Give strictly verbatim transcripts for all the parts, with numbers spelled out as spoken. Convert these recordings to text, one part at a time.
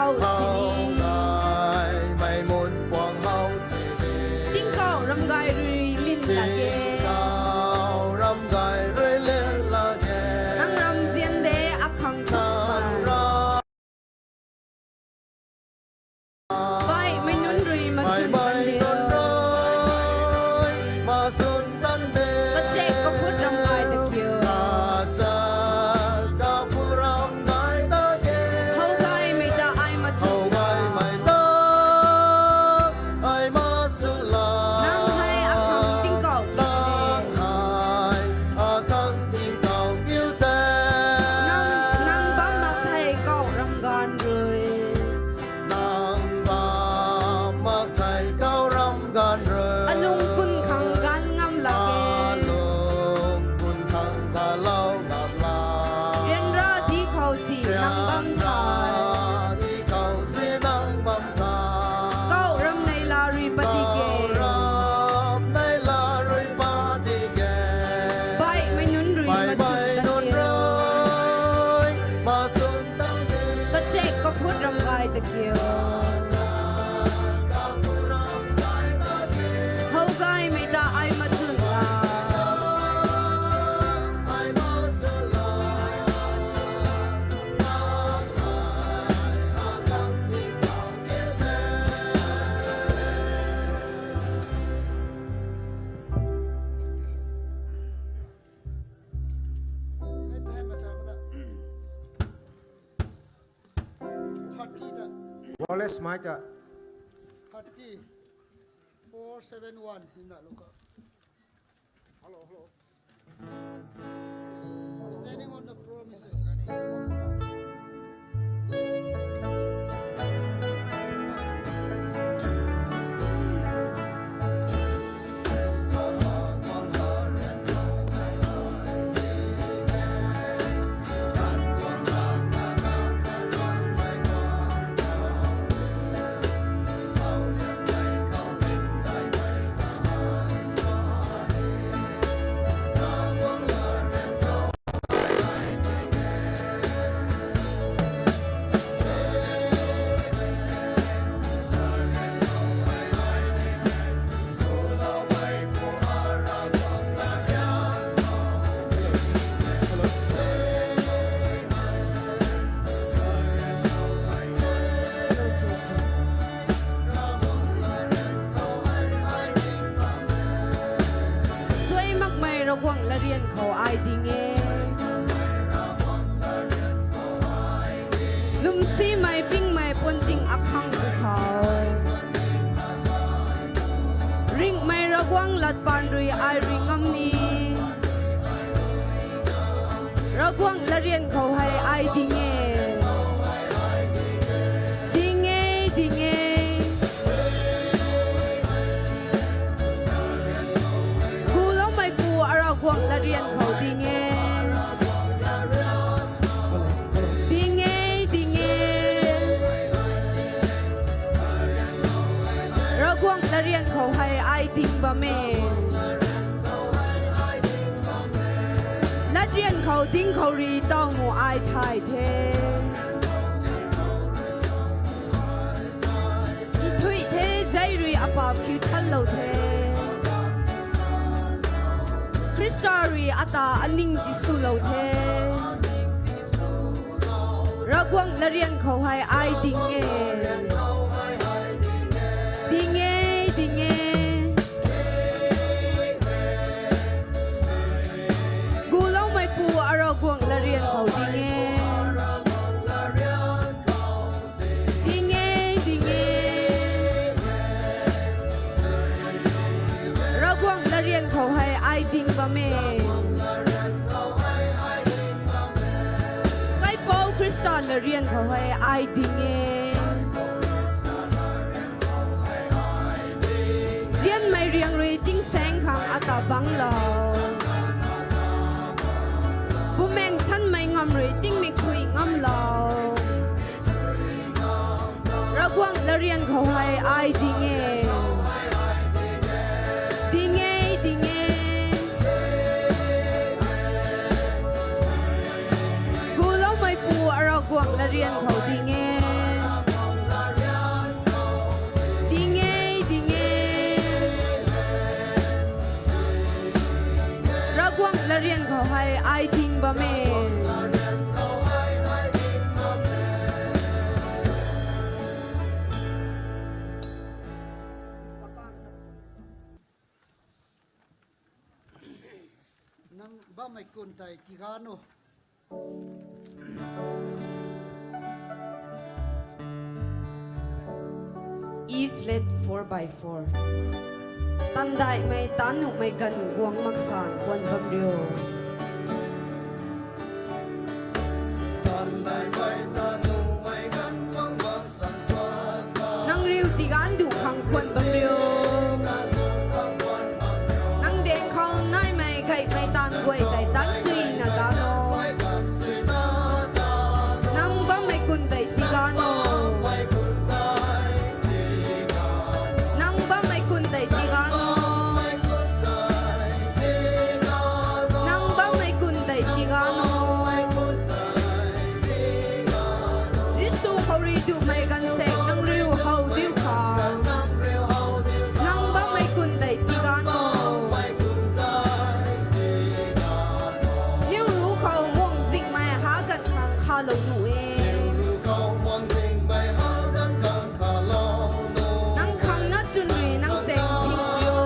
Hou sini. Hou gaymei mun puang hou sini. Tingkauh ram gay rui lin lak ge. Tingkauh ram gay rui lin lak ge. Nang ram zian de akhang thuk nang ram. Baihmei nunc rui machun tan diu. Baihmei nunc rui machun tan diu. Kachek kaphut ram gay ta kiu. Kachek kaphut ram gay ta kiu. Hou gaymei ta ai machun. Hou gaymei ta ai machun la. Nang hei akhang tingkauh kiu. Nang hei akhang tingkauh kiu the. Nang, nang bam mak thei kau ram ganv rui. Nang bam mak thei kau ram ganv rui. Alung kun khang ganv ngam lak ge. Alung kun khang galou ngam lak. Ryanra di khou si nang bam thei. Ryanra di khou si nang bam thei. Kau ram nei la rui pati ge. Kau ram nei la rui pati ge. Baihmei nunc rui machun tan diu. Baihmei nunc rui machun tan diu. Kachek kaphut ram gay ta kiu. Hou gaymei ta ai machun la. Thirty da. Wallace Mike da. Thirty. Four seven one. Hina luka. Hello, hello. Standing on the promises. Suai makmei Ravguangc latryan khou ai ding e. Lwmsimei pingmei puanching akhang khou, ringhmei Ravguangc lat paan rui ai ring ngam ni. Ravguangc latryan khou hei ai ding e. Ding e, ding e. Guloumeipu a Ravguangc latryan khou ding e. Ding e, ding e. Ravguangc latryan khou hei ai ding bam e. Latryan khou ding khou rui taw mu ai thay the. Nthuih the, zei rui apaap kiu thanlou the. Khrista rui ata aning tiswlou the. Ravguangc latryan khou hei ai ding e. Ding e, ding e. Guloumeipu a Ravguangc latryan khou ding e. Ding e, ding e. Ravguangc latryan khou hei ai ding bam e. Kaipouc Khrista latryan khou hei ai ding e. Nzianmei riang rui tingsaeng khang ata bangclou. Bumaengh Nthanmei ngam rui tingmik thuy ngamlou. Ravguangc latryan khou hei ai ding e. Ding e, ding e. Guloumeipu a Ravguangc latryan khou ding e. Amen. Nang bammei kun tei tiga no. E flat four by four. Tandaihmei, taanv nuhmei ganv guang maksan khwan bam rio. Nang riu tiganv duh khang khwan bam rio. Nang daeng khou naimei gaymei taanv guay tei taanv chuina ta no. Nang bammei kun tei tiga no. Nang bammei kun tei tiga no. Nang bammei kun tei tiga no. Jisu khou rui duhmei gaanvsaekc nang riu how diu kha. Nang bammei kun tei tiga no. Niu ru khou muang zingmei ha ganv khang khalou nu e. Nang khang na chwn rui nang chaeng thing rio.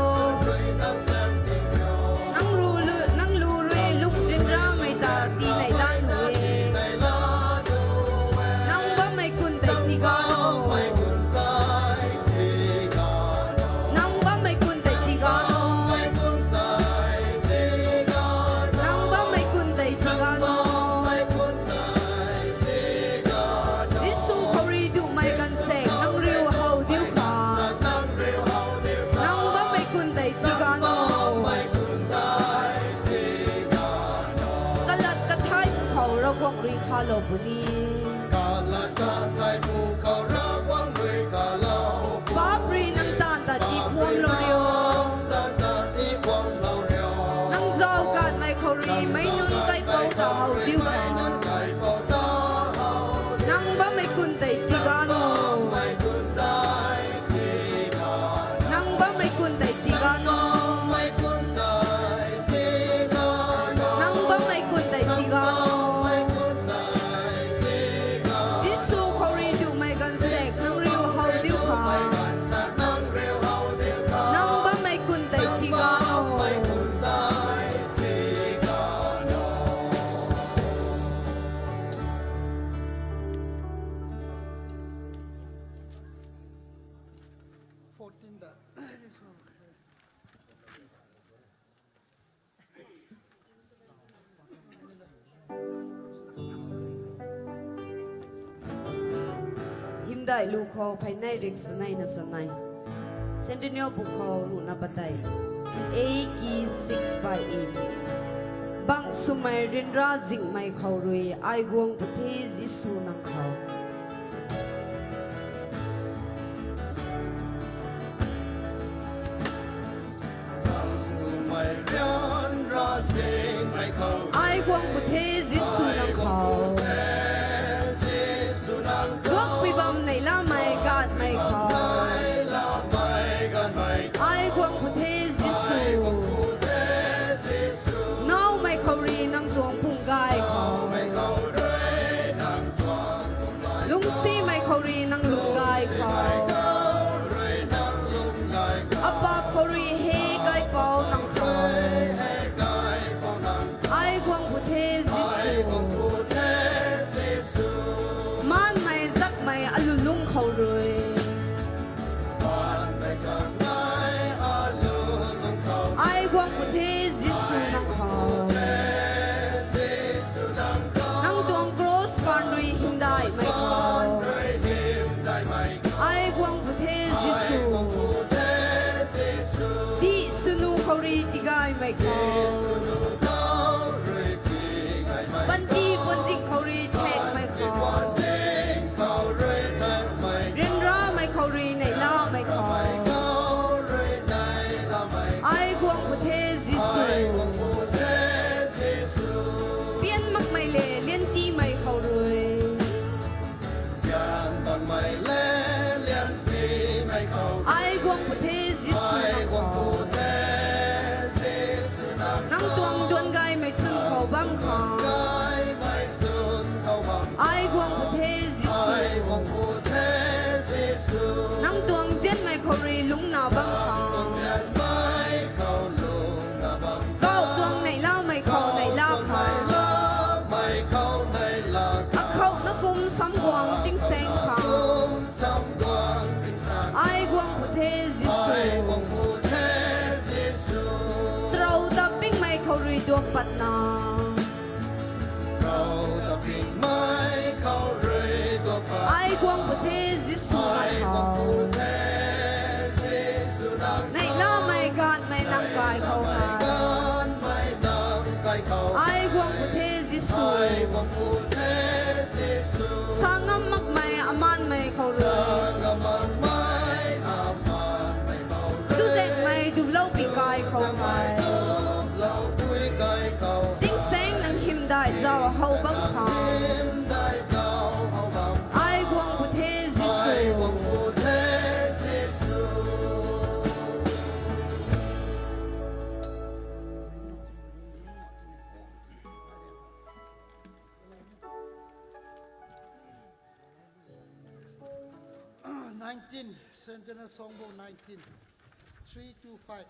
Nang lu rui lung ryanramei ta tinei la nu e. Nang bammei kun tei tiga no. Nang bammei kun tei tiga no. Nang bammei kun tei tiga no. Jisu khou rui duhmei gaanvsaekc nang riu how diu kha. Nang bammei kun tei tiga no. Kalat kathai pu khou Ravguangc rui khalou puni. Paap rui nang taanv ta tiiphuamlou rio. Nang zauc katmei khou rui meic nunc kaipouc ta how diu kha. Nang bammei kun tei tiga no. Nang bammei kun tei tiga no. Nang bammei kun tei tiga no. Jisu khou rui duhmei gaanvsaekc nang riu how diu kha. Nang bammei kun tei tiga no. Hymdaih lu khou phey nei rik sanei na sanei. Centennial bu khou ruhna patei. A key six by eight. Bang swmei ryanra zingmei khou rui ai guang pw the Jisu nang khou. Ai guang pw the Jisu nang khou. Duakpui bam neihlamei ganvmei khou. Ai guang pw the Jisu. Naumei khou rui nang tuang pung gay khou. Lungcsimei khou rui nang lung gay khou. Apaap khou rui hei gaypouc nang khou. Ai guang pw the Jisu. Maanmei zakmei alulung khou rui. Ai guang pw the Jisu nang khou. Nang tuang cross paan rui hymdaihmei khou. Ai guang pw the Jisu. Dih swnu khou rui tigaymei khou. Panty puanzing khou rui thakmei khou. Ryanramei khou rui neihlamei khou. Ai guang pw the Jisu. Pian makmei le liantimei khou rui. bam khang. Kau tuang neihlamei khou neihla khang. Akhou na kum samguang tingsaeng khang. Ai guang pu the Jisu. Tarou ta pingmei khou rui duak patna. Ai guang pu the Jisu na khou. Neihlamei ganvmei nang kai khou hei. Ai guang pu the Jisu. Sa ngam makmei amanmei khou rui. Chuzaenghmei duplou pi kai khou hei. Tingsaeng nang hymdaih zauc how bam khang. Ai guang pu the Jisu. Nineteen, Saint John's Songbook nineteen, three to five.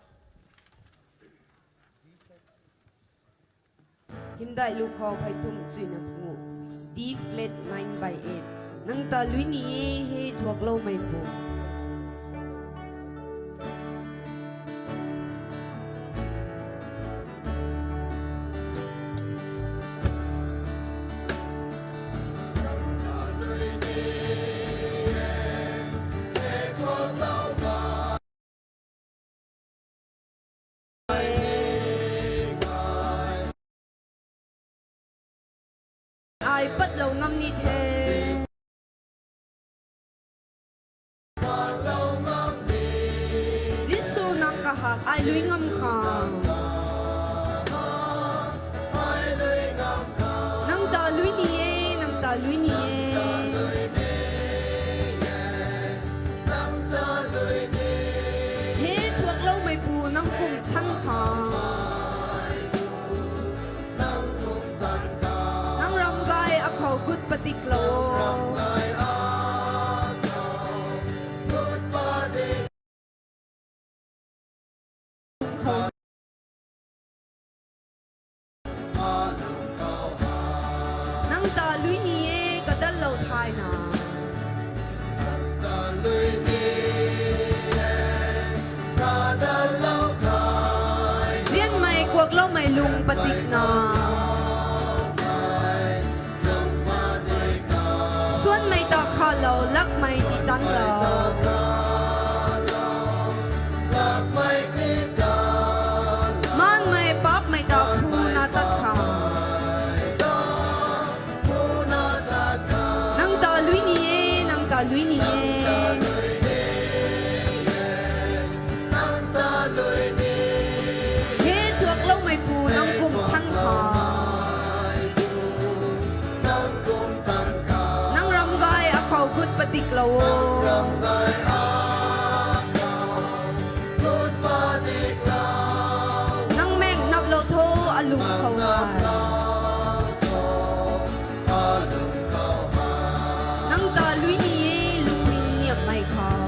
Hymdaih lu khou phey thum chuina ngu. D flat nine by eight. Nang ta lui ni e, he thuakloumei pu. Ai patlou ngam ni the. Jisu nang kahak ai lui ngam khang. Nang ta lui ni e, nang ta lui ni e. He thuakloumei pu nang kum than khang. Nang ramgay akhou gut padiklou. Nang ta lui ni e, kadatlou thayna. Nzianmei kuakloumei lung padikna. Suanmei ta khalou, lakmei titanlou. Maanmei paapmei ta phuna tat kha. Nang ta lui ni e, nang ta lui ni e. He thuakloumei pu nang kum than kha. Nang ramgay akhou gut padiklou o. Nang maek naplou tho alung khou hei. Nang ta lui ni e lungning niammei khou.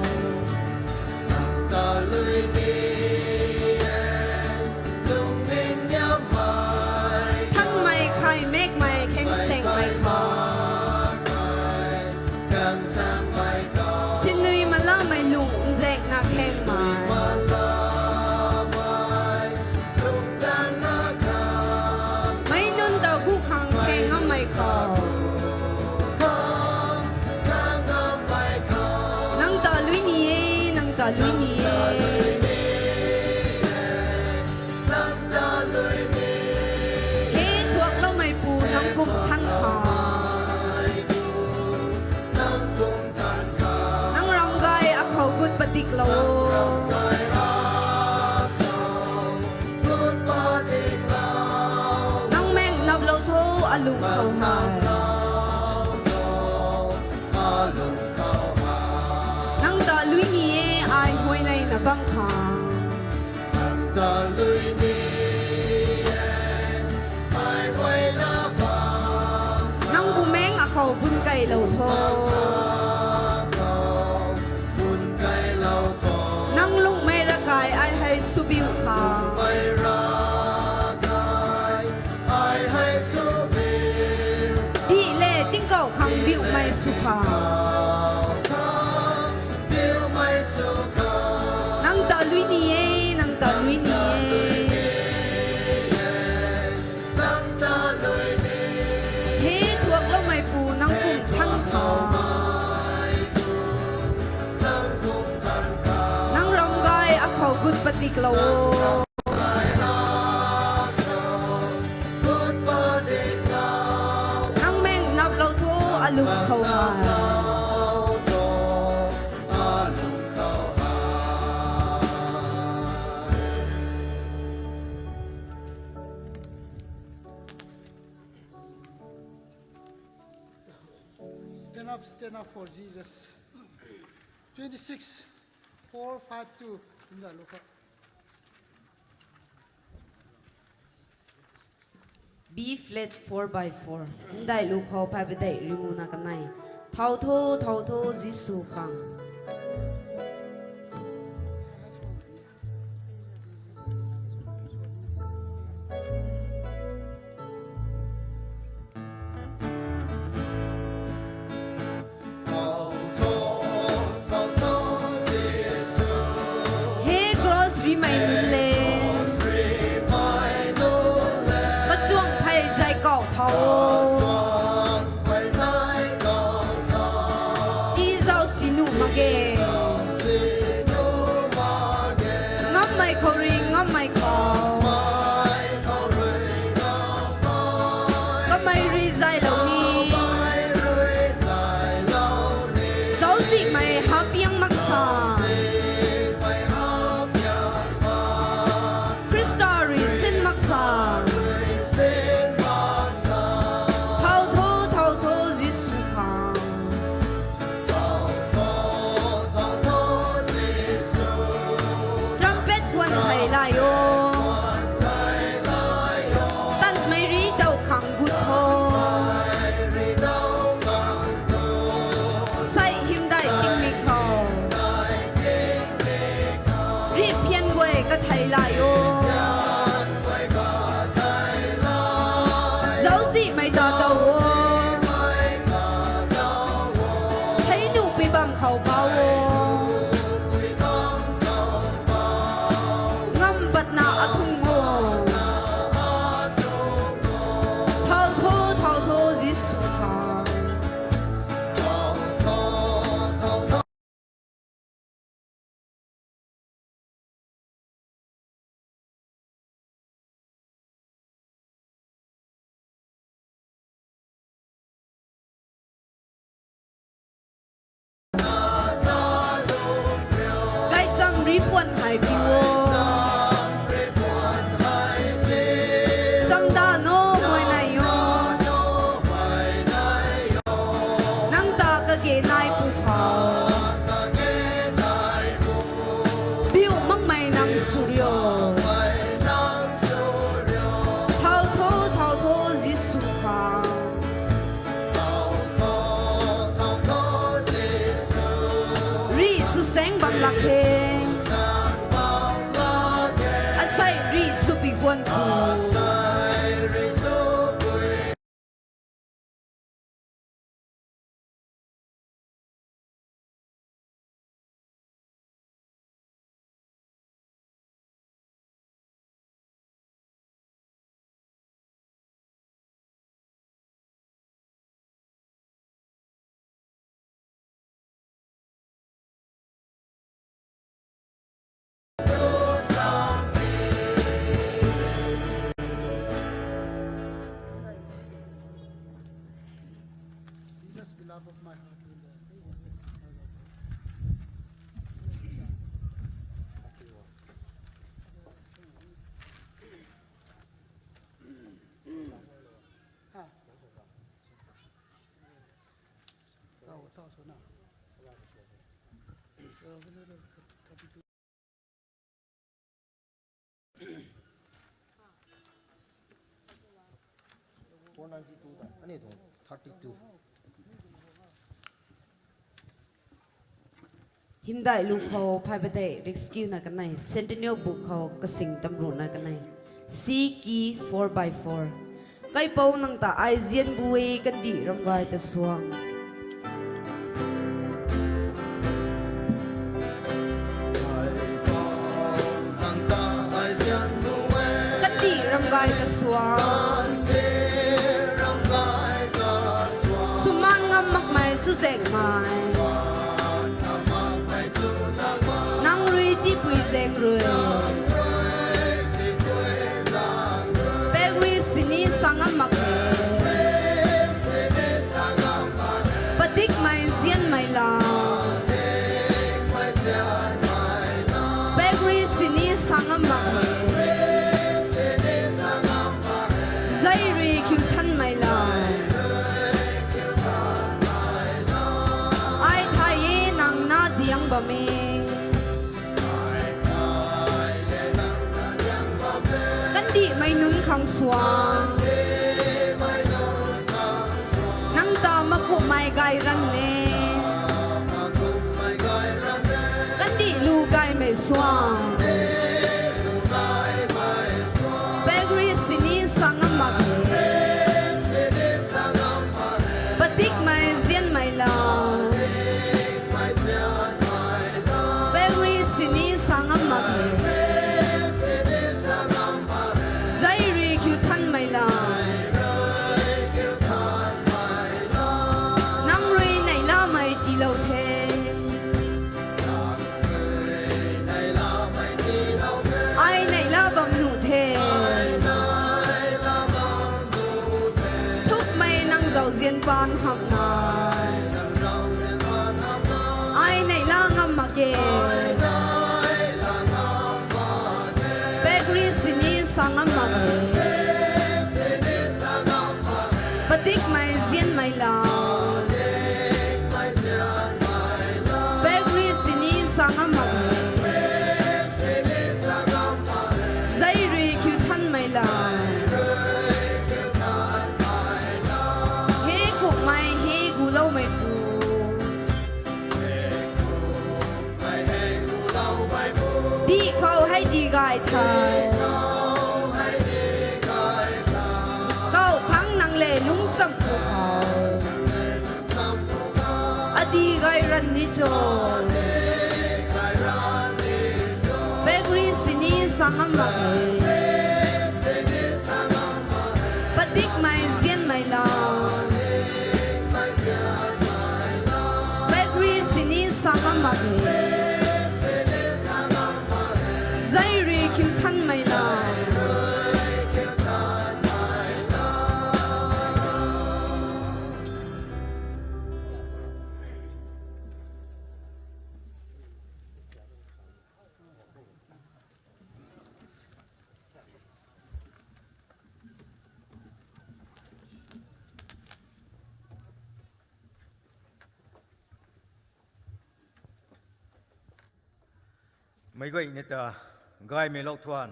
Thanmei khai maekmei khengsaengmei khou. Sinui malamei lung nzaekna khengmei. Meic nunc ta gu khang kheng ngammei khou. Nang ta lui ni e, nang ta lui ni e. He thuakloumei pu nang kum than kha. Nang ramgay akhou gut padiklou. Nang maek naplou tho alung khou hei. Nang ta lui ni e ai huayneina bam khang. Nang bumaengc akhou bun keylou tho. Nang lung gut patiklou o. Nang meng naplou tho, alung khou ha. Stand up, stand up for Jesus. Twenty-six, four, five, two. Hymdaihlu khou. B flat four by four. Hymdaihlu khou phay padeih ringu na kanei. Thau tho, thau tho, Jisu khang. He cross rimei nunc le, kachuang phey zay kau thau o. Tii zauc si nuh mak ge. Ngammei khou rui, ngammei khou. Kamei rui zaylou ni. Zauczihmei hapiang maksa. Khrista rui sin maksa. Thau tho, thau tho, Jisu khang. Trumpet khwan thei lai o. Tanmei ri dau khang gut tho. Sei hymdaih tingmik khou. Rih phian guay kathei lai o. Zauczihmei ta dau o. Thei nuh pui bam khou bau o. Ngam patna athung o. Thau tho, thau tho, Jisu khang. Gaychamv ri puan hei pi o. Chamdan o, huayney o. Nang ta kage nai pu khou. Biu makmei nang sw rio. Thau tho, thau tho, Jisu khang. Rih sw saeng bam lak khe. Asei rih sw pi guan sw. Jesus, beloved of my heart, will, uh, Four ninety two ta, aniu tuang thirty two. Hymdaihlu khou phay padeih riskiuna kanei, Centennial Book khou kasing tamruhna kanei. C key four by four. Kaipouc nang ta ai zian bu e, kandih ram gay ta suang. Kandih ram gay ta suang. Suman ngam makmei chuzaenghmei. Nang rui tip Pui zaeng rui. Pary sini sa ngam mak e. Padikmei zianmei la. Pary sini sa ngam mak e. Zei rui kiu thanmei la. Ai thay e nang na diang bam e. Kandihmei nunc khang suang. Nang ta makumhmei gay ranv e. Kandih lu gaymei suang. Pary sini sa ngam mak e. Padikmei zianmei la. Pary sini sa ngam mak e. Zei rui kiu thanmei la. Nang rui neihlamei tiilou the. Ai neihla bam nuh the. Thukmei nang zauzian paan hamh na. Ai neihla ngam mak e. Pary sini sa ngam mak e. Padikmei zianmei la. Pary sini sa ngam mak e. Zei rui kiu thanmei la. He kukmei he guloumeipu. Dih khou hei dih gay the. Khou thangc nang le lungc cham pw khou. Adih gay ranv ni cho. Pary sini sa ngam mak e. Padikmei zianmei la. Pary sini sa ngam mak e. Zei rui kiu thanmei la. Meic guayna ta gaymei lou thuan.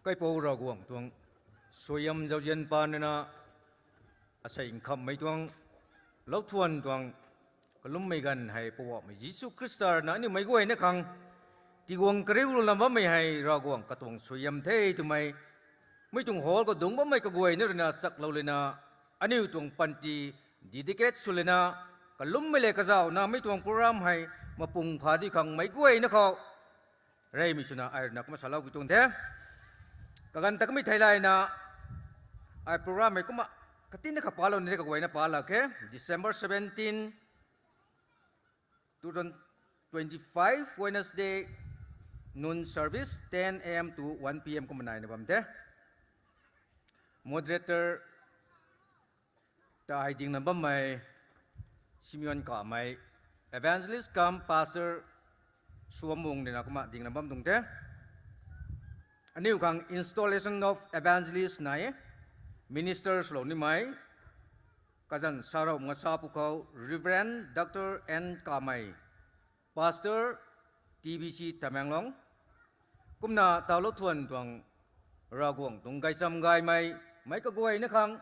Kaipouc Ravguangc tuang suaihiam zauzian paan rui na, asei nkhamhmei tuang lou thuan tuang kalummei ganv hei Poubauhmei Jisu Khrista rui na aniu meic guayna khang tiguang kariu lana bammei hei Ravguangc katuang suaihiam the twmei, mei tuang hall khou dungc bammei kaguayna rui na chaklou lana, aniu tuang panty dedicate sw lana, kalummei le kazauhna mei tuang program hei mapung pha di khang meic guayna khou reymei swna ai rui na kumna salou ki tuang the. Kaganv ta kamei theilayna, ai program hei kumna katinna kha palou ni the, kaguayna palou khe. December seventeen, two thousand twenty-five, Wednesday, noon service, ten A M to one P M kumna naina bam the. Moderator ta ai dingna bammei Simeon Kamei, evangelist cum pastor Suamung rui na kumna dingna bam tuang the. Aniu khang installation of evangelist nai e, minister swlou nimei, kazanc sarou nga sa pwkhou Reverend Doctor N Kamei, Pastor T B C Tamenglong, kumna taulou thuan tuang Ravguangc tuang gaychamv gaymei, meic kaguayna khang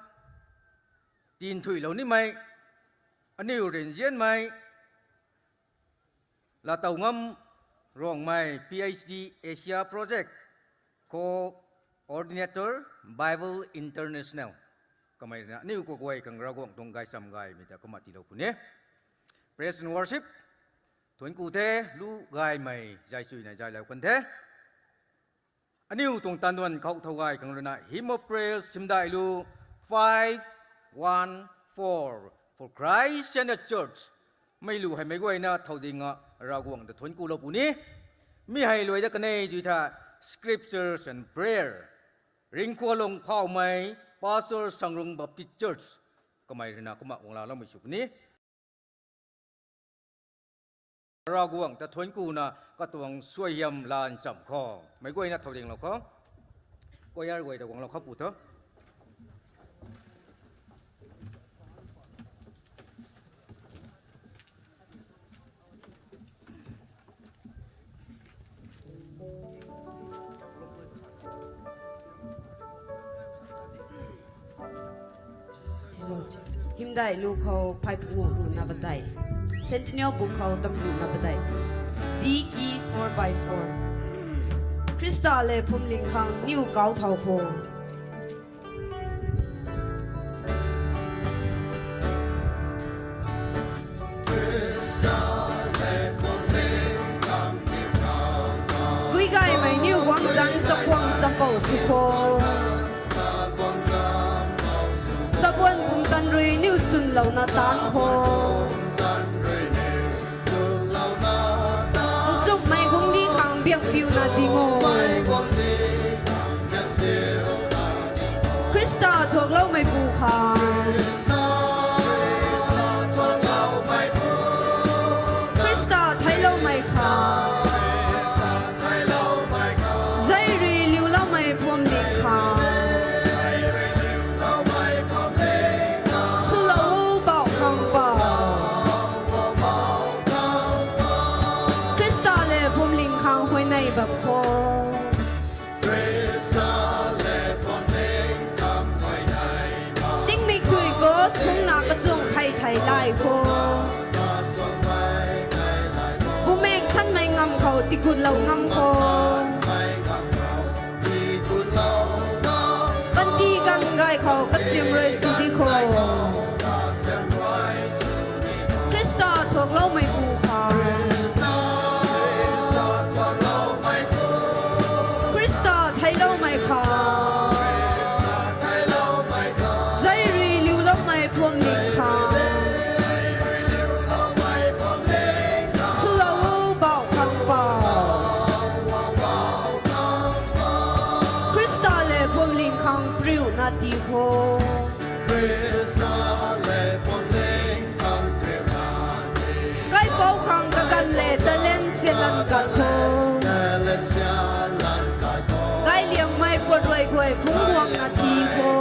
tinthuilou nimei, aniu rinzianmei, Lattoungam Rongmei, P H D Asia Project Coordinator, Bible International. Kamei rui na aniu kaguay khang Ravguangc tuang gaychamv gaymei ta kumna tiilou puni. Praise and worship. Thuanc ku the, lu gaymei zay suina zaylou kan the. Aniu tuang tanduan khou thau gay khang rui na Hymn of Praise simdai lu five one four, For Christ and the Church. Mei lu hei meic guayna thow ding a Ravguangc ta thuanc kulou puni. Mi hei luai dat kanei tui tha Scriptures and Prayer. Ringkhualung Phauhmei, Pastor Sangrung Baptist Church. Kamei ruina kumna guanglaloumei sw puni. Ravguangc ta thuanc kuna katuang suaihiam lan cham khou. Meic guayna thow dinglou khou. Choir guay ta guanglou khou pu tho. Hymdaih lu khou phay panguh ruhna padeih. Centennial bu khou tamruhna padeih. D key four by four. Khrista le phuamling khang niw kau thau kho. Guigaymei niw guangzan chakhwang champou sw kho. Chabuan pumtan rui niw chwnlouna taanc kho. Nchumhmei guangcdic khang biakpiuna ding o. Khrista thuakloumeipu khang. Khrista theicloumei khang. Zei rui liuloumei phuamling khang. Swlou bauh khang pa. Khrista le phuamling khang huayney bam kho. Tingmik tui cross phungna kachuang phey thei lai kho. Bumaengh Nthanmei ngam khou tigutlou ngam kho. Panty ganv gay khou kasiam rui sw di kho. Khrista thuakloumeipu khang. Khrista theicloumei khang. Zei rui liuloumei phuamling khang. Swlou bauh khang pa. Khrista le phuamling khang priuna ti kho. Kaipouc khang kaganv le talent sialan kat kho. Gayliangmei puat ruai guay phungc guangna ti kho.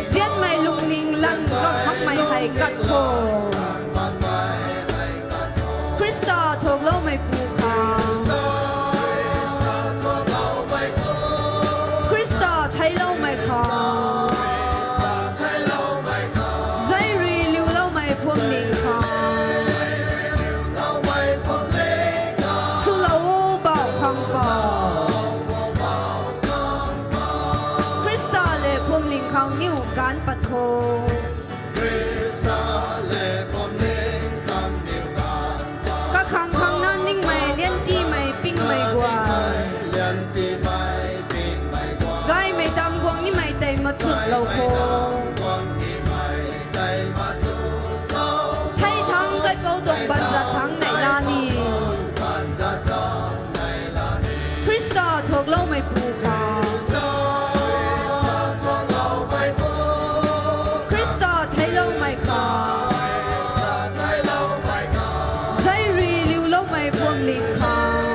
Nzianmei lungning lan kamhakmei hei kat kho. Khrista thuakloumeipu khang. Khrista theicloumei khang. Zei rui liuloumei phuamling khang. Swlou bauh khang pa. Khrista le phuamling khang niw gaanc pat kho. Kakhang khangna ningmei liantimei pingmei guay. Gaymei tam guang nimei tei machutlou kho. Thei thangc kaipouc tuang banzat thangc neihla ni. Khrista thuakloumeipu khang. Khrista theicloumei khang. Zei rui liuloumei phuamling khang.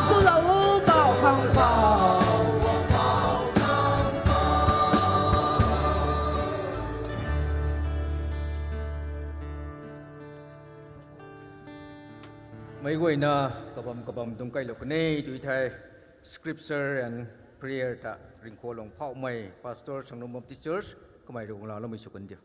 Swlou bauh khang pa. Meic guayna kabam kabam dungc kailou kanei tui thei Scripture and Prayer ta Ringkhualung Phauhmei, Pastor Sangrung Baptist Church, kamei rui guanglaloumei sw kan diu.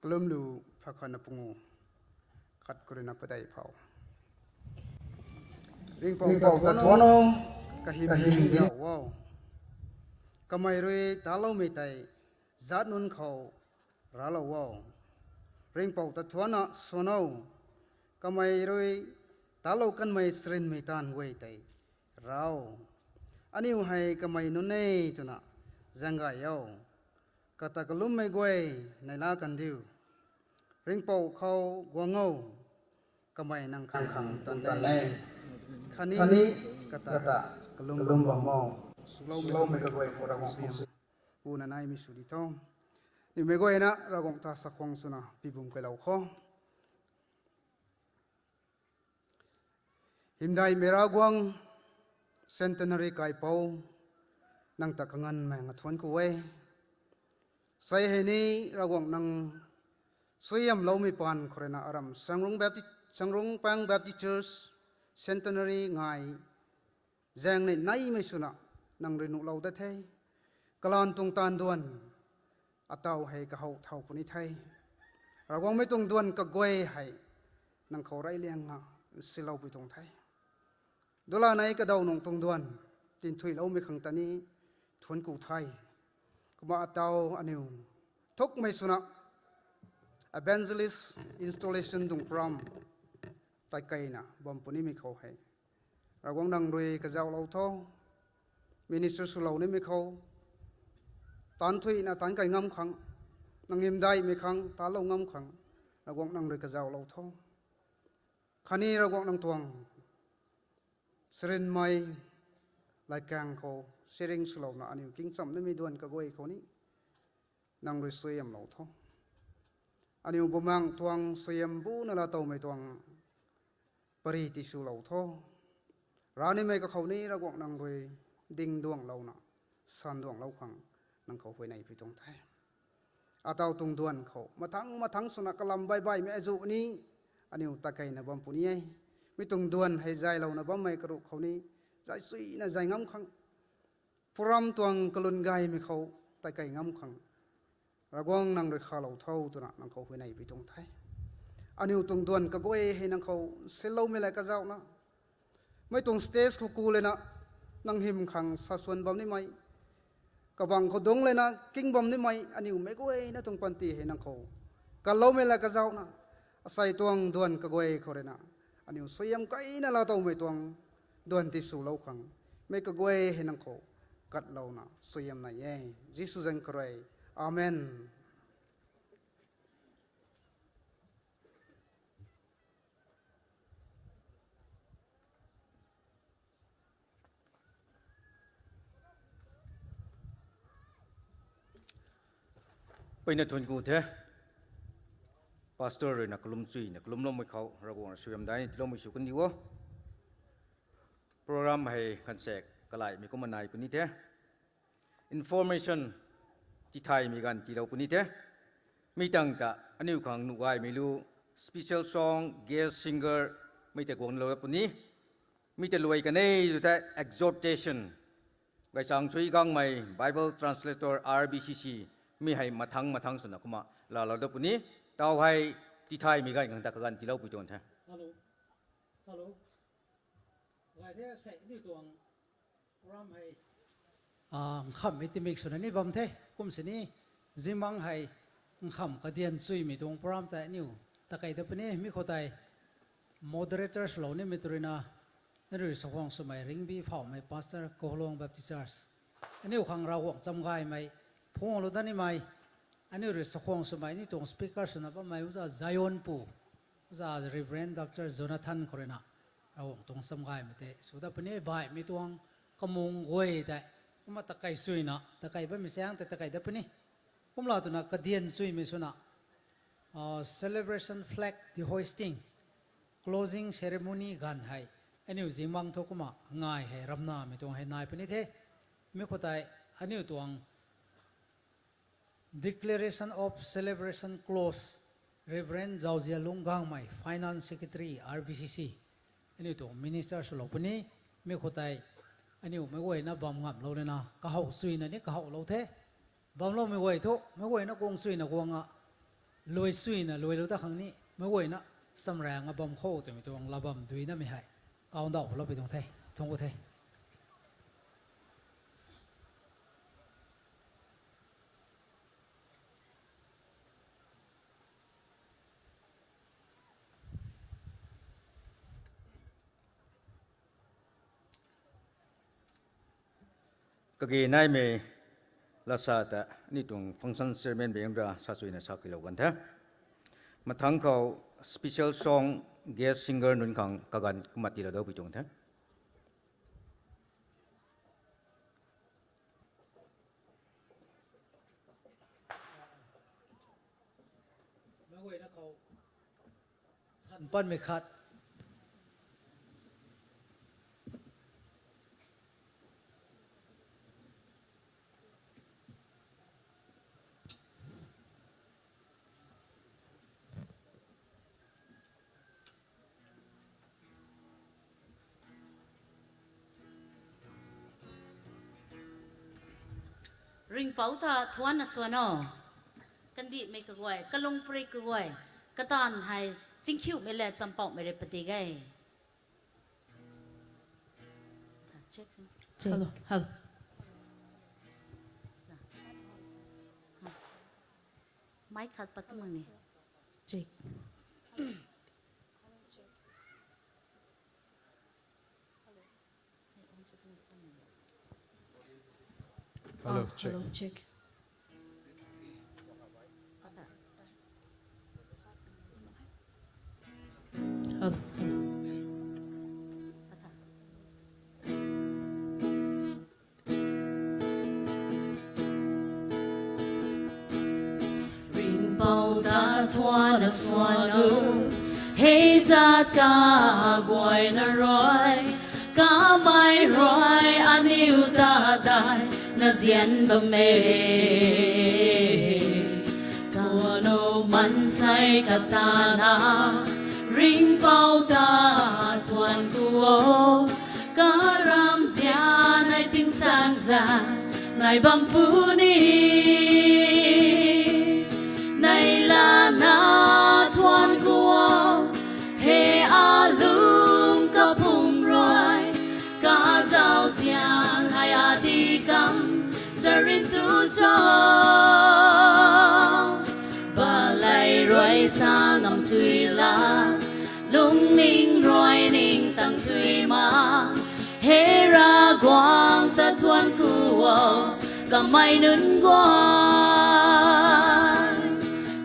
Kalumlu phakhana pungu khat khou ruina padeih phou. Ringhpouc ta thuan o, kahym di o. Kamei rui taloumei tei zat nunc khou raclou o. Ringhpouc ta thuanna swan o, kamei rui talou kanmei charynmei taanv guay tei rac o. Aniu hei kamei nunc e twna zaeng gay o. Kata kalummei guay, neihla kan diu. Ringhpouc khou guang o, kamei nang khang khang tan e. Khatni kata kalum bam o. Swloumei kaguay khou Ravguangc suaihiam puna naimei sw di tho. Nimei guayna Ravguangc ta sakhwang swna pibum kailou kho. Hymdaihmei Ravguangc, centenary kaipouc, nang ta kanganmei nga thuanc ku e. Sei hei ni Ravguangc nang suaihiamloumei paan khou rui na aram Sangrung Baptist, Sangrungpang Baptist Church centenary ngai zaeng ni naimei swna nang rui nuhlou dat the. Kalaanv tuang taanv duan ataw hei kahow thau puni the. Ravguangc, mei tuang duan kaguay hei nang khou reyliang na nsiloupui tuang the. Dula nei kadaw nung tuang duan tinthuiloumei khang ta ni thuanc ku the. Kumna ataw aniu thukmei swna evangelist installation tuang program takeina bam punimei khou hei Ravguangc nang rui kazauhlou tho. Minister swlou nimei khou taanv thuina taanc kai ngam khang, nang hymdaihmei khang talou ngam khang, Ravguangc nang rui kazauhlou tho. Khatni Ravguangc nang tuang charynmei latkaeng khou sharing swlouna aniu kingcham nimei duan kaguay khou ni nang rui suaihiamlou tho. Aniu bumaengh tuang suaihiam buna laatowmei tuang pary tiswlou tho. Ranimei kakhou ni Ravguangc nang rui dingduanglouna sanduanglou khang nang khou huayneipui tuang the. Ataw tuang duan khou mathang mathang swna kalam baih baihmei azuh ni aniu takeina bam puni e. Mi tuang duan hei zaylouna bammei karuh khou ni zay suina zay ngam khang, program tuang kalwn gaymei khou takei ngam khang Ravguangc nang rui khalou tho twna nang khou huayneipui tuang the. Aniu tuang duan kaguay hei nang khou nsiloumei la kazauhna, mei tuang stage khou ku lana nang hym khang saswan bam nimei, kabang khou dungc lana king bam nimei aniu meic guayna tuang panty hei nang khou kanloumei la kazauhna, asei tuang duan kaguay khou rui na aniu suaihiam kaina laatowmei tuang duan tiswlou khang mei kaguay hei nang khou katlouna suaihiam nai e. Jisu zaeng khou rui, amen. Peyna thuanc ku the. Pastor rui na kalum chuina kalumloumei khou Ravguangc rui suaihiam daihna tiiloumei sw kan di o. Program hei khansaek kalaimei kumna nai puni the. Information tithaymei ganv tiilou puni the. Mi tangv ta aniu khang nuh gaymei lu special song, guest singer mei ta guanglou puni. Mi ta luai kan e tu the exhortation. Gaychangchui Gangmei, Bible translator, R B C C, mi hei mathang mathang swna kumna laalou da puni. Taw hei tithaymei ganv khang ta kaganv tiiloupui tuang the. Hello. Hello. Gay the, sei aniu tuang program hei, ah, nkhamhmei timik swna ni bam the. Kum sini, zingbangc hei nkhamh kadian chuimei tuang program tei aniu takei da puni. Mi khou tei moderator swlou nimei tu rui na, aniu rui sakhwang swmei Ringbi Phauhmei, Pastor, Kohlong Baptist Church. Aniu khang Ravguangc cham gaymei phungclou dat nimei, aniu rui sakhwang swmei aniu tuang speaker swna bammei uza Zion pu, uza Reverend Doctor Jonathan khou rui na Ravguangc tuang cham gaymei tei sw dat puni. Baihmei tuang kamung guay tei kumna takei chuina takei bammei chaeng tei takei dat puni. Kumla twna kadian chuimei swna, ah, celebration flag dehoisting, closing ceremony ganv hei aniu zingbangc thu kumna ngai hei ramnamei tuang hei nai puni the. Mi khou tei aniu tuang Declaration of Celebration Close, Reverend Zauzialung Gangmei, Finance Secretary, R B C C, aniu tuang minister swlou puni. Mi khou tei aniu meic guayna bam ngamlou lana kahow chuina ni kahowlou the. Bamloumei guay thu meic guayna guang chuina guang a, luai chuina luailou ta khang ni meic guayna samraeng a bam khou twmei tuang lat bam duinamei hei Taw ndauh lou pi tuang the, thung ku the. Kage naimei lasa ta ni tuang function chairman beng ra sa suina sa kilou gan the. Mathangc khou special song guest singer nunc khang kaganv kumna tiilou dau pi tuang the. Meic guayna khou than patmei khat. Ringhpouc ta thuanna swan o. Kandihmei kaguay, kalung prik kaguay, kataanv hei chingkhiumei le champouhmei rui padik e. Hello, hello. Mic khat pat mak ni. Check. Hello, check. Hello, check. Hello. Ringhpouc ta thuanna swan o, hei zat kaguayna rui, kamei rui aniu ta daihna zian bam e. Thuan o maansei katana, Ringhpouc ta thuan ku o, karamzian hei tingsaengzaeng nai bam puni. Neihla na thuan ku o, hei alung kapwm rui, kazauzian hei adi kam zarin tu cho. Baley rui sa ngam tui la, lungning rui ningtang tui ma, hei Ravguangc ta thuan ku o, kamei nunc guay.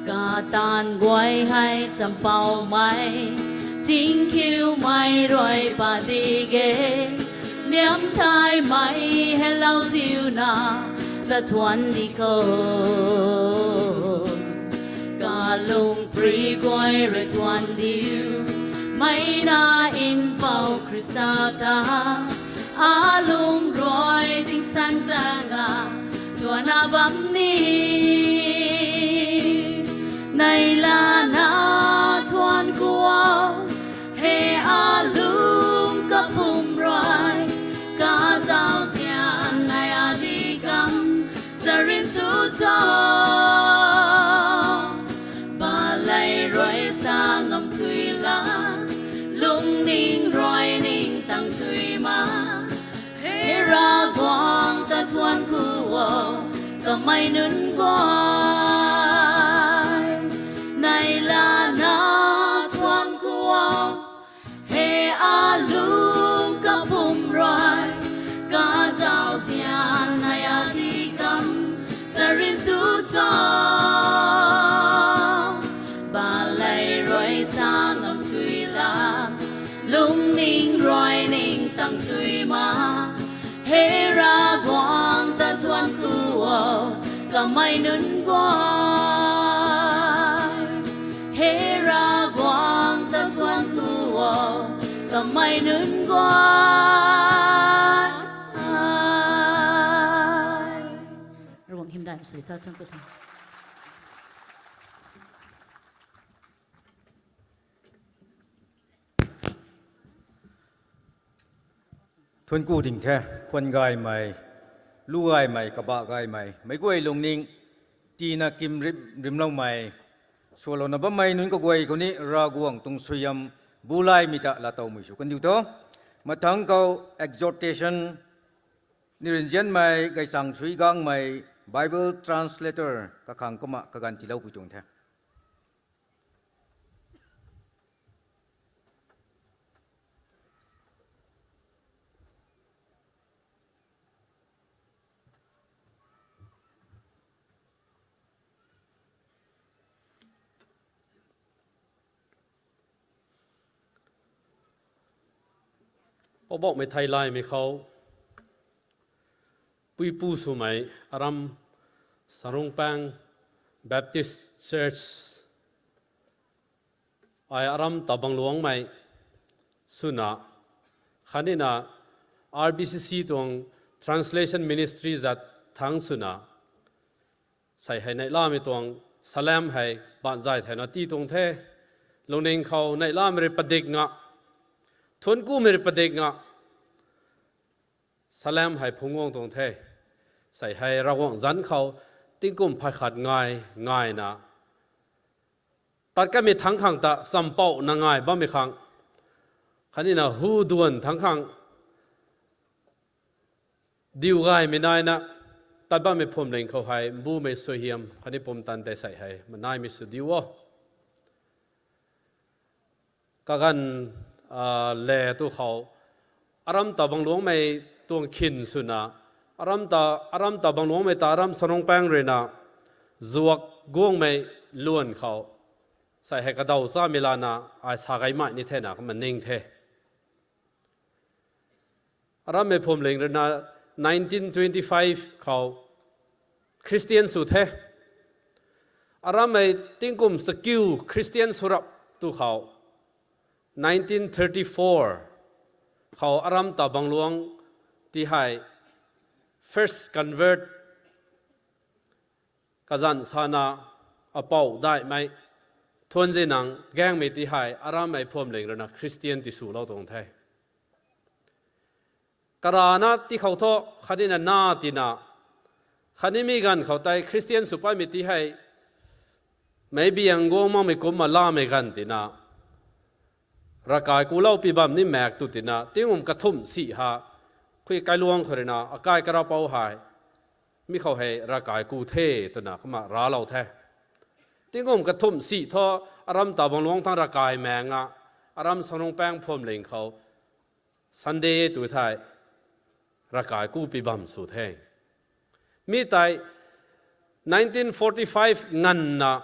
Kataanv guay hei champouhmei, chingkhiumei rui padik e, niamthaymei hei lauziuna ta thuan di khou. Kalung prik guay rui thuan diu, mei na Mpouh Khrista ta, alung rui tingsaengzaeng a thuanna bam ni. Neihla na thuan ku o, hei alung kapwm rui, kazauzian hei adi kam zarin tu cho. Baley rui sa ngam tui la, lungning rui ningtang tui ma, hei Ravguangc ta thuan ku o, kamei nunc guay. Neihla na thuan ku o, hei alung kapwm rui, kazauzian hei adi kam zarin tu cho. Baley rui sa ngam tui la, lungning rui ningtang tui ma, hei Ravguangc ta thuan ku o, kamei nunc guay. Hei Ravguangc ta thuan ku o, kamei nunc guay. Ravguangc hymdaih sw tha, thuan ku tha. Thuan ku ding the, khwan gaymei, lu gaymei, meic guay lungning, tiina kim rim, rimloumei, swlouna bammei nunc kaguay khou ni Ravguangc tuang suaihiam, bulaymei ta laatowmei sw kandiu tho. Mathangc khou exhortation ni rinzianmei Gaisang Sui Gangmei, Bible translator kakhang kumna kaganv tiiloupui tuang the. Poubauhmei theilaymei khou, puipu swmei aram Sarungpang Baptist Church ai aram ta bangluangmei swna, khatnina R B C C tuang translation ministry zat thangc swna, sei hei neihlamei tuang salam hei baanzay theina tii tuang the. Lungning khou neihlamei rui padik nga, thuanckumei rui padik nga, salam hei phungc guang tuang the. Sei hei Ravguangc zanc khou tingkum phay khat ngai ngaina, tat kamei thangc khang ta champouhna ngai bammei khang, khatnina hu duan thangc khang diu gaymei naina tat bammei phuamling khou hei mbumei suaihiam khatni pumtan tei sei hei manaimei sw diu o. Kaganv, a, le tu khou, aram ta bangluangmei tuang khin swna, aram ta, aram ta bangluangmei ta aram Sarungpang ruina zuak guangmei luan khou, sei hei kadaw chamei lana ai sa gaymei ni thena kumna ning the. Arammei phuamling ruina nineteen twenty-five khou Christian sw the. Arammei tingkum chakiu Christian sw rap tu khou, nineteen thirty-four khou aram ta bangluang ti hei first convert kazanc sana apou daihmei Thuanzinang Gaengmei ti hei arammei phuamling ruina Christian ti swlou tuang the. Karana ti khou thu khatnina na tina, khatni mi ganv khou tei Christian sw patmei ti hei meic biang guang makmei kumcna lamei ganv tina, ravkai kulou pi bam ni maek tu tina, tingkum kathumh si ha, khui kailuang khou ruina akai karapou hei mi khou hei ravkai ku the twna kumna raclou the. Tingkum kathumh si thu aram ta bangluang thangc ravkai maeng a, aram Sarungpang phuamling khou Sunday tu thei ravkai ku pi bam sw the. Mi tei nineteen forty-five nganvna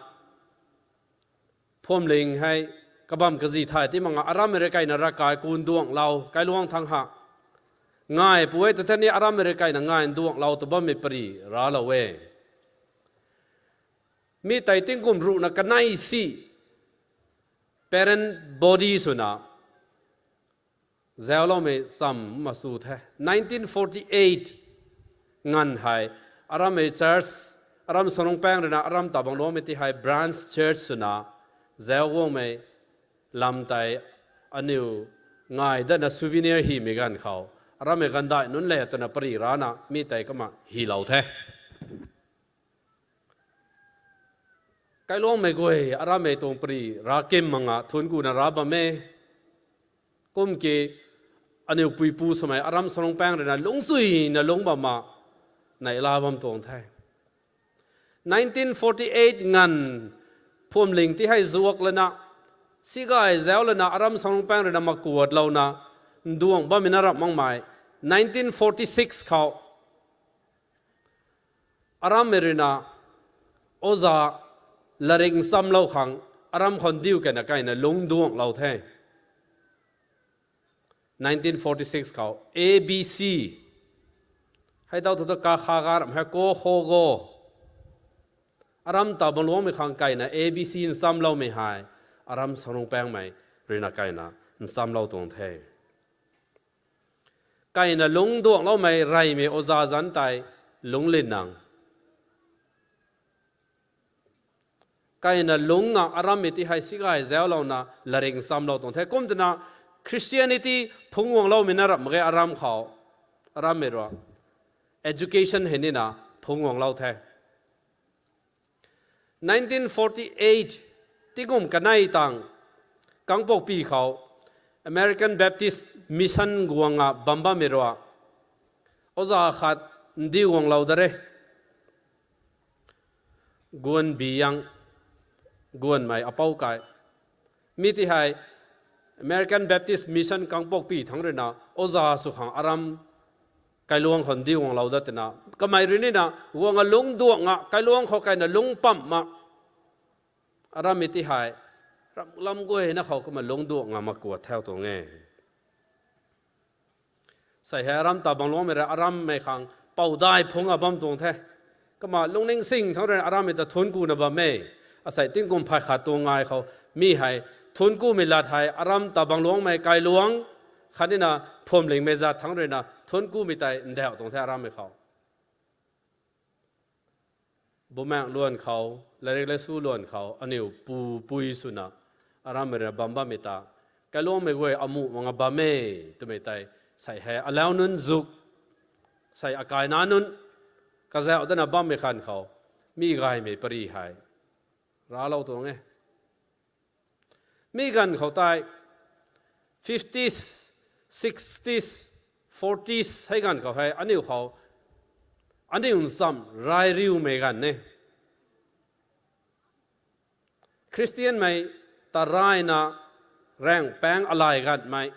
phuamling hei kabam kazi thay ti mak nga, arammei rui kaina ravkai ku nduanglou kailuang thangc ha, ngai pu e tu the ni arammei rui kaina ngai nduanglou tu bammei pary raclou e. Mi tei tingkum ruhna kanei si parent body swna zaucloumei cham ma sw the. Nineteen forty-eight nganv hei arammei church, aram Sarungpang ruina aram ta bangluangmei ti hei branch church swna zauc guangmei lam tei aniu ngai datna souvenir hymei ganv khou, arammei ganvdaih nunc le twna pary racna mi tei kumna hylou the. Kailuangmei guay arammei tuang pary rac kim mak nga thuanc kuna rac bam e. Kum ki aniu puipu swmei aram Sarungpang ruina lungcsuina lungc bamna neihla bam tuang the. Nineteen forty-eight nganv phuamling ti hei zuak lana, sigay zauc lana aram Sarungpang ruina makuatlouna nduang bammei na rap makmei, nineteen forty-six khou arammei ruina oza larik nchamlou khang aram khou ndiu kaina kaina lungc nduanglou the. Nineteen forty-six khou A B C, hei dau thu ta ka kha ga ram hei ko kho go, aram ta bangluangmei khang kaina A B C nchamloumei hei aram Sarungpangmei ruina kaina nchamlou tuang the. Kaina lungc nduangloumei reymei oza zanc tei Lunglinang. Kaina lungc nga arammei ti hei sigay zauclouna larik nchamlou tuang the. Kum twna Christianity phungc guangloumei na rap mak ge aram khou. Arammei rui education hei nina phungc guanglou the. Nineteen forty-eight tingkum kanei tang Kangpokpi khou American Baptist Mission guang a bam bammei rui, oza khat ndiu guanglou da re. Guan Biyang, guanmei apou kai. Mi ti hei American Baptist Mission Kangpokpi thangc ruina oza sw khang aram kailuang khou ndiu guanglou dat tina, kamei rui nina guang a lungc duang a kailuang khou kaina lungc pam ma. Aram mi ti hei ram lam guayna khou kumna lungc duang a makuat thau tuang e. Sei hei aram ta bangluangmei rui arammei khang poudai phungc a bam tuang the. Kumna lungning sing thangc rui arammei ta thuanc kuna bam e. Asei tingkum phay khat tuang ngai khou mi hei thuanc kumei lat hei aram ta bangluangmei kailuang khatnina phuamlingmei zat thangc ruina thuanc kumei tei ndauh tuang the arammei khou. Bumaengh luan khou, lairik laisu luan khou aniu pupui swna arammei rui bam bammei ta kailuangmei guay amuh manga bam e twmei tei sei hei alau nunc zuk, sei akaina nunc kazauh dana bammei khan khou mi gaymei pary hei raclou tuang e. Mi ganv khou tei fifties, sixties, forties hei ganv khou hei aniu khou aniu nchamh rai riumei ganv e. Khristianmei ta rayna raengpaeng alay ganvmei,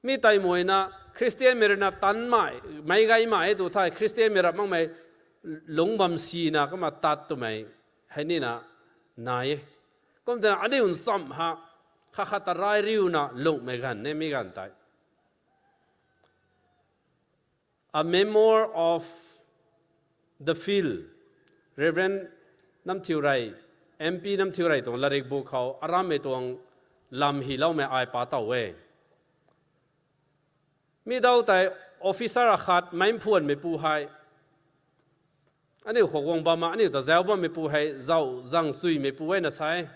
mi tei muina Khristianmei ruina tanmei, meic gaymei e tu thei Khristianmei rap makmei lungc bam sina kumna tat twmei hei nina nai e. Kum twna aniu nchamh ha khat khat ta rai riuna lungmei ganv e mi ganv tei. A Memoir of the Field, Reverend Namthiu Rey, M P Namthiu Rey tuang larik bu khou arammei tuang lam hyloumei ai pa tow e. Mi dau tei officer akhat meic mphuanmeipu hei aniu khou guang bam a aniu ta zauc bammeipu hei zauh zang chuimeipu e na sa e.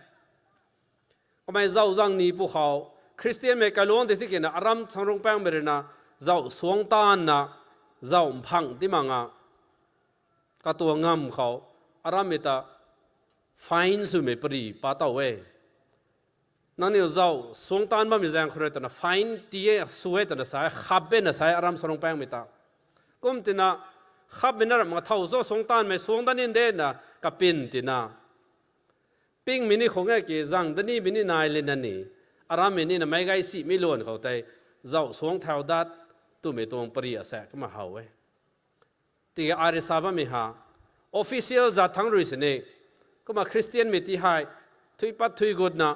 Kamei zauh zang nipu khou Khristianmei kailuangc tei tikina aram Sangrungpaengmei ruina zauh suangc taanna zauh mphang ti manga katuang ngamv khou arammei ta fine swmei pary pa tow e. Nangniw zauh suangc taanv bammei zaeng khou rui twna fine ti e sw e twna sa e, khap e na sa e aram Sangrungpaengmei ta. Kum tina khapmei na ram nga thow cho suangc taanvmei suangc dat ninde na kapin tina pingmei ni khou nge ki zang dat nimei ni nai lana ni arammei nina meic gay simei luan khou tei zauh suangc thau dat twmei tuang pary asaekc kumna how e. Tiki ai rui sa bammei ha official zat thangc rui sini kumna Khristianmei ti hei thuipat thuigutna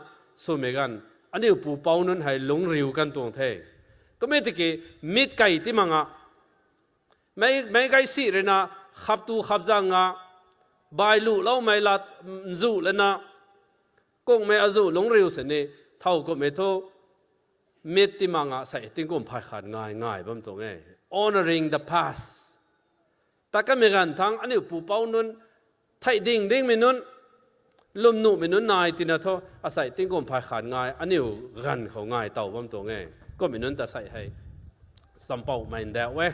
swmei ganv aniu pupouc nunc hei lungc riu kan tuang the. Kummei tiki mit kei ti manga meic gay si ruina khap tu khap zang a bailuhloumei lat nzuh lana kungmei azuh lungc riu sini thow kumhmei thu mit ti manga sei tingkum phay khat ngai ngai bam tuang e. Honouring the past. Tat kanmei ganv thangc aniu pupouc nunc, theih ding dingmei nunc, lwmnuhmei nunc nai tina thu asei tingkum phay khat ngai aniu ganv khou ngai tow bam tuang e. Kummei nunc ta sei hei champouhmei ndauh e,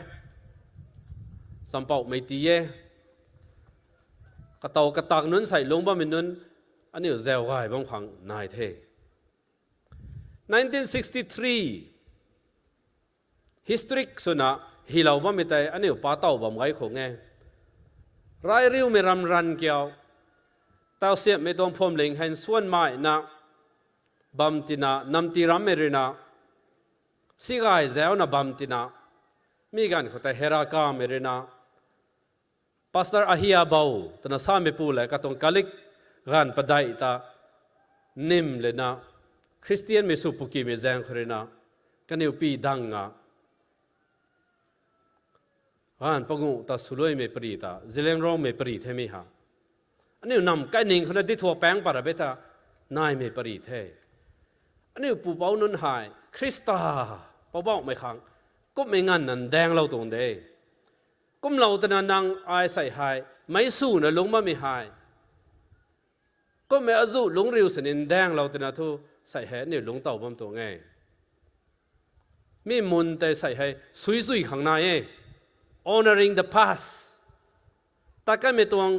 champouhmei ti e. Katow katak nunc sei lungc bammei nunc aniu zau gay bam khang nai the. Nineteen sixty-three historic swna hylou bammei tei aniu pa tow bam gay khang e. Rai riumei ram ranv kiu, tausiamhmei tuang phuamling hei nsuanmei na bam tina, namti rammei ruina si gay zauna bam tina, mi ganv khou tei Hera Kamei ruina Pastor Ahia Bou twna sameipu le katuang Catholic ganv padeih ta nim lana Khristianmei sw pukimei zaeng khou ruina kaniw pi dang a ganv panguh ta swluaimei pary ta Zeliangrongmei pary the mi ha. Aniu nam kaining khouna dithuak paeng para be ta naimei pary the. Aniu pupouc nunc hei Khrista Poubauhmei khang kumhmei nganvna ndaenglou tuang de. Kumlou twna nang ai sei hei meic swna lungc bammei hei kumhmei azuh lungc riu sini ndaenglou twna thu sei hei aniu lungc tow bam tuang e. Mi mun tei sei hei suisui khang nai e. Honouring the past. Tat kanmei tuang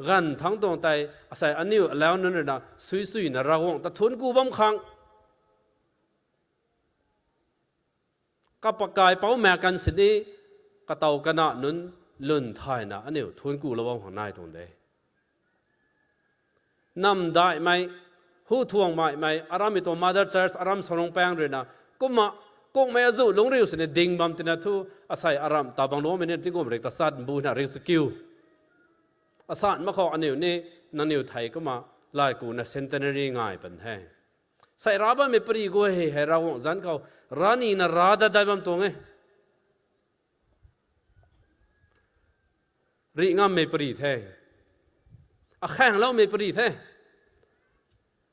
ganv thangc tuang tei asei aniu alau nunc ruina suisuina Ravguangc ta thuanc ku bam khang Kapakai pou mak kan sini, katow kana nunc lwn thayna aniu thuanc kulou bam khang nai tuang de. Namv daihmei, hu thuang maimei, arammei tuang mother church, aram Sarungpaeng ruina, kumna, kungmei azuh lungc riu sini ding bam tina thu, asei aram ta bang lungmei ni tingkum rik ta chat mbu na rik chakiu. Asan mak khou aniu ni, nangniw thei kumna, laikuna centenary ngai pan the. Sei rav bammei pari guay hei Ravguangc zanc khou, ranina rav dat dai bam tuang e. Rih ngammei pari the. Akhaengloumei pari the.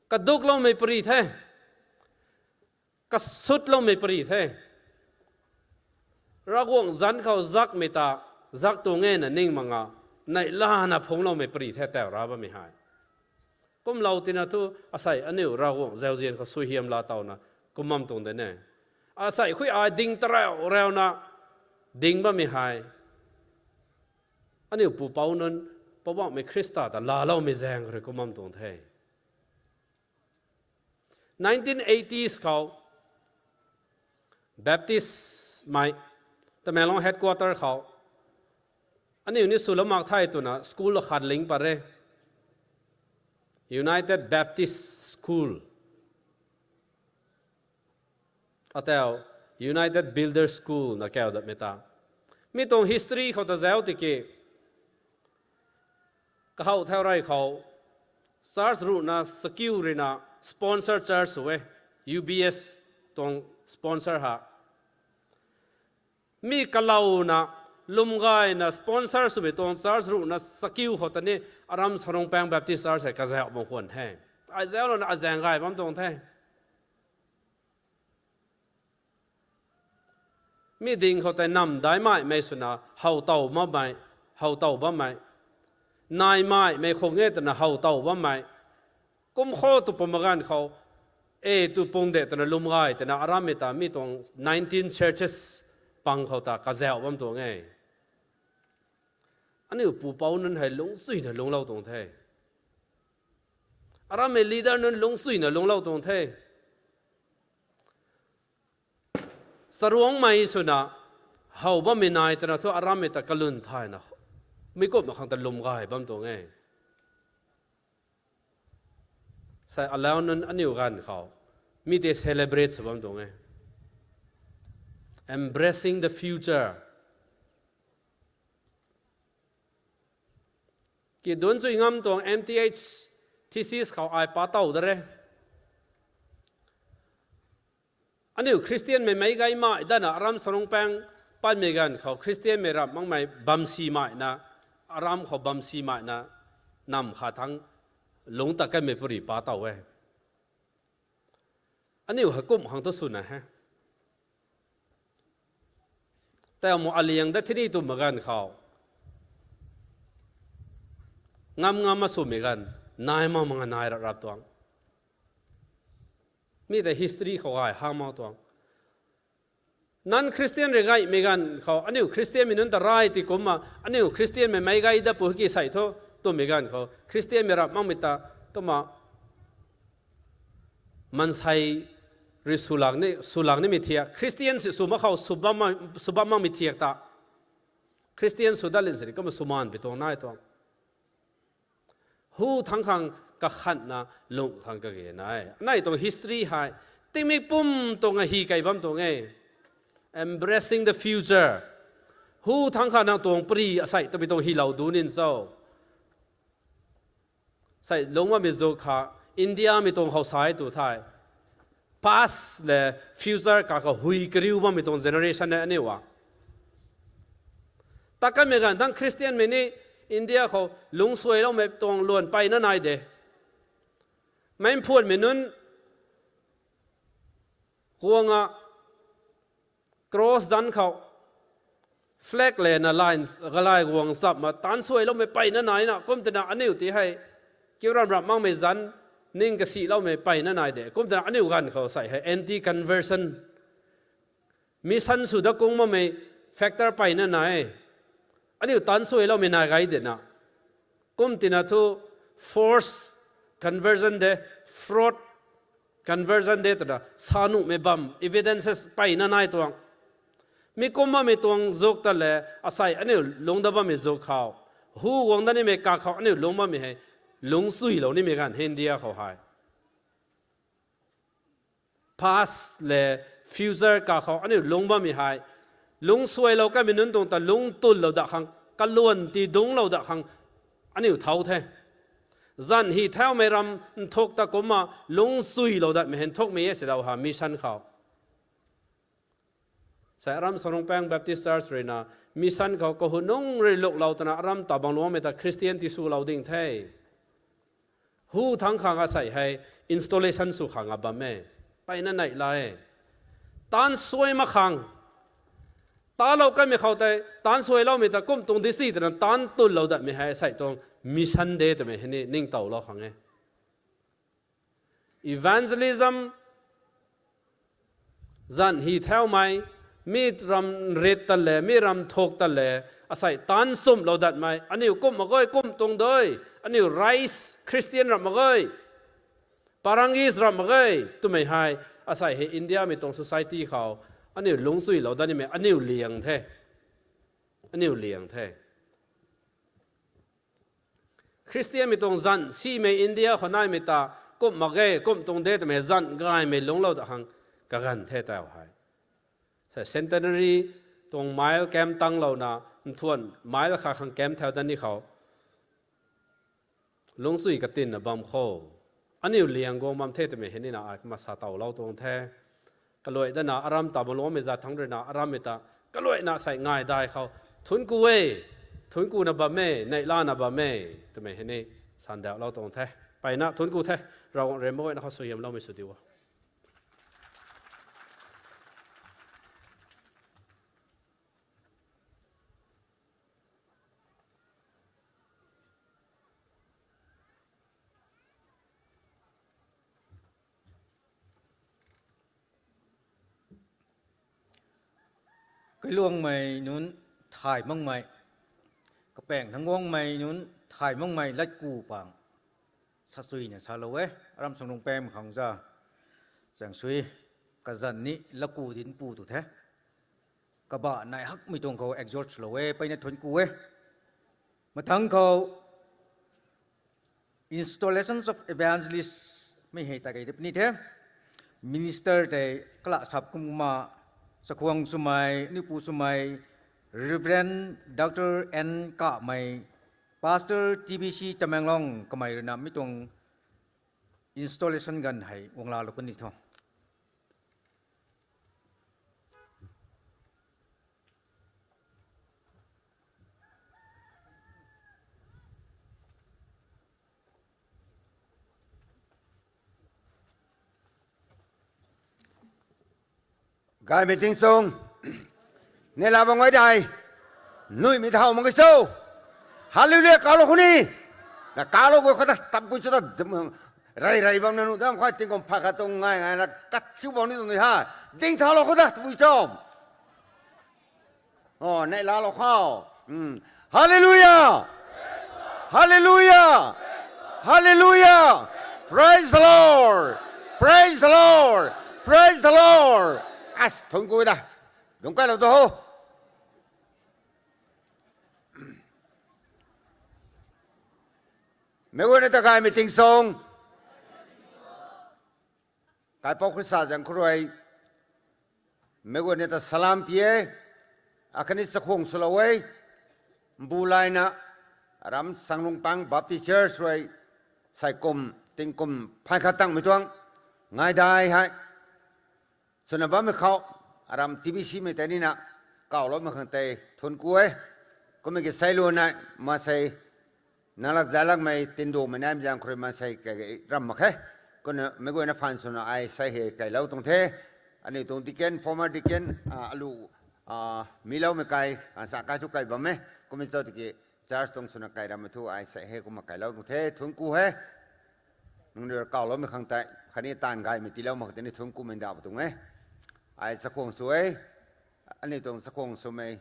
Kadukloumei pari the. Kasutloumei pari the. Ravguangc zanc khou zakmei ta, zak tuang e na ning manga, neihlana phungcloumei pari the tau rav bammei hei. Kumlou tina thu asei aniu Ravguangc zauzian khou suaihiam laa towna kum bam tuang de ne. Asei khui ai ding tarau rauna ding bammei hei, aniu pupouc nunc, Poubauhmei Khrista ta laaloumei zaeng khou rui kum bam tuang the. Nineteen eighties khou, Baptist mei, Tamenglong headquarter khou, aniu ni swlou mak the twna school akhat ling pat re. United Baptist School. Atau United Builder School na kau datmei ta. Mi tuang history khou ta zauc tiki, kahaw thau rey khou, church ruhna sakiu ruina sponsor church sw e, U B S tuang sponsor ha. Mi kalouna, lwm gayna sponsor swmei tuang church ruhna sakiu khou ta ni, aram Sarungpaeng Baptist Church hei kazauh bam khwan the. Ai zauclouna azaeng gay bam tuang the. Mi ding khou tei namv daihmei swna how tow bammei, how tow bammei. Naimeimei khou nge twna how tow bammei. Kum khou tu pum ganv khou, e tu pung de twna lwm gay twna arammei ta mi tuang nineteen churches pang khou ta kazauh bam tuang e. Aniu pupouc nunc hei lungcsuina lungclou tuang the. Arammei leader nunc lungcsuina lungclou tuang the. Charuangmei swna, how bammei nai twna thu arammei ta kalwn thayna, mi kumna khang ta lwm gay bam tuang e. Sei alau nunc aniu ganv khou, mi tei celebrate sw bam tuang e. Embracing the future. Kidunc chui ngam tuang M Th thesis khou ai pa tow da re. Aniu Christianmei meic gaymei dana aram Sarungpaeng patmei ganv khou Christianmei ramh makmei bamsimeina, aram khou bamsimeina, namv khat thangc lungc ta kanmei puri pa tow e. Aniu hei kum khang tu swna he. Tei mu aliang dat thini twmei ganv khou, ngam ngam ma swmei ganv, nai ma manga nai rap rap tuang. Mi tei history khou gay ha mak tuang. Non-Christian rui gaymei ganv khou, aniu Christianmei nunc ta rai ti kumna, aniu Christianmei meic gay dat pu ki sei thu, twmei ganv khou, Christianmei ramh makmei ta, twna, maansei rui swlak ni, swlak nimei thiak, Christian si sw mak khou, sw bam ma, sw bam makmei thiak ta. Christian sw dat lin sini kumna sw maan pi tuang nai tuang. Hu thangc khang kakhatna lung khang kage nai. Anei tuang history hei, tingmik pum tuang ahi kei bam tuang e. Embracing the future. Hu thangc khang nang tuang pari asei twmei tuang hilou du nin cho. Sei lungc bammei zu kha, Indiamei tuang khou sa e tu thei. Past le future kaka hui kariu bammei tuang generation e aniu a. Ta kanmei ganv thangc Christianmei ni India khou lungcsuailoumei tuang luan peyna nai de. Meic mphuanmei nunc guang a, cross zanc khou, flag lena line galai guang chapma taanc suailoumei peyna naina, kum twna aniu ti hei, kiu ram ram makmei zanc, ning kasiloumei peyna nai de. Kum twna aniu ganv khou sei hei anti-conversion, mission sw dat kung makmei factor peyna nai. Aniu taanc suailoumei nai gay dena. Kum tina thu force conversion de, fraud conversion de twna sa nuhmei bam evidences peyna nai tuang. Mi kum bammei tuang zuk ta le, asei aniu lungc dat bammei zuk khou, hu guang dat nimei kakhou aniu lungc bammei hei, lungcchuilou nimei ganv India khou hei. Past le future kakhou aniu lungc bammei hei, lungcsuailou kamei nunc tuang ta lungc tunlou dat khang, kaluan ti dungclou dat khang aniu thau the. Zanc hi thaumei ram nthuk ta kumna lungcchuilou datmei hei nthukmei e si dau ha mission khou. Sei aram Sanrungpang Baptist Church ruina mission khou kahunungc rui luklou twna aram ta bangluangmei ta Christian tiswlou ding the. Hu thangc khang asei hei installation sw khang a bam e. Mpeyna neihla e. Taanv suai mak khang, talou kamei khou tei taanv suailoumei ta kum tuang di si twna taanv tunlou datmei hei asei tuang mission de twmei hei ni ningtowlou khang e. Evangelism, zanc hi thaumei, mi ram rit ta le, mi ram thuk ta le, asei taanv sumlou datmei, aniu kum mak ge, kum tuang de, aniu rice Christian ram mak ge, Parangis ram mak ge, twmei hei, asei hei Indiamei tuang society khou, aniu lungcchuilou dat nimei, aniu liang the. Aniu liang the. Christianmei tuang zanc simei India khou naimei ta, kum mak ge, kum tuang de twmei zanc gaymei lungclou ta khang kaganv the tau hei. Sei Centenary tuang mile kam tanglouna, nthuan mile khat khang kam thau dat ni khou, lungcchui katinna bam khou, aniu liang guang bam the twmei hei nina ai kumna sa towlou tuang the. Kaluai dana aram ta bangluangmei zat thangc ruina arammei ta, kaluaina sei ngaidai khou, thuanc ku e, thuanc kuna bam e, neihlana bam e, twmei hei ni sandauhlou tuang the. Mpeyna thuanc ku the, Ravguangc rui mak guayna khou suaihiamloumei sw diu o. Kailuangmei nunc thay makmei, kapaeng thangc guangmei nunc thay makmei latku pang, sasuina salou e, aram Sanrungpang khang za, zaeng sui, kazanc ni latku dinc pu tu the. Kabah nai hakmei tuang khou exhort swlou e, mpeyna thuanc ku e. Mathangc khou, installations of evangelist mei hei ta kei tei puni the. Minister tei kala sap kumna, chakhwang swmei, nipu swmei, Reverend Doctor N Kamei, Pastor T B C Tamenglong kamei ruina mi tuang installation ganv hei guang laalou kan ni tho. Gaymei tingchung, neihla bam guay dai, nuihmei thau mak ge cho. Hallelujah kalou khou ni, na kalou guay khou ta tabui cho ta, rey rey bam na nuh dam khou tingkum phay khat tuang ngai ngai na kachiu bam ni tuang ni ha, ding thaulou khou ta tabui cho. O, neihlalou khou. Hallelujah! Hallelujah! Hallelujah! Praise the Lord! Praise the Lord! Praise the Lord! As, thuanc ku da. Dungc kailou tu ho. Meic guayna ta gaymei tingchung, Kaipouc Khrista zaeng khou rui meic guayna ta salam ti e, akhatni chakhwang swlou e, mbu layna, aram Sangrungpang Baptist Church rui, saikum, tingkum phay khat tangmei tuang, ngaidai hei swna bammei khou, aram T B C mei tei nina, kawloumei khang tei thuanc ku e. Kummei ki seiluan nai, maansei, nang lak zalakmei tindumei naimei zaeng khou rui maansei kage ram mak khe. Kumna meic guayna phaan swna ai sei hei kailou tuang the. Aniu tuang deacon, former deacon, alu, miloumei kai, sa kai thu kai bam e. Kummei cho tiki church tuang swna kai rammei thu ai sei hei kumna kailou tuang the, thuanc ku he. Nangniw kawloumei khang tei, khatni taanv gaymei tiilou mak tei ni thuanc kumei ndauh tuang e. Ai chakhwang sw e, aniu tuang chakhwang swmei,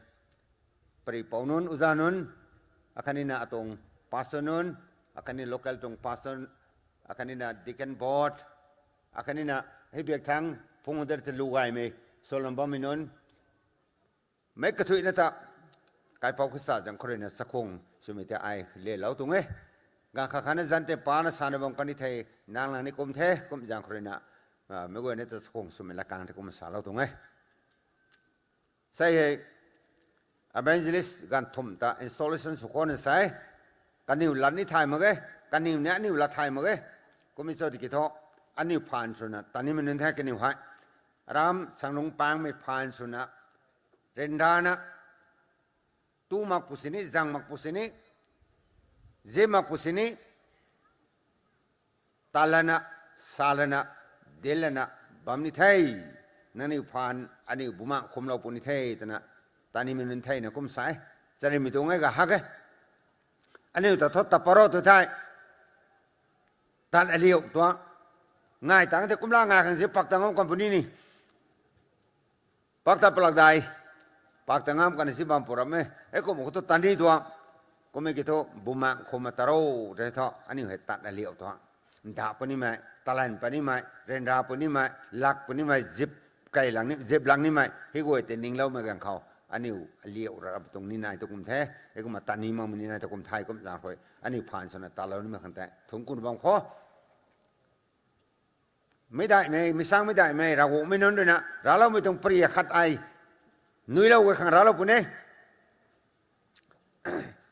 paripouc nunc, uza nunc, akhatnina atuang pastor nunc, akhatni local tuang pastor, akhatnina deacon board, akhatnina hei biak thangc phungc der tei lu gaymei, solam bammei nunc, Meic kathuicna ta, kaipouc khou sa zaeng khou ruina chakhwang swmei tei ai lelou tuang e. Ganv khat khatna zan tei pana sana bam kan ni thei, nang lang ni kum the, kum zaeng khou ruina, meic guayna ta chakhwang swmei latkaeng tei kum salou tuang e. Sei hei, evangelist ganv thumh ta installation sw khou na sa e. Kaniw lat ni thay mak ge, kaniw ni aniw lat thay mak ge. Kummei cho tiki thu, aniw phaan swna tat nimei nunc the kaniw hei. Ram Sanglung Pangmei phaan swna, ryanrana, tu mak pu sini, zang mak pu sini, zip mak pu sini, tat lana, sa lana, dil lana, bam ni the. Nangniw phaan, aniw bumaengh khumlou puni the twna, tat nimei nunc thena kum sa e. Charymei tuang e ga hak e. Aniu ta thu tat paro tu thei, tat aliu tuang. Ngai tang tei kumla ngai khang si pak ta ngam company ni. Pak ta palak dai. Pak ta ngam kan si bam pu ram e. Heikum khou thu tat ni tuang. Kummei ki thu bumaengh khum ta ro tei thu aniu hei tat aliu tuang. Nda punimei, talent punimei, ryanra punimei, lak punimei, zip kai lang ni, zip lang nimei hei guay tei ningloumei ganv khou, aniu aliu rap tuang ni nai tu kum the. Heikumna tat ni makmei ni nai tu kum the kum zaeng khou, aniu phaan swna tatlou nimei khang tei thungc kuna bam khou, meic daihmei, meic sangmei daihmei, Ravguangc mei nunc ruina racloumei tuang pary akhat ai nuilou guay khang raclou puni.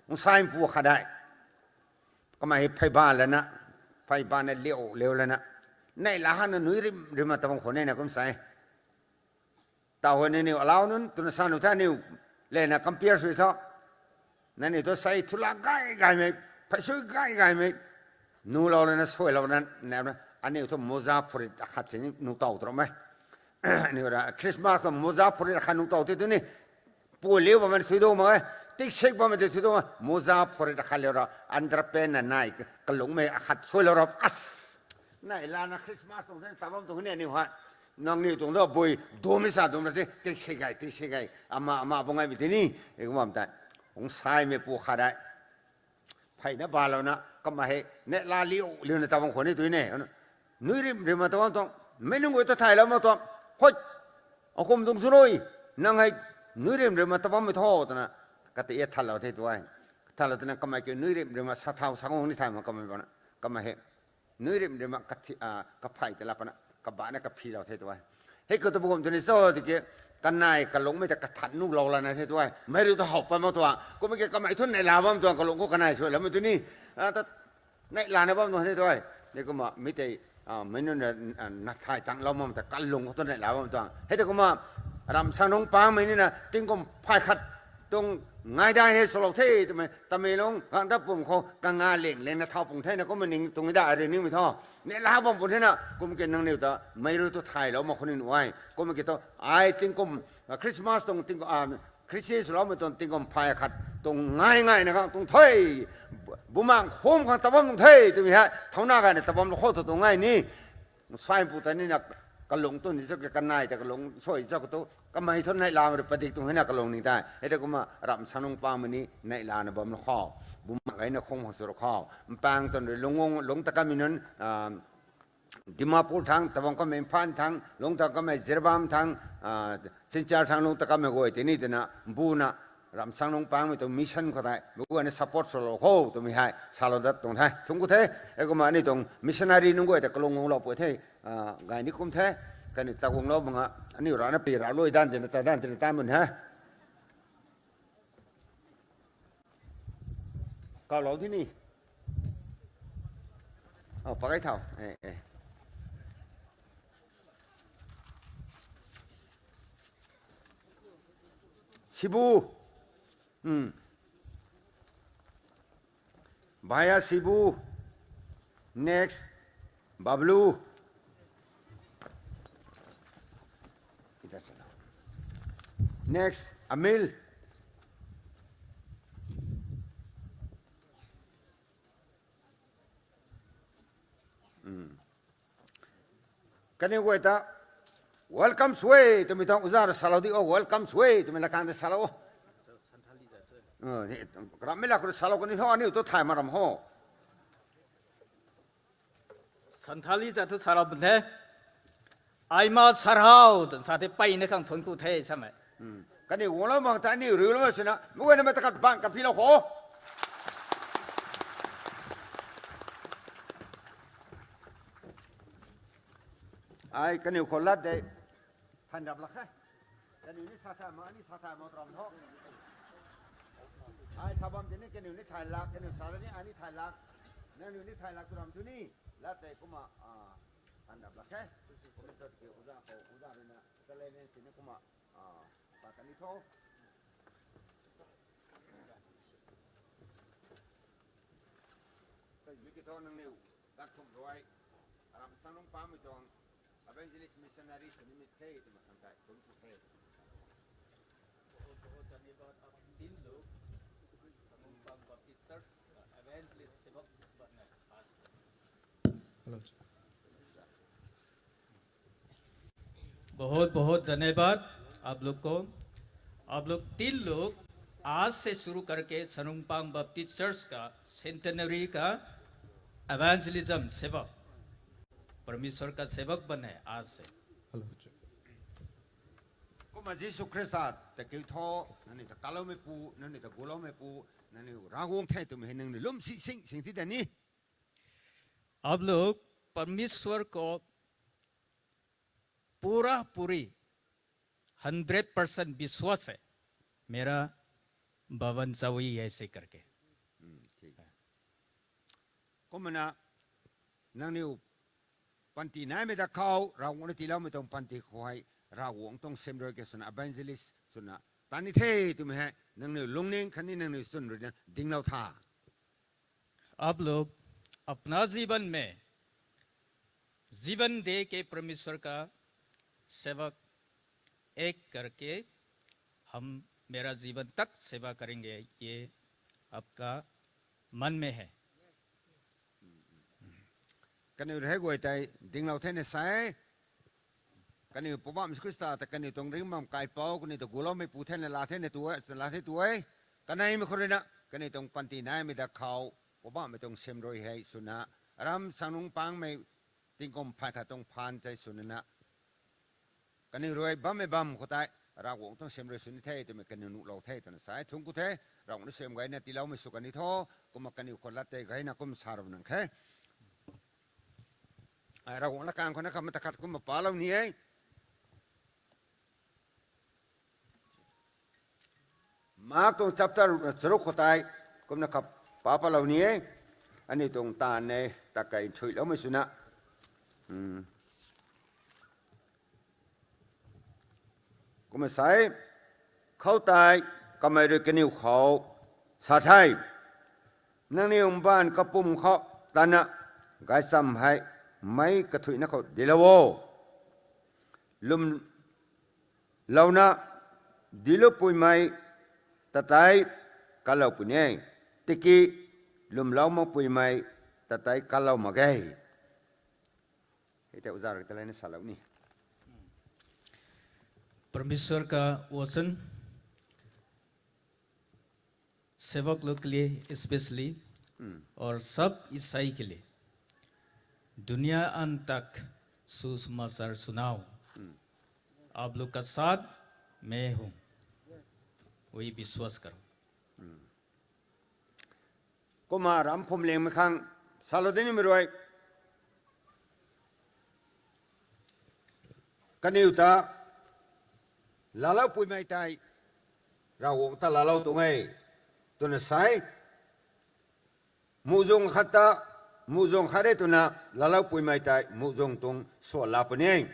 Ungsaimpu khat dei. Kamei pheyba lana, pheyba na liu liu lana, neihla hana nui rim rimna tabang khou nina kum sa e. Taw hei nangniw alau nunc twna sa nu the, aniw lena compare sw tho. Nangniw thu sei thula gay gaymei, phey sui gay gaymei, nulou lana suailou na, aniw thu moza phurit akhat sini nuh tow tu ram e. Aniw ra Christmas khou moza phurit akhat nuh tow the tu ni. Pualiu bammei tei thuidau mak e, tiksik bammei tei thuidau mak e, moza phurit akhat liu ra, underpant na nai, kalungmei akhat suailou ra, as, nai lana Christmas tuang the tabam tuang ni aniw hei. Nangniw tuang da bui, dumei sa dumna se, tiksik gay, tiksik gay, ama, ama bang gaymei tei ni, e kum bam tei. Ungsaimei pu khat dei. Pheyna balouna, kamei hei, neihla liu, liuna tabam khou ni tu ne. Nui rim rimna tabam tuang, meic nunc guay ta thaylou mak tuang, hoi, akum tuang chu rui, nang hei, nui rim rimna tabammei tho twna, kata e thatlou the tu e. Thatlou twna kamei ki nui rim rimna sa thau sa ngong ni thay mak kamei bana, kamei hei, nui rim rimna kathi-, a, kaphey ta la pana, kabana kaphilou the tu e. Hei khou tu bu kum tu ni cho tiki, kanei kalungmei ta kathat nuhlou lana the tu e. Meic rui tu how pat mak tuang, kummei ki kamei thu neihla bam tuang kalung khou kanei suailoumei tu ni. A, ta, neihlana bam tuang the tu e. Ni kumna mi tei, a, meic nunc na, a, na thay tanglou mak ta kalung khou tu neihla bam tuang. Hei tei kumna, Ramsangnungc Pangmei nina tingkum phay khat tuang ngai dai hei swlou the twmei, Tamenglong gangda pum khou kanga ling lingna thau pung thena kumna ning tuang da ari ningmei tho. Neihla bam pun thena kum ki nangniw ta meic rui tu thaylou mak khou ni nuh e. Kummei ki tu, ai tingkum, a, Christmas tuang tingkum, a, Khristian swloumei tuang tingkum phay khat tuang ngai ngaina khang tuang the. Bumaengh khum khang tabam tuang the twmei hei thauna gayna tabamlou khou tu tuang ngai ni. Ungsaimpu ta nina kalung tu ni cho ki kanei ta kalung suai cho ki tu kamei thu neihlamei rui padik tuang hena kalung ni tei. Hei tei kumna Ramsangnungc Pangmei ni neihlana bamlou khou, bumaengh gayna khum khang swlou khou, mpang tuang rui lungc, lungc ta kamei nunc, a, Dimapur thang tabam kamei, Imphal thang lungc ta kamei, Jiribam thang, a, Silchar thang lungc ta kamei guay tei ni twna buna, Ramsangnungc Pangmei tuang mission khou tei meic guayna support swlou khou twmei hei salou dat tuang the. Thungc ku the, e kumna aniu tuang missionary nunc guay ta kalung guanglou pui the, a, gay ni kum the, kaniw ta guanglou mak nga, aniu rana pi ra lui dan tina ta dan tina ta mun he. Kawlou di ni. O, pakai thau. E, e. Sibu. Hmm. Bhaiya Sibu. Next, Bablu. Next, Amil. Kaniw guay ta, welcome sw e twmei tuang uza rui salou di o, welcome sw e twmei lakang tei salou o. Rammei lak rui salou kani tho, aniu tu thay mak ram ho. Santhali ta thu salou pun the. Aima sarhau twna sa the, peyna khang thuanc ku the samei. Aniu guanglou mak ta aniu riulou swna, mei guayna mei ta khat bang kapilou kho. Ai kaniw khou lat de. Than rap lak khe. Kaniw ni sa thay mak, ani sa thay mak turam tho. Ai sa bam tini kaniw ni thay lak, kaniw sa ni ani thay lak. Nangniw ni thay lak turam tu ni. Lat tei kumna, ah, than rap lak khe. Kumna tat ki uza khou, uza rui na, ta le nen sini kumna, ah, sa kani tho. Thank you, ki tho nangniw. Lat khum rui, aram sang nung pamei tuang evangelist missionary sini mit the, twmei khang tei, kum tu the. बहुत बहुत धन्यवाद आप तीन लोग, संगोंगपांग Baptist Church का evangelist सेवक बनने आज से। Hello। बहुत बहुत धन्यवाद आप लोग को। आप लोग तीन लोग आज से शुरू करके सनुंगपांग बप्टिस्ट चर्च का सेंटेनरी का इवेंजलिज्म सेवक, परमेश्वर का सेवक बने आज से। Kumna Jisu Khrista ta kiu tho, nangniw ta kaloumeipu, nangniw ta guloumeipu, nangniw Ravguangc the twmei hei nangniw lum si sing sing ti da ni. आप लोग परमेश्वर को पूरा पूरी हंड्रेड परसेंट विश्वास है, मेरा भवन चाबी ऐसे करके। Kumna, nangniw panty naimei da khou, Ravguangc na tiiloumei tuang panty khou hei, Ravguangc tuang sem rui ke swna evangelist swna, tani the twmei hei, nangniw lungning khatni nangniw chwn rui na dinglou tha. आप लोग अपना जीवन में जीवन दे के परमेश्वर का सेवक एक करके हम, मेरा जीवन तक सेवा करेंगे, ये आपका मन में है। Kaniw rui hei guay tei dinglou thena sa e. Kaniw Poubauhmei Jisu Khrista ta kaniw tuang ringcbam kaipouc, kaniw ta guloumeipu thena laa thena tu e, laa the tu e. Kaneimei khou rui na, kaniw tuang panty naimei da khou, Poubauhmei tuang sem rui hei swna, aram sang nung pangmei tingkum phay khat tuang phaan tei swna na, kaniw rui bammei bam khou tei, Ravguangc tuang sem rui sw ni the twmei kaniw nuhlou the twna sa e. Thungc ku the, Ravguangc na sem gayna tiiloumei sw kani tho, kumna kaniw khou lat tei gayna kum sa rap nang khe. Ai, Ravguangc lakang khou na khat mata khat kumna palou ni e. Mark tuang chapter ruhna charuk khou tei, kumna khat pa palou ni e. Aniu tuang taanv e, ta kei nthuiloumei swna. Kumna sa e, khoutei kamei rui kaniw khou sa the, nangniw mbaanv kapwm khou tana gaychamv hei meic kathuicna khou dilou o. Lwmlouna dilupuimei ta tei kalou puni e, tiki lwmlou makpuimei ta tei kalou mak ge. Hei tei uza rui ta leina salou ni. परमेश्वर का वचन सेवक लोग के लिए स्पेशली और सब ईसाई के लिए, दुनिया अंत तक सुसमाचार सुनाओ। आप लोग का साथ मैं हूँ, वही विश्वास करो। Kumna ram phwamlingmei khang salou di nimei rui, kaniw ta laaloupuimei tei Ravguangc ta laalou tuang e twna sa e. Muhzwng khat ta, muhzwng khat re twna laaloupuimei tei muhzwng tuang swan laa puni e.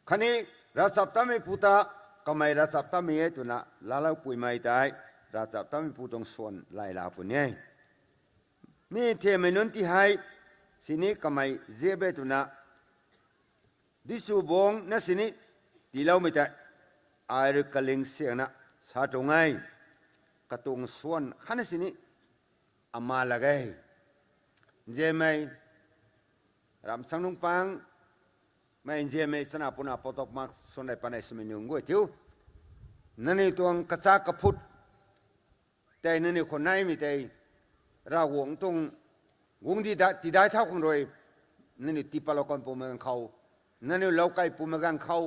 Khatni ravchaptatmeipu ta, kamei ravchaptatmei e twna laaloupuimei tei ravchaptatmeipu tuang swan lay laa puni e. Mi thiammei nunc ti hei sini kamei ziap e twna Dichu bangc na sini tiiloumei tei ai rui kaling siangna sa tuang e. Katuang swan khatna sini ama lak ge. Nzianmei, ramchang nungc pang mei nzianmei chana puna potok mak swan dei panei swmei nunc guay thiu, nangniw tuang kacha kaphut tei nangniw khou naimei tei Ravguangc tuang guangcdic tidai thau khang rui, nangniw tipatlou kan pumei ganv khou, nangniw lou kai pumei ganv khou,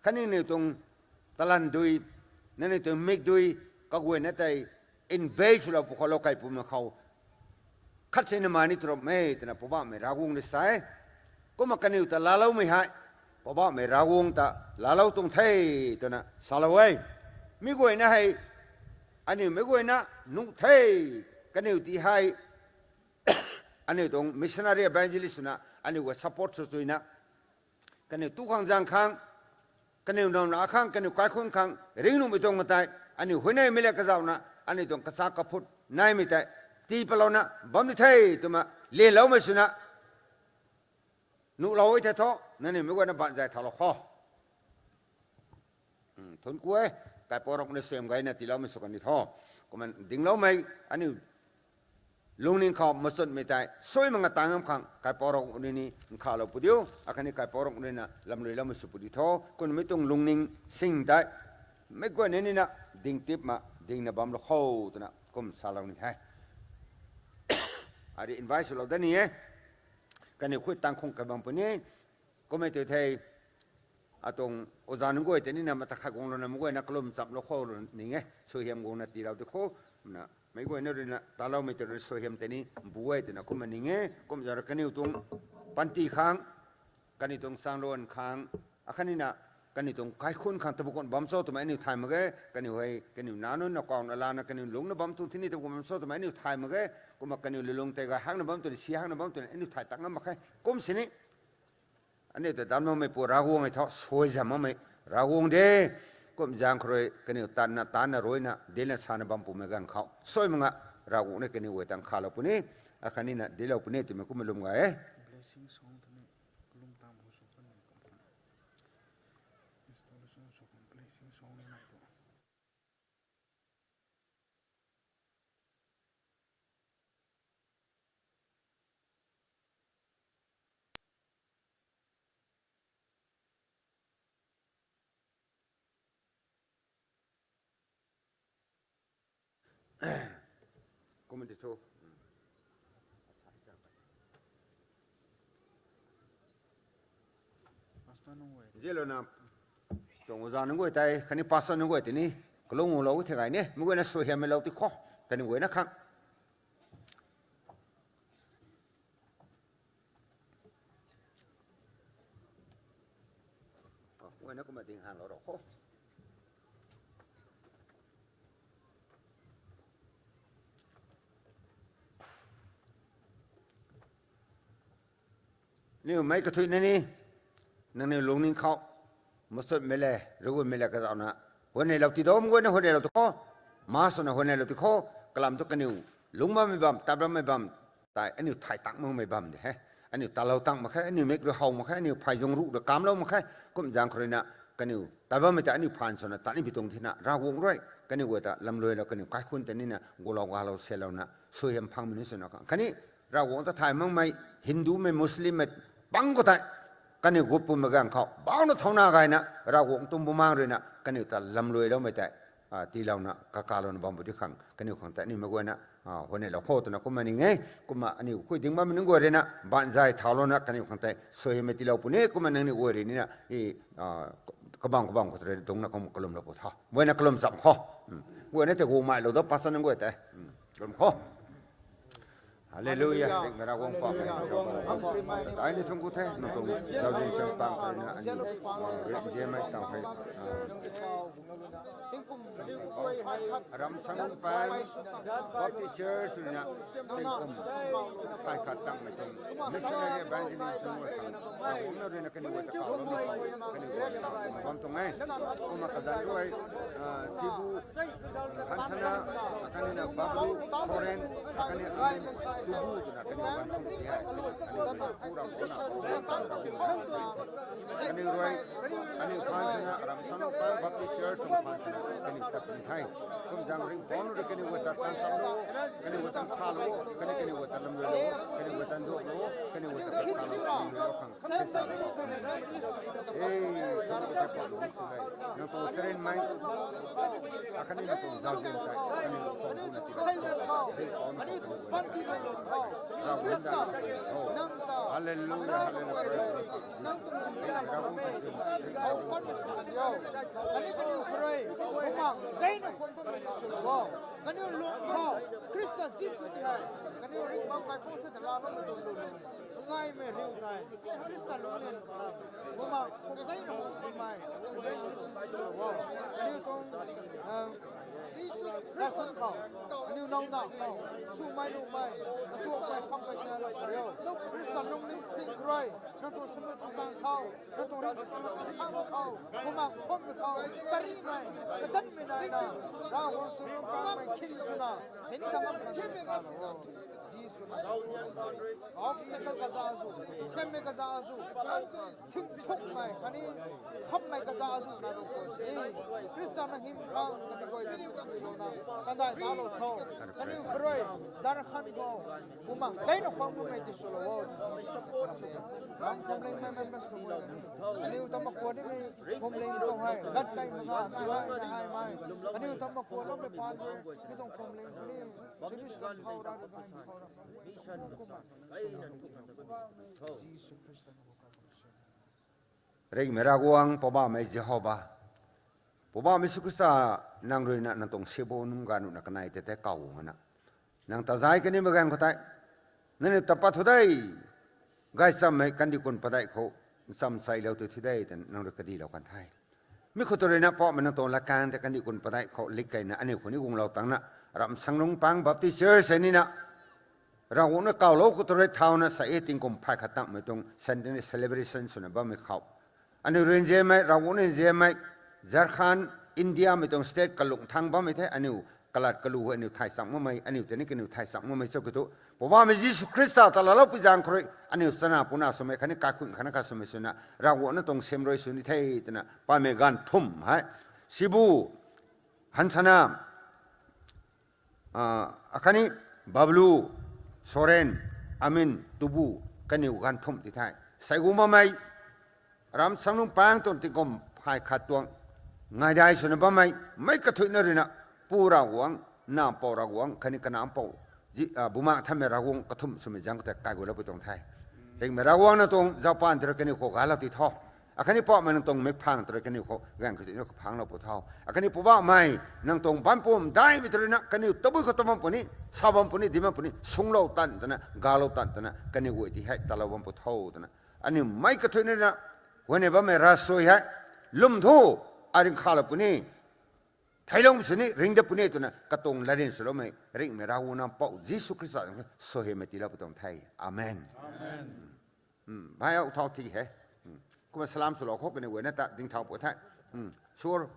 Khatni nangniw tuang talan dui, nangniw tuang mik dui, kaguayna tei invest swlou pwkhou lou kaipumei khou khat sina mani turup mei twna Poubauhmei Ravguangc rui sa e. Kumna kaniw ta laaloumei hei Poubauhmei Ravguangc ta laalou tuang the twna salou e. Mi guayna hei, aniu mi guayna nuh the, kaniw ti hei, aniu tuang missionary evangelist swna aniu guay support sw chuina, kaniw tu khang zaeng khang, kaniw nauna khang, kaniw kaikhunc khang ringnuhmei tuang tei, aniu huayneymei le kazauhna, aniu tuang kachak kaphut naimei tei tii palouna bam ni the twna lianloumei swna nuhlou e the thu, nangniw mi guayna baanzay thaulou kho. Thun ku e, kaipouc rui na suaihiam gayna tiiloumei sw kan ni tho. Kumna dingloumei, aniu lungning khou machutmei tei suai mak nga tang ngam khang kaipouc rui ni nkhavlou pu diu, akhatni kaipouc rui na lamluiloumei sw pu di tho. Kumna mi tuang lungning sing tei meic guayna nina dingtip ma dingna bamlou kho twna kum salou ni the. Ari invite swlou dat ni e. Kaniw khui tang khung kai bam puni. Kummei tu thei, atuang oza nunc guay tei nina mata khat guanglouna meic guayna kalum chamlou khou lou ning e, suaihiam guangna tiilou di kho. Kumna meic guayna rui na taloumei tei rui suaihiam tei ni bu e twna kumna ning e. Kum zara kaniw tuang panty khang, kaniw tuang changluan khang, akhatni na kaniw tuang kaikhunc khang tabui khwan bam cho twmei aniu thay mak ge. Kaniw hei kaniw nac nunc na kauna lana kaniw lungcna bam tuang thini tabui khwan bam cho twmei aniu thay mak ge. Kumna kaniw lulung tei gay hakna bam twna, si hakna bam twna aniu thay tak ngam mak khe. Kum sini aniu ta damcloumeipu Ravguangc e thu suai zam makmei Ravguangc de. Kum zaeng khou rui kaniw tanna tanna ruina dinna sana bam pumei ganv khou suai mak nga Ravguangc ni kaniw guay ta nkhavlou puni, akhatni na dinclou puni twmei kumna lwm gay e. Kumna di thu. Zilouna, tuang oza nunc guay tei khatni pastor nunc guay tei ni kalung lou the gay ni, meic guayna suaihiammeilou ti kho, kaniw guayna khang. Guayna kumna ding hanlou rou kho. Niw meic kathuicna ni, nangniw lungning khou machutmei le, rigummei le kazauhna huayneylou ti dam guayna huayneylou ti kho, ma swna huayneylou ti kho, kalam thu kaniw lungc bammei bam, tat bammei bam tei aniu thay tang makmei bam de he. Aniu talou tang mak khe, aniu mik rui how mak khe, aniu phayzung ruh rui kamclou mak khe. Kum zaeng khou ruina kaniw tat bammei tei aniu phaan swna tat ni pi tuang thina Ravguangc rui kaniw guay ta lamluilou, kaniw kaikhunc tei nina gulou galou selouna suaihiam phangmei ni swna khang khatni Ravguangc ta thay makmei Hindumei, Muslimmei pang khou tei kaniw gut pumei ganv khou bauna thauna gayna Ravguangc tuang bumaengc ruina kaniw ta lamluiloumei tei tiilouna kakalouna bam bu di khang kaniw khang tei aniu meic guayna huayneylou kho twna kumna ning e. Kumna aniu khui ding bammei nunc guay ruina baanzay thaulouna kaniw khang tei suaihiammei tiilou puni. Kumna nangniw guay rui nina kabang kabang khou rui dungcna kum kalumlou pu tha, guayna kalum cham kho. Guayna tei gumailou da pastor nunc guay tei kalum kho. Hallelujah. Rik mei Ravguangc pamei. Ai ni thung ku the, nang tuang zauzian siam pang khou ruina aniu nzianmei tau hei, Ramsangpang Baptist Church ruina tingkum kai khat tangmei tuang missionary evangelist nunc guay khang Ravguangc na ruina kaniw guay ta kawloumei khou kaniw guay ta bam tuang e. Kumna kazanc rui Sibu Hansana, akhatni na Bablu Soren, akhatni Amin Tubu twna kaniw ganv thum ti hei kaniw ruina pura puna kaniw rui, kaniw phaan swna Ramsangpang Baptist Church tuang phaan swna kaniw ta puni the. Kum zaeng ringcpouc rui kaniw guay ta tan chamlou, kaniw guay ta nkhavlou, khatni kaniw guay ta lamluilou, kaniw guay ta nduaklou, kaniw guay ta kakhalou, lamluilou khang Khrista rui kau puni. E, thangc ku the Poubauhmei Jisu le, nang tuang charynmei akhatni nang tuang zauzian tei kaniw khou buna tiilou tho, ringcpouc na khou kaniw guay ta Ravguangc ta kaniw khou Hallelujah, hallelujah, praise the Lord. Kaniw kharui, kumna, gayna khwan bammei sw lou o. Kaniw lung khou, Khrista Jisu ti hei, kaniw ringh bam kai kou the ta laa lou tu lu lu. Gaymei riu tei, Khrista lungning, kumna, kum gayna khwan bammei, kum gayna sw lou o. Kaniw tuang, ah, Jisu Khrista khou, aniu nau na khou, swmei nuhmei, atuakmei khammei ta lou kariu. Khrista lungning sing rui, nang tuang swmei tuang tang khou, nang tuang ringh tuang tang khou, kumna khwanmei khou, tarimei, kadanmei nai na, Ravguangc swmei tuang tangmei khin swna, hin ta ngam na, Jisu na, obstacle kaza zu, themmei kaza zu, thing thukmei khatni khammei kaza zu na lou khou si. Khrista na hym khang kaniw guay ta sw lou na, kandai ta lou tho. Kaniw kharui, Jharkhand khou, kumna, gayna khwan bammei ti sw lou o, Jisu. Ram Phuamling mei members khou guay ni. Aniu ta makuan nimei Phuamling khou hei, gat kai manga, nai hai, nai hai mei. Aniu ta makuan loumei pan, mi tuang Phuamling ni, Jerusalem khou ra, gat khou ra. Kumna, Jisu Khrista. Ringhmei Ravguangc, Poubauhmei Jehova, Poubauhmei Jisu Khrista, nang rui na nang tuang sibu nunc gaanv rui na kanei tei tei kaw guang na, nang ta zay kanimei ganv khou tei, nangniw ta pat thu de, gaychamvmei kandih kun padeih khou ncham chailou tu thi de twna nang rui kadilou kan the. Mi khou tu rui na Poubauhmei nang tuang latkaeng tei kandih kun padeih khou lik keyna aniu khou ni guanglou tangc na, Ramsanglungpang Baptist Church hei ni na, Ravguangc na kawlou khou tu rui thauna sa e tingkum phay khat tangmei tuang centenary celebration swna bammei khou, aniu rui nzianmei, Ravguangc rui nzianmei, Jharkhand, Indiamei tuang state kalung thang bammei the, aniu kalat kalu hei aniu thay chang makmei, aniu tei ni kaniw thay chang makmei cho ki thu, Poubauhmei Jisu Khrista ta laalou pui zaeng khou rui aniu chana puna swmei khatni kaikhunc khatna kha swmei swna Ravguangc na tuang sim rui sw ni the twna pammei ganv thumh hei, Sibu, Hansana, akhatni Bablu, Soren, Amin, Tubu, kaniw ganv thumh ti the. Sei gu makmei, Ramsanglungpang tuang tingkum phay khat tuang ngaidai swna bammei, meic kathuicna rui na, Pu Ravguangc, Nac Mpouh Ravguangc khatni Kanac Mpouh, Bumaengh Nthanmei Ravguangc kathumh swmei zaeng khou tei kaigoulou pui tuang the. Ringhmei Ravguangc nang tuang zaupan tei rui kaniw khou galou ti tho. Akhatni Poubauhmei nang tuang mikphang tei rui kaniw khou ganv kathuicna khou phanglou pui tho. Akhatni Poubauhmei nang tuang baanc pumc daihmei tei rui na kaniw tabui khou ta bam puni, sa bam puni, di bam puni, sunglou tan twna, galou tan twna kaniw guay ti hei talou bam pui tho twna, aniu meic kathuicna rui na, huayney bammei ravsuai hei, lwm thu, a ringkhalou puni, theilung sini ringdat puni twna katuang latryan swloumei Ringhmei Ravguangc Nac Mpouh Jisu Khrista suaihiammei tiilou pui tuang the. Amen. Bhai, uthau thi he. Kumna salam swlou khou, kaniw guayna ta dingthau pui the. Sur,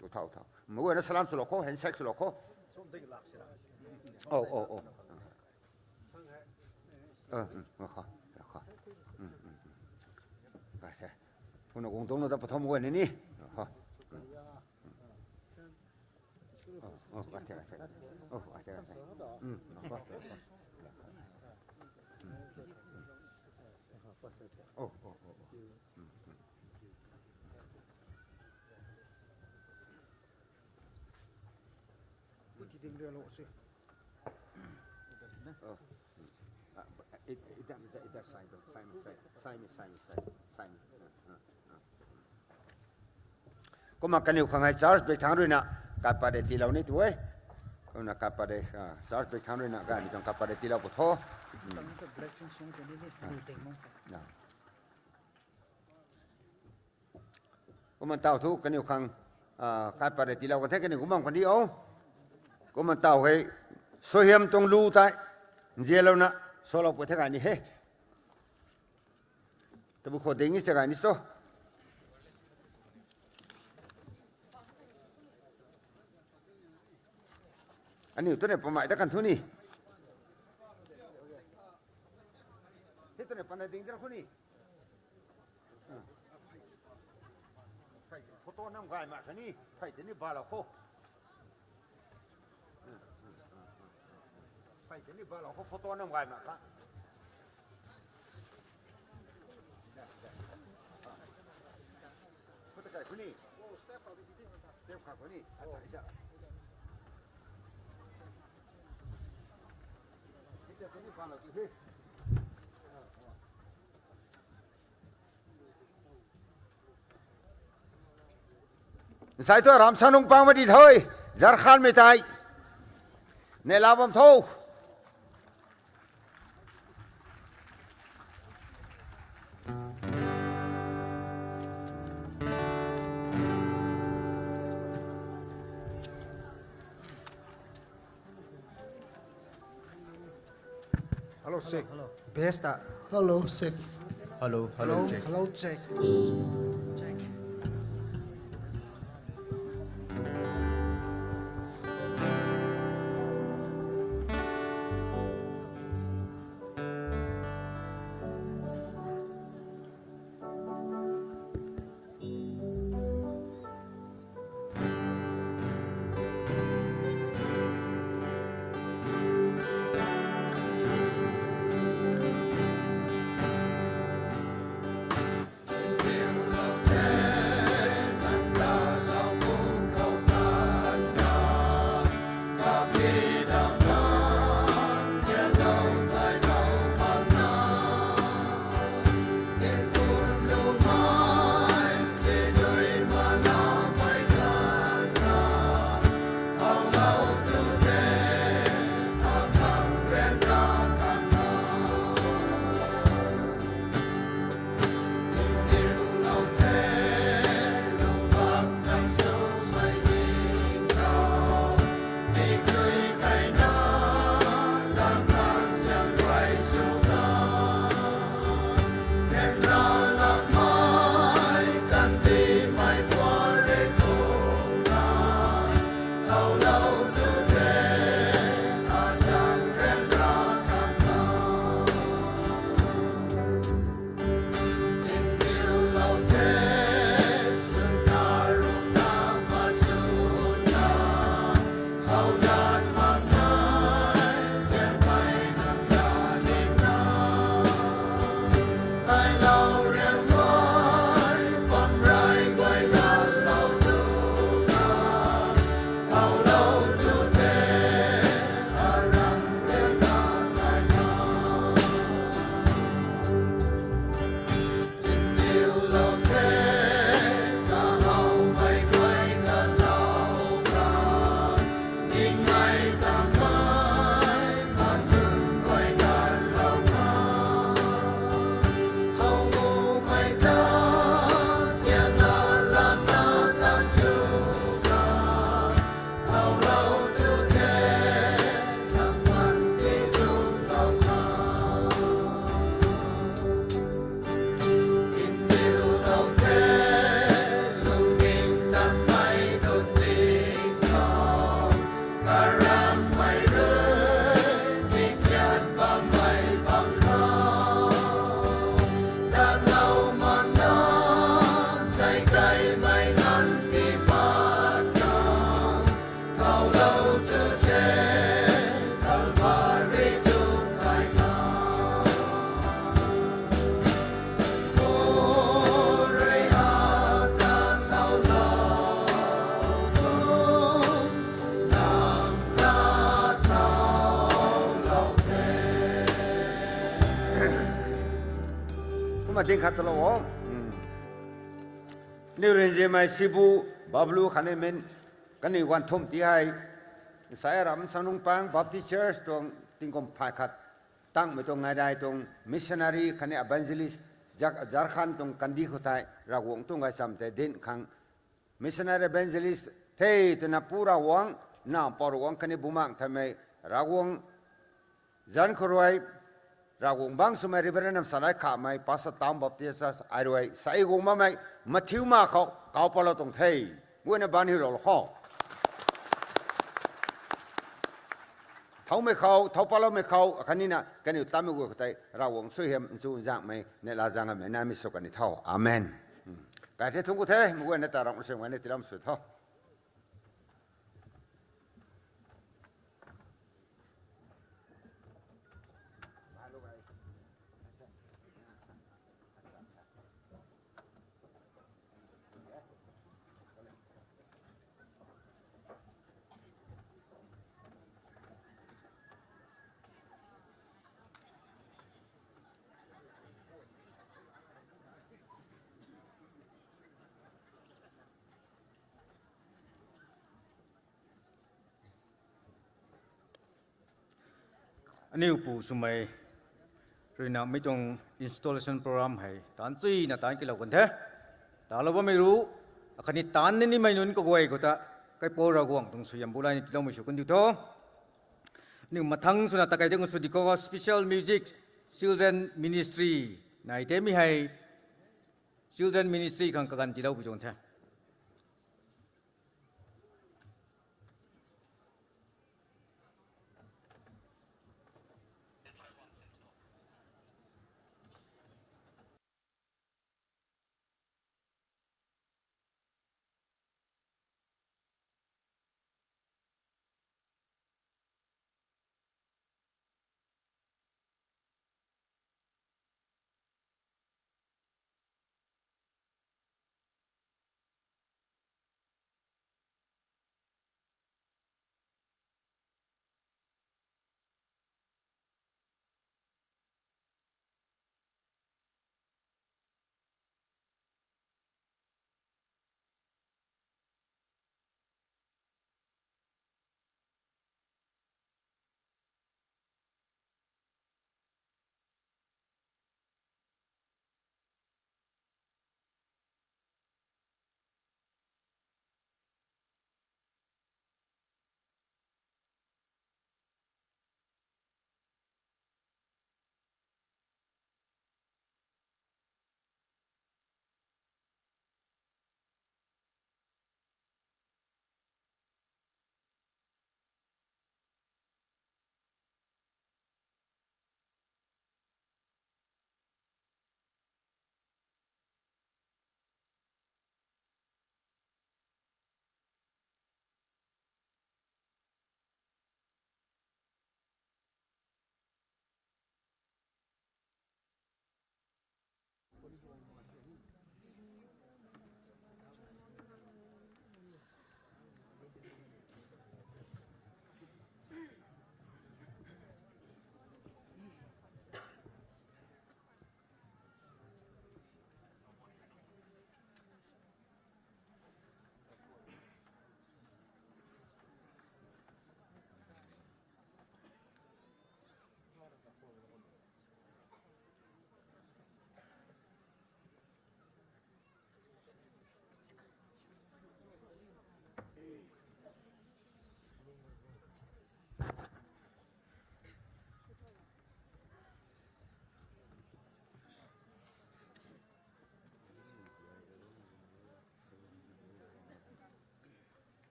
uthau, uthau. Meic guayna salam swlou khou, handshake swlou khou. Kumna guang tuang nu ta pathom guayna ni. Kumna kaniw khang hei church bek thangc rui na, kaipat de tiilou ni tu e. Kumna kaipat de, church bek thangc rui na gaymei tuang kaipat de tiilou pui tho. Kumna taw thu kaniw khang, kaipat de tiilou kan the, kaniw kumna bam kan di o. Kumna taw hei, suaihiam tuang lu tei nzianlouna salou pui the gay ni he. Tabui khou ding ni the gay ni cho. Aniu tu ni pamei ta kan thu ni. Hei tu ni pana ding di ra khou ni. Photo nam gay mak kha ni, phey tei ni balou khou. Phey tei ni balou khou, photo nam gay mak kha. Step khat khou ni, acha hei ta. Hei ta tei ni balou ti he. Nsai tu aram sanung pang ma di tho, Jharkhandmei tei. Neihla bam tho. Hello, check. Hello. Best ah. Hello, check. Hello, hello, hello, check. Hello, check. Check. Kumna ding khat lou o. Niu rinzimei Sibu Bablu khatni min kaniw guan thumh ti hei, nsai aram sanung pang Baptist Church tuang tingkum phay khat tangmei tuang ngaidai tuang missionary khatni evangelist, Jharkhand tuang kandih khou tei Ravguangc tuang gaychamv tei dinc khang missionary evangelist the twna Pu Ravguangc, Nac Mpouh Ravguangc khatni Bumaengh Nthanmei Ravguangc zanc khou rui, Ravguangc bangc swmei Reverend Namsalai Khamei, Pastor Town Baptist Church ai rui sa guang bammei mathiu ma khou kau patlou tuang the. Guayna ban hiulou kho. Thoumei khou, thou patloumei khou akhatnina kaniw tammei guay khou tei Ravguangc suaihiam nchu nzangmei neihla zaeng gaymei naimei sw kan ni tho. Amen. Kai the, thungc ku the, mei guayna ta ramh rui sw guayna tiilam sw tho. Aniu pu swmei ruina mi tuang installation program hei taanc chuyna taanc kilou kan the. Talou bammei ru, akhatni taanc ni nimei nunc kaguay khou ta, kaipouc Ravguangc tuang suaihiam bulai ni tiiloumei sw kan diu tho. Aniu mathang swna takei de kan sw di khou special music, children ministry, nai tei mi hei children ministry khang kaganv tiilou pu tuang the.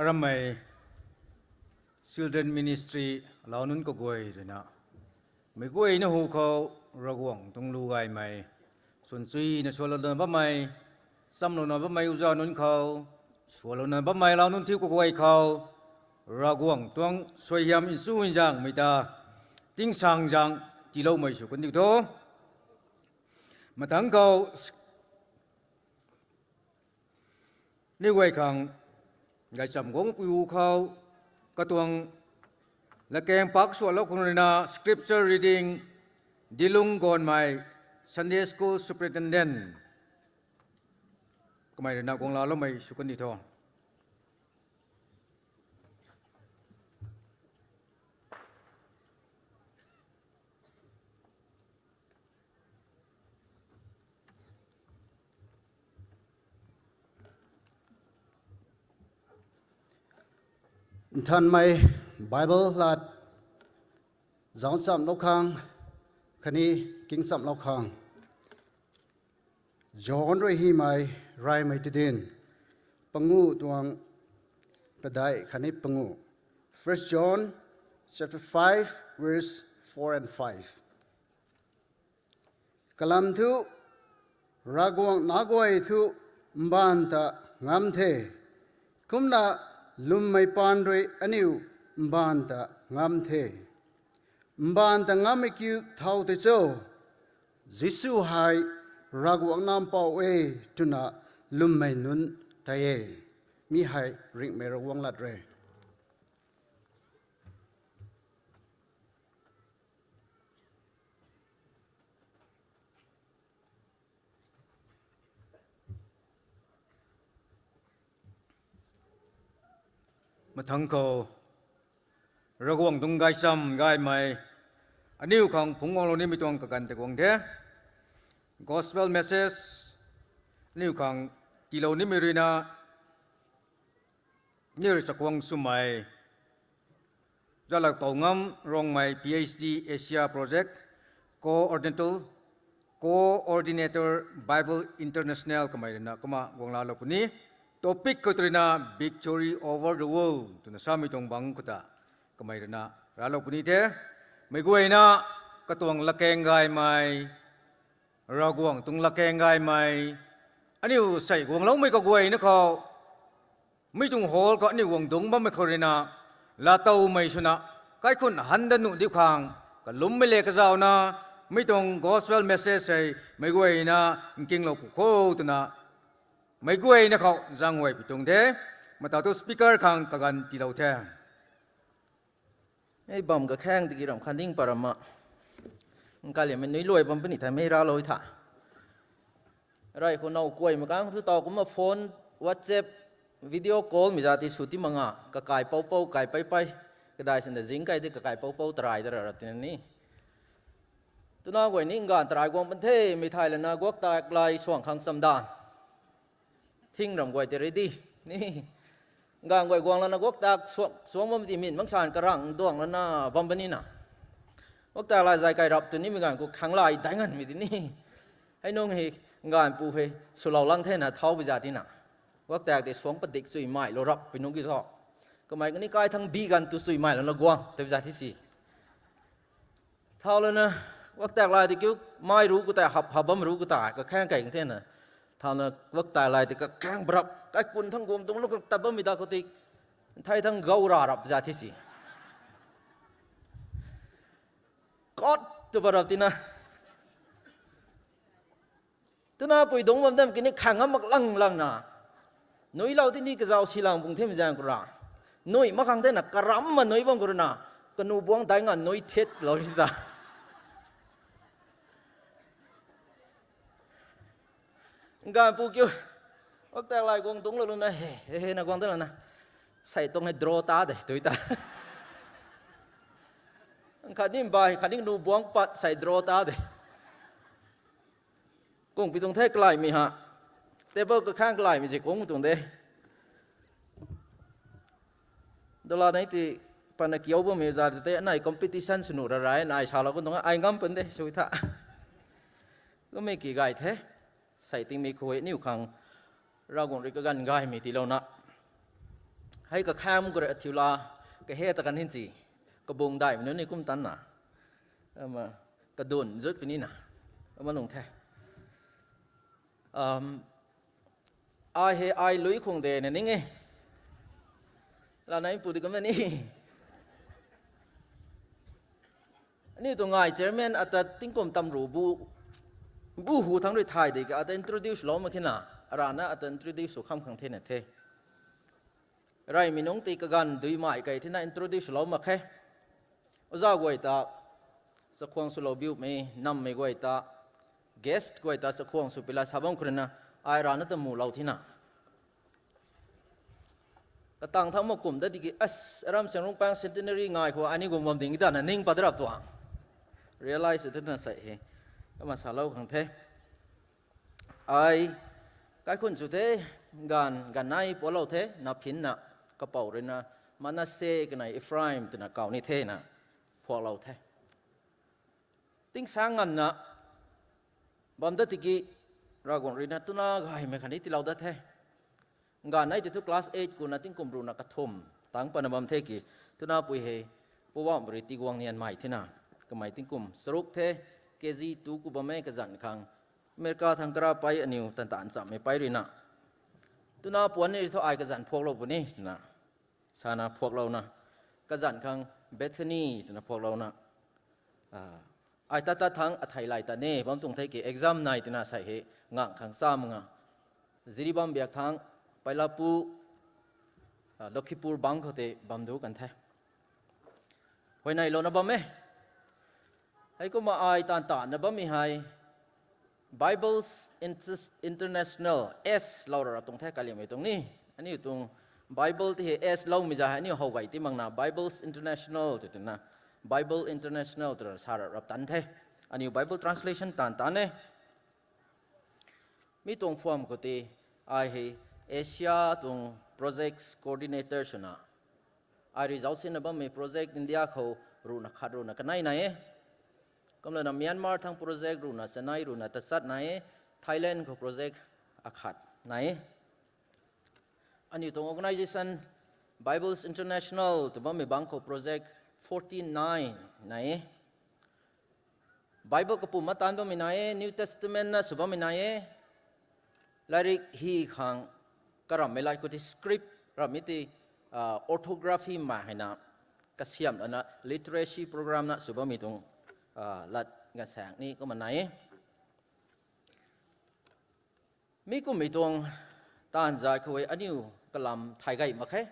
Aramei Children Ministry alau nunc kaguay ruina, mei guayna hu khou Ravguangc tuang lu gaymei, swnchuina swlouna bammei, chamlouna bammei uza nunc khou, swlouna bammei lau nunc thiu kaguay khou, Ravguangc tuang suaihiam nchu nzangmei ta, tingsaengzaeng tiiloumei sw kan diu tho. Mathangc khou, aniw guay khang gaychamv guangpui khou, katuang latkaeng pak sualou khang ruina scripture reading, Dilung Gonmei, Sunday School Superintendent, kamei ruina guanglaloumei sw kan diu tho. Nthanmei Bible lat zauc chamlou khang, khatni king chamlou khang, John rui hymei, reymei tidin, pangu tuang padeih khatni pangu. First John chapter five, verse four and five. Kalam thu, Ravguangc nac guay thu mbaanv ta ngam the. Kumna lwmmei paan rui aniu mbaanv ta ngam the. Mbaanv ta ngammei kiu thau tei cho? Jisu hei Ravguangc Nac Mpouh e twna lwmmei nunc tei e. Mi hei ringhmei Ravguangc lat re. Mathangc khou, Ravguangc tuang gaychamv gaymei, aniu khang phungc guanglou nimei tuang kaganv tei guang the. Gospel message, aniu khang tiilou nimei ruina, aniu rui chakhwang swmei, Zalakpou Ngam Rongmei, PhD, Asia Project, Coordinator, Coordinator, Bible International kamei ruina kumna guanglalou puni. Topic khou tei ruina Victory over the World twna samei tuang bangc khou ta kamei ruina raclou puni the. Meic guayna katuang latkaeng gaymei, Ravguangc tuang latkaeng gaymei, aniu sei guangloumei kaguayna khou, mi tuang hall khou aniu guang dungc bammei khou ruina, laatowmei swna, kaikhunh han dat nuh diu khang kalummei le kazauhna, mi tuang gospel message hei meic guayna nkinglou pw kho twna, meic guayna khou zaeng guay pi tuang the. Mata thu speaker khang kaganv tiilou the. Ei bam kakhaeng tiki ram khatni param a, nkaliammei nui luai bam puni tha mei raclou tha. Rey khou now kuay makang thu taw kumna phone, WhatsApp, video call mei za ti sw ti mak nga, kakai poupou kai peipei, kadai sanda zing kai ti kakai poupou tarai ta ra ra tina ni. Twna guay ni nganv tarai guang pan the, mei thay lana guak tak lai suang khang chamdan. Thing ram guay tei ready ni. Nganv guay guang lana guak tak suang, suang bam ti min mangsaan karang duang lana bam puni na. Guak tak lai zay kai rap tu nimei ganv khou khang lai dai nganvmei ti ni. Hei nung hei nganv pu hei swlou lang thena thau bi za tina. Guak tak tei suang padik chuimei lou rap pi nung ki thu. Kamei kani kai thang bi ganv tu chuimei lou na guang tei bi za thi si. Thau lana, guak tak lai tei kiu, mai ru khou tei hap, hap bam ru khou tei, kakhaeng kai thena. Thauna guak tak lai tei kakhaeng brap, kaikhunh thang guang dungc lou kak tat bammei da khou tei, thei thang gau ra rap za thi si. Kot tu ba rap tina. Twna pui dungc bam dam kini khang ngam mak lang lang na. Nuilou tini kazauh si lang bung them zaeng khou ra. Nui mak khang thena karam ma nui bam khou rui na. Kanu buang dai nga nui thet lou ni ta. Nganv pu kiu. Guak tak lai guang dungc lou luna he, he, he na guang ta lana. Sei tuang hei draw ta de, tui ta. Khatni mbai, khatni nu buang pat sei draw ta de. Kung pi tuang the kalaimei ha. Table kakhaeng kalaimei se kung tuang de. Dola nei ti pana kiu bammei za tei anei competition sw nuh ra rai, anei salou kun tuang ai ngam pan de, sw tha. Kummei ki gay the. Sei tingmei khou aniu khang Ravguangc rui kaganv gaymei tiilouna. Hei kakham khou rui athiu la, kahe ta kan hin ci, kabung daihmei nunc ni kum tan na, ama, kadun zut puni na, ama lung the. Um, ai hei ai lui khung de na ning e. Lana ipu di kum na ni. Aniu tuang ngai chairman ata tingkum tamru bu, bu hu thangc rui thay de ka ata introduce lou mak khe na, arana ata introduce sw kham khang the na the. Reymei nungc tei kaganv dui mai kei thina introduce lou mak khe. Oja guay ta, chakhwang swlou biumei, nammei guay ta, guest guay ta chakhwang sw pila sa bam khou rui na, ai rana ta mulou thina. Katang thangc mak kum da tiki, as, Aram Siangrungpang centenary ngai khou ani guang bam ding dana ning pat rap tuang. Realize twna sei he. Kama salou khang the. Ai, kaikhun sw the, ganv, ganv nai pualou the, na phin na, kapou rui na, Manasseh kanei Ephraim twna kau ni the na, phuaklou the. Tingsang nganvna, bam da tiki, Ravguangc rui na tuna gaymei khatni tiilou dat the. Ganv nai tei thu class eight kuna tingkum ruhna kathumh tangc patna bam the ki, tuna pui hei, Poubauhmei rui tiguang nian mai thina, kamei tingkum charuk the, K G two ku bam e kazanc khang, America thangc kara pei aniu tan tan chammei pei rui na. Tuna puan ni thu ai kazanc phuaklou puni twna, sana phuaklouna, kazanc khang Bethany twna phuaklouna, ai tat tat thangc athei lay ta ni bam tuang the ki exam nai twna sei he ngang khang cha mak nga. Jiribam biak thangc, Pailapu, Lakhipur bangc khou tei bam du kan the. Huayneylouna bam e. Heikumna ai taanv tanna bammei hei, Bibles Inter-, International S lou ra rap tuang the kaliammei tuang ni. Aniu tuang Bible tei hei S loumei za hei aniu how gay ti makna Bibles International tw twna, Bible International tw ra sa ra rap tan the. Aniu Bible translation taanv tan e. Mi tuang phuam khou tei, ai hei Asia tuang projects coordinator swna, ai rui zauc sinna bammei project India khou ruhna khat ruhna kanei nai e. Kumlana Myanmar thangc project ruhna chanei ruhna tachat nai e. Thailand khou project akhat nai e. Aniu tuang organization Bibles International tw bammei bangc khou project forty nine nai e. Bible kapumc na taanv bammei nai e, New Testament na sw bammei nai e. Latrik hi khang karamhmei lat khou tei script ramhmei tei, orthography ma heina kasiamh lana literacy program na sw bammei tuang lat ganvsaeng ni kumna nai e. Mi kummei tuang taanv zat khou e aniu kalam thay gay mak khe.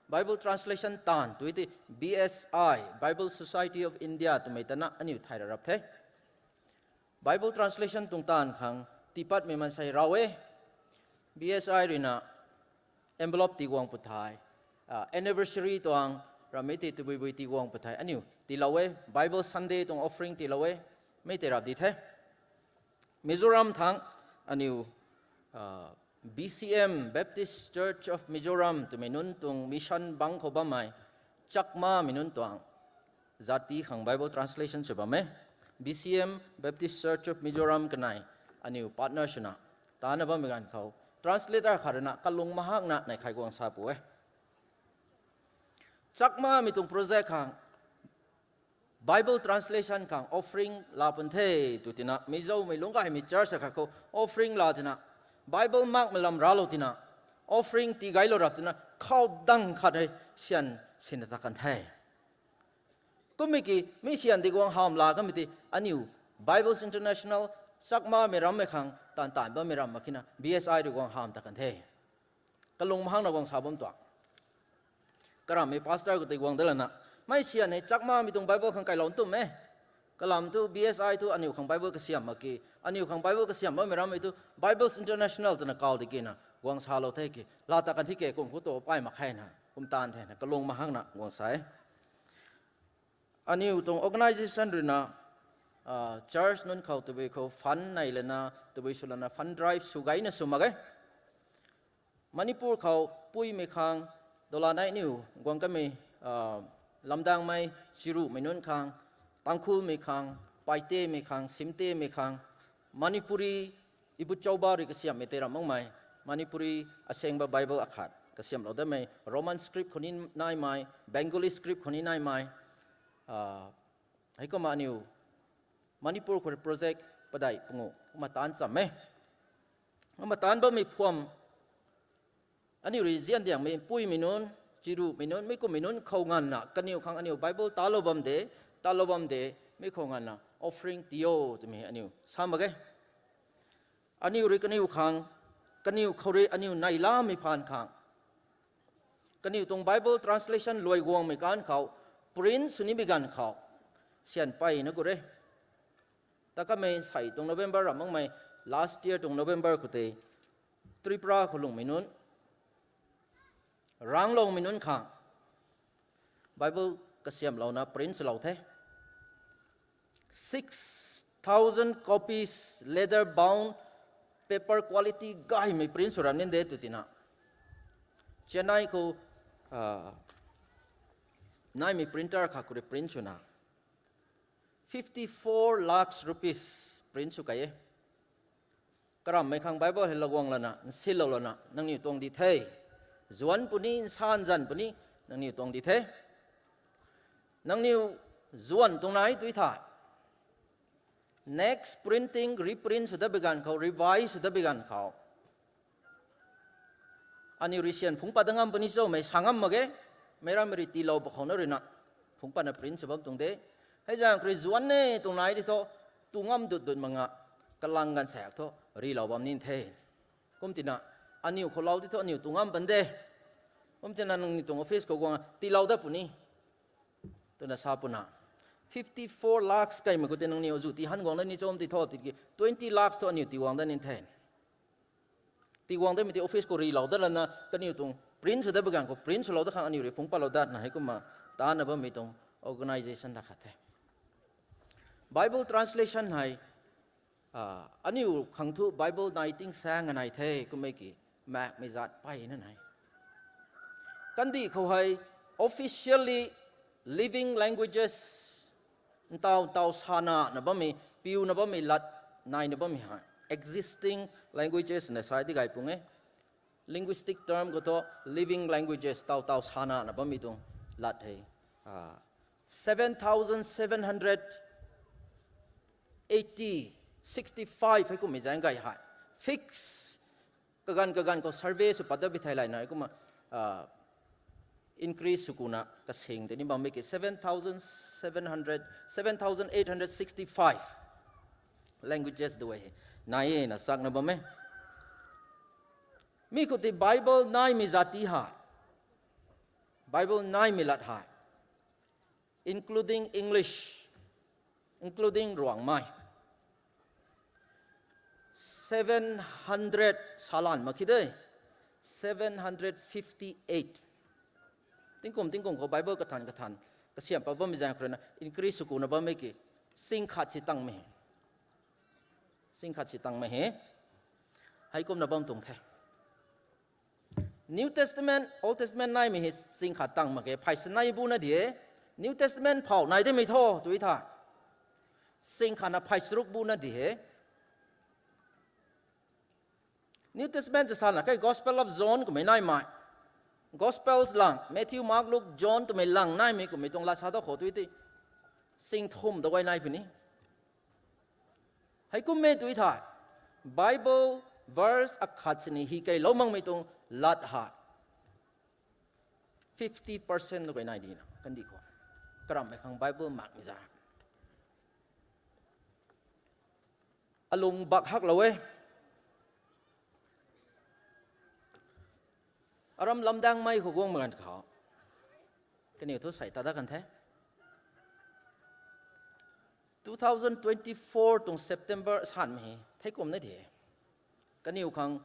Bible translation taanv tui tei B S I, Bible Society of India twmei ta na aniu thay ra rap the. Bible translation tuang taanv khang tiipatmei maansei raw e. B S I rui na envelope tiguang pw thei, anniversary tuang ramhmei tei tabui bui tiguang pw thei aniu tiilou e. Bible Sunday tuang offering tiilou e. Mi tei rap di the. Mizoram thangc aniu B C M, Baptist Church of Mizoram twmei nunc tuang mission bangc khou bammei Chakmamei nunc tuang zat ti khang Bible translation sw bam e. B C M, Baptist Church of Mizoram kanei aniu partner swna tana bammei ganv khou translator khat rui na kalung mahakna neih khai guang sa pu e. Chakmamei tuang project khang Bible translation khang offering laa pun the tw tina, Mizoumei lungc gaymei church akhat khou offering laa tina, Bible makmei lam raclou tina, offering tii gaylou rap tina, khou dang khat hei syan sina ta kan the. Kummei ki mi syan di guang hamh laa kamei tei aniu Bibles International, Chakmamei rammei khang taanv taanv bammei ram mak khe na B S I rui guang hamh ta kan the. Kalung mahakna guang sa bam tuang. Karamhmei pastor khou tei guang da lana, mei syan hei Chakmamei tuang Bible khang kailou ntum e. Kalam thu B S I thu aniu khang Bible kasiamh mak ki, aniu khang Bible kasiamh bammei rammei thu Bibles International twna kau di kina guang salou the ki, laa ta kan thi ke kum khou tu pay mak khe na, kum taanv thena kalung mahakna guang sa e. Aniu tuang organisation rui na, church nunc khou tabui khou fund nei lana, tabui sw lana fund drive sw gayna sw mak e. Manipur khou Puimei khang, dola nei niw guang kamei, Lamdangmei, Chiruhmei nunc khang, Tangkhulmei khang, Paitemei khang, Simtemei khang, Manipuri, Ibuchouba rui kasiamhmei tei ram makmei, Manipuri asengba Bible akhat. kasiamhlou datmei Roman script khou ni naimei, Bengali script khou ni naimei, heikumna aniu Manipur khou project padeih pungu kumna taanc cham e. Kumna taanc bammei phuam aniu rui zian diangmei puimei nunc, chirumei nunc, mi kummei nunc khou nganvna kaniw khang aniu Bible talou bam de, talou bam de, mi khou nganvna offering tii o twmei aniu sa mak ge. Aniu rui kaniw khang, kaniw khou rui aniu neihlamei phaan khang, kaniw tuang Bible translation luai guangmei kan khou, print sw nimei ganv khou, syan peyna gu re. Ta kamei sei tuang November ram makmei, last year tuang November khou tei, Tripura khou lungmei nunc, Ranglongmei nunc khang Bible kasiamhlouna print swlou the. Six thousand copies, leather bound, paper quality gaymei print sw ram nin de tw tina, Chennai khou naimei printer khat khou rui print swna, fifty four lakhs rupees print sw kei e. Karamhmei khang Bible hei laguang lana, nsilou lana nangniw tuang di the. Zuanc puni, nsan zan puni, nangniw tuang di the. Nangniw zuanc tuang nai tui tha, next printing, reprint sw dat bi ganv khou, revise sw dat bi ganv khou, aniu rui syan phungc pat dat ngam puni cho, mei sa ngam mak ge, meic rammei rui tiilou pakhou na ruina, phungc patna print sw bam tuang de. Hei zaeng khou rui zuanc e tuang nai di thu, tu ngam dut dut mak nga, kalang ganv saek thu, rilou bam nin the. Kum tina, aniu khou lou di thu aniu tu ngam pan de. Kum tina nangniw tuang office khou guang tiilou dat puni, twna sa puna. Fifty four lakhs kaimei khou tei nangniw zu ti han guang dat ni cho ti tho tiki, twenty lakhs thu aniu ti guang dat nin the. Ti guang datmei tei office khou rilou dat lana, kaniw tuang print sw dat bi ganv khou print swlou dat khang aniu rui phungc patlou datna heikumna, taanna bammei tuang organisation da khat the. Bible translation hei, aniu khang thu Bible nai ting saeng nganai the kummei ki, maekmei zat peyna nai. Kandih khou hei, officially living languages, ntaw ntaw sana na bammei, piuna bammei lat naina bammei hei existing languages na sa di gay pung e. Linguistic term khou thu living languages taw taw sana na bammei tuang lat hei, seven thousand seven hundred eighty, sixty five hei kummei zaeng gay hei, fix kaganv kaganv khou survey sw pat dat bi thei layna heikumna increase sw kuna kasing tei ni bammei ki seven thousand seven hundred, seven thousand eight hundred sixty five languages du e, nai e na chakna bam e. Mi khou tei Bible naimei zat ti hei, Bible naimei lat hei, including English, including Ruangmei, seven hundred salan mak khe de, seven hundred fifty eight. Tingkum tingkum khou Bible kathan kathan kasiam pat bammei zaeng khou ruina increase sw kuna bammei ki, sing khat si tangmei, sing khat si tangmei he. Heikumna bam tuang the. New Testament, Old Testament naimei hei sing khat tang mak ge, phay sanei bu na di e. New Testament phou nai demei tho tui tha, sing khat na phay charuk bu na di e. New Testament sa sana kei Gospel of John kummei naimei, Gospels lang, Matthew, Mark, Luke, John twmei lang naimei kummei tuang lat sa da khou tui tei, sing thum da guay nai puni. Heikummei tui tha, Bible verse akhat sini hi keilou makmei tuang lat hei fifty percent na guay nai dina kandih khou, karamhmei khang Bible makmei za, alung bak haklou e. Aram lamdangmei khou guang mak ganv khou, kaniw thu sei ta dat kan the. Two thousand twenty-four tuang September sanmei hei theikum na di e, kaniw khang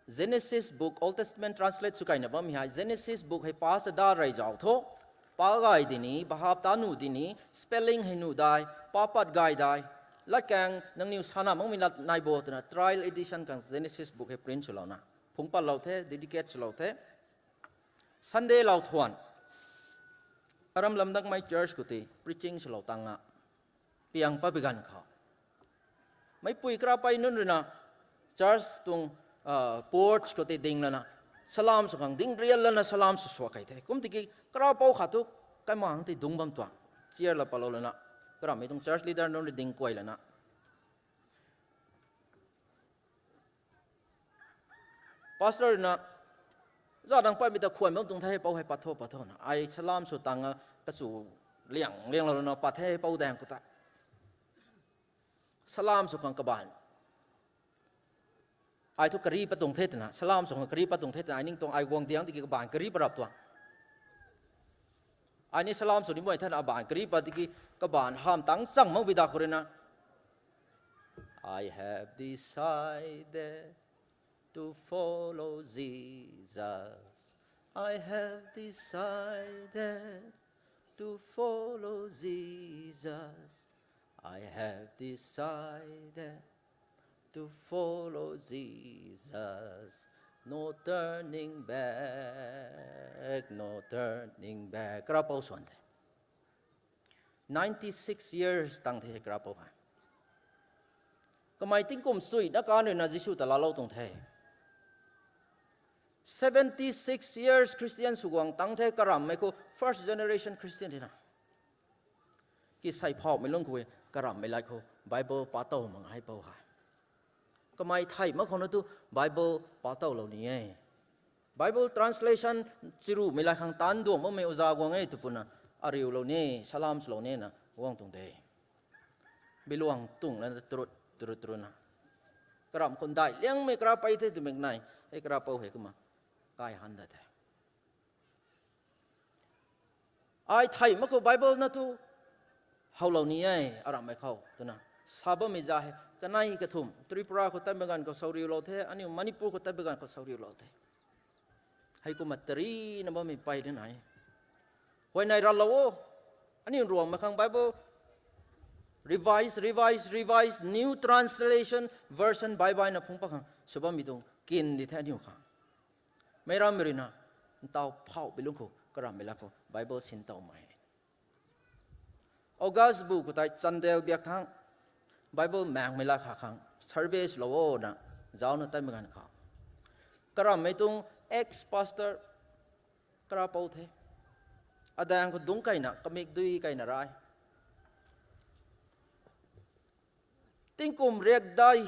Genesis book, Old Testament translate sw kaina bammei hei Genesis book hei pa sa da rey zauc thu, pa gay di ni, bahap ta nuh di ni, spelling hei nuh dai, pa pat gay dai, latkaeng nangniw sana makmei lat nai bo twna trial edition khang Genesis book hei print swlouna phungc patlou the, dedicate swlou the. Sunday lou thuan, aram lamdangmei church khou tei preaching swlou tang a, piang pat bi ganv khou, meicpui karapei nunc ruina church tuang porch khou tei ding lana, Salam sw khang ding rial lana salam sw sua kei the. Kum tiki karapou khat thu kaimang ti dungc bam tuang. Chair la palou lana, karammei tuang church leader nunc rui ding kuay lana, pastor na, za dang patmei ta khwan bam tuang the, pou hei pat tho, pat tho na. Ai salam sw tang a, kachu liang, lianglou lana pat the, pou daeng khou ta. Salam sw khang kabaanv. Ai thu kari pat tuang the twna, salam sw khang kari pat tuang the twna, ai ning tuang ai guang diang tiki kabaanv kari pat rap tuang. Ai ni salam sw ni mei thena abaanv kari pat tiki kabaanv hamh tang chang mak bi da khou rui na, I have decided to follow Jesus. I have decided to follow Jesus. I have decided to follow Jesus. No turning back, no turning back. Karapou swan the. Ninety six years tang the karapou hei. Kamei tingkum sui na kan rui na Jisu ta laalou tuang the. Seventy six years Christian sw guang tang the karammei khou, first generation Christian tina. Ki sei phauhmei lung khou e, karammei lat khou Bible pa tow mak hei pou hei. Kamei thei mak khou na tu Bible pa towlou ni e. Bible translation chirumei lat khang taanc duang bammei uza guang e tw puna, ariulou ni, salam swlou ni na guang tuang de. Biluang tung lana turut, turut, turut na. Karamh khou ndai liangmei karapei the twmei nai, hei karapou hei kumna kai han da the. Ai thei mak khou Bible na tu howlou ni e, aramhmei khou twna sa bammei za hei kanei kathumh, Tripura khou tatmei ganv khou sauriulou the, aniu Manipur khou tatmei ganv khou sauriulou the. Heikumna tarina bammei pey di nai. Huayney ralou o, aniu Ruangmei khang Bible Revised, Revised, Revised, New Translation Version, Bible na phungc pat khang sw bammei tuang kin di the aniu khang. Meic rammei rui na, ntaw phauhbi lung khou karammei lat khou Bible sin towmei. August bu khou tei Chandel biak thangc, Bible maengmei lat kha khang service lou o na, zaucna tatmei ganv khou, karammei tuang ex-pastor karapou the. Adaeng khou dungc keyna, kamik dui keyna rai. Tingkum riakdai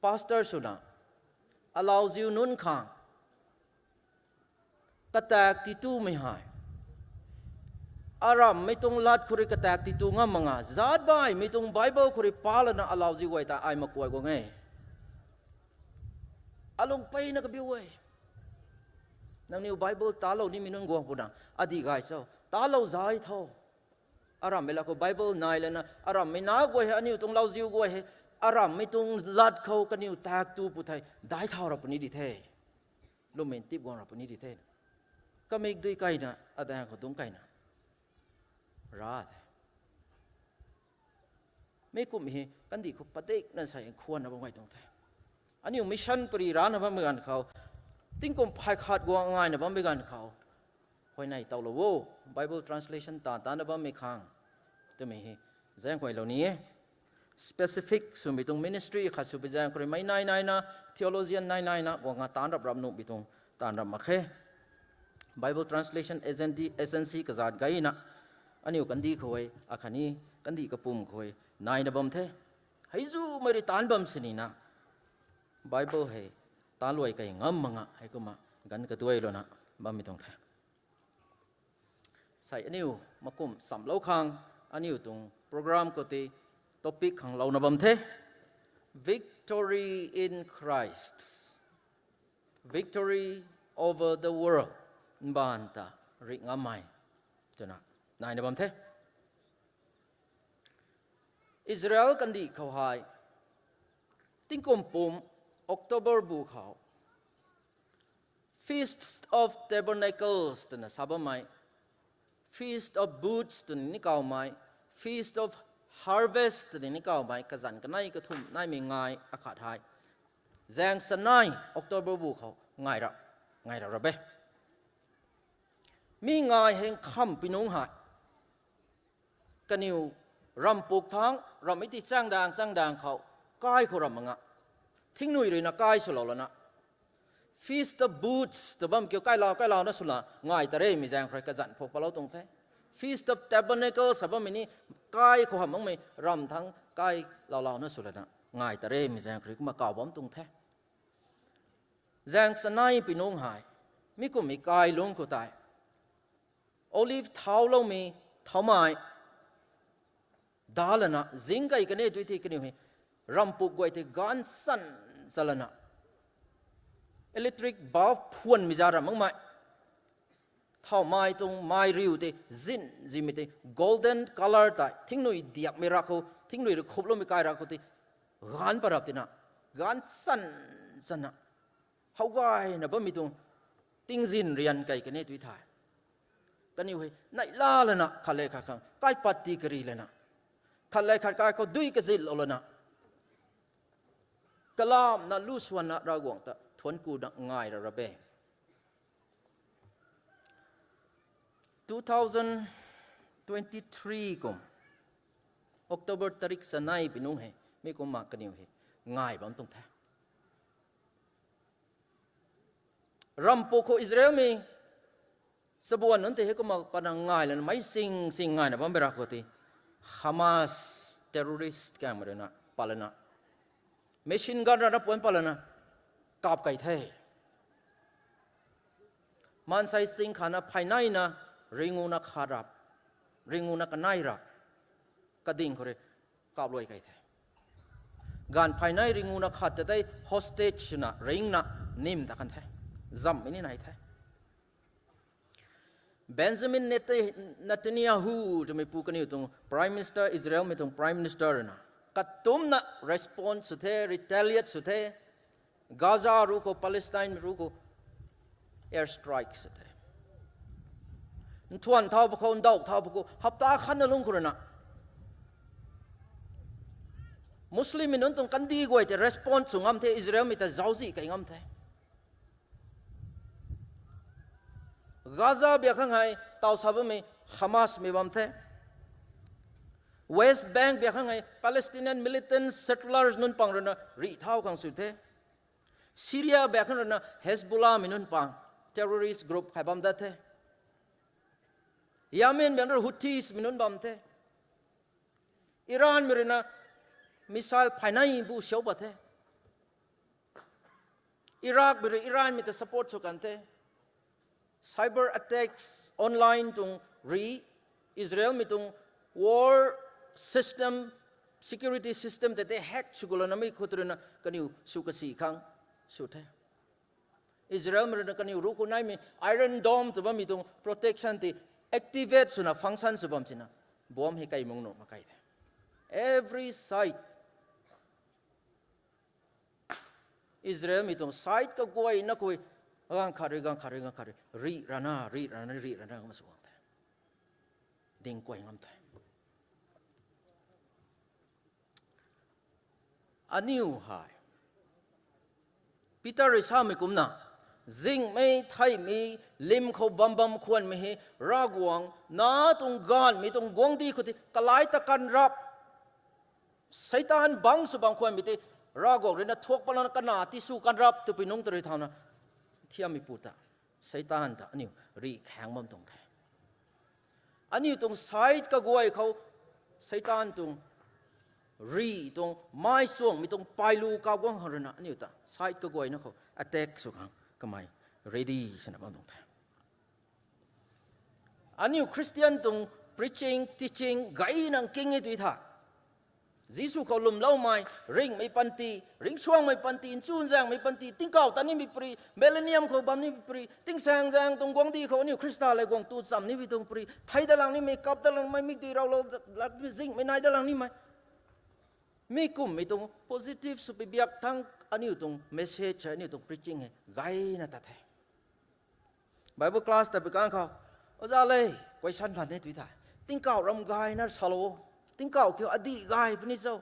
pastor swna, alauziu nunc khang katak titumei hei, aramhmei tuang lat khou rui katak titu ngam mak nga, zaatc baihmei tuang Bible khou rui pa lana alauziu guay ta ai makuay guang e. Alung peyna kabiu e. Nangniw Bible talou nimei nunc guang puna, adih gay cho, talou zay tho. Aramhmei lat khou Bible nai lana, aramhmei nac guay hei, aniu tuang lauziu guay hei, aramhmei tuang lat khou kaniw tak tu pu thei, daic thau rap puni di the. Lwmmei ntip guang rap puni di the. Kamik dui keyna, adaeng khou dungc keyna ra the. Mi kum hei kandih khou padikna sei khwanna bam gay tuang the. Aniu mission pari rana bammei ganv khou, tingkum phay khat guang ngaina bammei ganv khou, huayney towlou o, Bible translation taanv taanna bammei khang twmei hei zaeng guaylou ni e. Specific swmei tuang ministry khat sw pi zaeng khou rui meic nai naina, theologian nai naina guang nga taanv rap rap nuhmei tuang taanv rap mak khe. Bible Translation Agency, agency kazat gayna, aniu kandih khou e, akhatni kandih kapwm khou e, naina bam the. Hei zumei rui taanc bam sini na, Bible hei taanc luay key ngam mak nga, heikumna ganv kaduailouna bammei tuang the. Sei aniu makum samlou khang, aniu tuang program khou tei topic khang louna bam the. Victory in Christ. Victory over the world. Mbaanv ta rih ngammei twna naina bam the. Israel kandih khou hei, tingkum pum October bu khou, Feast of Tabernacles twna sa bammei, Feast of Booths twna ni kawmei, Feast of Harvest twna ni kawmei, kazanc kanei kathumh naimei ngai akhat hei, zaeng sanei October bu khou ngai rap, ngai rap rap e. Mi ngai hei nkhamhpui nungc hei, kaniw ramh puk thangc, ramh ei ti chaeng daeng chaeng daeng khou, kai khou ramh mak nga, Thingnui ruina kai swlou lana, Feast of Booths tw bam kiu kailau kailouna swna ngai taremei zaeng khou rui kazanc phuk patlou tuang the. Feast of Tabernacles sa bammei ni kai khou hamh makmei ramh thangc kai laulouna sw lana ngai taremei zaeng khou rui kumna kaw bam tuang the. Zaeng chanei pui nungc hei, mi kummei kai lungc khou tei, olive thauloumei thaumei da lana zing kei kan e tui the kaniw hei, ramh puk guay tei gaanv san sa lana, electric bulb phuanmei za ramh makmei, thaumei tuang mei riu tei zin zimei tei golden colour tei thingnui diakmei ra khou, thingnui rui khuploumei kai ra khou tei gaanv parap tina, gaanv san sana, how gayna bammei tuang tingzin rian kei kan e tui the. Kaniw hei neihla lana khat le khat khang kaipat tii kari lana, khat le khat kai khou dui kazilou lana, kalamna lu swanna Ravguangc ta thuanc kuna ngai ra ra e. Two thousand twenty-three kum October tarik chanei pui nungc hei, mi kumna kaniw hei ngai bam tuang the. Ramh puk khou Israelmei sabuan nunc tei hei kumna patna ngai lana meic sing sing ngaina bammei ra khou tei, Hamas terrorist kammei ruina pat lana, machine gun rana puanc pat lana kap kei the. Maansei sing khana pheyneina ringuna khat rap, ringuna kanei rap, kading khou rui kapluai kei the. Gaanv pheynei ringuna khat ta tei hostage swna ringna nim ta kan the. Zammei ni nai the. Benjamin Nete- Netanyahu twmei pu kaniw tuang Prime Minister, Israelmei tuang Prime Minister ruina katumna response sw the, retaliate sw the. Gaza ru khou, Palestine ru khou air strike sw the. Nthuan thau pwkhou, ndauh thau pwkhou, hapta khatna lungc khou ruina Muslimmei nunc tuang kandih guay tei response sw ngam the, Israelmei ta zauczih kei ngam the. Gaza biak khang hei taw sa bammei Hamasmei bam the. West Bank biak khang hei Palestinian militant settlers nunc pang ruina rih thau khang sw the. Syria biak khang ruina Hezbollahmei nunc pang terrorist group hei bam dat the. Yemen biak khang rui Houthimei nunc bam the. Iranmei ruina missile pheynei bu siau pat the. Irakmei rui Iranmei ta support sw kan the. Cyber attacks, online tuang rih, Israelmei tuang war system, security system tei tei hack sw gulouna mei khou ruina kaniw sw kasi khang sw the. Israelmei ruina kaniw ru khou naimei Iron Dome tw bammei tuang protection tei activate swna function sw bam sina, bomb hei kai mung nuh mak kei the. Every side, Israelmei tuang side kaguayna khou, ganv khat rui, ganv khat rui, ganv khat rui rih rana, rih rana, rih rana kumna sw guang the. Ding kuay ngam the. Aniu hei Peter rui samei kumna, zingmei, theihmei, lim khou bam bam khwanmei hei Ravguangc na tuang gaanvmei tuang guangcdic khou tei kalai ta kan rap. Seitaan bangc sw bam khwanmei tei Ravguangc ruina thuak patlouna kana tisw kan rap twpui nungc ta rui thauna, thiammeipu ta, Seitaan ta aniu rih khaeng bam tuang the. Aniu tuang side kaguay khou Seitaan tuang rih tuang, mei chuangmei tuang pailu kap guang khang ruina aniu ta side kaguayna khou attack sw khang kamei ready swna bam tuang the. Aniu Christian tuang preaching, teaching gayna nking e tui tha. Jisu khou lwmloumei, ringhmei panty, ringcsuangmei panty, nchunzaenghmei panty, tingkauh tat nimei pary, millennium khou bam nimei pary, tingsaengzaeng tuang guangcdic khou aniu Khrista lev guang tu cham nimei tuang pary, thei dat lang nimei, kap dat lang nimei, mikdui rowlou, zingmei nai dat lang nimei, mi kumhmei tuang positive swpui biak thangc aniu tuang message hei, aniu tuang preaching hei gayna tat the. Bible class tat pui kang khou, oja le, question lan e tui tha. Tingkauh ram gayna salou o. Tingkauh kiu adih gay puni cho?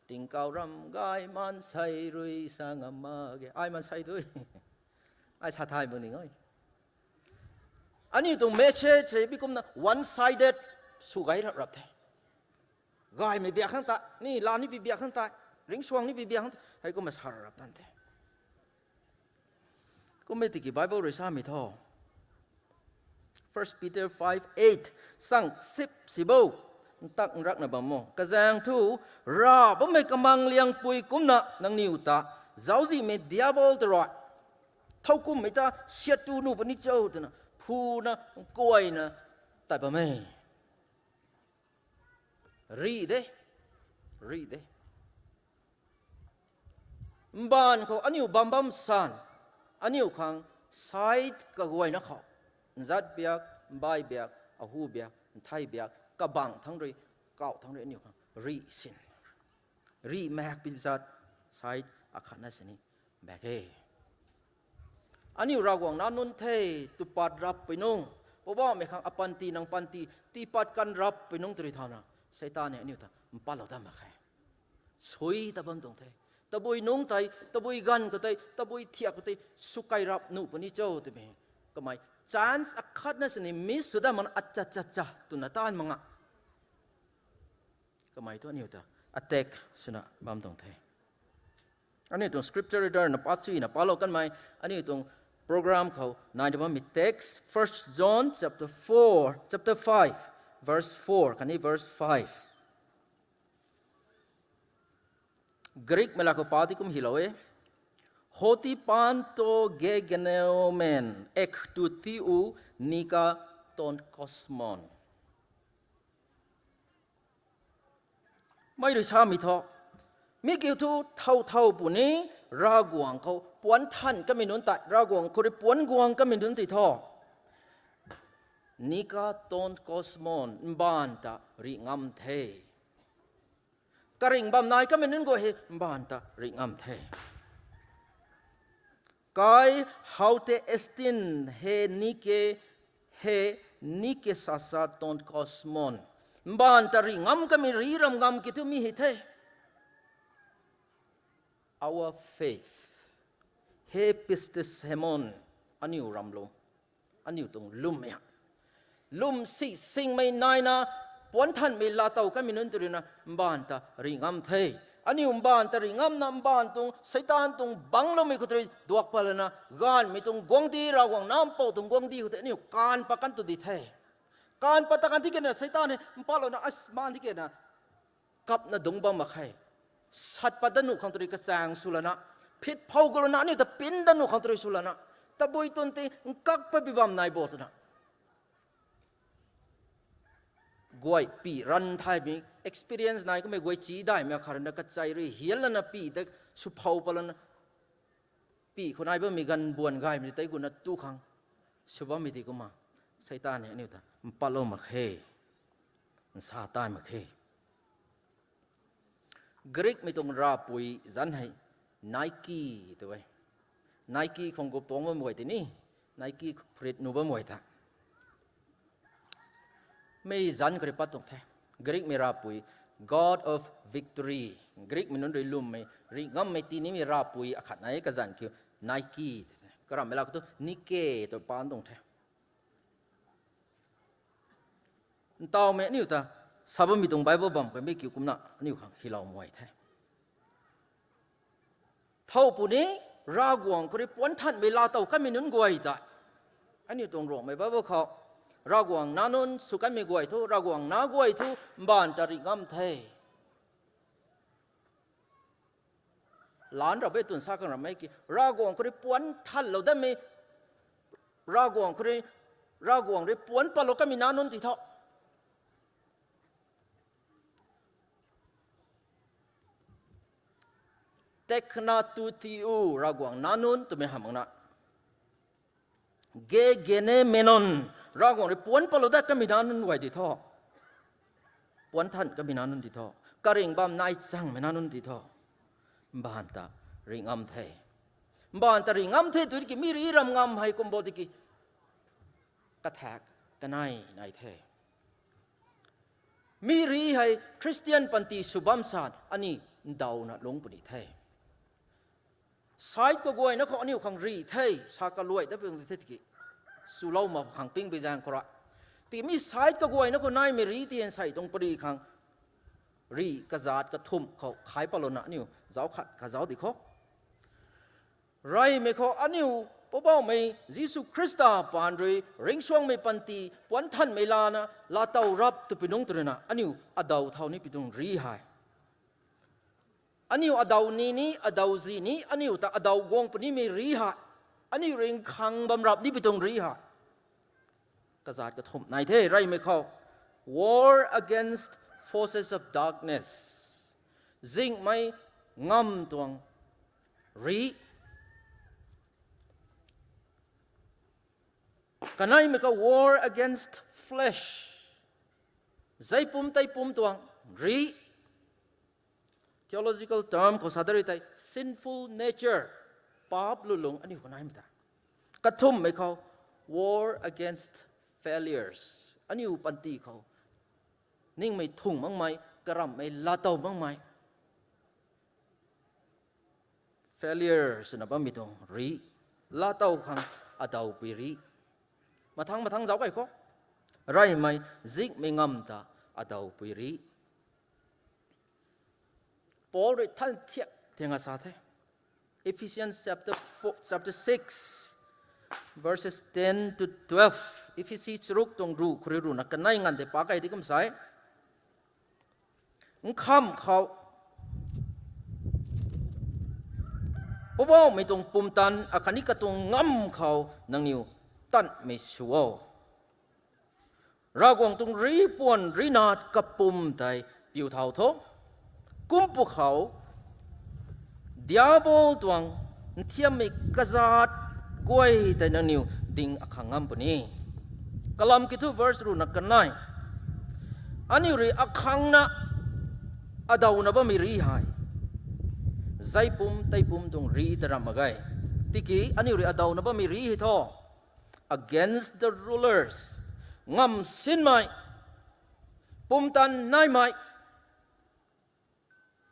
Tingkauh ram gay maansei rui sa ngam mak ge. Ai maansei tui. Ai sa thay mak ning e. Aniu tuang message hei mi kumna one sided sw gay rap rap the. Gaymei biak khang ta, ni la ni pi biak khang ta, ringcsuang ni pi biang, hei kumna sa rap tan the. Kummei tiki Bible rui samei thu, First Peter five eight, sang sip si bo, ntak nrakna bam mo. Kazaeng thu, rav bammei kamang liangpui kumna nangniw ta, zauczihmei diabol ta rui, thowkumhmei ta siatu nuh puni cho twna, phuna, kuayna, tat bam e. Rih de, rih de. Mbaanv khou aniu bam bam san, aniu khang side kaguayna khou, nzat biak, mbai biak, ahu biak, nthei biak, kabang thangc rui, kauh thangc rui aniu khang rih sin. Rih maek pi zat, side akhatna sini, baek e. Aniu Ravguangc nac nunc the, twpat rapui nungc, Poubauhmei khang apanty nang panty tiipat kan rapui nungc tw rui thauna, Seitaan ni aniu ta mpatlou dat mak khe. Sui ta bam tuang the. Tabui nungc tei, tabui ganv khou tei, tabui thiak khou tei, swkai rap nuh puni cho twmei, kamei chance akhatna sini miss sw dat makna achachacha twna taanv mak nga. Kamei thu aniu ta attack swna bam tuang the. Aniu tuang scripture reader na pachuina palou kanmei, aniu tuang program khou nai ta bammei text, First John chapter four, chapter five, verse four khatni verse five. Greekmei laa khou pa ti kum hylou e. Ho ti panto gegenemen ek tu ti u nika ton kosmon. Mei rui samei thu, mi kiu thu thow thow puni, Ravguangc khou puanc than kamei nunc tei, Ravguangc khou rui puanc guang kamei nunc tei thu, nika ton kosmon, mbaanv ta rih ngam the. Karingh bam nai kamei nunc guay hei mbaanv ta rih ngam the. Kai haute estin he nike, he nike sasa ton kosmon. Mbaanv ta rih ngam kamei rih ram ngam ki thu mi hei the. Our faith. He pistismon. Aniu ram lum. Aniu tuang lwmmei ha. Lwm si singmei naina, puanc thanmei laatow kamei nunc tw ruina, mbaanv ta rih ngam the. Aniu mbaanv ta rih ngamna mbaanv tuang, Seitaan tuang bangcloumei khou tw rui duak pat lana, gaanvmei tuang guangcdic, Ravguangc nac mpouh tuang guangcdic khou tei aniu kaanv pat kan tu di the. Kaanv pat ta kan thi kena Seitaan hei mpatlouna, as, maan thi kena kapna dungc bam mak khe. Sat pat dat nuh khang tw rui kachaeng sw lana, phit phou gu lana, aniu ta pin dat nuh khang tw rui sw lana, tabui twn ti nkak pat pi bam nai bo twna. Guay pi ran thaymei, experience nai kamei guay chi daihmei akhat rui na kachei rui hian lana pi ta sw phou pat lana, pi khou nai bammei ganv buan gaymei tei guna tu khang sw bammei ti kumna, Seitaan ni aniu ta mpatlou mak khe, nsa tai mak khe. Greekmei tuang ravpui zanc hei Nike tw e. Nike khwang gup tuang bammei guay tei ni, Nike phurit nuh bammei guay ta, mei zanc khou rui pat tuang the. Greekmei ravpui, God of victory. Greekmei nunc rui lwmmei, rih ngammei tinimei ravpui akhat nai kazanc kiu Nike. Karamhmei laa khou thu Nike tw paan tuang the. Ntawmei aniu ta, sa bammei tuang Bible bam kamei kiu kumna aniu khang hylou muay the. Thow puni, Ravguangc khou rui puanc thanmei laatow kamei nunc guay ta, aniu tuang Ruangmei Bible khou, Ravguangc nac nunc sw kanmei guay thu, Ravguangc nac guay thu, mbaanv ta rih ngam the. Laan rap e twna sa khang ramei ki, Ravguangc khou rui puanc thanlou datmei, Ravguangc khou rui, Ravguangc rui puanc patlou kamei nac nunc ti tho. Tekna tu ti u, Ravguangc nac nunc twmei hamh makna. Ge gene menon, Ravguangc rui puanc patlou dat kamei nac nunc guay ti tho. Puanc than kamei nac nunc ti tho. Karingh bam nai changmei nac nunc ti tho. Mbaanv ta rih ngam the. Mbaanv ta rih ngam the tw tiki mi rih ram ngam hei kum bo tiki, kathak kanei nai the. Mi rih hei Khristian panty sw bam san aniu ndauhna lungc puni the. Side kaguayna khou aniu khang rih the, sa kaluai dat pung the tiki, swlou mak khang ping bi zaeng khou rui, tiki mi side kaguayna khou naimei rih ti nsei tuang pary khang rih kazat kathumh khou khai patlouna aniu zauc khat kazauc di khou. Reymei khou aniu Poubauhmei Jisu Khrista paan rui ringcsuangmei panty puanthanmei lana laatow rap twpui nungc tw ruina aniu adaw thau ni pi tuang rih hei. Aniu adaw ni ni, adaw zi ni, aniu ta adaw guang punimei rih hei. Aniu ringkhang bam rap ni pi tuang rih hei. Kazat kathumh nai the, reymei khou. War against forces of darkness. Zinghmei ngamv tuang rih. Kaneimei khou war against flesh. Zeipum teipum tuang rih. Theological term khou sa da ri tei sinful nature, paap lulung aniu khou naimei ta. Kathumhmei khou war against failures, aniu panty khou ningmei thung makmei, karamhmei laatow makmei. Failure swna bammei tuang rih, laatow khang adawpui rih. Mathang mathang zauc kei khou. Reymei, zinghmei ngamv ta adawpui rih. Paul rui than thiak thiang a sa the. Ephesians chapter four, chapter six, verses ten to twelve. Ephesi charuk tuang ruh khou rui ruhna kanei nganv tei pa kei di kum sa e. Nkham khou Poubauhmei tuang pumtan akhatni katuang ngamv khou nangniw tanmei sw o. Ravguangc tuang rih puan rih nat kapwm tei piu thau tho. Kum pwkhou Diabol tuang nthiammei kazat guay tei nangniw ding akhang ngam puni. Kalam kiu thu verse ruhna kanei. Aniu rui akhangna adawna bammei rih hei zeipum teipum tuang rih ta ramh mak ge. Tiki aniu rui adawna bammei rih hei thu against the rulers, ngamv sinmei, pumtan naimei,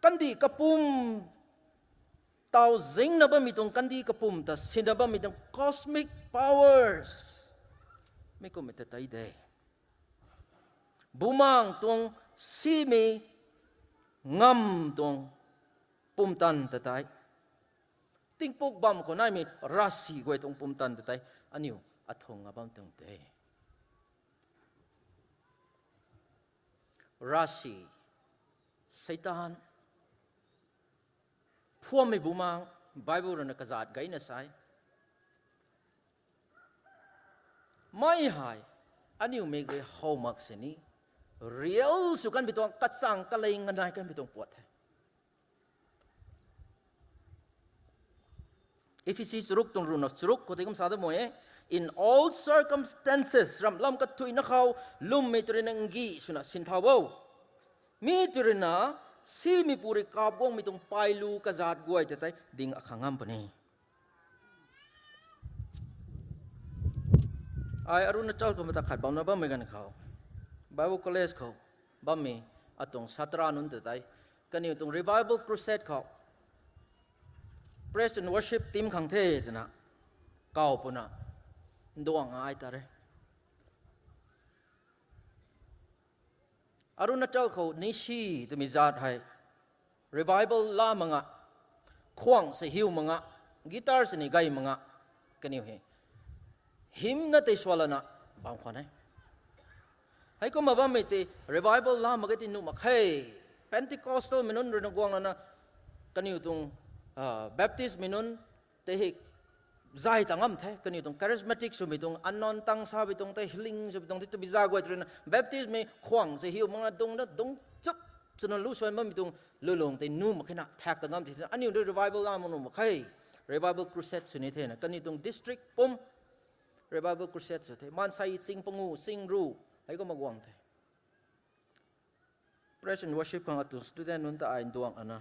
kandih kapwm taw zingna bammei tuang, kandih kapwm ta sinna bammei tuang cosmic powers, mi kummei ta tei de. Bumaengc tuang simei ngamv tuang pumtan ta tei, tingpuk bam khou naimei ravsic guay tuang pumtan ta tei aniu athung a bam tuang de. Ravsic, Seitaan, phuammei bumaengc, Bible rui na kazat gayna sa e. Mei hei aniu mik rui how mak sini real sw kanmei tuang, kachang kaleng kanei kanmei tuang puat the. Ephesi charuk tuang ruhna charuk khou tei kum sa da mei e. In all circumstances, ramhlam kathuina khou lwmmei tw rui na ngih swna sin thau o. Mi tw rui na simeipu rui kap guangmei tuang pailu kazat guay ta tei ding akhang ngam puni. Ai Arunachal khou mata khat bamna bammei ganv khou, Bible College khou bammei atuang satra nunc ta tei, kaniw tuang Revival Crusade khou praise and worship team khang the twna kaw puna nduang ai ta re. Arunachal khou Nyishi twmei zat hei revival la mak nga, khwang se hiu mak nga, guitar sini gay mak nga, kaniw hei hymn na tei sualana bam khwan e. Heikumna bammei tei revival la mak ge ti nuh mak khe. Pentecostal mei nunc rui na guang lana kaniw tuang Baptist mei nunc tei hei zay ta ngam the, kaniw tuang charismatic swmei tuang, anointing tang sabei tuang tei, healing swmei tuang tei, twbi za guay tw rui na Baptist mei khwang se hiu mak nga, dung na dung chup swna lu suan bammei tuang lulung tei nuh mak khe na, thak ta ngam the. Aniu rui revival la mak nuh mak khe. Revival Crusade sw ni thena kaniw tuang district pum Revival Crusade sw the. Maansei ching pangu ching ru heikumna guang the. Praise and worship khang atuang student nunc ta ai nduang lana,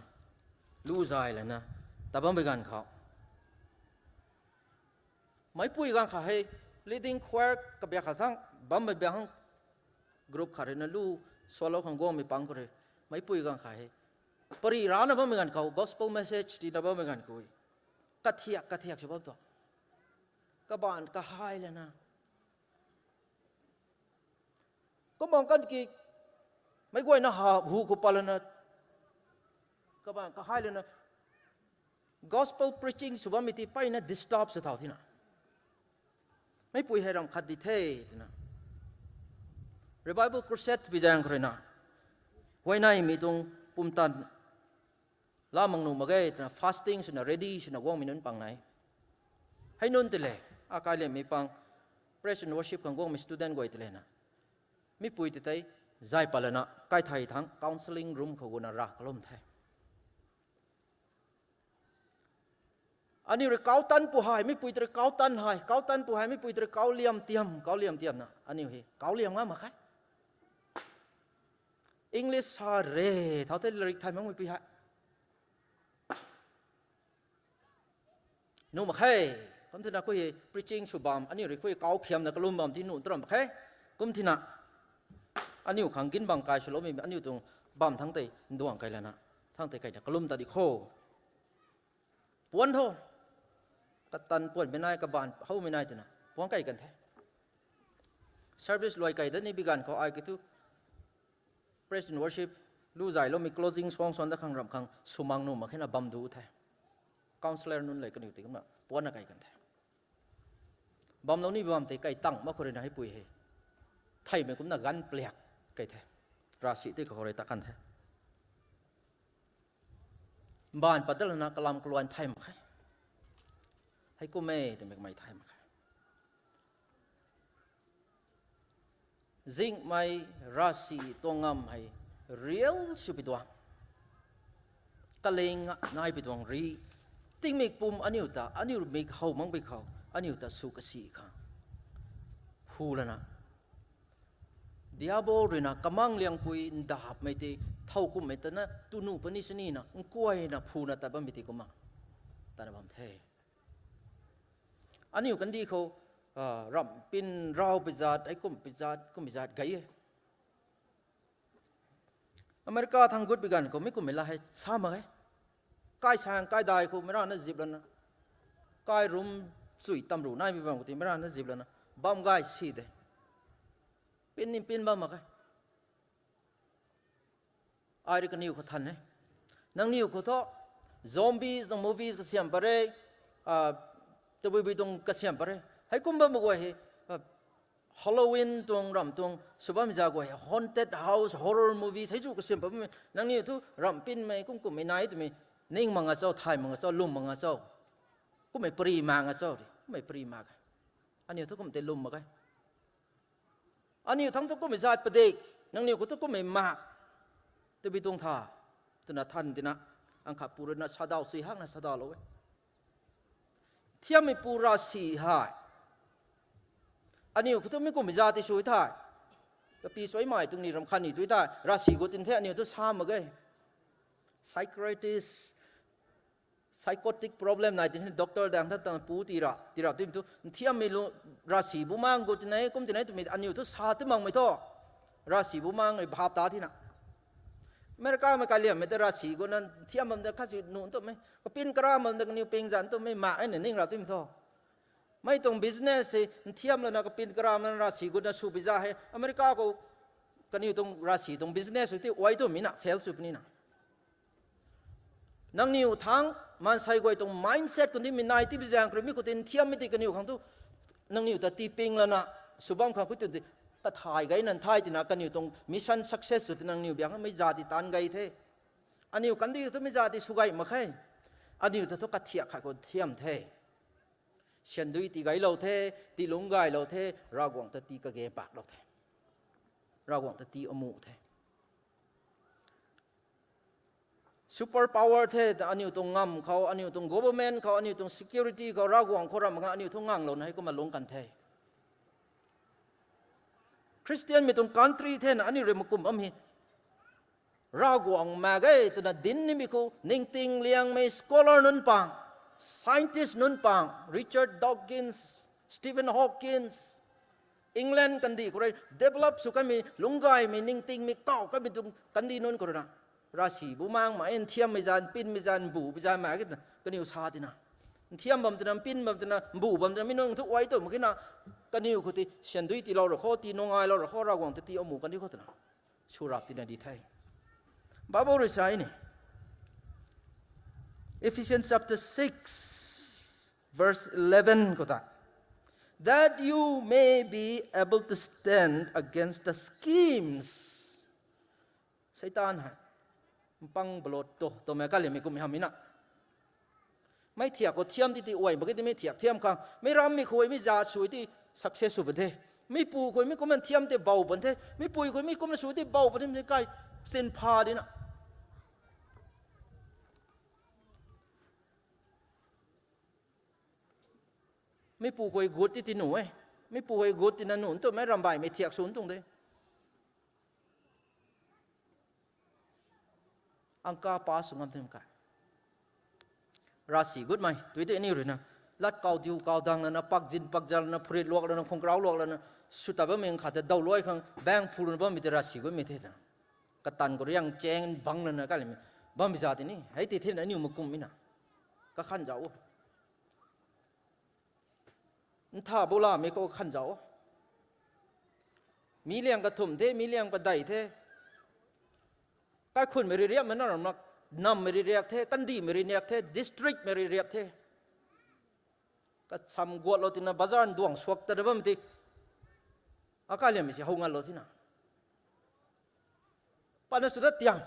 lu zay lana ta bammei ganv khou, meicpui ganv kha hei leading choir kabiak kha sang bammei biak khang group khat rui na lu sualou khang guangmei pang khou rui, meicpui ganv kha hei pari rana bammei ganv khou, gospel message tiina bammei ganv khou, kathiak kathiak sw bam tuang, kabaanv kahai lana, kumna kan ki Hei guayna ha hu khou pat lana, kabaanc kahai lana, gospel preaching sw bammei ti peyna disturb sw thau thina. Meipui hei ramh khat di the twna, revival crusade bi zaeng khou ruina, huayneymei tuang pumtan laa mak nuh mak ge twna fasting swna ready swna guangmei nunc pang nai. Hei nunc tei le, akailemei pang, praise and worship khang guangmei student guay tei lena, meipui tei tei zay pat lana kaithei thangc counselling room khou guna ra kalum the. Aniu rui kau tan pu hei, meipui tei rui kau tan hei, kau tan pu hei, meipui tei rui kau liam tiam, kau liam tiamna aniu hei kau liam nga mak khe. English sa re, thau tei larik thay makmei pui hei nuh mak khe. Kum thina khui preaching sw bam, aniu rui khui kau khiamna kalum bam ti nuh taram mak khe. Kum thina aniu khang gin bang kai swloumei aniu tuang bam thangc tei nduang kai lana, thangc tei kaina kalum ta di kho. Puan tho. Katan puanmei nai, kabaanc howmei nai twna puan kai kan the. Service luai kai dat ni bi ganv khou ai kiu thu praise and worship lu zayloumei closing song swan dat khang ramh khang swmang nuh mak khena bam du the. Counsellor nunc le kaniw tei kumna puanna kai kan the. Bamlou ni bam tei kai tang mak khou ruina hei pui hei theimei kumna ganv pliak kai the. Ravsic tei khou rui ta kan the. Mbaanv pat dat lana kalam kaluan thay mak khe. Hei kum e twmei kamei thay mak khe. Zingmei ravsic tuang ngam hei real sw pi tuang, kaling nai pi tuang ri, tingmik pum aniu ta, aniu mik how makpui khou aniu ta sw kasi khang phu lana, Diabol ruina kamang liangpui ndapmei tei thow kumhmei tana tu nuh puni sinina nkuayna phuna tat bammei tei kumna tana bam the. Aniu kandih khou ramhpin rau pizat, hei kum pizat, kum pizat gay e. America thang gut pi ganv khou mi kummei la hei sa mak e. Kai sang kai dai khou meic rana zip lana, kai rum chui tam ru nai mi bam khou ti meic rana zip lana bam gay si de. Pin ni pin bam mak e. Ai rui kaniw khou than e. Nangniw khou thu zombies tuang movies kasiam pat re, tabui bui tuang kasiam pat re. Hei kum bam guay hei, Halloween tuang ramh tuang sw bammei za guay hei haunted house horror movies hei chu kasiam pat bammei. Nangniw thu ramhpinmei kum kummei nai twmei ning mak nga cho, thay mak nga cho, lwm mak nga cho. Kummei pary mak nga cho ri, kummei pary mak e. Aniu thu kum tei lwm mak e. Aniu thangc thu kummei zat padik, nangniw khou thu kummei mak, tabui tuang tha, twna than tina, ang khat pu ruina sadaw sui hakna sadawlou e. Thiammeipu ravsic hei, aniu khou thu mi kummei zat ti sui the. Kapi suaimei tuang ni ram khatni tu the, ravsic gut tin the aniu thu sa mak e. Psychiatrist, psychotic problem nai ti doctor dang tha tang pu tira tira ti thu nthiammei lu, ravsic bumaengc gut tinei kum tinei twmei aniu thu sa ti makmei thu, ravsic bumaengc rui bhap ta thina. Americamei kaliammei ta ravsic gutna nthiam bam ta khat si nuh twmei kapin karam bam ta kaniw ping zan twmei mak e na ning ra twmei thu. Mei tuang business hei nthiam lana kapin karam lana ravsic gutna sw pi za hei America khou kaniw tuang ravsic tuang business hei ti uai twmei na fail sw puni na. Nangniw thangc maansei guay tuang mindset khou ti mi nai ti bi zaeng krimei khou ti nthiammei ti kaniw khang thu, nangniw ta tii ping lana sw bam khang khou tu ti, kathay gay nan thay tina kaniw tuang mission success sw ti nangniw biang mei za ti taanv gay the. Aniu kandih thu mi za ti sw gay mak khe. Aniu ta thu kathiak khat khou thiam the. Syan dui tii gaylou the, tii lungc gaylou the, Ravguangc ta tii kage paklou the. Ravguangc ta tii amuh the. Super power the, aniu tuang ngamv khou, aniu tuang government khou, aniu tuang security khou, Ravguangc khou ramh nga aniu thu nganglouna hei kumna lungc kan the. Christianmei tuang country thena aniu rui makum bam hei Ravguangc mak ge twna dinc nimei khou ningting liangmei scholar nunc pang, scientist nunc pang, Richard Dawkins, Stephen Hawkins, England kandih khou rui develop sw kanmei lungc gaymei ningtingmei kaw kanmei tuang kandih nunc khou ruina ravsic bumaengc mak e, nthiammei zan, pinmei zan, mbu pi zan mak e twna kaniw sa tina. Nthiam bam twna, mpin bam twna, mbu bam twna mi nunc thu uai tw mak khe na, kaniw khou ti syan dui tiilou ra khou, tii nungailou ra khou, Ravguangc ta tii amuh kandih khou twna Surap tina di the. Bible rui sa ni. Ephesians chapter six, verse eleven khou ta, "That you may be able to stand against the schemes." Satan hei mpang balot to, twmei kalimei kum hamina. Mei thiak khou thiam ti ti uai mak ge ti mei thiak thiam khang. Mei ram mi khuay mi za sui ti success sw ban the. Mei pu khuay mi kumna thiam ti bau ban the. Mei pui khuay mi kumna sui ti bau ban the, mei kai sin pha dina. Mei pu khuay gut ti ti nu e. Mei pu khuay gut ti na nu tu mei rambai mei thiak sw tuang de. Angka pa sw ngam them kai. Rasi gutmei tui tei ni rui na, lat kau diu kau dang lana, pakzin pakzal lana, phurit luak lana, khungkrau luak lana, sw ta bammei khat ta daw luai khang bank phu luna bammei tei rasi gutmei the ta. Katan khou riang cheng bang lana kalimei bammei za ti ni hei ti thena aniu makum mi na kakhan zau o. Ntha bu lamei khou khan zau o. Mi liang kathumh the, mi liang padeih the. Kaikhunmei rui riapmei na ram mak, nammei rui riak the, kandihmei rui riak the, districtmei rui riap the. Kasam guatlou tina bazar nduang suak ta da bam ti, akaliammei si how nganlou tina patna sw dat tiang.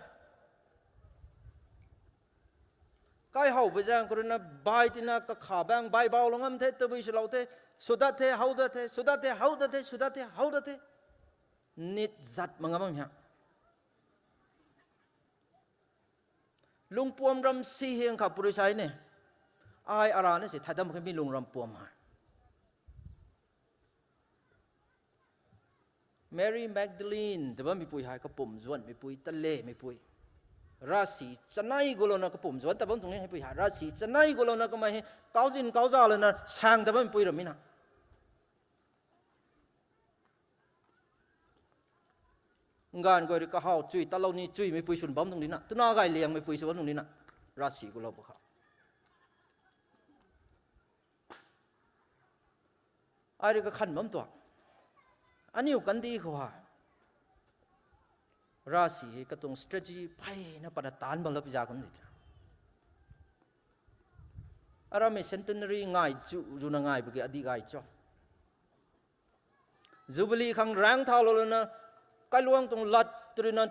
Kai how bai zaeng khou rui na bai tina kakha bang bai bau lou ngam the, tabui swlou the, sw dat the, how dat the, sw dat the, how dat the, sw dat the, how dat the. Nit zat ma ngam bam ha. Lungpuam ram si hiang kha puri sai ne. Ai ara na si thadam khe mi lung ram puam hei. Mary Magdalene ta bammeipui hei kapumc zuanhmeipui, talemeipui. Rasi chanei gulouna kapumc zuanc ta bam tuang ni heipui hei. Rasi chanei gulouna kamei hei kauzin kauza lana sang ta bammeipui ram mi na. Nganv guay rui kahaw chui talou ni chuimeipui swn bam tuang di na. Twna gay liangmeipui sw bam tuang di na. Rasi gulou bu khou. Ai rui kakhan bam tuang. Aniu kandih khou hei rasi hei katuang strategy pheyna patna taanc bam lou pi za kum di ta. Aramei centenary ngai chu, zuna ngai bu ki adih gay cho. Jubilee khang raeng thau lou lana, kailuang tuang lat tu rui na,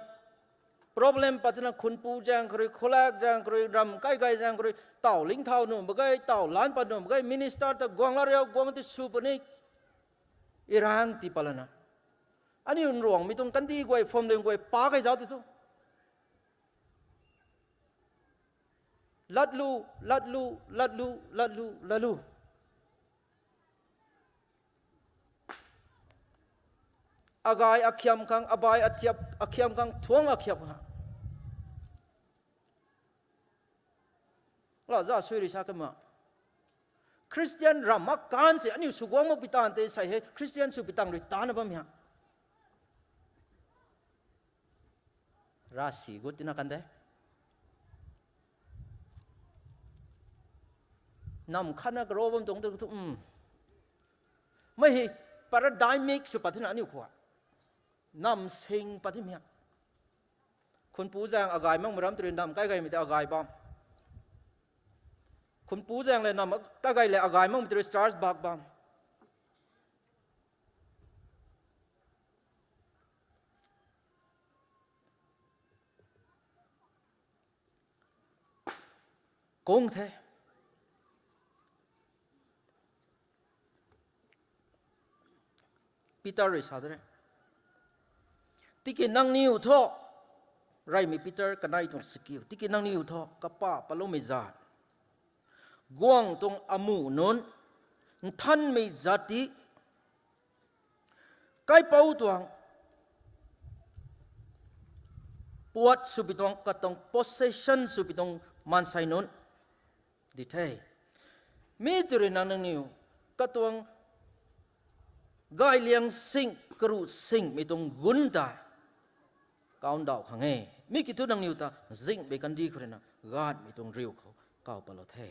problem pat na khunpu zaeng khou rui, khulak zaeng khou rui, ram kai gay zaeng khou rui, taw ling thau nuh mak ge, taw lan pat nuh mak ge, minister ta guang la riu, guang ti sw puni, i raeng ti pat lana. Aniu nruangmei tuang kandih guay, phwamling guay pa kei zauc ti thu. Latlu, latlu, latlu, latlu, latlu. Agay akhiam khang, abai athiap, akhiam khang, thuang akhiam khang. La za sui rui sa kama. Christian ram mak kan se aniu sw guang mak pi tan tei sei hei, Christian sw pi tang rui tana bam ha. Rasi gut tina kan de. Nam khatna karo bam tuang tu thu, um. Mei hei paradigmic sw pat tina aniu khou. Nam sing pat ti mi ha. Khunpu zaeng agay makmei ram tu rui nam kai gaymei ta agay bam. Khunpu zaeng le nam kai gay le agay makmei tu rui stars bak bam. Kung the. Peter rui sa de re. Tiki nangniw thu, reymei Peter kanei tuang sikiu. Tiki nangniw thu, kapa paloumei zat, guang tuang amuh nunc, nthanmei zat ti, kaipouc tuang puat swpi tuang, katuang possession swpi tuang maansei nunc di the. Mi tu rui na nangniw katuang gayliang sing, karuh singmei tuang gun ta kau ndauh khang e. Mi kiu thu nangniw ta zingbei kandih khou rui na ganhmei tuang riu khou kau patlou the.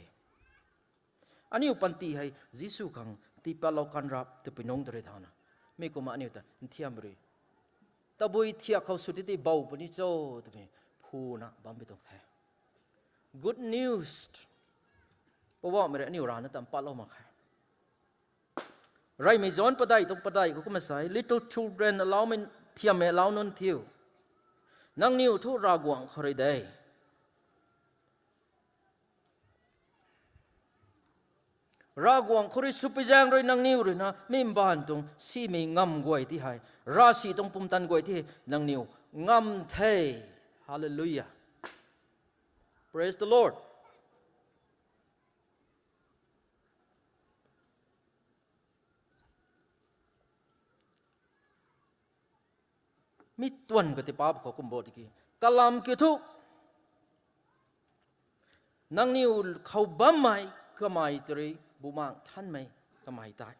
Aniu panty hei Jisu khang tiipatlou kan rap twpui nungc ta rui thauna, mi kumna aniu ta nthiam rui tabui thiak khou sw tei tei bou puni cho twmei phuna bampui tuang the. Good news. Poubauhmei rui aniu rana tam patlou mak khe. Reymei John padeih tuang padeih khou kumna sa e, Little children, allow me, thiammei allow nunc thiu. Nangniw thu Ravguangc khou rui de. Ravguangc khou rui swpui zaeng rui nangniw rui na mi mbaanv tuang simei ngamv guay ti hei, ravsic tuang pumtan guay ti hei nangniw ngam the. Hallelujah. Praise the Lord. Mi tuan khou tei paap khou kum bo tiki, kalam kiu thu, nangniw khou bammei kamei tei rui Bumaengh Nthanmei kamei tei,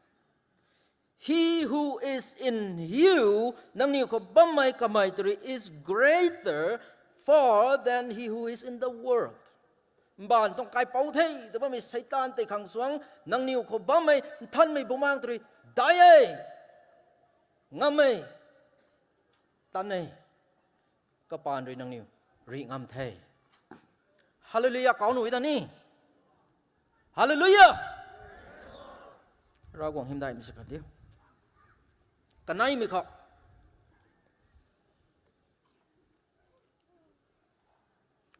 He who is in you, nangniw khou bammei kamei tei rui is greater far than he who is in the world. Mbaanv tuang kaipouc the tw bammei Seitaan tei khang suang, nangniw khou bammei Nthanmei Bumaengh tei rui dai e, ngam e, tan e, kapaan rui nangniw rih ngam the. Hallelujah, kau nui ta ni. Hallelujah. Ravguangc hymdaihmei sw kan diu. Kaneimei khou,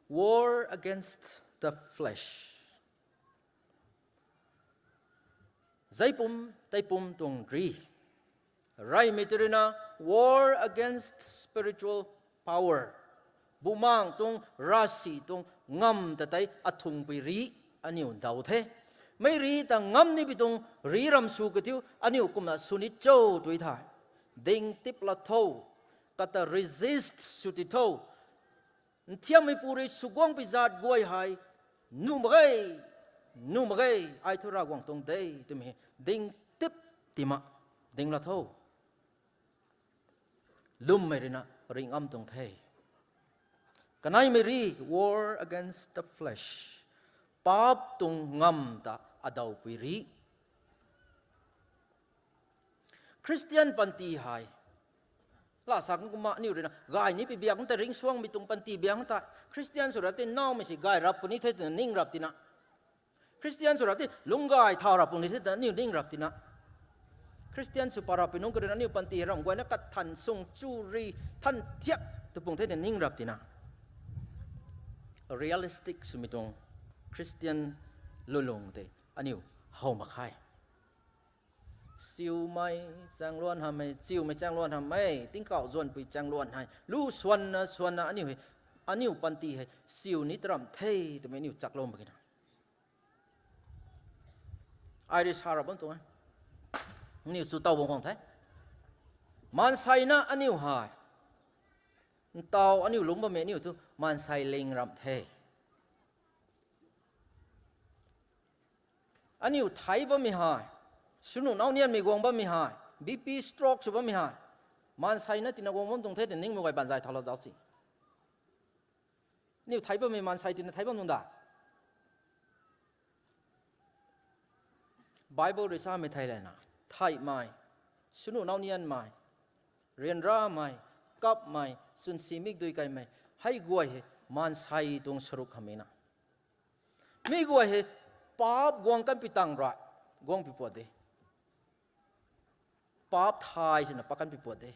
war against the flesh. Zeipum, teipum tuang rih. Reymei tei rui na war against spiritual power. Bumaengh tuang, ravsic tuang ngamv ta tei athungpui rih aniu daw the. Mei rih ta ngam nipui tuang rih ram sw kathiu aniu kumna sw ni cho tw thei, ding tip la tho, kata resist sw ti tho. Nthiammeipu rui swguangpui zaat guay hei, nuh mak ge, nuh mak ge, ai thu Ravguangc tuang de twmei ding tip tima, ding la tho. Lwmmei rui na rih ngam tuang the. Kaneimei rih, war against the flesh. Paap tuang ngamv ta adawpui rih. Khristian panty hei, laa sa khang kumna aniu rui na gay ni pi biak ta ringcsuangmei tuang panty biak ta, Khristian sw rap tei nawmei si gay rap puni the twna ning rap tina, Khristian sw rap tei lungc gay thau rap puni the twna aniu ning rap tina, Khristian sw pa rap pui nungc kha rui na aniu panty ramh guayna kathan sung chu ri than thiak tw pung the twna ning rap tina, realistic swmei tuang Khristian lulung tei aniu how mak khe. Siumei chaengluan hamhmei, chiumei chaengluan hamhmei, tingkauh zuanpui chaengluan hei lu swanna swanna aniu hei, aniu panty hei siu ni taram the twmei aniu chaklou mak khe na. Ai rui sa rap bam tuang e. Aniu chu taw bam khang the. Maansei na aniu hei, ntaw aniu lungc bammei aniu thu maansei ling ramh the. Aniu theic bammei hei, swnuh nau nianmei guang bammei hei, B P stroke sw bammei hei, maansei na tina guang bam tuang the twna ningmei guay baanzay thaulou zauc si. Aniu theic bammei maansei tina theic bam nung da. Bible rui samei thei lana, theihmei, swnuh nau nianmei, ryanramei, kapmei, chwnsi mikdui kaimei, hei guay hei maansei tuang saruk hamhmei na. Mi guay hei paap guang kanpui tang rui guangpui puat de. Paap thay sina pat kanpui puat de.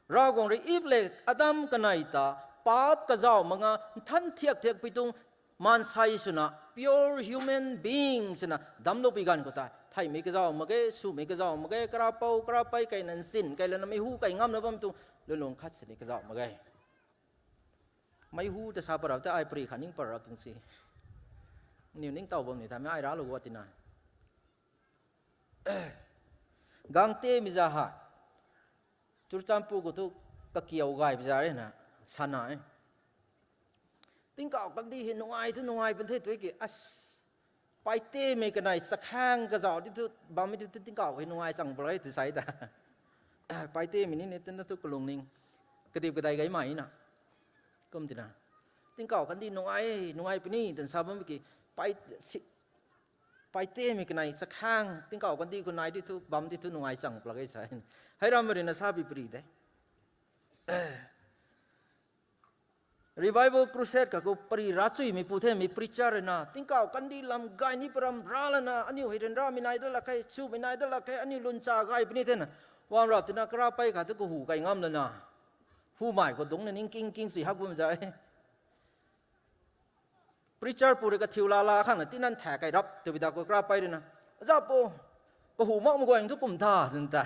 Ravguangc rui Eve le Adam kanei ta paap kazauh mak nga nthan thiak thiakpui tuang maansei swna pure human being swna damcloupui ganv khou tei theihmei kazauh mak ge, swmei kazauh mak ge, karapou karapei kaina nsin kei lana meic hu kei ngamna bam tuang lulung khat sini kazauh mak ge. Meic hu ta sa pat rap tei ai pary khat ning pat rap tuang si. Niw ningtow bam ni thamei ai raclou guat tina. Gangtemei za hei, Churachandpur khou thu kakiau gay bazaar e na, sana e. Tingkauh kandih hei nungai thu nungai pun the tui ki, as, paitemei kanei chakhang kazauh di thu bammei di thu tingkauh hei nungai chang pulai tw sa ta. Paitemei ni ni twna thu kalungning kadip kadai gaymei na. Kum tina, tingkauh kandih nungai, nungai puni twna sa bammei ki, pai, si, paitemei kanei chakhang tingkauh kandih khou nai di thu bam di thu nungai chang pulak e sa. Hei rammei rui na sa bi pary de. Revival crusade kha khou pari rachuimei pu the, mi preacher rui na, tingkauh kandih lam gay ni param ra lana, aniu hei ryanramei nai dat lak khe, chumei nai dat lak khe, aniu luncha gay puni thena, wang rap tina kara pei khat tu kahu kai ngam lana, humei khou dungc na ning king king sui hak bam zai. Preacher pu rui kathiu lala khang na tinan tha kai rap twbi da khou kara pei rui na, aza pu, kahu makmei guay thu kum tha twna ta.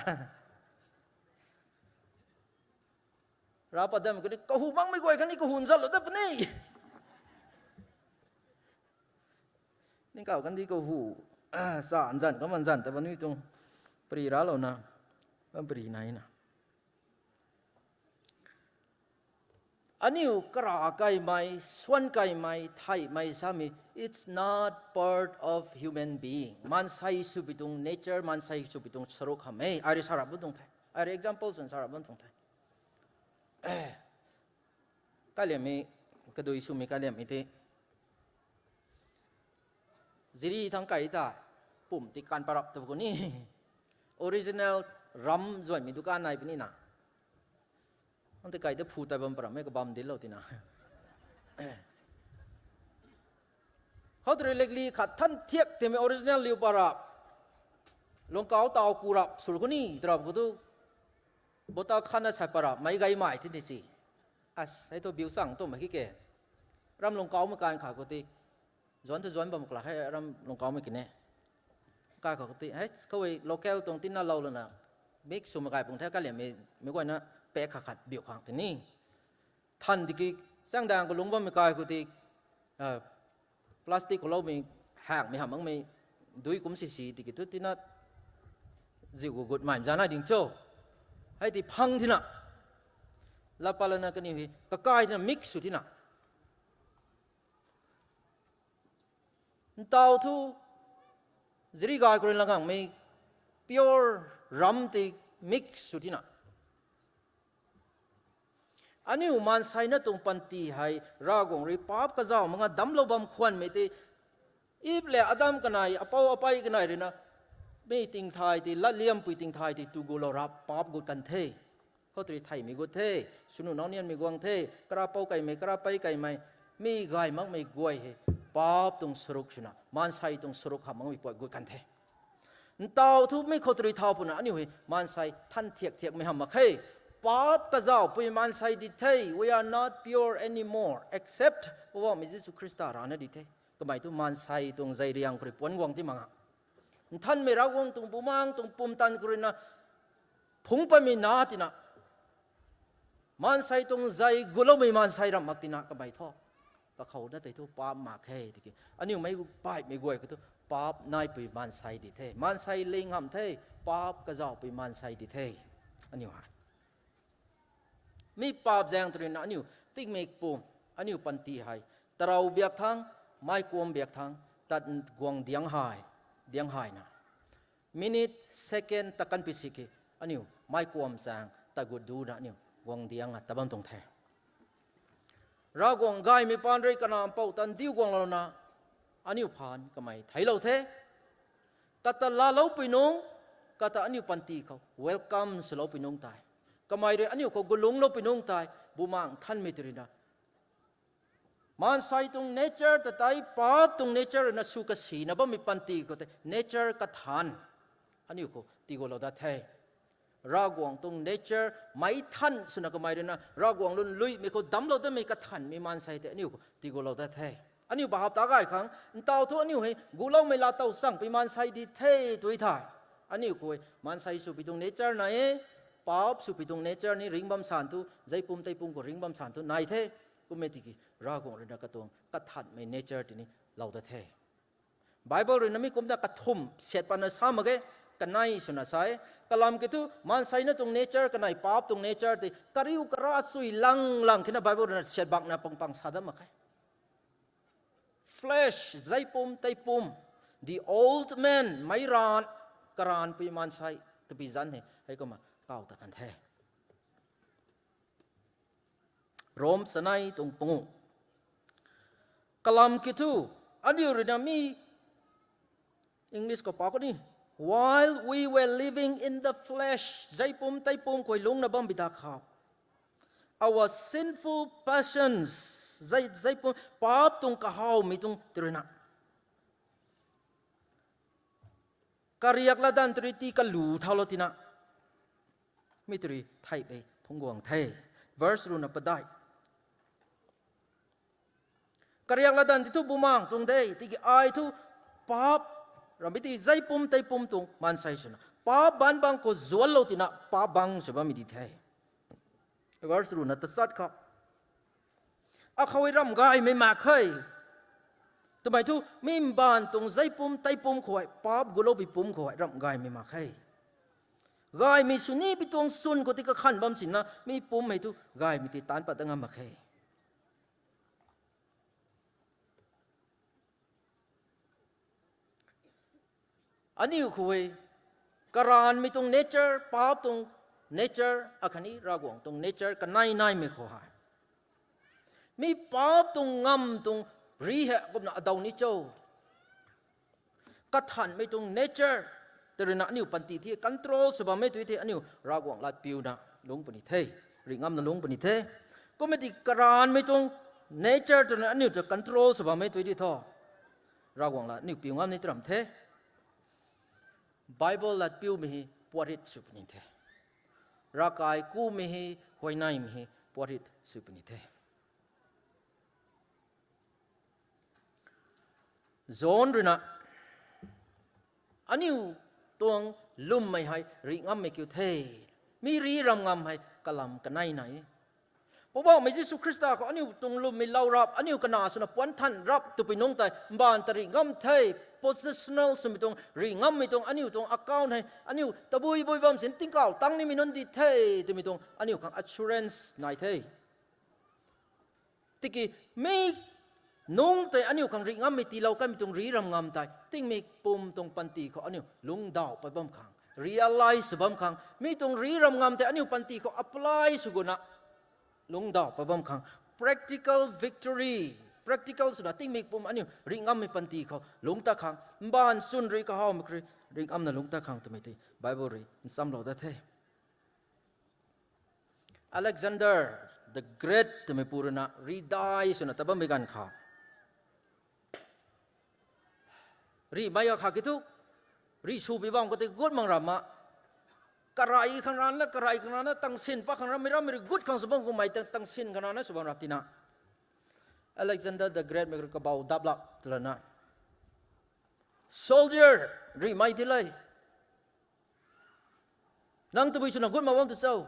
Ra pat dam kuni kahu makmei guay khatni kahu nzanlou dat puni. Tingkauh kandih kahu, sa nzan kam nzan ta banui tuang, pari ralouna, bam pari naina. Aniu kara kaimei, swan kaimei, theihmei samei, it's not part of human being. Maansei swpui tuang nature, maansei swpui tuang saruk hamh e. Ai rui sa rap bam tuang the. Ai rui example swn sa rap bam tuang the. Kaliammei, kadui swmei kaliammei tei, ziri thangc kai ta, pum ti kan parap tu kuni. Original ram zuanmei dukan nai puni na. Ante kai ta phu tai bam parap e, kabam dinclou tina. How to rui likli khat than thiak timei original liu parap, lungkauc taw ku rap, sur kuni tarap khou tu, bottle khatna sa parap mei gaymei tini si. As, hei thu biu chang tu mak ki ke. Ram lungkaucmei kan kha khou tei, zuan thu zuan bam kala hei ram lungkaucmei kine. Kai khou tei, hei, khou e local tuang tina lou lana, mix swmei kai pung the kaliammei, mei guayna pack khat khat biu khang tini. Than tiki, changdang khou lungc bammei kai khou tei, plastic khou loumei, hakmei hamh makmei, dui kum sisi tiki tu tina, ziu gu gut mai zana ding cho. Hei tei phang tina, lapa lana kaniw hei kakai tina mix sw tina. Ntaw thu, ziri gay khou rui langangmei, pure ram tei mix sw tina. Aniu maansei na tuang panty hei Ravguangc rui paap kazauh mak nga damclou bam khwanmei tei, Eve le Adam kanei, apou apei kanei rui na, mi tingthay tei, latliampui tingthay tei tu gulou rap paap gut kan the. Khou tei rui theihmei gut the, swnu nau nianmei guang the, karapou kaimei, karapei kaimei, mi gay makmei guay hei, paap tuang saruk swna, maansei tuang saruk hamh makmei puat gut kan the. Ntaw thu mi khou tei rui thau puna aniu hei maansei than thiak thiakmei hamh mak khe. Paap kazauhpui maansei di the, we are not pure anymore, except Poubauhmei Jisu Khrista rana di the. Kamei thu maansei tuang zei riang khou rui puanc guang ti mak nga. Nthanmei Ravguangc tuang Bumaengc tuang pumtan khou rui na, phungc patmei na tina, maansei tuang zei guloumei maansei ramh mak tina kamei thu, kakhouna tei thu paap mak khe tiki, aniu mei baihmei guay khou thu paap naipui maansei di the, maansei ling hamh the, paap kazauhpui maansei di the. Aniu hei, mi paap zaeng tei rui na aniu tingmik pum, aniu panty hei, tarou biak thangc, meic kuam biak thangc, tat guang diang hei, diang hei na, minute, second ta kan pi si ki, aniu meic kuam zaeng tat gut duna aniu guang diang a ta bam tuang the. Ravguangc gaymei paan rui kanac mpouh tan diu guanglouna, aniu phaan kamei theiclou the. Kata laaloupui nungc, kata aniu panty khou welcome swloupui nungc tei, kamei rui aniu khou gulungcloupui nungc tei, Bumaengc Nthanmei tei rui na, maansei tuang nature ta tei, paap tuang nature rui na sw kasina bammei panty khou tei, nature kathan, aniu khou tiigulou dat the. Ravguangc tuang nature meic than swna kamei rui na, Ravguangc lun luimei khou damclou datmei kathanmei maansei tei aniu khou tiigulou dat the. Aniu bahap ta gay khang, ntaw thu aniu hei guloumei laa tow changpui maansei di the tw thei, aniu khou maansei swpui tuang nature nai e, paap swpui tuang nature ni ringc bam san thu, zeipum teipum khou ringc bam san thu nai the. Kummei tiki Ravguangc rui na katuang kathanmei nature tini lou dat the. Bible rui na mi kumna kathumh siat patna sa mak ge, kanei swna sa e. Kalam kiu thu, maansei na tuang nature, kanei paap tuang nature tei, kariu kara chui lang lang khena Bible rui na siat bakna pang pang sa dat mak khe. Flesh, zeipum, teipum, the old man, meic raanv, karaanvpui maansei, twpui zanc hei, heikumna kaw ta kan the. Rom chanei tuang panguh. Kalam kiu thu, aniu rui na mi, English khou pa khou ni, while we were living in the flesh, zeipum teipum khou lungcna bam bi da khou, Our sinful passions, zai, zai pu, paap tuang kahawmei tuang tw rui na. Kariak latdanv tw rui tii kalu thaulou tina. Mi tw rui theihpei phungc guang the. Verse ruhna padeih. Kariak latdanv ti thu bumaeng tuang de, tiki ai thu paap, ramhmei ti zai pum tei pum tuang maansei swna. Paap bangc bang khou zuanlou tina, paap bangc sw bammei di the. Verse ruhna tachat khou. Akhou hei ramh gaymei mak khe. Twmei thu, mi mbaanv tuang zai pum, tei pum khou hei, paap guloupui pum khou hei, ramh gaymei mak khe. Gaymei sw ni pi tuang swn khou ti kakhan bam sina, mi pum hei thu, gaymei ti taanc pat dat ngam mak khe. Aniu khou hei, karanvmei tuang nature, paap tuang nature, akhatni Ravguangc tuang nature, kanei naimei khou hei. Mi paap tuang ngamv tuang ri hei kumna adaw ni cho. Kathanhmei tuang nature, tw rui na aniu panty thi control sw bammei tui the aniu Ravguangc lat piuna lungc puni the. Ri ngamna lungc puni the. Kumna di karanvmei tuang nature tw rui na aniu ta control sw bammei tui di thu. Ravguangc lat aniu piu ngam ni tram the. Bible lat piumei hei puatrit sw puni the. Ravkai kumei hei, huayneymei hei puatrit sw puni the. John rui na, aniu tuang lwmmei hei ri ngammei kiu the. Mi ri ram ngam hei kalam kanei nai. Poubauhmei Jisu Khrista khou aniu tuang lwmmei lou rap, aniu kana swna puan than rap twpui nungc tei, mbaanv ta ri ngam the, positional swmei tuang, ri ngammei tuang, aniu tuang account hei, aniu tabui bui bam sin tingkauh tang nimei nunc di the, twmei tuang, aniu khang assurance nai the. Tiki mi nungc tei aniu khang ri ngammei tiilou kanmei tuang ri ram ngam tei, tingmik pum tuang panty khou aniu lungcdauh pat bam khang, realize sw bam khang, mi tuang ri ram ngam tei aniu panty khou apply sw guna, lungcdauh pat bam khang, practical victory, practical swna tingmik pum aniu ri ngammei panty khou lungc ta khang, mbaanv chwn rui kahawmei khou rui ri ngamna lungc ta khang twmei tei Bible rui nchamlou dat the. Alexander the Great twmei pu rui na ridai swna ta bammei ganv khou, rihmei akhat ki thu, rih sw pi bam khou tei gut mak rap ma, karai khang rana, karai khang rana, tangsin pat khang ramei, ramei rui gut khang sw bam khou mei tang, tangsin khang rana sw bam rap tina. Alexander the Great mei rui kabau daplap twlana, soldier, rihmei ti le, nang tabui swna gut mak bam tu cho?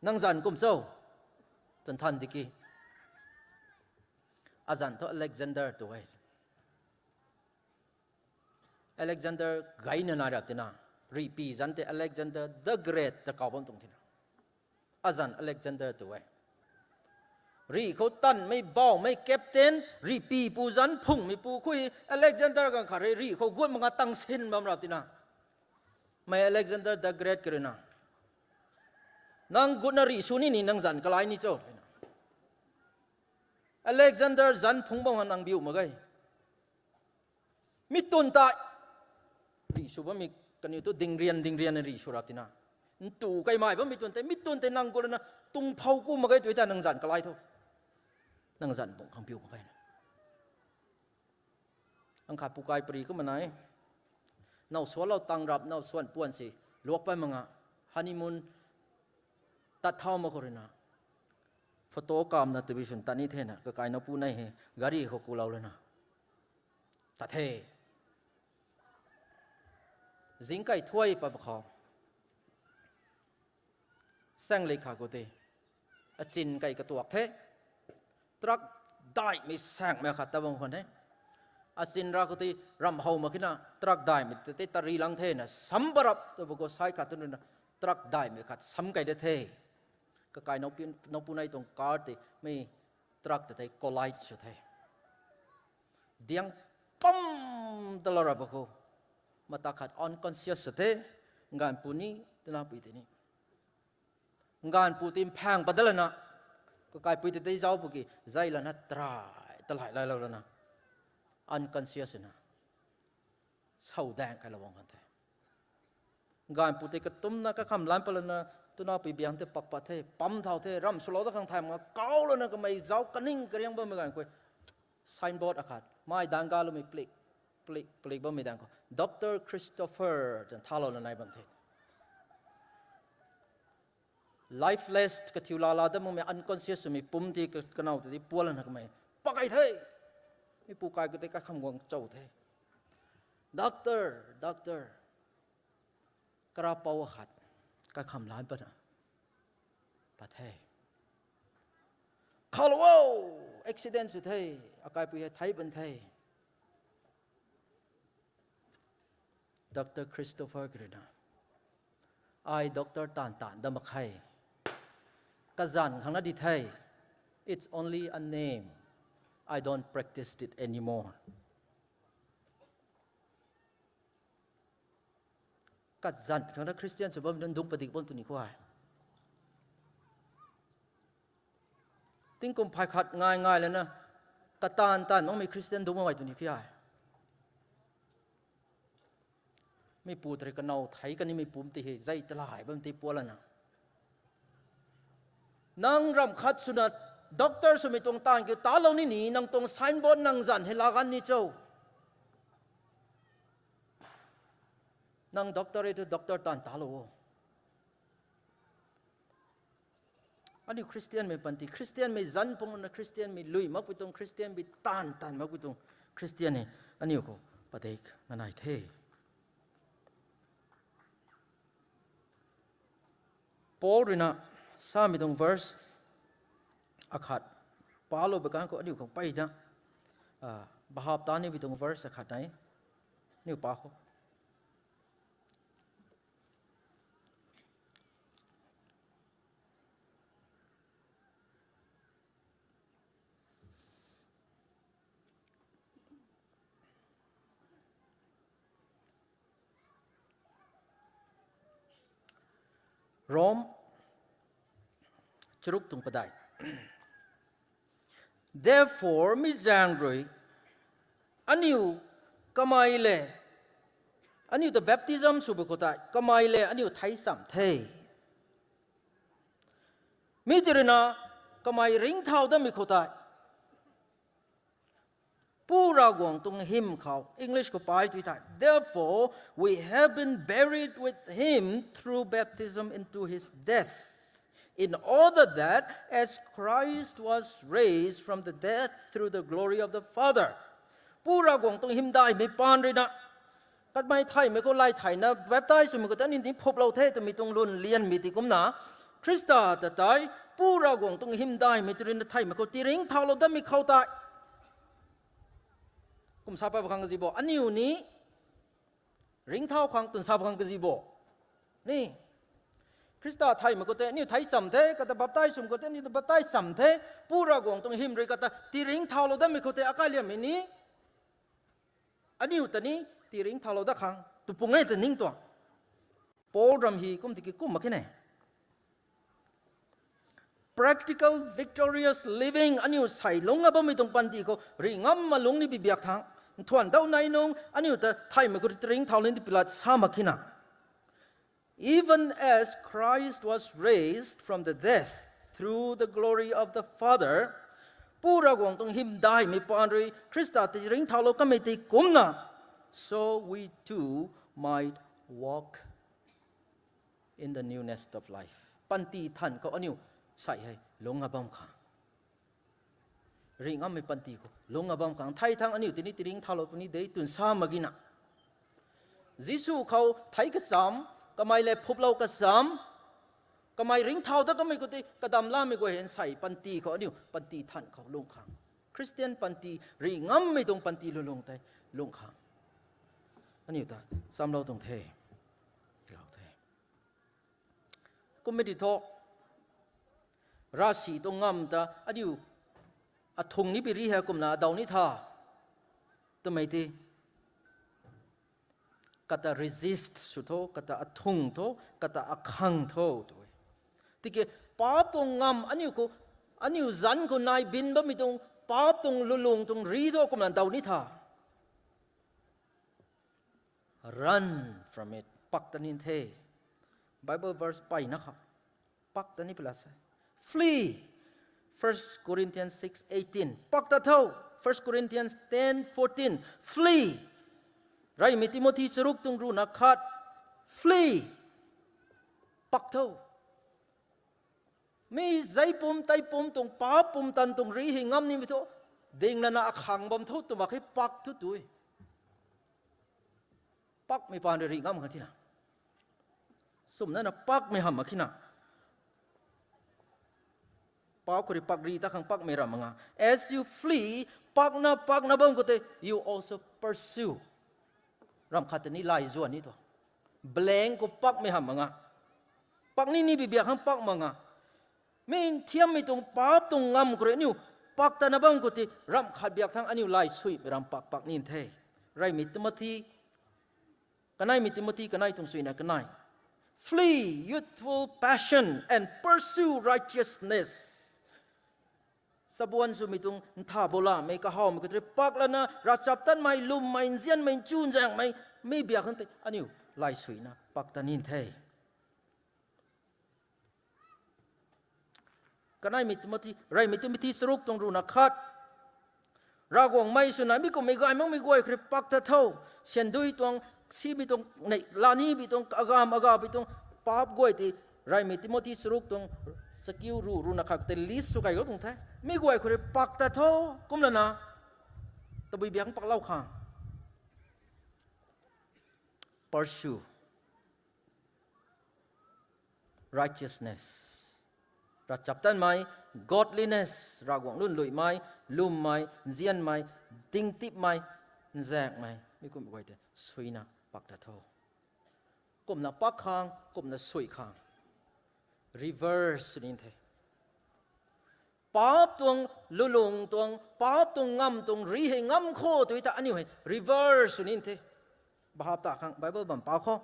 Nang zanc kum cho? Twna than tiki, azanc thu Alexander tu e. Alexander gayna nai rap tina, rihpi zanc tei Alexander the Great ta kaw bam tuang tina. Azanc Alexander tu e. Rih khou tanmei bauhmei captain, rihpi pu zanc phungmei pu khui, Alexander ganv khat rui rih khou gut mak nga tangsin bam rap tina. Mei Alexander the Great kha rui na, nang gutna rih sw ni ni nang zanc kalai ni cho? Alexander zanc phung bam khang nang biu mak ge. Mi twn tei rih sw bammei kaniw tu dingrian dingrian rih sw rap tina. Ntu kaimei bammei twn tei, mi twn tei nang gutna tung phou ku mak ge tui ta nang zanc kalai tho. Nang zanc bung khang biu mak ge. Ang khat pukai pari kumna nai. Now suanlou tang rap, now suan puan si luak pat mak nga. Honeymoon tat thau mak khou rui na, photo kamna tv swn tat ni thena, kakai now pu nei hei gari khou kulou lana tat the. Zingkei thuai pat pa khou, saengli khat khou tei achin kei katuak the. Truck daihmei saengmei khat ta bam khwan e. Achin ra khou tei ramh how mak khe na, truck daihmei tei tari lang thena, sam parap tu ba khou sai khat tu rui na, truck daihmei khat sam kei da the. Kakai now pu nei tuang car tei mei truck ta tei collide sw the. Diang pam ta lou rap khou, mata khat unconscious sw the. Nganvpu ni, tana pui tei ni, nganvpu tei mphaeng pat dat lana, kakaipui tei tei zauc pu ki zay lana try talai lailou lana, unconscious na, sau daeng kailou bam khwan the. Gaanv pu tei katumna kakham lan pat lana, twna pui biang tei pak pat the, pam thau the, ramh swlou dat khang thay mak nga kau lana kamei zauc kaning kariang bammei gaanv khou, signboard akhat, mai dang galoumei plik, plik, plik bammei dang khou, Doctor Christopher twna thalou la nai bam the. Lifeless, kathiu lala dat makmei, unconscious swmei pumc tei ka-, kanow tei di pualana kamei pak kei the. Mi pu kai khou tei kakham guang chau the. Doctor, doctor, karapou akhat kakham lan patna pat the. Khalou o, accident sw the, akaipui hei thei bam the. Doctor Christopher ki ruina, ai doctor taanv taanv dat mak khe. Kazanc khang na di the. It's only a name. I don't practice it anymore. Kazanc khang na Christian sw bam nunc dungc padik bam tw ni khou e. Tingkum phay khat ngai ngai lana, kataanv taanv makmei Christian dungc bam gay tw ni khou e. Mi pu tei kanow thei kanimei pumc tei hei zei talay bam tei pualana, nang ramh khat swna doctor swmei tuang taanv kiu talou ni ni, nang tuang signboard nang zanc hei laa ganv ni cho. Nang doctor e thu doctor taanv talou o. Aniu Christianmei panty, Christianmei zanc pungna Christianmei lui makpui tuang, Christianmei taanv taanv makpui tuang Christian e, aniu khou padik nganai the. Paul ruina samei tuang verse akhat palou bakang khou aniu khang peyna, ah, bahap ta nimei tuang verse akhat nai, aniu pa khou. Rom charuk tuang padeih. Therefore, mi zaeng rui, aniu kamei le, aniu ta baptism sw bam khou tei kamei le aniu theic cham the. Mi tei ruina kamei ringcthau datmei khou tei Pu Ravguangc tuang hym khou, English khou pai tu thei, therefore we have been buried with him through baptism into his death, in order that as Christ was raised from the dead through the glory of the Father. Pu Ravguangc tuang hymdaihmei paan ruina, katmei theihmei khou lay thayna baptize swmei khou tei aniu ni phuplou the twmei tuang lwn lianmei tei kumna, Khrista ta tei Pu Ravguangc tuang hymdaihmei tei ruina theihmei khou tii ringcthaulou datmei khou tei, kum sa pat khang kazi bo, aniu ni ringcthau khang twna sa pat khang kazi bo ni, Khrista theihmei khou tei aniu theic cham the, kata baptize swmei khou tei aniu ta baptize cham the, Pu Ravguangc tuang hym rui kata tii ringcthaulou datmei khou tei akaliammei ni aniu ta ni tii ringcthaulou dat khang tw pung e ta ning tuang. Paul ram hei kum tiki kum mak khe ne. Practical victorious living, aniu sei lungc a bammei tuang panty khou ringh ngam ma lungc ni bi biak thangc, nthuan dau nai nung aniu ta theihmei khou tii ringcthau ni di Pilat sa mak khe na. Even as Christ was raised from the death through the glory of the Father, Pu Ravguangc tuang hymdaihmei paan rui Khrista tii ringcthaulou kamei tei kumna, so we too might walk in the newness of life. Panty than khou aniu sei hei lungc a bam khang, ringh ngammei panty khou lungc a bam khang, thei thangc aniu tei ni tii ringcthaulou puni de twna sa mak ge na. Jisu khou theic kacham, kamei le phuplou kacham, kamei ringcthau dat kamei khou tei kadam lamei guay hei sei panty khou aniu panty than khou lungc khang, Christian panty, ringh ngammei tuang panty lulung tei lungc khang aniu ta chamlou tuang the, lou the. Kummei di thu, ravsic tuang ngamv ta aniu athung ni bi ri hei kumna daw ni tha twmei tei, kata resist sw tho, kata athung tho, kata akhang tho tw e. Tiki paap tuang ngamv aniu khou, aniu zanc khou nai bin bammei tuang paap tuang lulung tuang ri tho kumna daw ni tha. Run from it. Pak ta nin the. Bible verse peyna kha. Pak ta ni pala sa. Flee. First Corinthians six eighteen. Pak ta tho. First Corinthians ten fourteen. Flee. Reymei Timothy charuk tuang ruhna khat. Flee. Pak tho. Mi zei pum, tei pum tuang paap pumtan tuang rih hei ngam nimei thu, ding lana akhang bam thu twmei hei pak thu tui. Pakmei paan rui rih ngam kha thina. Sumna na pakmei hamh mak khe na. Paap khou rui pak rih ta khang pakmei ram mak nga. As you flee, pakna, pakna bam khou tei, you also pursue. Ram khat ta ni lay zuan ni tu. Blank khou pakmei hamh mak nga. Pak ni ni bi biak khang pak mak nga. Mi nthiammei tuang paap tuang ngam khou rui aniu pak tana bam khou tei ram khat biak thang aniu lay suimei ram pak pak nin the. Reymei Timothy, kaneimei Timothy kanei tuang suina kanei. Flee youthful passion and pursue righteousness. Sabuan swmei tuang ntha boulamei kahawmei khou tei pak lana ravchaptatmei, lwmmei, nzianmei, nchunzaenghmei, mi biak khang tei aniu lay suina pak ta nin the. Kaneimei Timothy, reymei Timothy charuk tuang ruhna khat. Ravguangc mei swna mi kummei gay makmei guay khou rui pak ta tho. Syandui tuang, simei tuang, nei, lanibei tuang, agam agabei tuang, paap guay tei, reymei Timothy charuk tuang, chakiu ruh, ruhna khat tei list sw kai khou tuang the. Mi guay khou rui pak ta tho, kumlana. Tabui biak paklou khang. Pursue. Righteousness. Ravchaptatmei, godliness, Ravguangc lun luimei, lwmmei, nzianmei, dingtipmei, nzaenghmei, mi kum guay tei suina pak ta tho. Kumna pak khang, kumna sui khang. Reverse sw nin the. Paap tuang, lulung tuang, paap tuang ngam tuang, rih hei ngam khou tui ta aniu hei reverse sw nin the. Bahap ta khang Bible bam pa khou.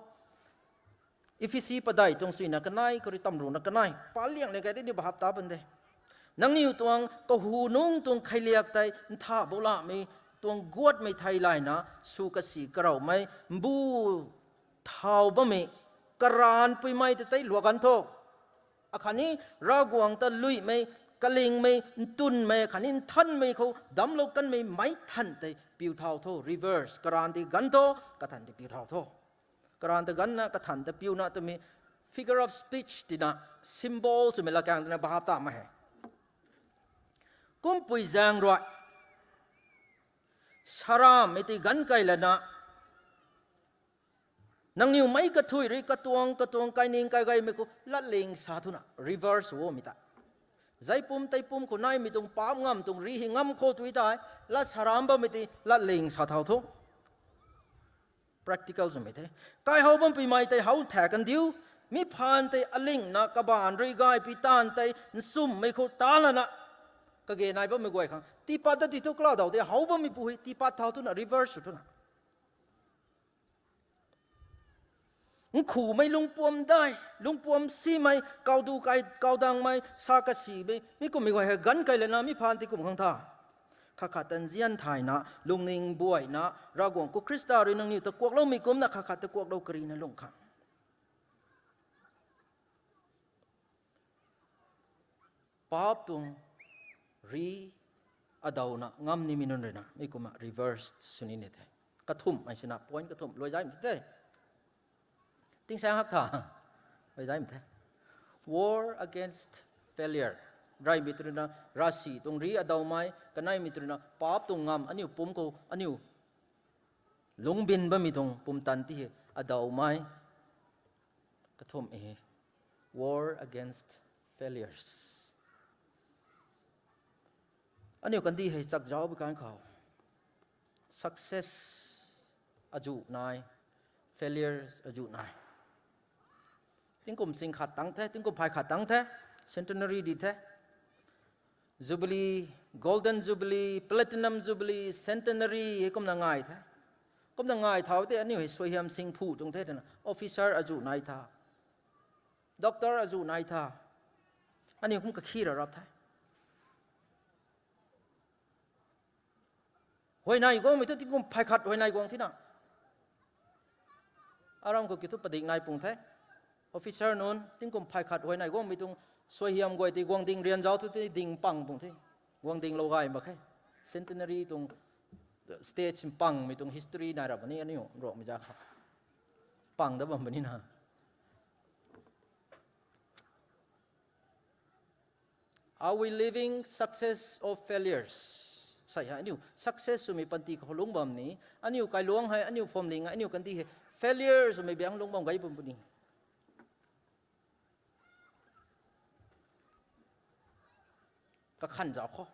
Ephesi padeih tuang suina kanei, khou rui tamruhna kanei. Paliang le kai tei ni bahap ta bam de. Nangniw tuang kahunungc tuang kheiliak tei ntha boulamei tuang guatmei thei layna sw kasi karoumei mbu thau bammei karaanpuimei ta tei luak ganv tho. Akhatni Ravguangc ta luimei, kalingmei, ntwnmei, khatni nthanmei khou damclou kanmei meic than tei piu thau tho, reverse, karaanv tei ganv tho, kathan tei piu thau tho. Karaanv ta ganvna, kathan ta piuna twmei figure of speech tina, symbol swmei lakaeng twna bahap ta mak he. Kumpui zaeng rui, sarammei tei ganv kai lana, nangniw meic kathuic rui katuang katuang kaining kaigeimei khou latling sa thuna, reverse swmei ta. Zei pum tei pum khou naimei tuang paap ngam tuang rih hei ngam khou tui tei, lat saram bammei tei latling sa thau tho. Practical swmei the. Kaihou bampuimei tei how nthaek kan diu. Mi phaan tei alingna kabaanv rui gaypui taanv tei nchumhmei khou ta lana, kage nai bammei guay khang tiipat ta ti thu kala daw tei how bammei pu hei tiipat thau thuna, reverse sw thuna. Nkhumei lungpuam dai, lungpuam simei, kawdu kai, kawdangmei, sa kasimei, mi kummei guay hei ganv kai lana mi phaan tei kum khang tha. Khat khat ta nzian thayna, lungning buayna, Ravguangc khou Khrista rui nangniw ta kuakloumei kumna khat khat ta kuaklou karina lung khang. Paap tuang rih adawna ngam nimei nunc ruina mi kumna reverse sw nini the. Kathumhmei swna, point kathumh luai zaymei the. Tingsaeng hak tha. Luai zaymei the. War against failure. Reymei tw ruina ravsic tuang rih adawmei, kaneimei tw ruina paap tuang ngam aniu pumc khou, aniu lungcbin bammei tuang pumtan ti hei adawmei. Kathumh hei war against failures. Aniu kandih hei chakzauc bi kan khou, success azuh nai, failures azuh nai. Tingkum sing khat tang the, tingkum phay khat tang the, centenary di the. Jubilee, Golden Jubilee, Platinum Jubilee, Centenary hei kumna ngai the. Kumna ngai thau tei aniu hei suaihiam sing phu tuang the twna officer azuh nai tha, doctor azuh nai tha. Aniu kum kakhi ra rap the. Huayney guangmei thu tingkum phay khat huayney guang thina. Aram khou kiu thu padik nai pung the. Officer nunc tingkum phay khat huay nai guangmei tuang suaihiam guay tei guangding rian zauc thu tei ding pang pung the. Guangding lou gay mak khe. Centenary tuang stage pangmei tuang history nai rap ni aniu Ruangmei za kha. Pang da bam puni na. Are we living success or failures? Sai hei aniu success swmei panty khou lungc bam ni, aniu kailuangc hei, aniu phwamling hei, aniu kandih hei failure swmei biang lungc bam gay bam puni. Kakhan zauc khou.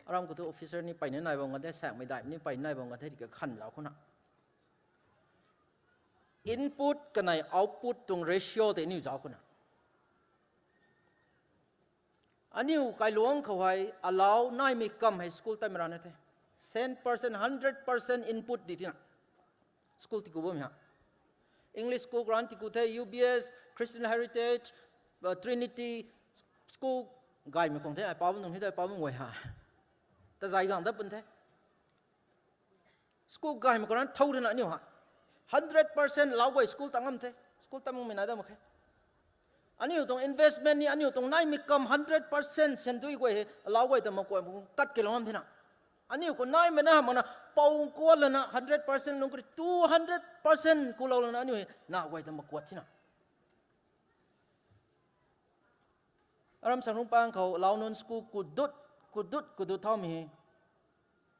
Aram khou thu officer ni peyna nai bam kan the, sakmei daihmei ni peyna nai bam kan the, kakhan zauc khou na. Input kanei output tuang ratio tei aniu zauc khou na. Aniu kailuangc khou hei allow naimei kam hei school taimei rana the. Cent percent, hundred percent input di tina. School tiku bammei ha. English school grant tiku the, U B S, Christian Heritage, Trinity, school gaymei khang the, ai pau bam nung hei tei pau bam guay ha. Tazai gang dat pun the. School gaymei khou rana thow rina aniu ha. Hundred percent allow guay school ta ngam the. School ta mungmei nai da mak khe. Aniu tuang investment ni aniu tuang naimei kam hundred percent sendui guay hei allow guay ta makuay kat kelou ngam thena. Aniu khou naimei na hamh makna pou kuat lana hundred percent lungc kari two hundred percent kulou lana aniu hei na guay ta makuat thena. Aram sangrung pang khou allow nunc school kudut, kudut, kudut thaumei hei.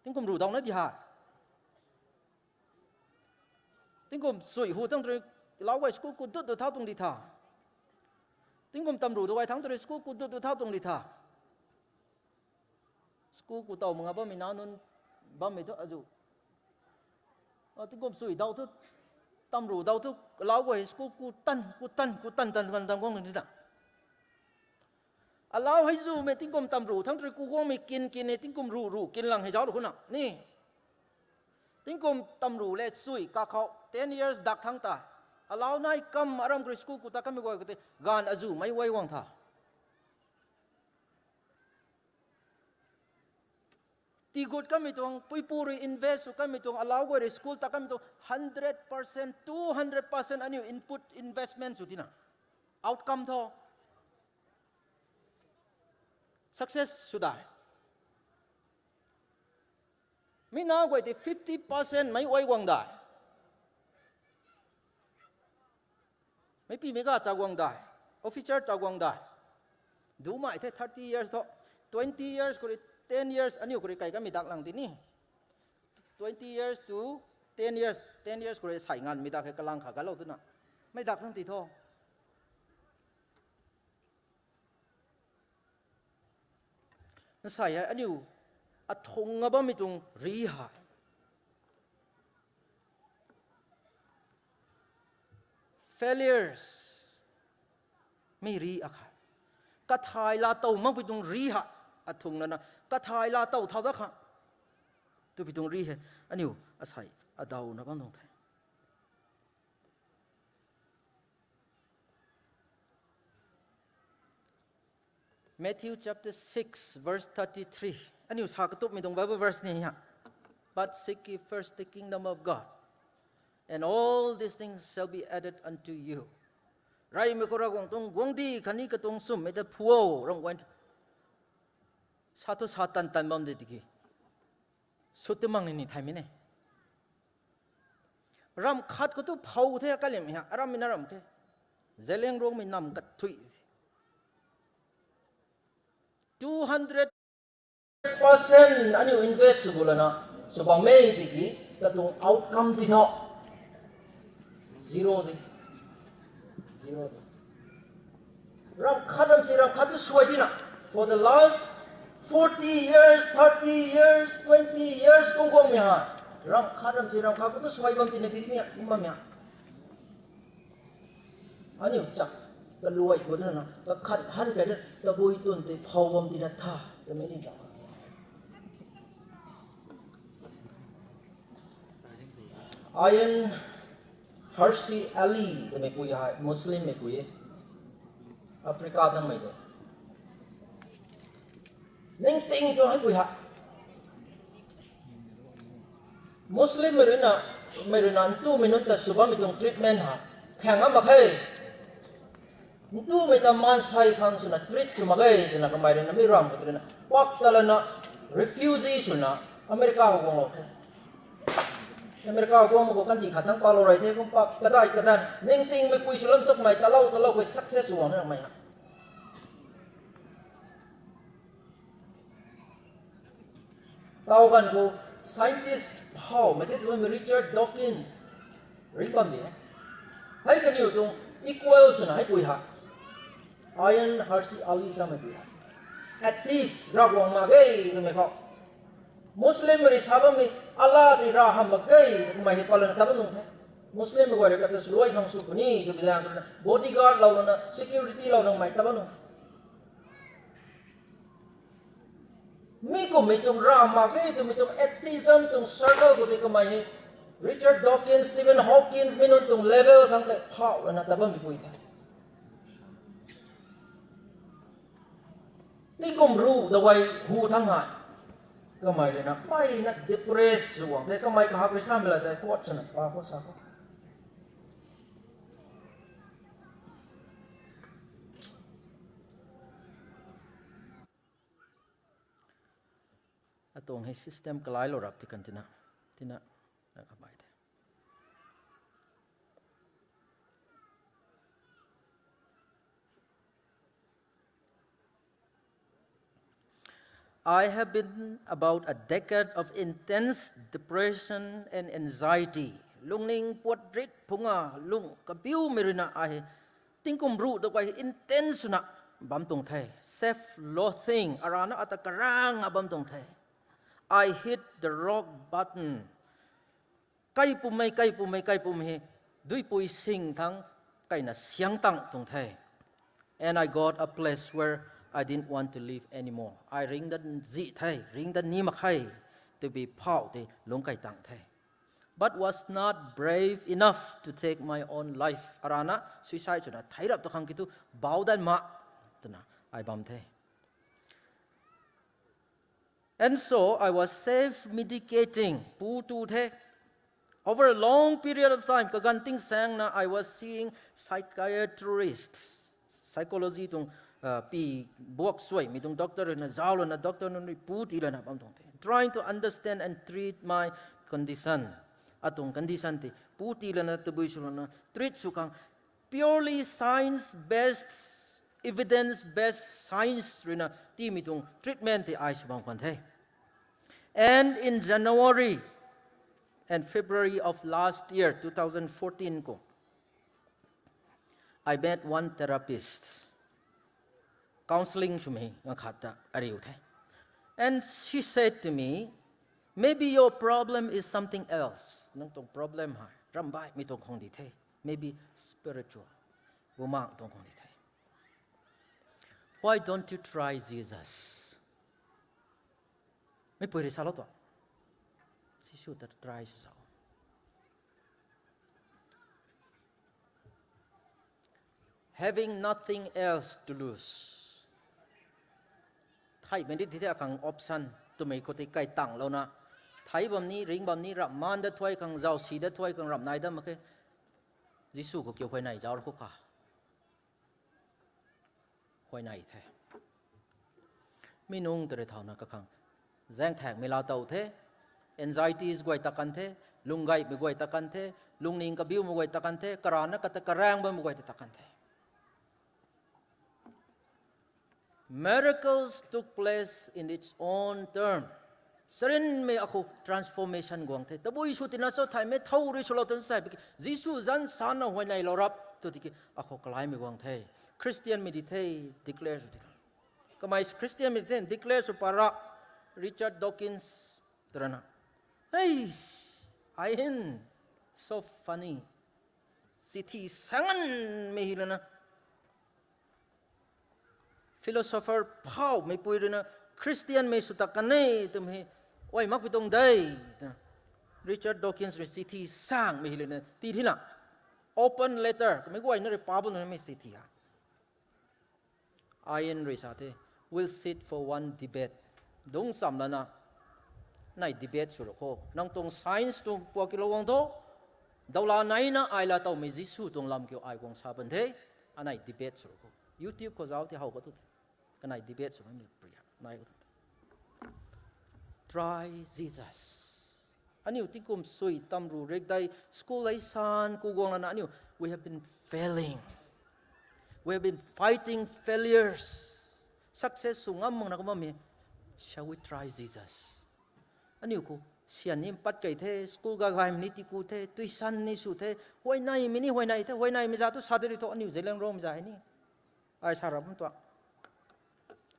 Tingkum ruh dauna di ha. Tingkum sui hu thang tei allow guay school kudut du thau tuang di tha. Tingkum tamruh du guay thang tei school kudut du thau tuang di tha. School ku taw manga bammei na nunc bammei thu azu. Tingkum sui daw thu, tamruh daw thu allow guay school ku tan, ku tan, ku tan, tan, tan, tan guang ni ta. Allow hei zumei tingkum tamruh thang tei ku guangmei kin kin e tingkum ruh ruh kin lang hei zauc lu khou na ni. Tingkum tamruh le chui kakhou ten years dak thang ta. Allow nai kam aram kari school ku ta kamei guay kata ganv azu mei guay guang tha. Tigut kamei tuang, puipu rui invest sw kamei tuang, allow guay rui school ta kamei tuang, hundred percent, two hundred percent aniu input investment sw tina. Outcome tho. Success sw dai. Mi na guay tei fifty percent mei guay guang dai. Meipi meic ga cha guang dai. Officer cha guang dai. Dumei the thirty years tho. Twenty years khou rui, ten years aniu khou rui kai kamei dak lang ti ni. Twenty years to ten years, ten years khou rui sai nganmei dak hei kalang kha kalou twna. Mei dak lang ti tho. Nsai hei aniu athung nga bammei tuang ri hei. Failures. Mi ri akhat. Kathai laa tow makpui tuang ri hei. Athung lana. Kathai laa tow thau da kha. Twpui tuang ri hei. Aniu asei adawna bam tuang the. Matthew chapter six, verse thirty-three. Aniu sa katupmei tuang Bible verse ni ha. But seek ye first the kingdom of God, and all these things shall be added unto you. Reymei khou Ravguangc tuang guangcdic khatni katuang swmmei ta phu o, ramh guay. Sa thu sa tan tan bam de tiki. Sut ti mang ni ni thaymei ne. Ramh khat khou tu phou the kalim ha, arammei na ramh khe. Zeliangrongmei nam kathui. Two hundred percent aniu invest sw gu lana, sw bammei tiki, katuang outcome ti tho. Zero de. Zero de. Ramh khat ramh si ramh khat tu suai tina. For the last forty years, thirty years, twenty years, kung guangmei ha. Ramh khat ramh si ramh khat khou tu suai bam tina ti mi, mi bam ya. Aniu chak kaluai khou dana, kakhat han kai na, tabui twn tei phou bam tina tha, twmei ni chak. Ayaan Hirsi Ali twmei pui hei, Muslim mei pui e. Africa thangmei de. Ningting tu hei pui hei. Muslimmei rui na, Mei rui na ntumei nunc ta sw bammei tuang treatment hei khaeng a mak khe. Ntumei ta maansei khang swna treat sw mak ge twna kamei rui na mi ram khou rui na pak ta lana refugee swna America khou guanglou the. America khou guang mak khou kandih khat thangc palou rey the, kum pak kadai kadan ningtingmei pui sw lam tuk mei talou talou kei success sw guang na mei ha. Tau ganv khou scientist phau mei the twmei Richard Dawkins ringc bam di e. Hei kaniw tuang equal swna hei pui ha. Ayaan Hirsi Ali samei pui ha. Atheist, Ravguangc mak ge twmei khou. Muslim rui sa bammei Allah tei rav hamh mak ge twmei hei palana tat bam tuang the. Muslim guay rui kata swluai khang sw puni twbi zaeng rui na bodyguard lou lana security lou nangmei tat bam tuang the. Mi kummei tuang rav mak ge twmei tuang atheism tuang circle khou tei kamei hei Richard Dawkins, Stephen Hawkins, mi nunc tuang level thangc tei phau lana tat bammei pui the. Tingkum ruh da guay hu thangc hei kamei rui na mpeyna depress sw guang the, kamei kahak rui samei la tei quote swna pa khou sa khou. Atuang hei system kalailou rap ti kan tina, tina, na kamei the. I have been about a decade of intense depression and anxiety. Lungning puat rit phungc a lung kabiumei rui na ai tingkum ruh da guay intense swna bam tuang the. Self-loathing, arana ata karang a bam tuang the. I hit the rock bottom. Kaipumei, kaipumei, kaipumei hei duipui sing thangc kaina siang tang tuang the. And I got a place where I didn't want to live anymore. Ai ringc dat zih the, ringc dat ni mak khe, twbi phau tei lungc kai tang the. But was not brave enough to take my own life. Arana suicide swna thei rap ta khang ki thu bau dat ma twna ai bam the. And so I was self-medicating, pu tu the. Over a long period of time, kaganv tingsaengna I was seeing psychiatrist, psychology tuang pi buak suaimei tuang doctor rui na zauc lana doctor nunc rui pu tii lana bam tuang the, trying to understand and treat my condition. Atuang condition tei pu tii lana tabui sw lana treat sw khang purely science-based, evidence-based, science rui na tiimei tuang treatment tei ai sw bam khwan the. And in January and February of last year, two thousand fourteen khou, I met one therapist. Counselling swmei ganv khat ta ariu the. And she said to me, maybe your problem is something else. Nang tuang problem hei ramh baihmei tuang khang di the. Maybe spiritual. Bumaengh tuang khang di the. Why don't you try Jesus? Meipui rui salou tuang, Jisu ta try sw sa. Having nothing else to lose. Theihmei di ti the akhang option twmei khou tei kai tanglouna, thei bam ni, ringc bam ni, ramh maan dat thuay khang, zauc si dat thuay khang ramh nai dat mak khe. Jisu khou kiu huayney zauc khou kha huayney the. Mi nungc ta rui thauna kakhang zaengthaekmei laa tow the, anxieties guay ta kan the, lunggaihmei guay ta kan the, lungning kabiumei guay ta kan the, karana kata karaeng bammei guay ta ta kan the. Miracles took place in its own term. Charynmei akhou transformation guang the. Tabui sw tina cho, theihmei thow rui swlou tan sa piki Jisu zanc sana huayneylou rap tw tiki akhou kalaimei guang the. Christianmei di the, declare sw tina. Kamei Christianmei di the declare sw para Richard Dawkins tarana, Hey, Ian, so funny. Chithi sanganmei hi lana philosopher phaumeipui rui na Christianmei sw ta kan e twmei hei ai makpui tuang de twna Richard Dawkins rui chithi sangmei hi lana tii thina, open letter kamei guayna rui pa bam numei chithi ha. Ian rui sa the, we'll sit for one debate. Dungc cham lana nai debate sw ra kho. Nang tuang science tuang puakilou guang tho, Daula naina ai laa towmei Jisu tuang lam kiu ai guang sa pan the. Anei debate sw khou YouTube khou zauc ti how khou tu the. Kanei debate sw mei priya nai khou tu the. Try Jesus. Aniu tingkum sui tamru rikdei school ei san ku guang lana aniu, we have been failing. We have been fighting failures. Success sw ngam mak na kum bammei. Shall we try Jesus? Aniu khou syan ni pat kei the, school ga gaymei ni tiku the, tuition ni sw the, huayneymei ni huayney the, huayneymei za tu sa de ri tho, aniu Zeliangrongmei za hei ni. Ai sa ra bam tuang.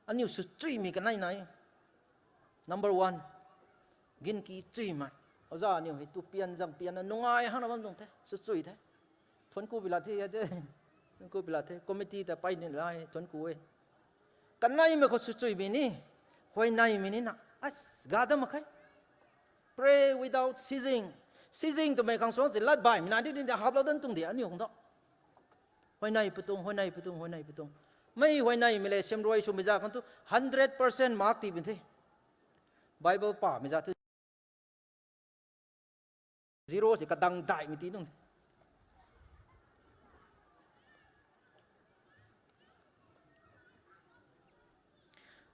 Aniu sw chuimei kanei nai. Number one, ginki chuimei. Oza aniu hei tu pian zang pianna nungai hangna bam tuang the, sw chui the. Thuanc ku bila the, ya de. Thuanc ku bila the, committee ta pey ni lai, thuanc ku e. Kaneimei khou sw chuimei ni, huayneymei ni na, as, ga dam mak khe. Pray without ceasing. Ceasing twmei khang suang si lat baihmei na di di di haplou dan tuang di aniu khang tu. Huayney patung, huayney patung, huayney patung. Mei huayneymei le siamruai swmei za khang tu hundred percent mark ti bin the. Bible pamei za tu zero si kadang daihmei ti nung.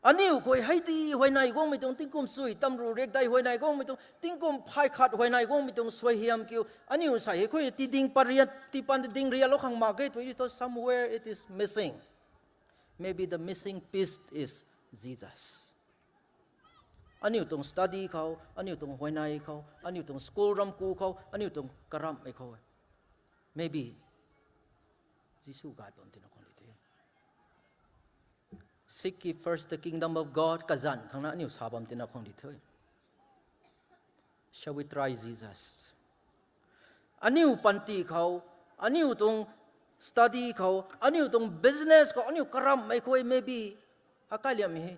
Aniu khou hei di huayney guangmei tuang, tingkum sui tamru rikdei huayney guangmei tuang, tingkum phay khat huayney guangmei tuang suaihiam kiu aniu sa hei khou ti ding pariat, ti pan ding rialou khang mak ge tu di tho, somewhere it is missing. Maybe the missing piece is Jesus. Aniu tuang study khou, aniu tuang huayney khou, aniu tuang school ramku khou, aniu tuang karamhmei khou, maybe Jisu gay bam tina khang di the. Seek ye first the kingdom of God, kazanc khangna aniu sa bam tina khang di the. Shall we try Jesus? Aniu panty khou, aniu tuang study khou, aniu tuang business khou, aniu karamhmei khou maybe, akai liammei hei,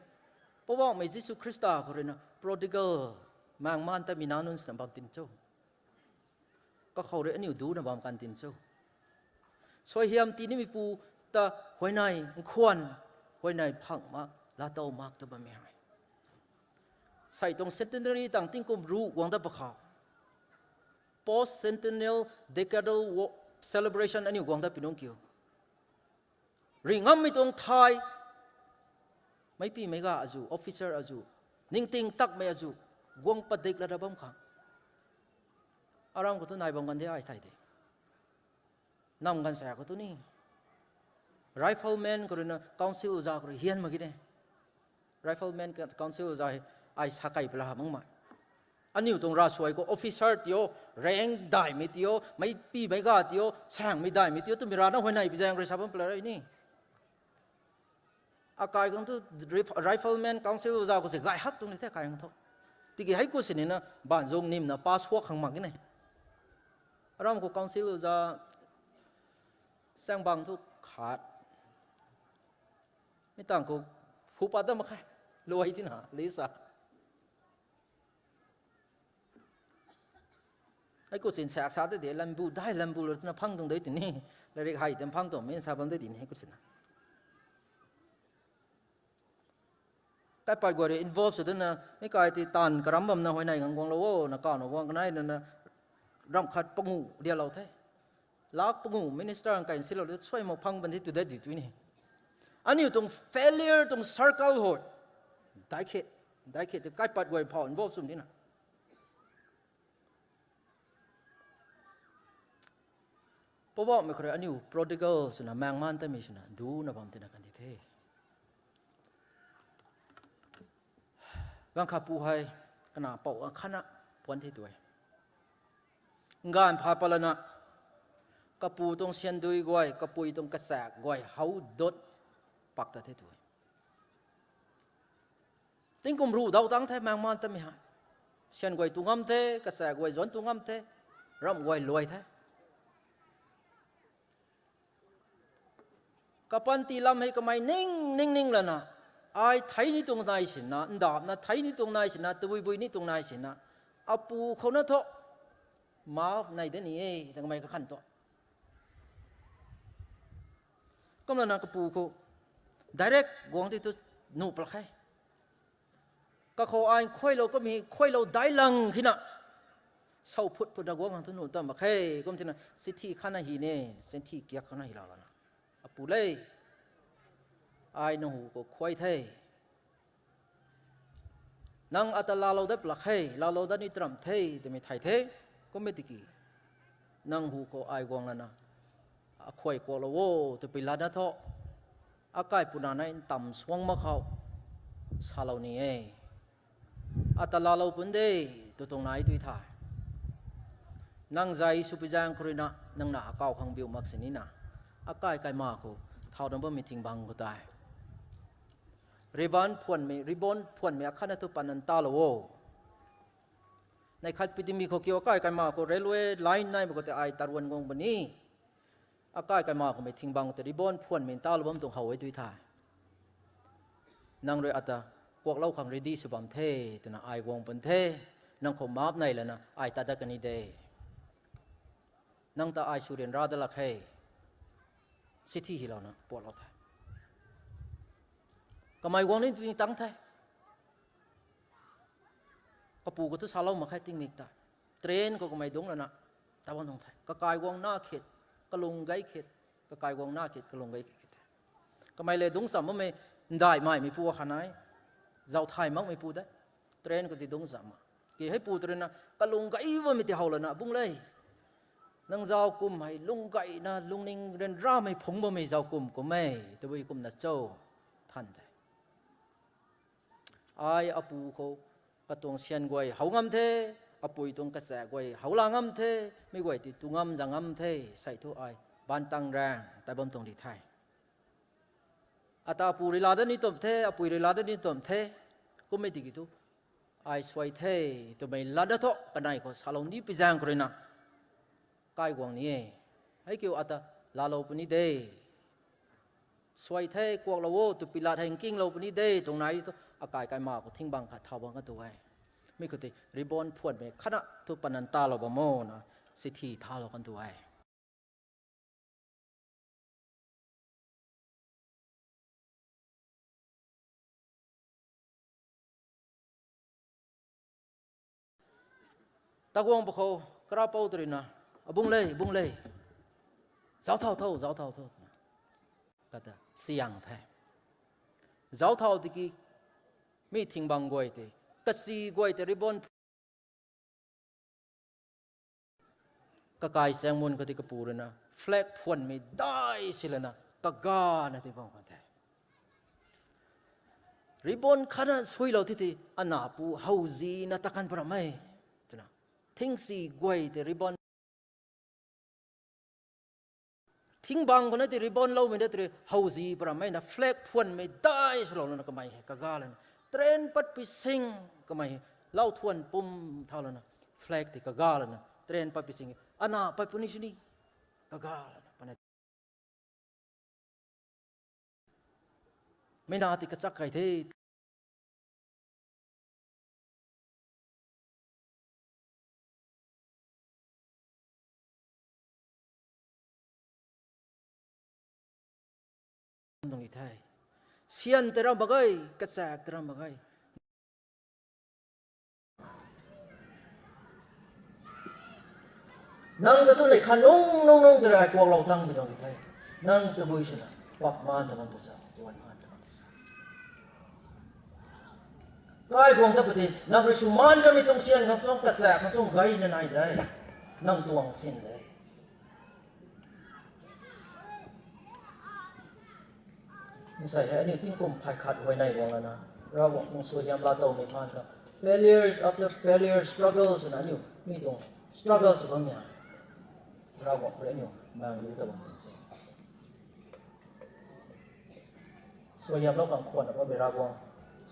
Poubauhmei Jisu Khrista khou ruina prodigal, maengmaan tatmei nac nunc sina bam tin cho. Kakhou rui aniu duna bam kan tin cho. Suaihiam tinimeipu ta huayney nkhwan, huayney phang mak, laatow mak ta bammei hei. Sei tuang centenary tang tingkum ruh guang dat pakhou, post centennial decadal wo-, celebration aniu guang dat pi nungc kiu. Ri ngammei tuang thai, meicpimei ga azu, officer azu, ningting takmei azu, guang padik lada bam khang. Aram khou tu nai bam kan de ai thei de. Nam ganv sa khou tu ni. Rifleman khou ruina council uza khou rui hian mak ge de. Rifleman council uza hei ai sa kei pala makmei. Aniu tuang ravsuai khou officer tio, rank daihmei tio, meicpimei ga tio, saengmei daihmei tio twmei rana huayney pi zaeng rui sa bam pala rui ni. Akai khang tu rif-, rifleman council uza khou se gay hak tuang ni the kai khang thu. Tiki hei khou sinina baanzung nimna pass huak khang mak ge ne. Aram khou council uza saeng bang thu khat. Mi tang khou hu pat dam mak khe. Luai tina, lisa. Hei khou sin sak sa de de, lambu dai lambu lou twna phang tuang de tini. Lairik hei tam phang tuang, mi sa bam de tini hei khou sina. Kaipat guay rui involve sw dana, mi kai ti taanv karam bamna huayney khang guanglou o, na kawna guang kanei nana, ramh khat panguh rialou the. Lak panguh minister khang kai silou de, suai mak phang ban the tu de di tu ni. Aniu tuang failure tuang circle hoi. Dai khe, dai khe ti kaipat guay phau involve sw dina. Poubauhmei khou rui aniu prodigal swna, maengmaan tatmei swna duna bam tina kan di the. Ganv khat pu hei, kana pou akhatna puan the tu e. Nganv pha palana, kapu tuang syandui guay, kapui tuang kachaek guay, how dot pak ta the tu e. Tingkum ruh daw tang the, maengmaan tatmei hei. Syan guay tu ngam the, kachaek guay zuanc tu ngam the, ramh guay luai the. Kapanty lam hei kamei ning, ning, ning lana, ai thei ni tuang nai sina, ndapna thei ni tuang nai sina, tabui bui ni tuang nai sina, apu khou na thu, maaf nai de ni e, ta kamei kakhan tu. Kumlana kapu khou direct guang ti tu nuh pal khe. Kakhou ai khuailou kamei, khuailou dailang khina. Sau phut phut na guang khang thu nuh tam mak khe, kum tina, sithi khatna hi ne, sithi kiak khatna hi lou lana. Apu le, ai nang hu khou khuay the. Nang ata laalou dat plak khe, laalou dat ni taram the, twmei thay the, kum e tiki. Nang hu khou ai guang lana, akhuay kuaklou o, twpui lana thu. Akai puna na ntam suang mak khou, salou ni e. Ata laalou pun de, tw tuang nai tui tha. Nang zai sw pi zaeng khou rui na, nang na akau khang biu mak sini na. Akai kaima khou, thau dam bammei thing bang khou tei. Ribbon phuanmei, ribbon phuanmei akhatna thu panan talou o. Neih khat pi timi khou kiu akai kaima khou railway line nai mak khou tei ai taruan guang bam ni. Akai kaima khou mei thing bang khou tei ribbon phuanmei talou bam tuang how e tui tha. Nang rui ata kuaklou khang ready sw bam the, twna ai guang pun the, nang khou map nei lana ai tat dat kani de. Nang ta ai sw ryanra dat lak khe. Sithi hi louna puatlou the. Kamei guang ni tui tang the. Kapu khou thu salou mak khe tingmik ta. Train khou kamei dungc lana, ta bam tuang the. Kakai guang na khit, kalung gay khit, kakai guang na khit, kalung gay khit the. Kamei le dungc cham bammei, ndai maimei pu kha nai, zau thay makmei pu de. Train khou ti dungc cham ma. Ki hei pu tw rui na, kalung gay bammei ti how lana, bung le. Nang zauc kum hei, lung gayna, lungning ryanramei phungc bammei zauc kum kum e, tabui kumna cho, than the. Ai apu khou, katuang syan guay how ngam the, apui tuang kacha guay how la ngam the, mi guay ti tu ngam za ngam the, sei thu ai, bantang rang, tai bam tuang di the. Ata apu rui la dat ni tum the, apui rui la dat ni tum the, kummei tiki thu, ai suai the, twmei lat na thu, kanei khou salou ni pi zaeng khou rui na, kai guang ni e. Hei kiu ata, laalou puni de. Suai the, kuaklou o, twpui lat hei nkinglou puni de, tuang nai thu, akai kaima khou thing bang khat thau bang kan tu e. Mi khou tei, ribbon phuanmei khatna thu panan talou bam o na, sithi thalou kan tu e. Taguang pakhou, karapou tw rui na, abung le, bung le. Zauc thau tho, zauc thau tho, twna. Kata, siang the. Zauc thau tiki, mi thing bang guay tei, kasi guay tei ribbon kakai chaeng mun khou ti kapu rui na, flag phuanmei dai si lana, kagana ti bam kan the. Ribbon khatna suilou ti ti, ana pu howzina ta kan param e, twna. Thingsi guay tei ribbon. Thing bang khou na ti ribbon loumei da tei howzi param e na flag phuanmei dai swlou lana kamei hei kaga lana. Train pat pi sing kamei hei lau thuan pum thau lana. Flag tei kaga lana. Train pat pi sing. Ana pat puni sini. Kaga lana. Pana mei na ti kachak kai the. Tuang ni the. Syan tei ram mak ge, kachak tei ram mak ge. Nang ta tu nei khan nung nung nung tei rai kuaklou tang pi tuang ni the. Nang tabui swna, pak maan ta man ta sa, tuan maan ta man ta sa. Kai guang ta pati, nang rui sw maan kamei tuang syan khang chung, kasa khang chung gayna nai de. Nang tuang sin de. Nsei hei aniu tingkum phay khat huayney guang lana, Ravguangc tuang suaihiam laa towmei phaan kha, failures after failures, struggles swna aniu mi tuang struggle sw bammei ha. Ravguangc khou rui aniu maenglu ta bam tuang se. Suaihiamlou khang khwanna bammei Ravguangc,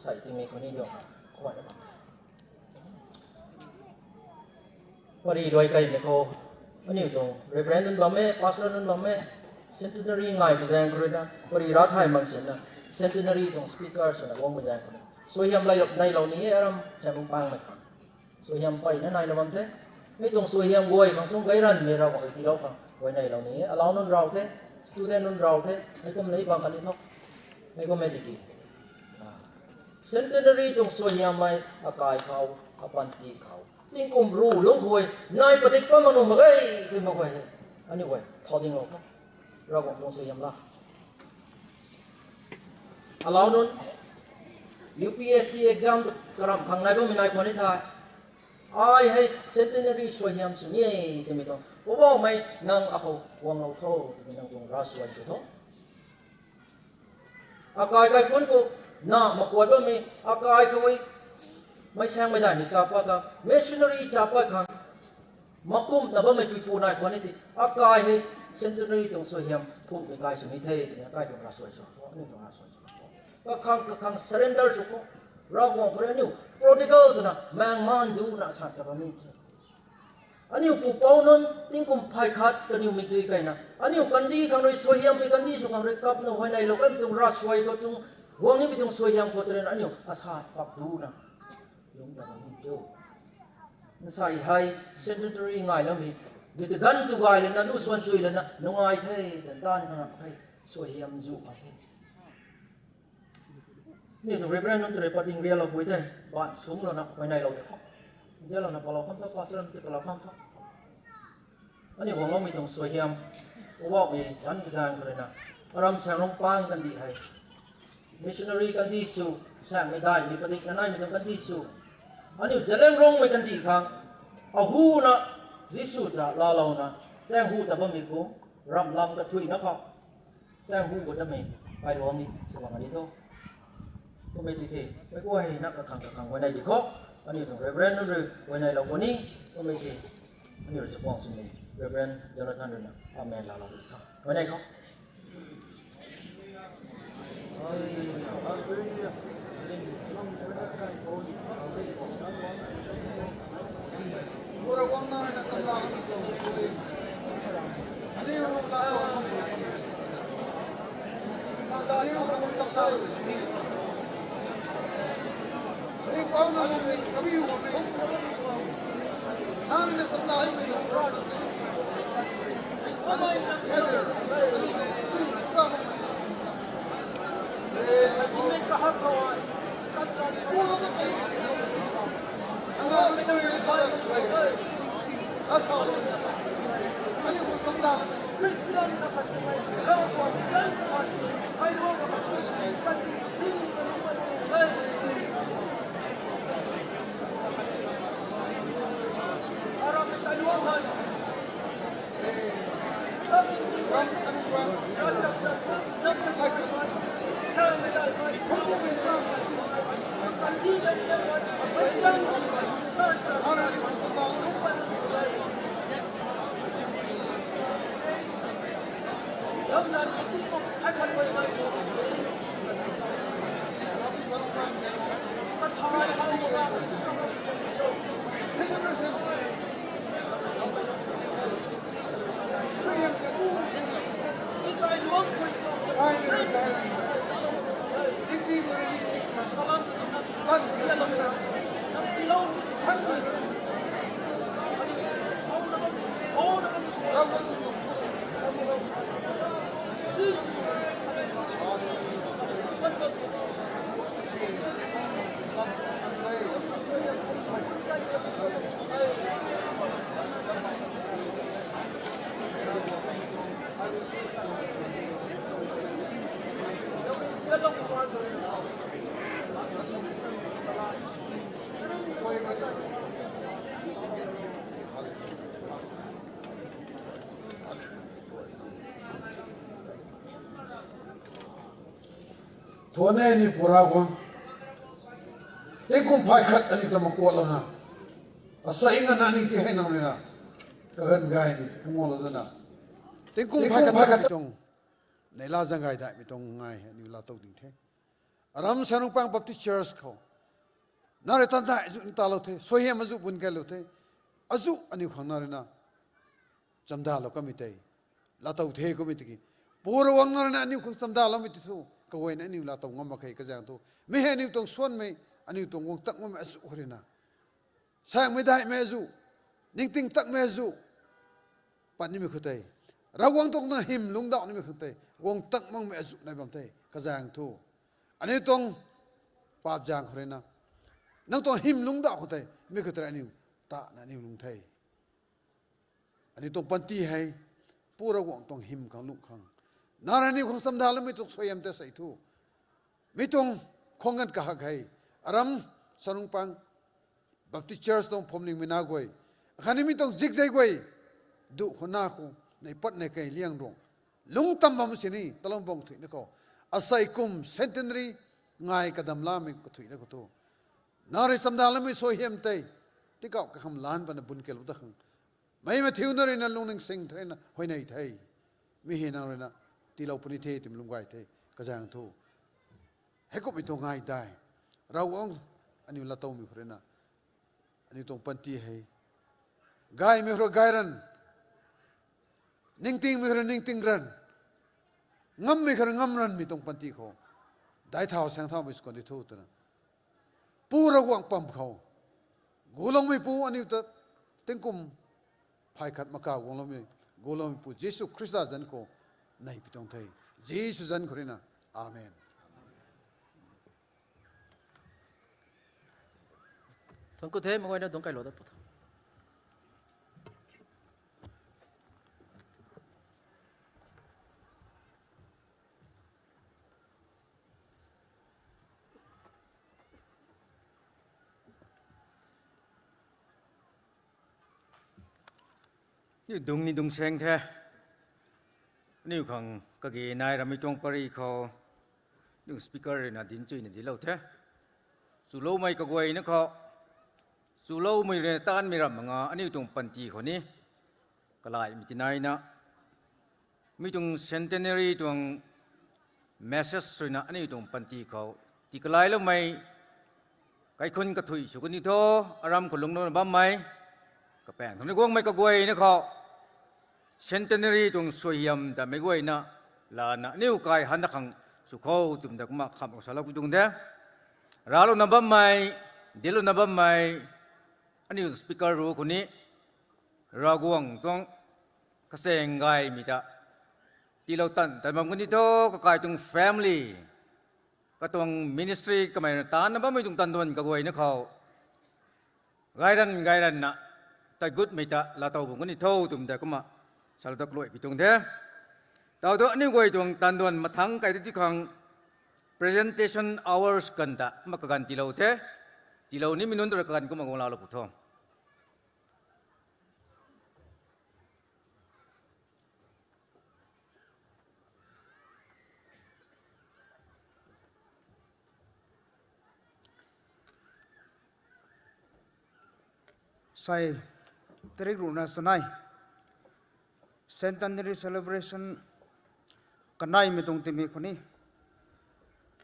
sei tingmei khou ni diu khang khwanna bam the. Pari luai kaimei khou, aniu tuang Reverend nunc bam e, Pastor nunc bam e, centenary ngai pi zaeng khou rui na, pari ra thay mak sinna, centenary tuang speaker swna guang pi zaeng khou rui. Suaihiam lay neilou ni e, aram Sempung Pangmei khang. Suaihiam peyna naina bam the. Mi tuang suaihiam guay khang sung gay ranvmei Ravguangc rui tiilou khang guay neilou ni e. Alau nunc rau the, student nunc rau the, hei kum ni bang khatni thu. Hei kum e tiki. Centenary tuang suaihiammei akai khou, apanty khou, Tingkum ru lungc khou e, nai padik pat mak nuh mak ge, tw mak ge. Aniu guay thau dinglou tho. Ravguangc tuang suaihiam la. Alau nunc, U P S C exam karamh khang nai bammei nai khwan ni the. Ai hei centenary suaihiam sw ni e twmei tuang Poubauhmei nang akhou guanglou tho twmei nang tuang ravsuai sw tho. Akai kaikhunc khou na makuat bammei, akai khou e, meic saengmei daihmei cha pat khang, missionary cha pat khang, makumna bammei puipu nai khwan ni the, akai hei centenary tuang suaihiam phumhmei kai sw ni the twmei akai tuang ravsuai sw tho, aniu tuang ravsuai sw tho. Kakhang kakhang surrender sw khou, Ravguangc khou rui aniu prodigal swna maengmaan duna san ta bammei chu. Aniu pupouc nunc tingkum phay khat kaniw mikdui kaina, aniu kandih khang rui suaihiampui kandih sw khang rui kapna huayneylou kanmei tuang ravsuai khou tuang, guang nimei tuang suaihiam khou tw rui na aniu asa pak duna lungc ta bammei chu. Nsei hei centenary ngailoumei, lu ta ganv tu gay lana, lu suan chui lana nungai the, tan tan khang ram the, suaihiam zu khang the. Aniu tuang Reverend nunc tw rui pating rialoupui the, baan sungclouna huayneylou de khou, nzianlouna palou kham tho, pastor nunc tei palou kham tho. Aniu guangloumei tuang suaihiam, Poubauhmei zanc kazaeng khou rui na, aram Saengrungpang kandih hei, missionary kandih sw, saengmei daihmei padikna naimei tuang kandih sw, aniu Zeliangrongmei kandih khang, ahuna, Jisu ta laalouna, saeng hu ta bammei kum, ramh lam kathuicna khou, saeng hu gut namei, kailuang ni sw bam ni tho. Kummei tei the, meic guayna kakhang kakhang huayney di khou, aniu tuang Reverend nunc rui huayneylou puni, kummei tei, aniu rui chakhwang swmei, Reverend Jonathan rui na, amen laalou di tho. Huayney khou. Thuanc e ni pura guang. Tingkum phay khat aniu ta makuatlouna, asei ngana aniu ti hei nang rui na, kaganv gay ni phungc guanglou dana, tingkum phay khat tuang neihla zaeng gay daihmei tuang ngai hei aniu laatow ding the. Aram Saengrungpang Baptist Church khou nang rui tan dai zu ntalou the, suaihiam azu bun kailou the. Azu aniu khang nang rui na chamdalou kamei tei laatow the kummei tiki, Pu Ravguangc nang rui na aniu khang chamdaloumei ti thu kaguayna aniu laatow ngam mak khe kazaeng thu, mi hei aniu tuang suanmei, aniu tuang guang tak makmei azu khou rui na, saengmei daihmei azu, ningting takmei azu, pat nimei khou tei, Ravguangc tuang na hym lungcdauh nimei khou tei guang tak makmei azu nai bam the kazaeng thu, aniu tuang paap zaeng khou rui na, nang tuang hym lungcdauh khou tei mi khou tei aniu tana aniu lung the. Aniu tuang panty hei, Pu Ravguangc tuang hym khang lung khang, nang rui aniu khang chamdaloumei tuang suaihiam tei sei thu, mi tuang khwang ganv kahak hei, aram Sarungpang Baptist Church tuang phwamlingmei na guay, akhatni mi tuang zikzei guay, duh khou na khou, nei pat nei kei liang ruang, lungc tam bam sini talung bang kathuicna khou, asei kum centenary ngai kadam lamei kathuicna khou thu, nang rui chamdaloumei suaihiam tei, tikauh kakham lan pana bun kelou ta khang, mei mathiuna ruina lungning sing thena huayney the. Mi hei nang ruina tiilou puni the twmei lung gay the. Kazaeng thu, heikumhmei tuang ngai dai, Ravguangc, aniu laatowmei khou ruina, aniu tuang panty hei, gaymei khou rui gay ran, ningtingmei khou rui ningting ran, ngammei khou rui ngam ranmei tuang panty khou, daic thau saeng thaumei sw kan di tho twna, Pu Ravguangc pam khou, guloumeipu aniu ta, tingkum phay khat maka guangloumei, guloumeipu Jisu Khrista zanc khou, nei pi tuang the. Jisu zanc khou ruina. Amen. Thuanc ku the, meic guayna dungc kailou dat pu tho. Aniu dungc ni dungc saeng the. Aniu khang kage nai ramei tuang pary khou, aniu speaker ruina dinc chuyna dilou the. Chuloumei kaguayna khou, chuloumei ruina taanvmei ramh mak nga aniu tuang panty khou ni, kalaimei tinaina, mi tuang centenary tuang message ruina aniu tuang panty khou, tii kalailoumei, kaikhunc kathuic sw kani tho, aram khou lungclouna bammei, kapaeng thangc ni guangmei kaguayna khou, centenary tuang suaihiam ta meic guayna, lana aniu kai han da khang sw khou twmei ta kumna kham khou salou pi tuang the. Raclouna bammei, dinclouna bammei, aniu speaker ru khou ni, Ravguangc tuang kachaeng gaymei ta, tiilou tan tan bam kani tho, kakai tuang family, katuang ministry kamei rui taanvna bammei tuang tanduan kaguayna khou, gay ran gay ranna, tat gutmei ta laatow bam kani tho twmei ta kumna, salou ta kaluai pi tuang the. Tau thu aniu guay tuang tanduan mathangc kai ta ti khang, presentation hours kan ta kumna kaganv tiilou the. Tiilou nimei nunc tu rui kaganv kumna guang laalou pu tho. Sei, tarik ruhna chanei, centenary celebration kaneimei tuang timei khou ni,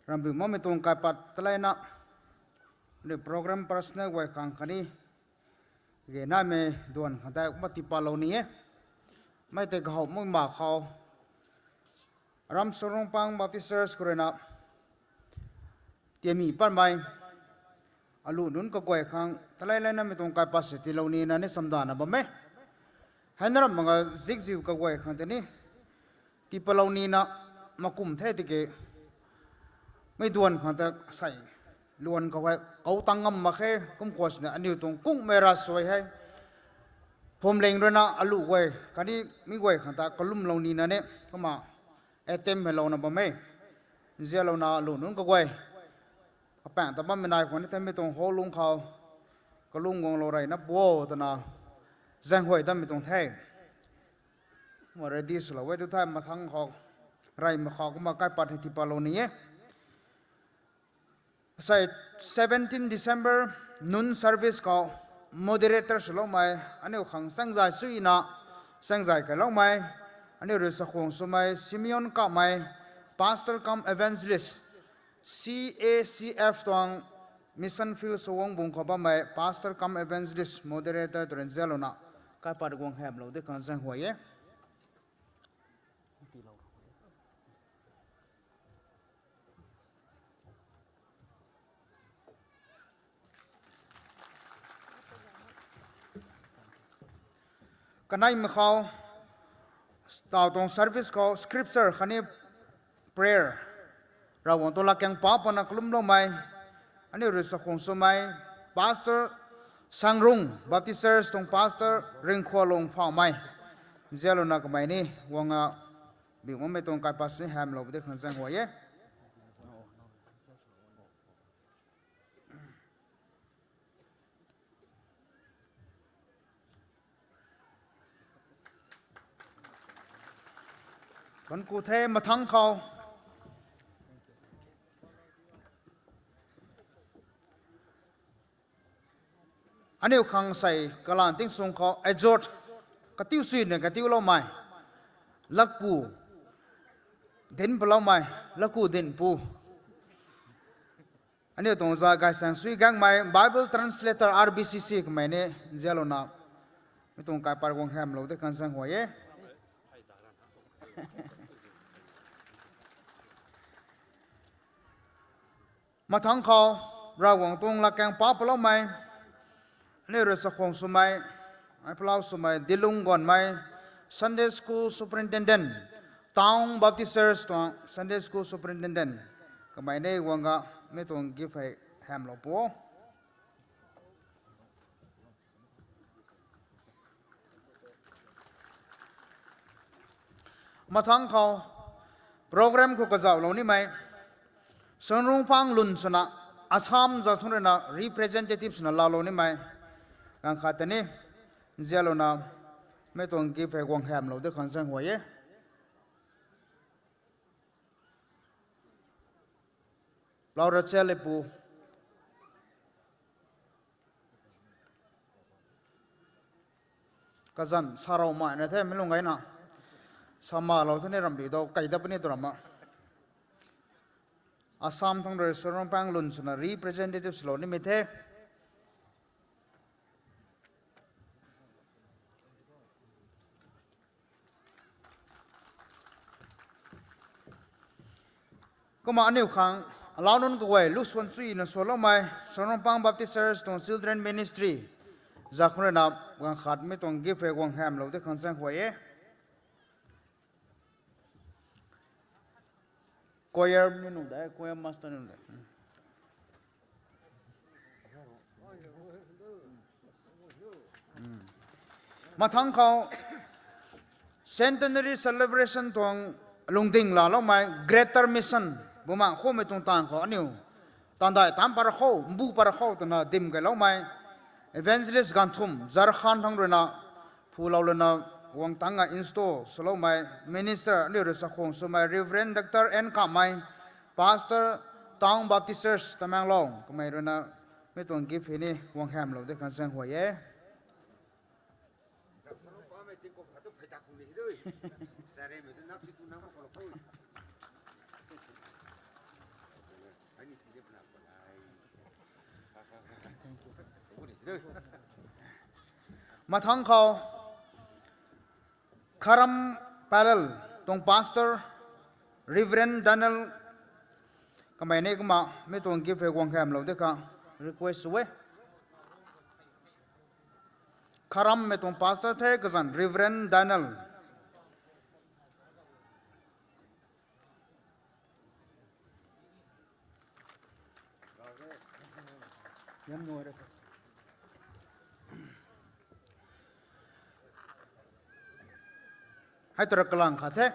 rambiu makmei tuang kaipat talaina, aniu program personnel guay khang khatni, kage naimei duan khang tei kumna tiipatlou ni e. Mei tei kahowmei ma khou, Ram Sarungpang Baptist Church khou ruina, tiami patmei, aluh nunc kaguay khang talei leinamei tuang kaipat si tiilou nina ni chamdana bam e. Heina ramh mak nga zikziu kaguay khang tei ni, tiipatlou nina, makum the tiki, mei duan khang ta sei, luan khou hei kou tang ngam mak khe, kum khou sini aniu tuang kungmei ravsuai hei, phuamling ruina aluh guay khatni mi guay khang ta kalumlou nina ni, kumna attempt heilouna bam e. Nzianlouna aluh nunc kaguay, kapaeng ta bammei nai khou ni themei tuang hall lung khou, kalum guanglou reyna bo twna, zaenghuay dammei tuang the. Kumna ready swlou e tu thei mathangc khou, reymei khou kumna kaipat hei tiipatlou ni e. Sei, seventeen December noon service khou moderator swloumei, aniu khang chaengzay suina, chaengzay kailoumei, aniu rui chakhwang swmei Simeon Kamei, pastor cum evangelist, C A C F tuang mission field Sowangbuang khou bammei pastor cum evangelist, moderator tw rui nzianlouna, kaipat guang hamhlou di khang zaenghuay e. Kaneimei khou, taw tuang service khou scripture khatni prayer, Ravguangc tuang latkaeng pac pana kalumloumei, aniu rui chakhwang swmei, pastor Sangrung Baptist Church tuang pastor Ringkhualung Phaumei, nzianlouna kamei ni guang a, biu makmei tuang kaipat sini hamlou pu di khang zaenghuay e. Kan ku the mathangc khou aniu khang sei kalan tingsung khou exhort, katiu suina katiuloumei, laku dinc paloumei, laku dinc pu, aniu tuang za gaysaeng sui gangmei Bible translator R B C C kamei ni nzianlouna mi tuang kaipat guang hamlou di khang zaenghuay e. Mathangc khou Ravguangc tuang latkaeng pa paloumei, aniu rui chakhwang swmei, ai palau swmei Dilung Ganmei, Sunday School Superintendent, Town Baptist Church tuang Sunday School Superintendent, kamei ni guang a, mi tuang gift hei hamlou pu o. Mathangc khou program khou kazauhlou nimei, Sanrungpang lun swna Assam zat thun ruina representative swna laalou nimei, ganv khat ta ni nzianlouna mi tuang gift hei guang hamlou di khang zaenghuay e. Lau Rachel Leipu. Kazanc sarou maina the mi lung gayna. Sa malou the ni rambi dou, kai dat puni tu ram a. Assam thang rui Sanrungpang lun swna representative swlou nimei the. Kumna aniu khang alau nunc kaguay lu swan chuyna swloumei, Sanrungpang Baptist Church tuang Children Ministry, zat khou ruina guang khat mi tuang gift hei guang hamlou di khang zaenghuay e. Choir ni nung de, choir master ni nung de. Mathangc khou centenary celebration tuang lungding laaloumei Greater Mission, Bumaengh Khumei tuang taanv khou aniu taanvdaih taanc para khou, mbu para khou twna dim keyloumei Evangelist Ganthum, Jharkhand thang ruina phulou lana guang tangc a install swloumei minister aniu rui chakhwang swmei Reverend Doctor N Kamei, Pastor, Town Baptist Church, Tamenglong, kamei ruina mi tuang gift hei ni guang hamlou di khang zaenghuay e. Mathangc khou Kharam Parel tuang pastor Reverend Daniel, kamei ni kumna mi tuang gift hei guang hamlou di khang request sw e. Kharam mei tuang pastor the kazanc Reverend Daniel. Hei ta rui kalang khat the.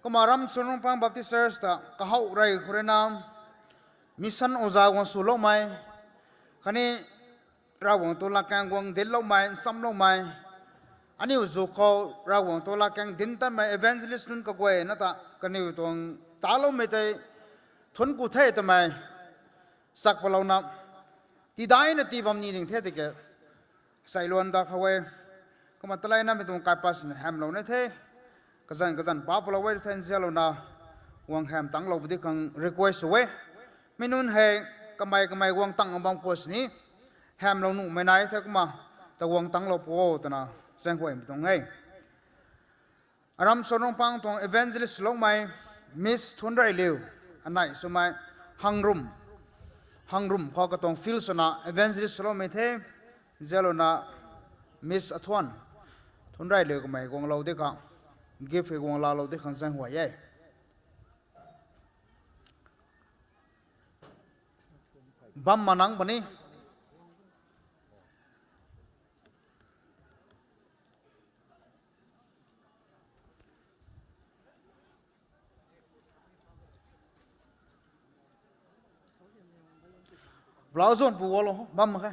Kumna ram Sanrungpang Baptist Church ta kahow rey khou ruina mission oza guang swloumei, khatni Ravguangc tuang latkaeng guang dincloumei, nchamloumei, aniu zu khou Ravguangc tuang latkaeng dinc tatmei evangelist nunc kaguayna ta kaniw tuang taloumei tei thuanc ku the twmei chak palouna, tidaina tii bam ni ding the tiki, chailuan da khou e. Kumna taleina mi tuang kaipat sini hamlou ni the. Kazanc kazanc pa palou e the nzianlouna guang ham tanglou pu di khang request sw e. Mi nunc hei kamei kamei guang tang bam khou sini hamlou nuhmei nai the kumna ta guang tanglou pu o twna zaenghuaymei tuang e. Aram Sanrungpang tuang evangelist swloumei Miss Thunreiliu, anei swmei Hangrum, Hangrum khou katuang field swna evangelist swloumei the, nzianlouna Miss Athuan Thunreiliu kamei guanglou di khang, gift hei guang laalou di khang zaenghuay e. Bam manang puni. Lau zon pu gualo bam mak khe.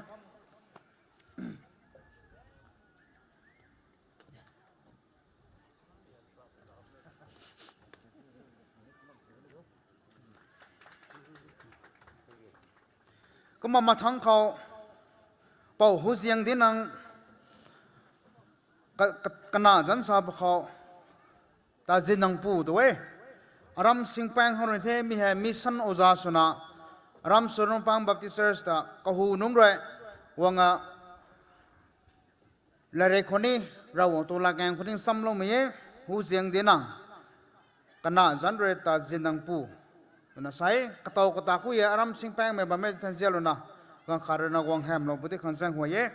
Kumna mathangc khou, Pou Huziang Dinang, ka, ka, kana zanc sa pa khou, ta Zinang pu tu e. Aram singpaeng khou rui the, mi hei mission oja swna, aram Surungpang Baptist Church ta kahu nunc rui, guang a, latrik khou ni, Ravguangc tuang latkaeng khou ni nchamloumei e, Huziang Dinang. Kana zanc rui ta Zinang pu. Twna sa e, katow kata khu e, aram singpaengmei bammei than zialouna, ganv khat ruina guang hamlou pu di khang zaenghuay e.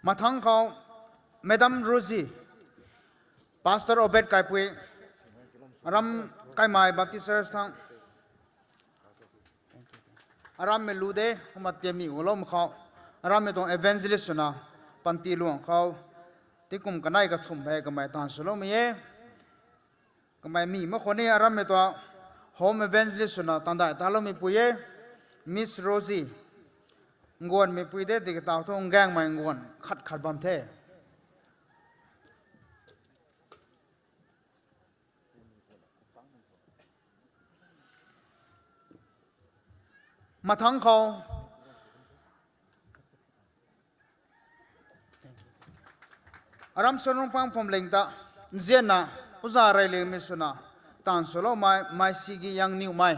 Mathangc khou, Madam Rosie, Pastor Obed kaipui, aram Kaimai Baptist Church thang, arammei lu de, kumna tiamih guloumei khou, arammei tuang evangelist swna, panty luang khou, tingkum kanei kathumh hei kamei taanv swloumei e. Kamei mi mak khou ni arammei tuang home evangelist swna taanv dai taloumei pui e, Miss Rosie. Nguanmei pui de, tiki tau thu ngaengmei nguan khat khat bam the. Mathangc khou, aram Surungpang Phwamling ta, nzianna, oja reyliangmei swna, taanv swloumei, Maisigi Yangniwmei,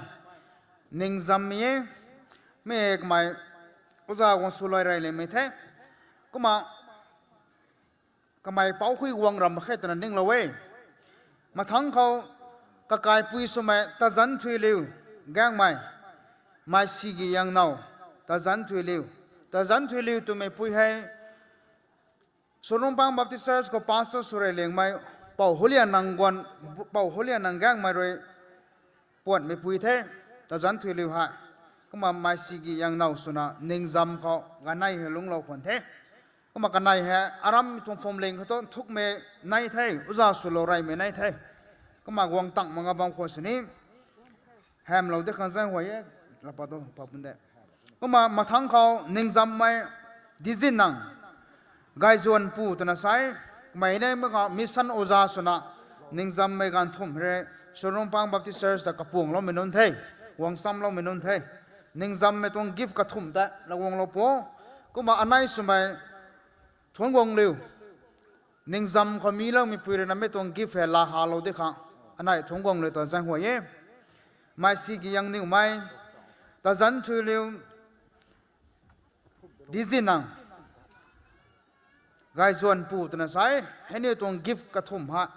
ningzammei e, mi kamei, oja guang swluai reyliangmei the, kumna, kamei pou khui guang ram mak khe twna ninglou e. Mathangc khou, kakaipui swmei Tazanthuiliu, gaengmei, Maisigi Yangnow, Tazanthuiliu. Tazanthuiliu twmei pui hei, Surungpang Baptist Church khou pastor sw reyliangmei, Pou Hulianang guan, Pou Hulianang gaengmei rui, puanhmei pui the, Tazanthuiliu hei. Kumna Maisigi Yangnow swna ningzam khou ganei hei lungclou khwan the. Kumna kanei hei aram tuang Phwamling khou thu nthukmei nai the, oja swlou reymei nai the. Kumna guang tang mak nga bam khou sini, hamlou de khang zaenghuay e, lapa tu pa pun de. Kumna mathangc khou ningzammei Dizinang, Gayzuan pu twna sa e, kamei ni mak kha mission oja swna, ningzammei ganv thumh rui, Surungpang Baptist Church ta kapuangloumei nunc the, guang nchamloumei nunc the, ningzammei tuang gift kathumh ta, laguanglou pu, kumna anei swmei, Thuanc Guangliu, ningzam khou miloumei pui rui na mi tuang gift hei laa halou di khang, anei Thuanc Guangliu ta zaenghuay e. Maisigi Yangniwmei, Tazanthuiliu, Dizinang, Gayzuan pu twna sa e, hei ni tuang gift kathumh ha,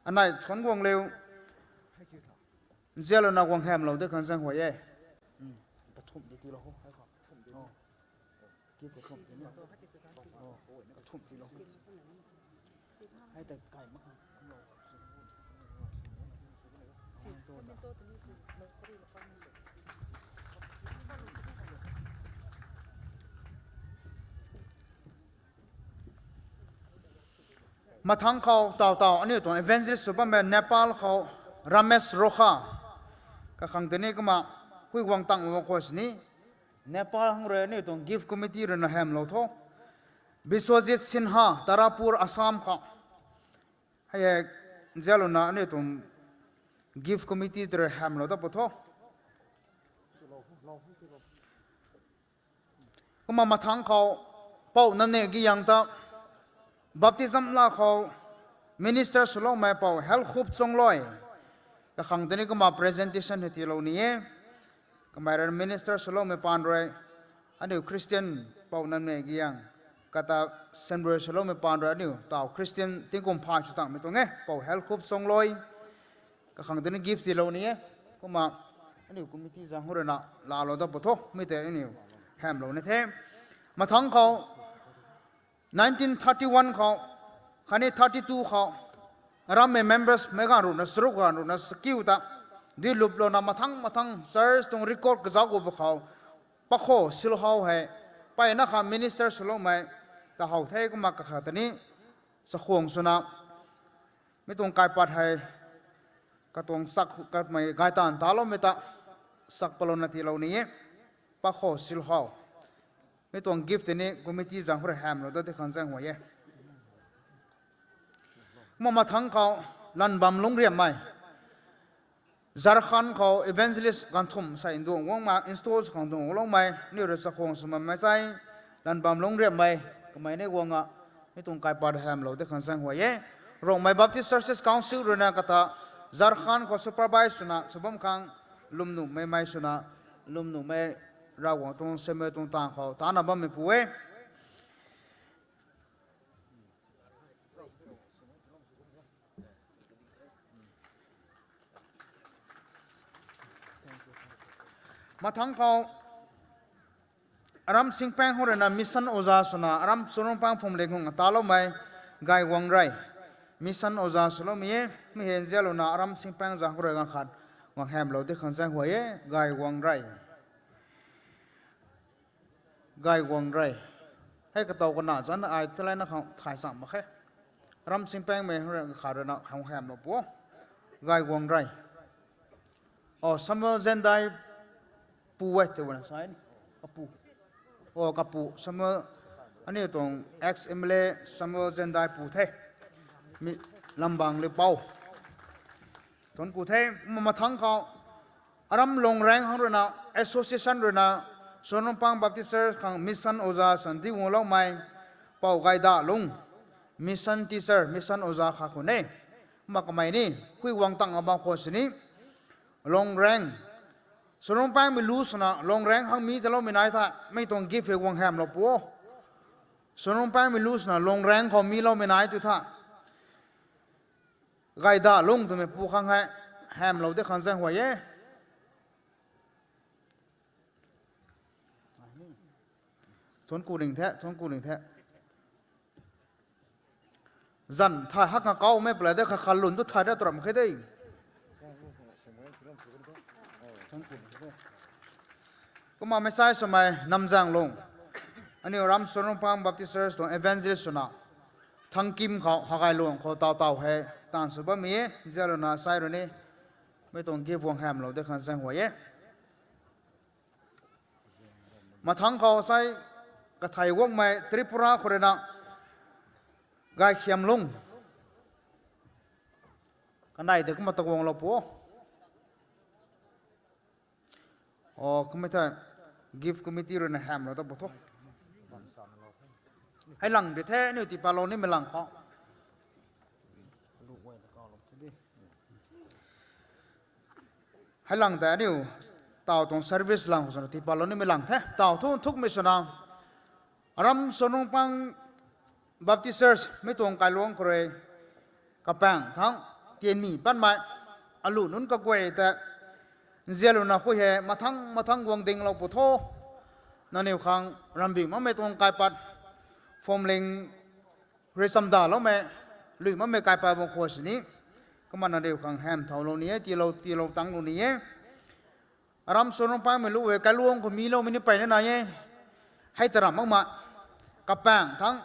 anei Thuanc Guangliu, nzianlouna guang hamlou di khang zaenghuay e. Kathumh di tiilou khou, hei khou. Gift kathumh ti ni. Kathumh tiilou. Hei tei kai mak khang. Mathangc khou taw taw aniu tuang evangelist sw bammei Nepal khou Ramesh Rokha. Kakhang tei ni kumna hui guang tang mak khou sini, Nepal hang rui aniu tuang gift committee rui na hamlou tho. Biswajit Sinha, Tarapur, Assam khou. Hei e, nzianlouna aniu tuang gift committee tei rui hamlou dat pu tho. Kumna mathangc khou, Pou Namne Giyang ta, baptism la khou, minister swloumei Pou Helkhup Chongloi. Kakhang tei ni kumna presentation hei tiilou ni e. Kamei rui minister swloumei paan rui, aniu Christian Pou Namne Giyang. Kata Samuel swloumei paan rui aniu taw Christian tingkum phay sw tangmei tuang e, Pou Helkhup Chongloi. Kakhang tei ni gift tiilou ni e. Kumna aniu committee zaeng khou rui na laalou dat pu tho, mi tei aniu hamlou ni the. Mathangc khou, nineteen thirty-one khou, khatni thirty-two khou, arammei members meic ganv ruhna charuk ganv ruhna sakiu ta, dui luplouna mathangc mathangc church tuang record kazauc gu pa khou, Pakho Silhou hei, mpeyna kha minister swloumei, ta how the kumna kakha tei ni, Chakhwang swna, mi tuang kaipat hei, katuang sak katmei gaytaanv taloumei ta, sak palouna tiilou ni e, pa khou silhou. Mi tuang gift tei ni committee zaeng khou rui hamlou da tei khang zaeng huay e. Kumna mathangc khou, Lanbam Lungriammei. Jharkhand khou evangelist ganv thumh sei nduang guangmei, install sw khang nduang guangloumei, aniu rui chakhwang swmei mei sei, Lanbam Lungriammei, kamei ni guang a, mi tuang kaipat hamlou tei khang zaeng huay e. Rongmei Baptist Churches Council ruina kata, Jharkhand khou supervise swna, sw bam khang, lwmnuhmei mei swna, lwmnuhmei Ravguangc tuang semei tuang taanv khou tana bammeipu e. Mathangc khou, Aram Singpaeng khou ruina mission oja swna, Aram Sonungpang Phwamling khang taloumei, Gay Guangrey. Mission oja swloumei e, mi hei nzianlouna Aram Singpaeng zaeng khou rui ganv khat, guang hamlou tei khang zaeng huay e, Gay Guangrey. Gay Guangrey. Hei katow kana zanc ai tei layna khang thay cham mak khe. Aram Singpaengmei khat ruina khang hamlou pu. Gay Guangrey. O, Samuel Zendai pu e tei wana sa ni. Kapu. O, kapu Samuel, aniu tuang ex M L A Samuel Zendai pu the. Mi Lambang Liu Pou. Thuanc ku the, mathangc khou, Aram Longraeng khang ruina, association ruina, Sonungpang Baptist Church khang mission oja san di guangloumei, Pou Gaydalung, mission teacher, mission oja kha khou ne. Kumna kamei ni, hui guang tang a bam khou sini, Longraeng, Sonungpaengmei lu swna Longraeng khang mi taloumei nai tha, mi tuang gift hei guang hamlou pu. Sonungpaengmei lu swna Longraeng khou miloumei nai tu tha. Gaydalung twmei pu khang hei, hamlou tei khang zaeng huay e. Thuanc ku ning the, thuanc ku ning the. Zanc thay hak nga kaumei pala de kha khalun tu thay da turam khe de. Kumna mei sai swmei Namzaenglung. Aniu Aram Sonungpang Baptist Church tuang evangelist swna. Thangkim khou, Hagailuang khou taw taw hei, taanv sw bammei e, nzianlouna sai rui ni. Mi tuang gift guang hamlou tei khang zaeng huay e. Mathangc khou sai kathei guangmei Tripura khou ruina Gaykhiamlung. Kanei tei kumna ta guanglou pu. O, kummei the gift committee ruina hamlou ta pu tho. Hei lang di the, aniu tiipatlou nimei lang khou. Hei lang tei aniu taw tuang service lang khou swna tiipatlou nimei lang the. Taw thu nthukmei swna, Aram Sonungpang Baptist Church mi tuang kailuangc khou rui, kapaeng thangc, tianmei patmei, alu nunc kaguay tei, nzianlouna khui hei mathangc mathangc guang dinglou pu tho. Nangniw khang rambi makmei tuang kaipat, Phwamling rui chamdaloumei, lui makmei kaipat bam khou sini. Kumna nangniw khang ham thowlou ni e, tiilou, tiilou tanglou ni e. Aram Sonungpangmei lu hei kailuangc khou miloumei ni peyna nai e. Hei ta ram makmei, kapaeng thangc,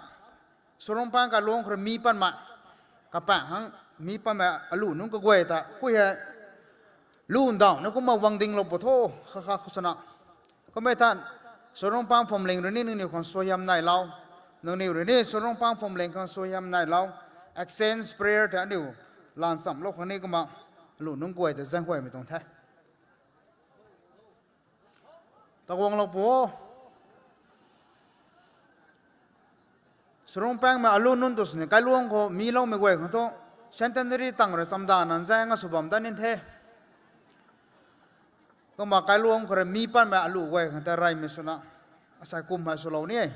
Sonungpang kailuangc khou rui mi patmei, kapaeng thangc, mi patmei alu nunc kaguay ta, hui hei, lu ndauh na kumna guang dinglou pu tho, kha kha khou swna. Kummei than, Sonungpang Phwamling rui ni nangniw khang suaihiam nailou. Nangniw rui ni Sonungpang Phwamling khang suaihiam nailou. Exchange prayer tei aniu, lan chamlou khang ni kumna, alu nunc guay ta zaeng huaymei tuang the. Ta guanglou pu. Sonungpangmei alu nunc tu sini kailuangc khou miloumei guay khang thu, centenary tang rui chamdana zaeng a sw bam dat nin the. Kumna kailuangc khou rui mi patmei alu guay khang ta reymei swna, asei kum hei swlou ni e.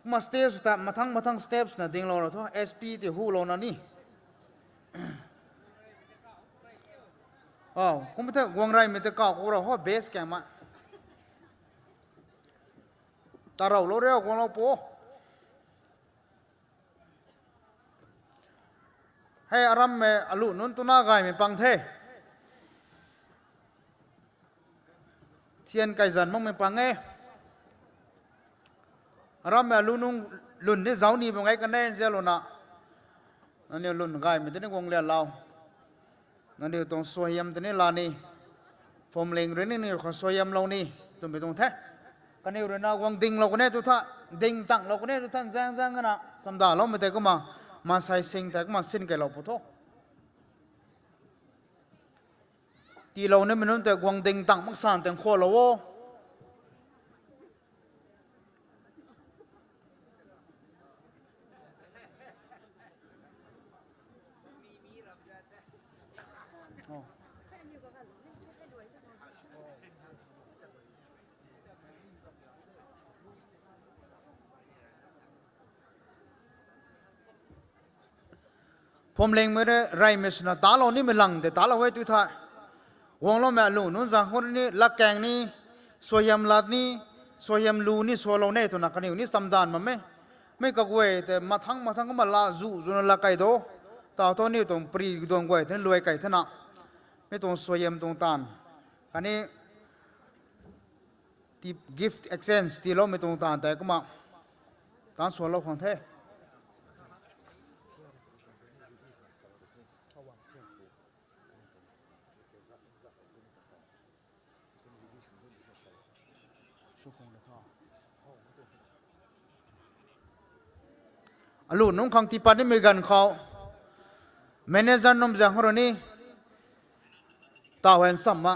Kumna stage ta mathangc mathangc steps na dinglouna thu, S P tei hulouna ni. O, kummei the guang reymei tei kaw khou rou ho, base kang ma. Taroulou riu guanglou pu. Hei arammei alu nunc tuna gaymei pang the. Thian kaizan makmei pang e. Arammei alu nunc lwn ni zauc ni bam ngai kan e nzianlouna. Nangniw lwn gaymei tei ni guang lianlou. Nangniw tuang suaihiam tei ni la ni. Phuamling rui ni nangniw khang suaihiamlou ni. Twmei tuang the. Kaniw rui na guang dinglou kan e tu tha. Ding tanglou kan e tu tha zaeng zaeng na. Chamdaloumei tei kumna. Maansei sing tei kumna sin keylou pu tho. Tiilou nimei nunc tei guang ding tang maksan tei khualou o. Phuamlingmei rui reymei swna talou nimei lang tei talou e tu tha. Guangloumei alu nunc zaeng khou ni latkaeng ni, suaihiam lat ni, suaihiam lu ni sualou ne twna kaniw ni chamdan bam e. Mei kaguay tei mathang mathang kumna la zu zuna la kei do. Tau thu aniw tuang pri duang guay tei ni luai kei thena. Mi tuang suaihiam tuang taanv khatni ti gift exchange tiiloumei tuang taanv tei kumna taanv sualou khang the. Alu nunc khang tiipat nimei ganv khou manager nunc zaeng khou rui ni tau hen sam ma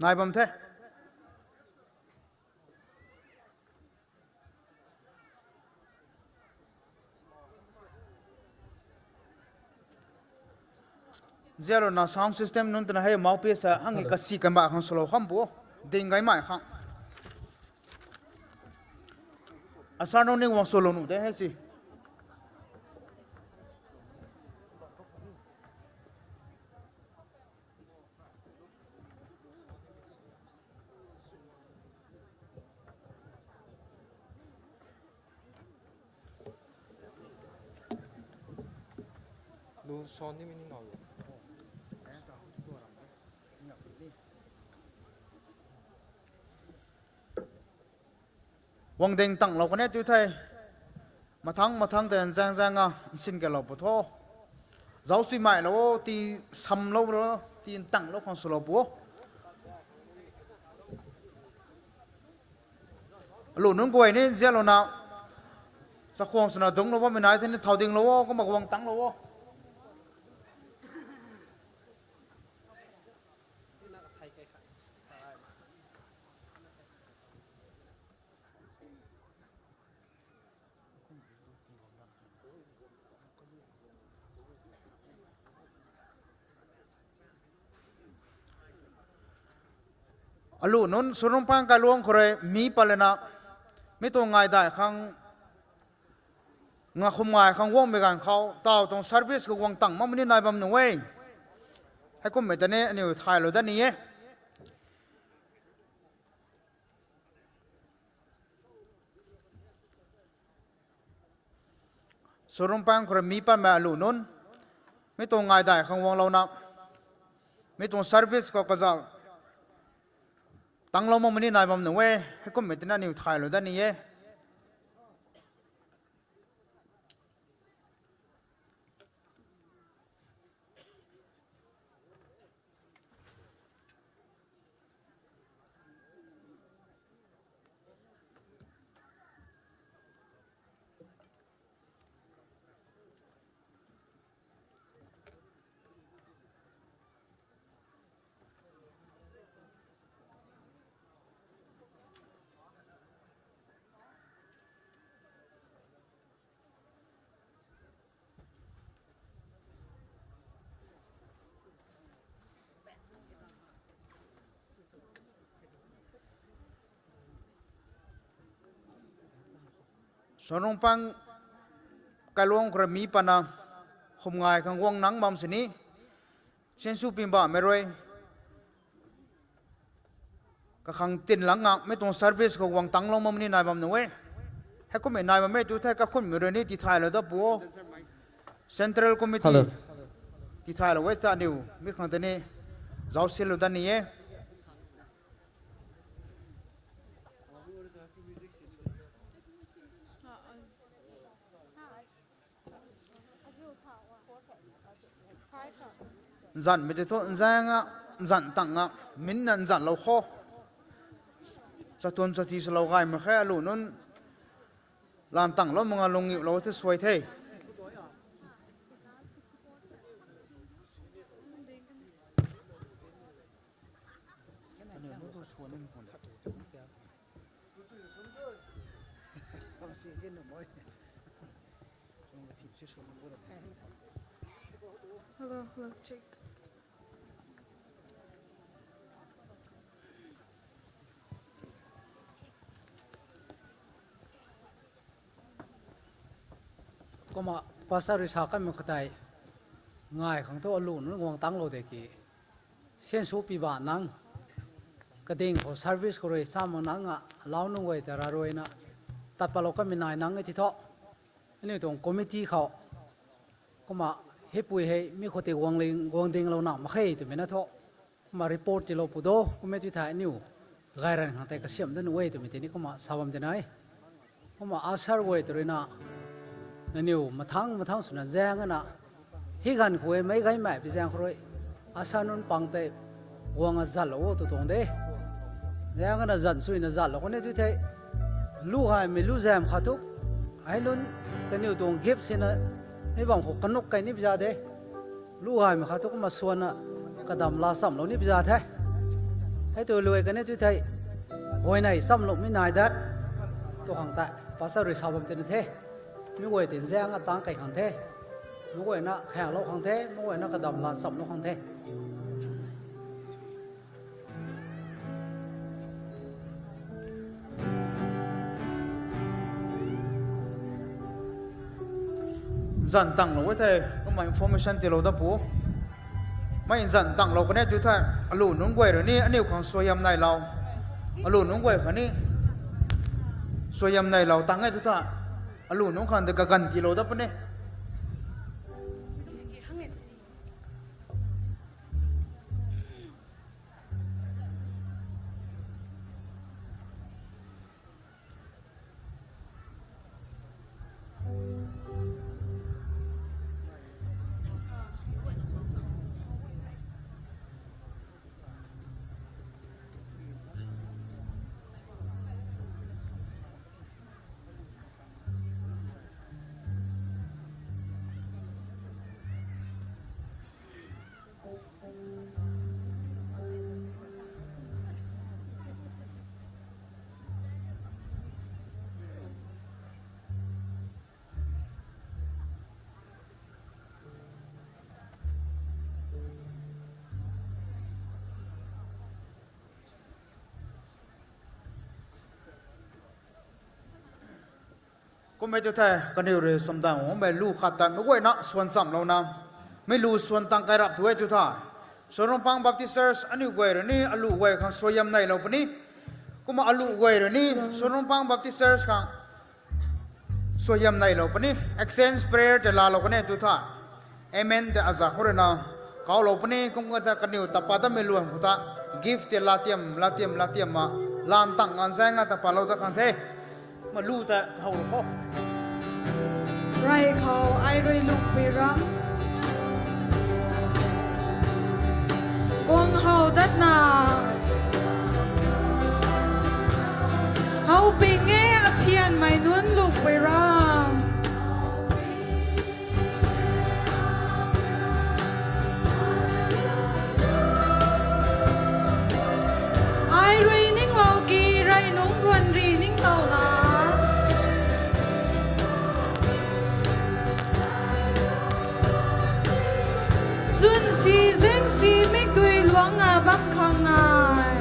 nai bam the. Nzianlouna sound system nunc twna hei mouthpiece hangni kasi kanbah khang swlou kham pu. Ding gaymei khang. Asar nunc ni guang swlou nuh de hei si. Lu son nimei ni ngau. Guang ding tanglou kan e tu thei. Mathang mathang tei nzaeng zaeng a nsin keylou pu tho. Zauc suimei lou o, ti samlou ro, ti ntanglou khang swlou pu. Alu nunc guay ni nzianlouna chakhwang swna dungclou bammei nai thei ni thau dinglou o, kumna guang tanglou o. Alu nunc Surungpang kailuang khou rui mi pat lana, mi tuang ngaidai khang, ngakhum ngai khang guangmei ganv khou, tau tuang service khou guang tang makmei ni nai bam nuh e. Heikummei ta ni aniw thaylou dat ni e. Surungpang khou rui mi patmei alu nunc, mi tuang ngaidai khang guanglouna, mi tuang service khou kazauh tanglou makmei ni nai bam nuh e. Heikummei ta ni aniw thaylou dat ni e. Surungpang kailuang khou rui mi patna, khum ngai khang guang nang bam sini, sinsw pimbaihmei rui kakhang tin lang ngam, mi tuang service khou guang tanglou makmei ni nai bam nuh e. Heikummei nai bam e tu thei kakhunmei rui ni tithaylou dat pu o. Central Committee tithaylou e ta aniw mi khang ta ni zauc silou dat ni e. Nzanhmei tei thu nzaeng a, nzanh tang a, minna nzanhlou kho. Chatuan chati swlou gay mak khe, alu nunc lan tanglou mak a lung ngiulou the suai the. Hello, hello, check. Kumna pastor rui sa kanmei khou tei, ngai khang thu alu nunc guang tanglou de ki, siansu pi ba nang, kading khou service khou rui sa mak nang a, alau nunc guay ta ra ruina, tat patlou kanmei nai nang e ti thu, aniu tuang committee khou, kumna hipui hei mi khou tei guang dinglouna mak khe twmei na thu, kumna report tiilou pu do, kummei tu thei aniu gay ranv khang tei kasiam dat nuh e twmei tei ni kumna sa bam tina e. Kumna usher guay tw ruina, nangniw mathang mathang swna zaeng ana, hei ganv khou e meic gaymei pi zaeng khou rui, usher nunc pang tei guang a zatlou o tw tuang de. Zaeng ana zan suina zatlou kan e tu thei, lu gaymei lu zaem khat thu, hei nunc kaniw tuang gift sina, mi bam khou kanuk kai ni pi za de. Lu gaymei khat thu kumna swanna kadam laa chamlou ni pi za the. Hei tu luai kan e tu thei, huayney chamloumei nai dat, tu khang tei pastor rui sa bam tina the. Mi guay tin zaeng a tang kei khang the. Mi guayna khaenglou khang the, mi guayna kadam laa chamlou khang the. Nzanh tanglou e thei, kumna information tiilou dat pu. Mei nzanh tanglou kan e tu thei, alu nunc guay rui ni aniu khang suaihiam neilou. Alu nunc guay khang ni suaihiam neilou tang e tu thei, alu nunc khang tei kaganv tiilou dat puni. Kummei tu thei, kaniw rui samdang guangmei lu khat ta meic guayna swan chamlouna, mi lu swan tang kai rap tu e tu thei, Suanrungpang Baptist Church aniu guay rui ni alu guay khang suaihiam neilou puni. Kumna alu guay rui ni Suanrungpang Baptist Church khang suaihiam neilou puni. Exchange prayer tei laalou kan e tu thei, amen tei aza khou ruina kaulou puni. Kum kan ta kaniw ta pat datmei luan khou ta gift tei laatiam laatiam laatiam a, lan tang nganv zaeng a ta patlou dat khang the. Kumna lu ta howlou kho. Rey khou ai rui lungpui ram, guang how datna, how ping e aphianmei nunc lungpui ram. Ai rui ninglou ki rey nunc ruan ri ningtow la, chwn si zeng si mikdui luang a bam khang nai.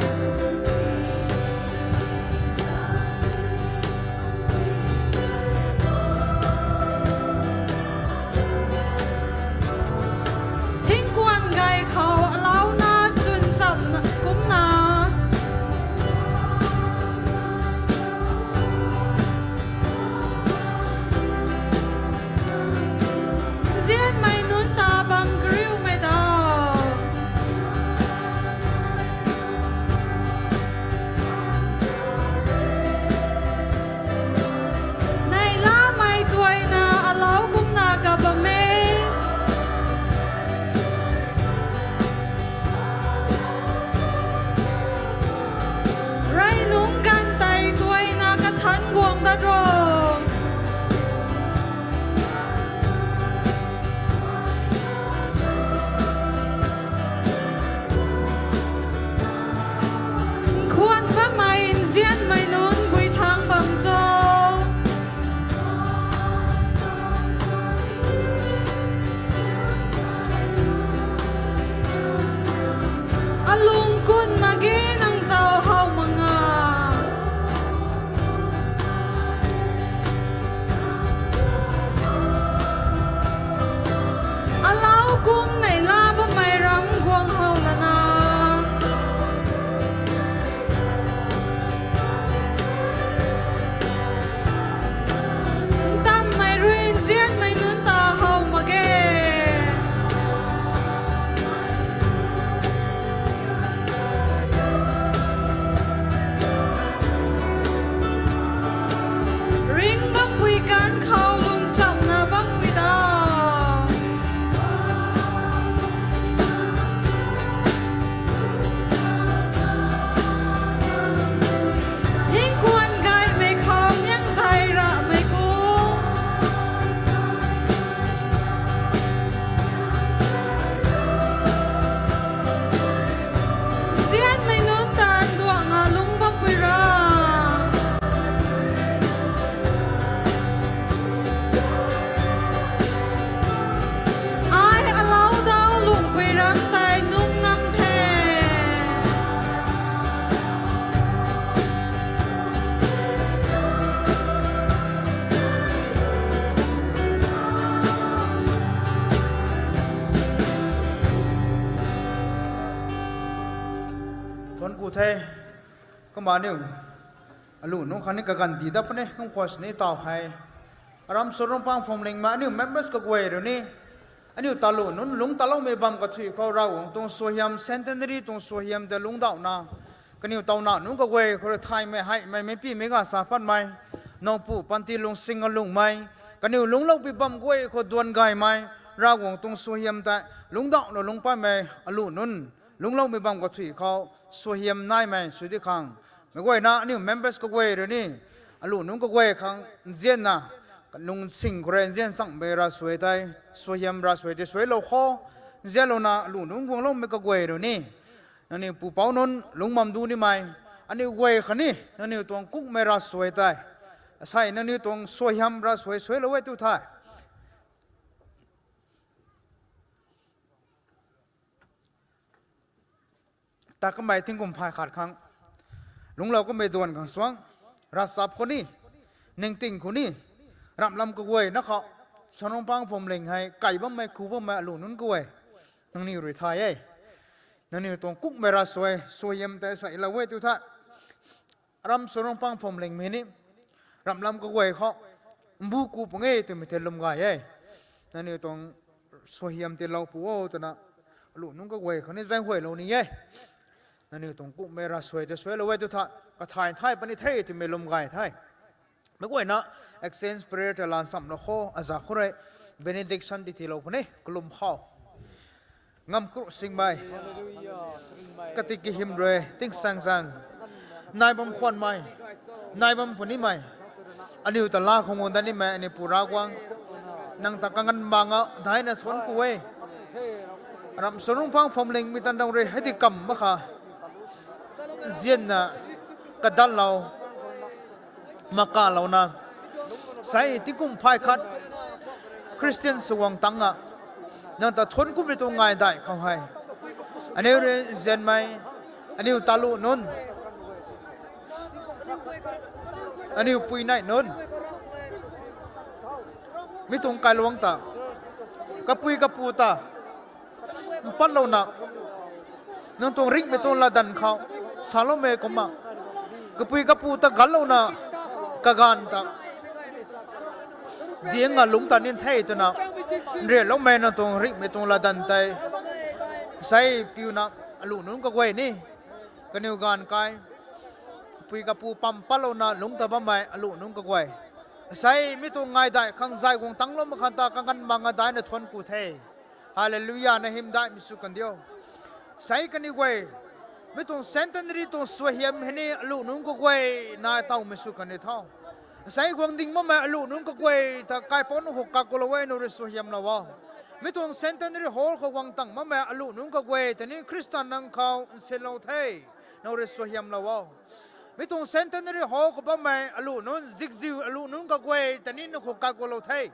Alung kun mak ge nang zau how mak nga. Alau kum neihla bammei ram guang how lana. Ntammei rui nzianmei nunc ta how mak ge. Ring bampui kan khou lungchamna bampui da. Thingkuan gaymei khou niang zay ramei ku. Nzianmei nunc ta nduangna lungc bampui ra. Ai alau dau lungpui ram tei nung ngam the. Thuanc ku the. Kumna aniu alu nunc khang ni kaganv di dat puni, kum khwan sini taw hei. Aram Surungpang Phwamling mei aniu members kaguay rui ni, aniu talu nunc lungc taloumei bam kathui khou Ravguangc tuang suaihiam, centenary tuang suaihiam ta lungcdauhna, kaniw tauna nunc kaguay khou rui thaymei, heimei, meipimei ga sa patmei, nowpu panty lungsing alungmei, kaniw lungcloupui bam guay khou duan gaymei, Ravguangc tuang suaihiam tei lungcdauhna lungc patmei alu nunc lungcloumei bam kathui khou suaihiam naimei sw di khang, meic guayna aniu members kaguay rui ni, alu nunc kaguay khang nzianna, lungsing khou rui nzian changmei ravsuai tei, suaihiam ravsuai tei suailou kho, nzianlouna alu nunc guangloumei kaguay rui ni, nangniw pupouc nunc lungc bam du nimei, aniu guay khatni nangniw tuang kukmei ravsuai tei, asei nangniw tuang suaihiam ravsuai suailou e tu the. Ta kamei tingkum phay khat khang, lungclou kamei duan khang suang, ravchap khou ni, ningting khou ni, ramhlam kaguayna khou, Surungpang Phwamling hei kai bammei, ku bammei alu nunc kaguay, nangniw rui thay e. Nangniw tuang kukmei ravsuai, suaihiam tei seilou e tu the. Aram Surungpang Phwamling mei ni, ramhlam kaguay khou, mbu ku pung e twmei tei lwm gay e. Nangniw tuang suaihiam tiilou pu o twna, alu nunc kaguay khou ni zaenghuaylou ni e. Nangniw tuang kukmei ravsuai tei suailou e tu the, kathay thay puni the twmei lwm gay the. Meic guayna exchange prayer tei laa nchamlou kho, aza khou rui benediction ti tiilou puni, kalum khou. Ngam kru singmei, kati kahym rui tingsaengzaeng, nai bam khwanmei, nai bam punimei, aniu ta laa khou ngun dat nimei aniu Pu Ravguangc, nang ta kanganv manga daina thuanc ku e. Aram Surungpang Phwamling mei tan dang rui hei di kam mak kha, nzianna, kadatlou, makalouna, sei tingkum phay khat, Christian sw guang tangna, nang ta thuanc kumei tuang ngai dai khou hei, aniu rui nzianmei, aniu talu nunc, aniu puinei nunc, mi tuang kailuangc ta, kapui kapu ta mpatlouna, nang tuang ringhmei tuang latdanv khou saloumei kumna, kapui kapu ta ganlouna, kaganv ta diangna lungc ta nin the twna, nrianloumei nang tuang ringhmei tuang latdanv tei, sei piuna, alu nunc kaguay ni, kaniw gaanv kai, kapui kapu pam patlouna lungc ta bammei alu nunc kaguay, sei mi tuang ngai dai khang zay guang tanglou mak khang ta kanganv manga daina thuanc ku the. Hallelujah, na hymdaihmei sw kan diu. Sei kaniw guay, mi tuang centenary tuang suaihiam hei ni alu nunc kaguay nai tawmei sw kan di tho. Sei guang ding bammei alu nunc kaguay ta kaipouc nunc khou kakulou e, nang rui suaihiamlou o. Mi tuang centenary hall khou guang tang bammei alu nunc kaguay ta ni Khristan nang khou nsinlou the, nang rui suaihiamlou o. Mi tuang centenary hall khou bammei alu nunc zikziu alu nunc kaguay ta ni nang khou kakulou the.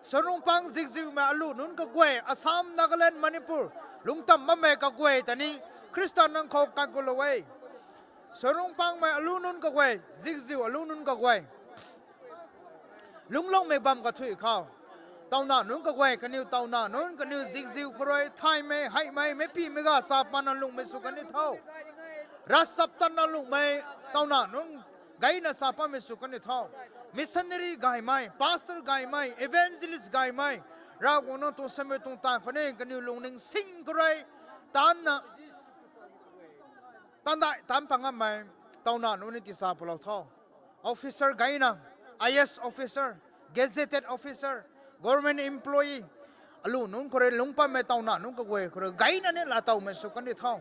Surungpang zikziumei alu nunc kaguay, Assam, Nagaland, Manipur, lungctam bammei kaguay ta ni Khrista nang khou kakulou e. Suaihiam Rungpangmei alu nunc kaguay, zikziu alu nunc kaguay, lungcloumei bam kathuic khou, tauna nunc kaguay, kaniw tauna nunc, kaniw zikziu khou rui thaymei, heimei, meipimei ga sa patna lungmei sw kan ni tho. Ravchaptatna lungmei tauna nunc gayna sa patmei sw kan ni tho. Missionary gaymei, pastor gaymei, evangelist gaymei, Ravguangc nang tuang samei tuang taanv khou ni kaniw lungning sing khou rui taanna, tandai taanc pang ngammei tauna nunc ni tisa palou tho. Officer gayna, I A S officer, gazetted officer, government employee, alu nunc khou rui lungc patmei tauna nunc kaguay khou rui gayna ni laatowmei sw kan ni tho.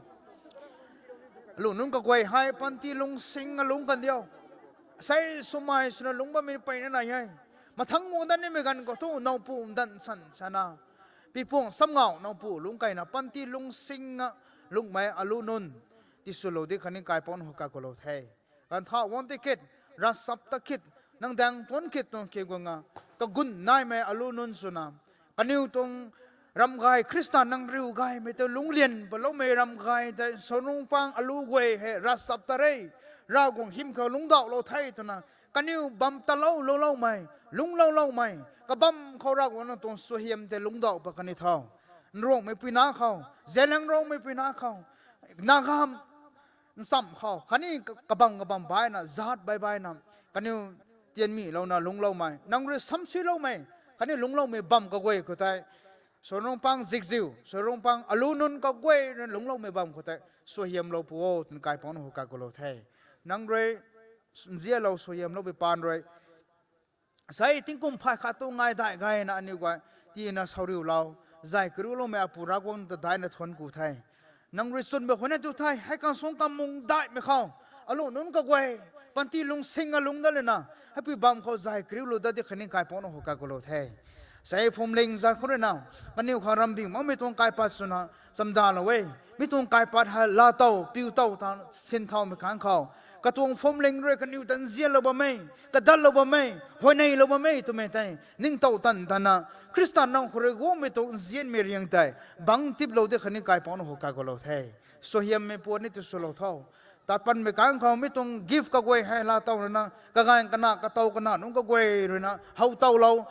Alu nunc kaguay hei panty lungsing a lungc kan diu. Sei swmei swna lungc bammei peyna nai e. Mathangc guang dat nimei ganv khou thu nowpu ndanv san sana, pipuang samngau nowpu lungc keyna panty lungsing a lungcmei alu nunc tiswlou di khatni kaipouc nang khou kakulou the. Ganv tha guang ti kit, ravchaptat kit, nang daeng tuanc kit tuang ki guang a, kagun naimei alu nunc swna, kaniw tuang ramgay Khrista nang riu gaymei tei lungclian paloumei ramgay tei Suaihiam Rungpang alu guay hei ravchaptat re, Ravguangc hym khou lungcdauhlou the twna, kaniw bam talou louloumei, lungclouloumei kabam khou Ravguangc nang tuang suaihiam tei lungcdauh pat kan ni tho. Nruangmei puina khou, Zeliangrongmei puina khou, Naga ncham khou khatni kabam kabam baina, zaat baih baina, kaniw tianmilouna lungcloumei, nang rui samsuiloumei khatni lungcloumei bam kaguay khou tei, Suaihiam Rungpang zikziu, Suaihiam Rungpang alu nunc kaguay rui lungcloumei bam khou tei suaihiamlou pu o twna kaipouc nang khou kakulou the. Nang rui nzianlou suaihiamloumei paan rui sei tingkum phay khat tu ngai daih gayna aniu guay tina sauriulou, zay kariuloumei Apu Ravguangc ta daihna thuanc ku the. Nang rui chwnmei khou na tu the, hei kang suang kamung daihmei khou, alu nunc kaguay, panty lungsing a lungc dat lana, heipui bam khou zay kariulou dat di khatni kaipouc nang khou kakulou the. Sei phwamling zay khou rui na, kaniw khang rambing makmei tuang kaipat swna chamdalou e. Mi tuang kaipat hei laatow, piu tow ta sin thaumei khang khou, katuang phwamling rui kaniw ta nzianlou bam e, kadatlou bam e, huayneylou bam e twmei tei ningtow tan tana, Khrista nang khou rui guangmei tuang nzianmei riang tei bangc tiplou di khatni kaipouc nang khou kakulou the. Suaihiammei puat ni tiswlou tho. Tat panmei khang khou mi tuang gift kaguay hei laatow lana, kaganv kana, katow kana nunc kaguay rui na how towlou,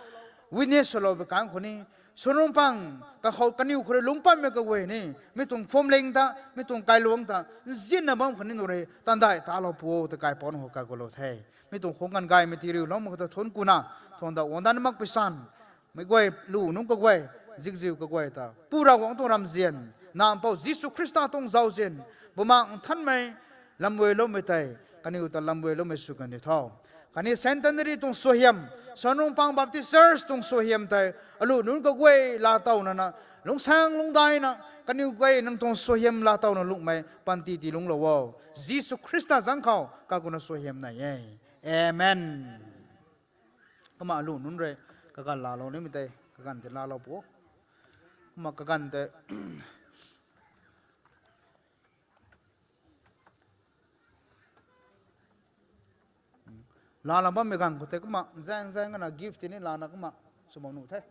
witness swloumei khang khou ni, Suaihiam Rungpang kakhou kaniw khou rui lungc patmei kaguay ni, mi tuang phwamling ta, mi tuang kailuangc ta nzianna bam khou ni nang rui tandai talou pu o ta kaipouc nang khou kakulou the. Mi tuang khung ganv gaymei tii riuloumei khou ta thuanc kuna, thuan da guang dat mak pui san, meic guay lu nunc kaguay, zikziu kaguay ta Pu Ravguangc tuang ramzian, Nac Mpouh Jisu Khrista tuang zauzian, Bumaengh Nthanmei lamguayloumei tei kaniw ta lamguayloumei sw kan ni tho. Khatni centenary tuang suaihiam, Suaihiam Rungpang Baptist Church tuang suaihiam tei alu nunc kaguay laatow nana, lungcsaeng lungcdaina, kaniw guay nang tuang suaihiam laatowna lungcmei panty tii lungclou o. Jisu Khrista zanc khou kakuna suaihiam nai e. Amen. Kumna alu nunc rui kaganv laalou nimei tei kaganv tei laalou pu. Kumna kaganv tei laalou bammei ganv khou tei kumna zaeng zaeng kana gift tini laana kumna swbam nuh the.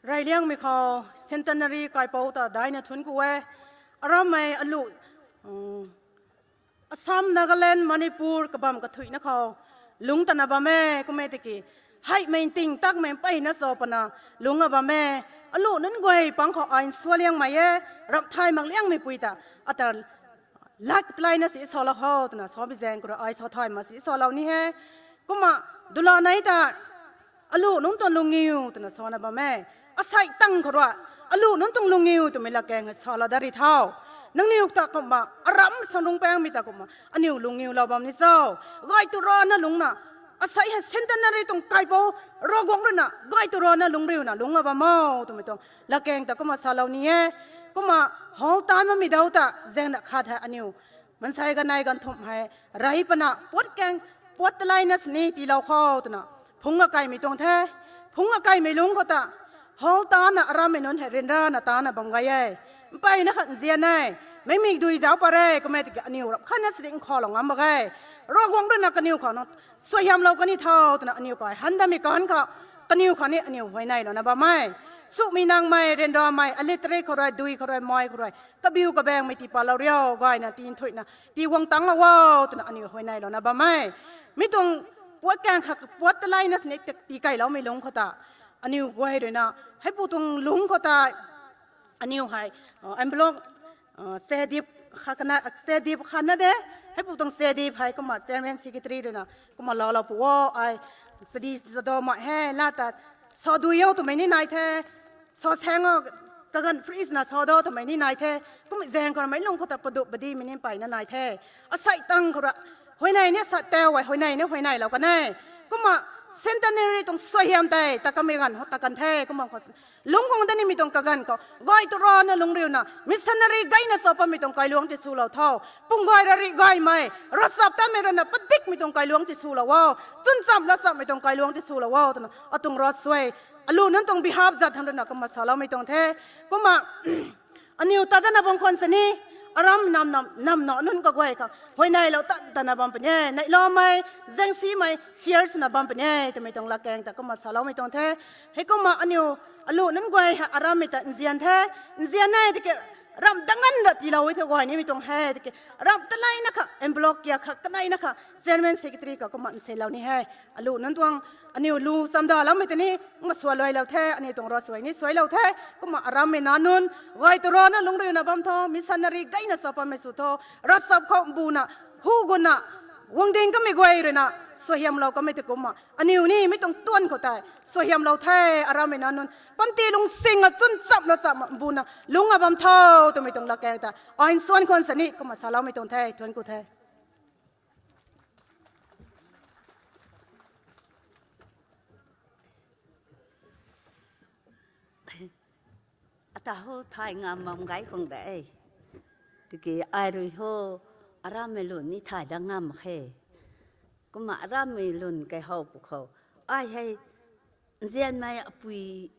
Reyliangmei khou centenary kaipouc ta daihna thuanc ku e. Arammei alu, Assam, Nagaland, Manipur kabam kathuicna khou lungc tana bam e, kum e tiki, heimei nting takmei mpeyna cho pana lungc a bam e. Alu nunc guay pang khou ai nsualiangmei e, ramh thay mak liangmei pui ta, ata lat taleina si salou ho twna sa bi zaeng khou rui ai sa thay mak si salou ni e. Kumna dula nei ta, alu nunc tuang lungniw twna sana bam e. Asei tang khou rui, alu nunc tuang lungniw twmei latkaeng hei salou dat ri tho. Nangniw ta kumna, aram Suaihiam Rungpangmei ta kumna aniw lungniwlou bam ni cho? Gay tu rana lungcna, asei hei centenary tuang kaipouc, Ravguangc rui na gay tu rana lungc riuna lungc a bam o twmei tuang latkaeng ta kumna salou ni e. Kumna hall tan mamei dau ta zaengna khat hei aniw mansei ganei ganvthumh hei rey pana puat kaeng, puat taleina sini tiilou kho twna phungc akaimei tuang the. Phungc akaimei lungc khou ta, hall tana arammei nunc hei ryanrana tana bam gay e. Mpeyna khat nzian e. Meimik dui zauc pat re, kum e tiki aniw rap khatna sini nkhaulou ngam mak ge. Ravguangc rui na kaniw khou na suaihiamlou kan ni tho twna aniw kai han datmei kan khou, kaniw khou ni aniw huayneylouna bam e. Sumei nangmei, ryanramei, illiterate khou rui, dui khou rui, mai khou rui, kabiu kabaengmei tii palou riu, gayna tii nthuihna tii guang tangclou o, twna aniu huayneylouna bam e. Mi tuang puat kaeng khat puat taleina sini tii keyloumei lungc khou ta, aniu guay ruina, heipu tuang lungc khou ta, aniu hei, envelope, sedip khatna de, heipu tuang sedip hei kumna chairman secretary ruina kumna loulou pu o, ai, sadi sado ma he la ta, sa dui o twmei ni nai the, sa saeng o, kaganv freeze na sa do twmei ni nai the, kummei zaeng khou rui meic lungc khou ta padup padimei ni mpeyna nai the, asei tang khou rui, huayney ni sa tau e, huayney ni huayneylou kan e, kumna centenary tuang suaihiam tei ta kamei ganv ta kan the, kumna khou lungc guang da nimei tuang kaganv khou gay tu rana lungc riuna missionary gayna sa pammei tuang kailuangc tiswlou tho, pung gay ra rih gaymei, ravchaptatmei ruina padikmei tuang kailuangc tiswlou o, chwn chamv ravchapmei tuang kailuangc tiswlou o, twna atuang ravsuai, alu nunc tuang behalf zat thangc ruina kumna saloumei tuang the, kumna aniu ta datna bam khwan sini, aram nam nam, nam na nunc kaguay khang huayneylou tan tana bam puni e, neihloumei, zaengsimei, share swna bam puni e, twmei tuang latkaeng ta kumna saloumei tuang the. Heikumna aniu alu nunc guay hei arammei ta nzian the, nzian e tiki, ramh danganv ra tiilou e the guay nimei tuang he tiki, ramh taleina kha, envelope kiak kha, kaneina kha, chairman secretary khou kumna nselou ni he. Alu nunc tuang, aniu lu chamdaloumei ta ni, masua luailou the, aniu tuang ravsuai ni suailou the, kumna arammei nac nunc, gay tu rana lungc riuna bam tho, missionary gayna sa pammei sw tho, ravchap khou mbuna, hu guna, guang ding kamei guay ruina, suaihiamlou kamei tei kumna aniu ni mi tuang tuan khou tei suaihiamlou the, arammei nac nunc, panty lung singa chwn chamv ravchapna mbuna lungc a bam tho, twmei tuang latkaeng ta ai nsuan khwan sini kumna saloumei tuang the, thuanc ku the. Ata hou thay ngam bam gay khang de. Tiki ai rui hou, arammei lun ni thay dat ngam mak khe. Kumna arammei lun kaihow pwkhou, ai hei, nzianmei apui,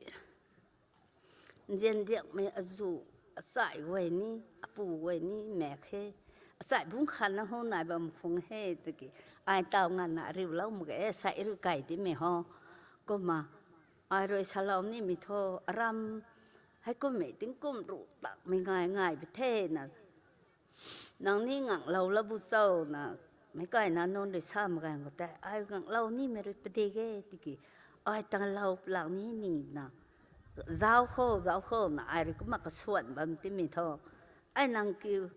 nzian diakmei azu, achai guay ni, apu guay ni mak khe. Achai bungc khatna hou nai bam khang he tiki, ai taw nganvna ariulou mak ge, sei rui kai timei hou. Kumna, ai rui salou nimei thu, aram, heikummei tingkum ruh takmei ngai ngai pi thena, nang ni nganglou la bu cho na, meic kaina nunc rui sa mak ganv khou tei, ai nganglou nimei rui padik e tiki, ai talou plak ni nina, zauc khou, zauc khou na ai rui kumna kasuan bam timei thu, ai nang kiu,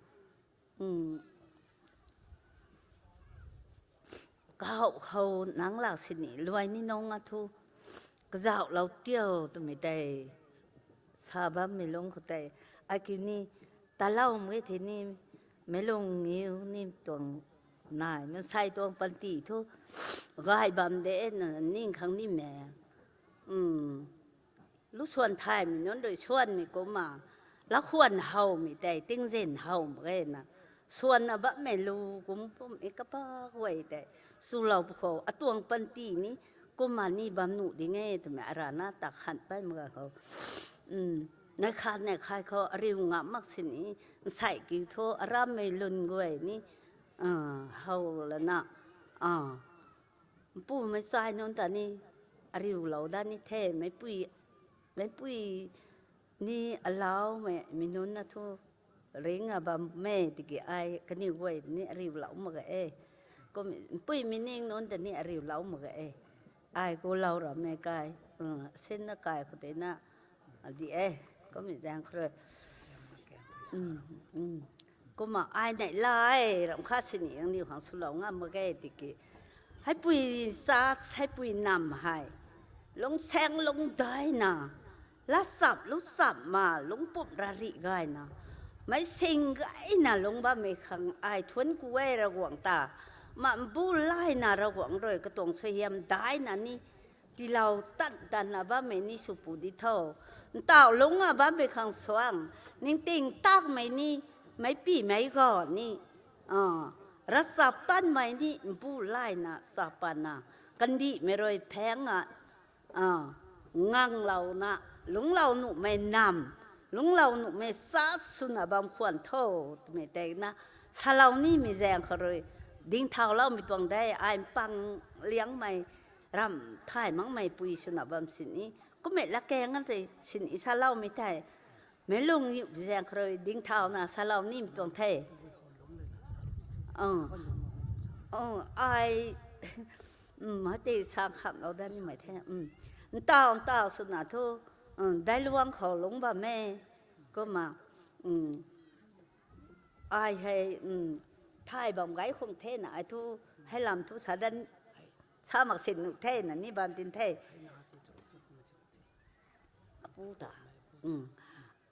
kahouh khou nang lak sini luai ni nung a thu, kazauhlou tiu twmei tei, sa bammei lungc khou tei, ai kiu ni, taloumei the ni, meic lung niw ni tuang nai, mansei tuang panty thu, gay bam de na ning khang nimei. Lu suan thaymei nunc rui suanmei kumna, lakhwan howmei tei tingzin how mak ge na, suanna bammei lu kum pum e kapa guay tei, swlou pwkhou, atuang panty ni, kumna ni bam nuh ding e twmei arana ta khan pei mak ga khou. Nai khat nai khai khou ariu ngam mak sini, nsei kiu thu arammei lun guay ni, how lana, mpumei chai nunc ta ni, ariulou dat ni the, meicpui, meicpui ni alaumei, mi nunc na thu, ringna bam e tiki ai kaniw guay ni ariulou mak ge e. Kum, mpui mi ning nunc ta ni ariulou mak ge e. Ai khou lou rammei kai, sinna kai khou tei na, di e, kummei zaeng khou rui. Kumna ai neih la e, ram khat sini nangniw khang swlou ngam mak ge tiki, heipui sa, heipui nam hei, lungsaeng lungc daina, lat chap lu chap ma lungc pumh ra rih gayna, meic sing gayna lungc bammei khang ai thuanc ku e Ravguangc ta, ma mbu layna Ravguangc rui katuang suaihiam daina ni, tiilou tan tanna bammei ni sw pu di tho. Ntauh lungc a bammei khang suang, ningting takmei ni, meicpimei ga ni, ravchaptatmei ni mbu layna sa patna, kandihmei rui phaeng a, nganglouna, lungclou nuhmei nam, lungclou nuhmei sa swna bam khwan tho, twmei tei na, salou nimei zaeng khou rui, dingthauloumei tuang de, ai mpang liangmei, ramh thay makmei pui swna bam sini, Kummei latkaeng a tei sin i saloumei the. Meic lung niu zaeng khou rui dingthauna salou nimei tuang the. Ai, hei tei sa khamlou dat nimei the. Ntaw ntaw swna thu, dailuang khou lungc bam e. Kumna, ai hei, thay bam gay khung thena ai thu, hei lam thu sa dat, sa mak sin nuh thena ni bam tin the. Apu ta,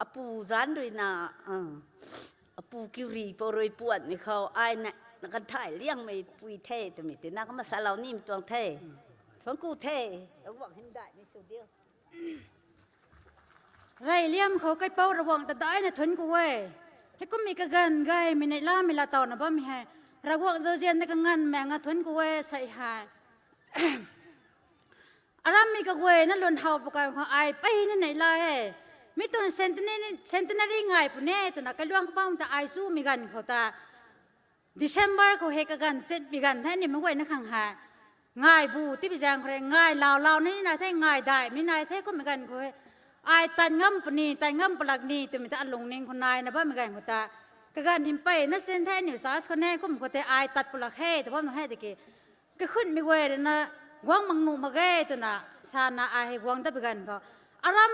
apu zanc rui na, apu kiu ri pou rui puatmei khou ai na, na kan thay liangmei pui the twmei tei na kumna salou nimei tuang the. Thuanc ku the. Ravguangc hymdaihmei sw diu. Rey liam khou kaipouc Ravguangc ta daina thuanc ku e. Heikummei kaganv gaymei neihlamei laa tawna bammei hei Ravguangc zauzian ta kanganv maeng a thuanc ku e sei hei. Arammei kaguayna lwn how pw kan khou ai mpeyna neihla e. Mi tuang centenary, centenary ngai puni e twna kailuang kabam ta ai chumei ganv khou ta December khou hei kaganv sinmei ganv the ni meic guayna khang hei. Ngai bu tipui zaeng khou rui ngai laulau ni nai the, ngai daihmei nai the kummei ganv khou hei. Ai tan ngam puni, tan ngam palak ni twmei ta alungning khou naina bammei ganv khou ta. Kaganv mpeyna sin the aniu church khou ne kum khou tei ai tat palak he tw bam hei tiki. Kakhunmei guay rui na guang mak nuh mak ge twna sana ai hei guang dat pui ganv khou. Aram,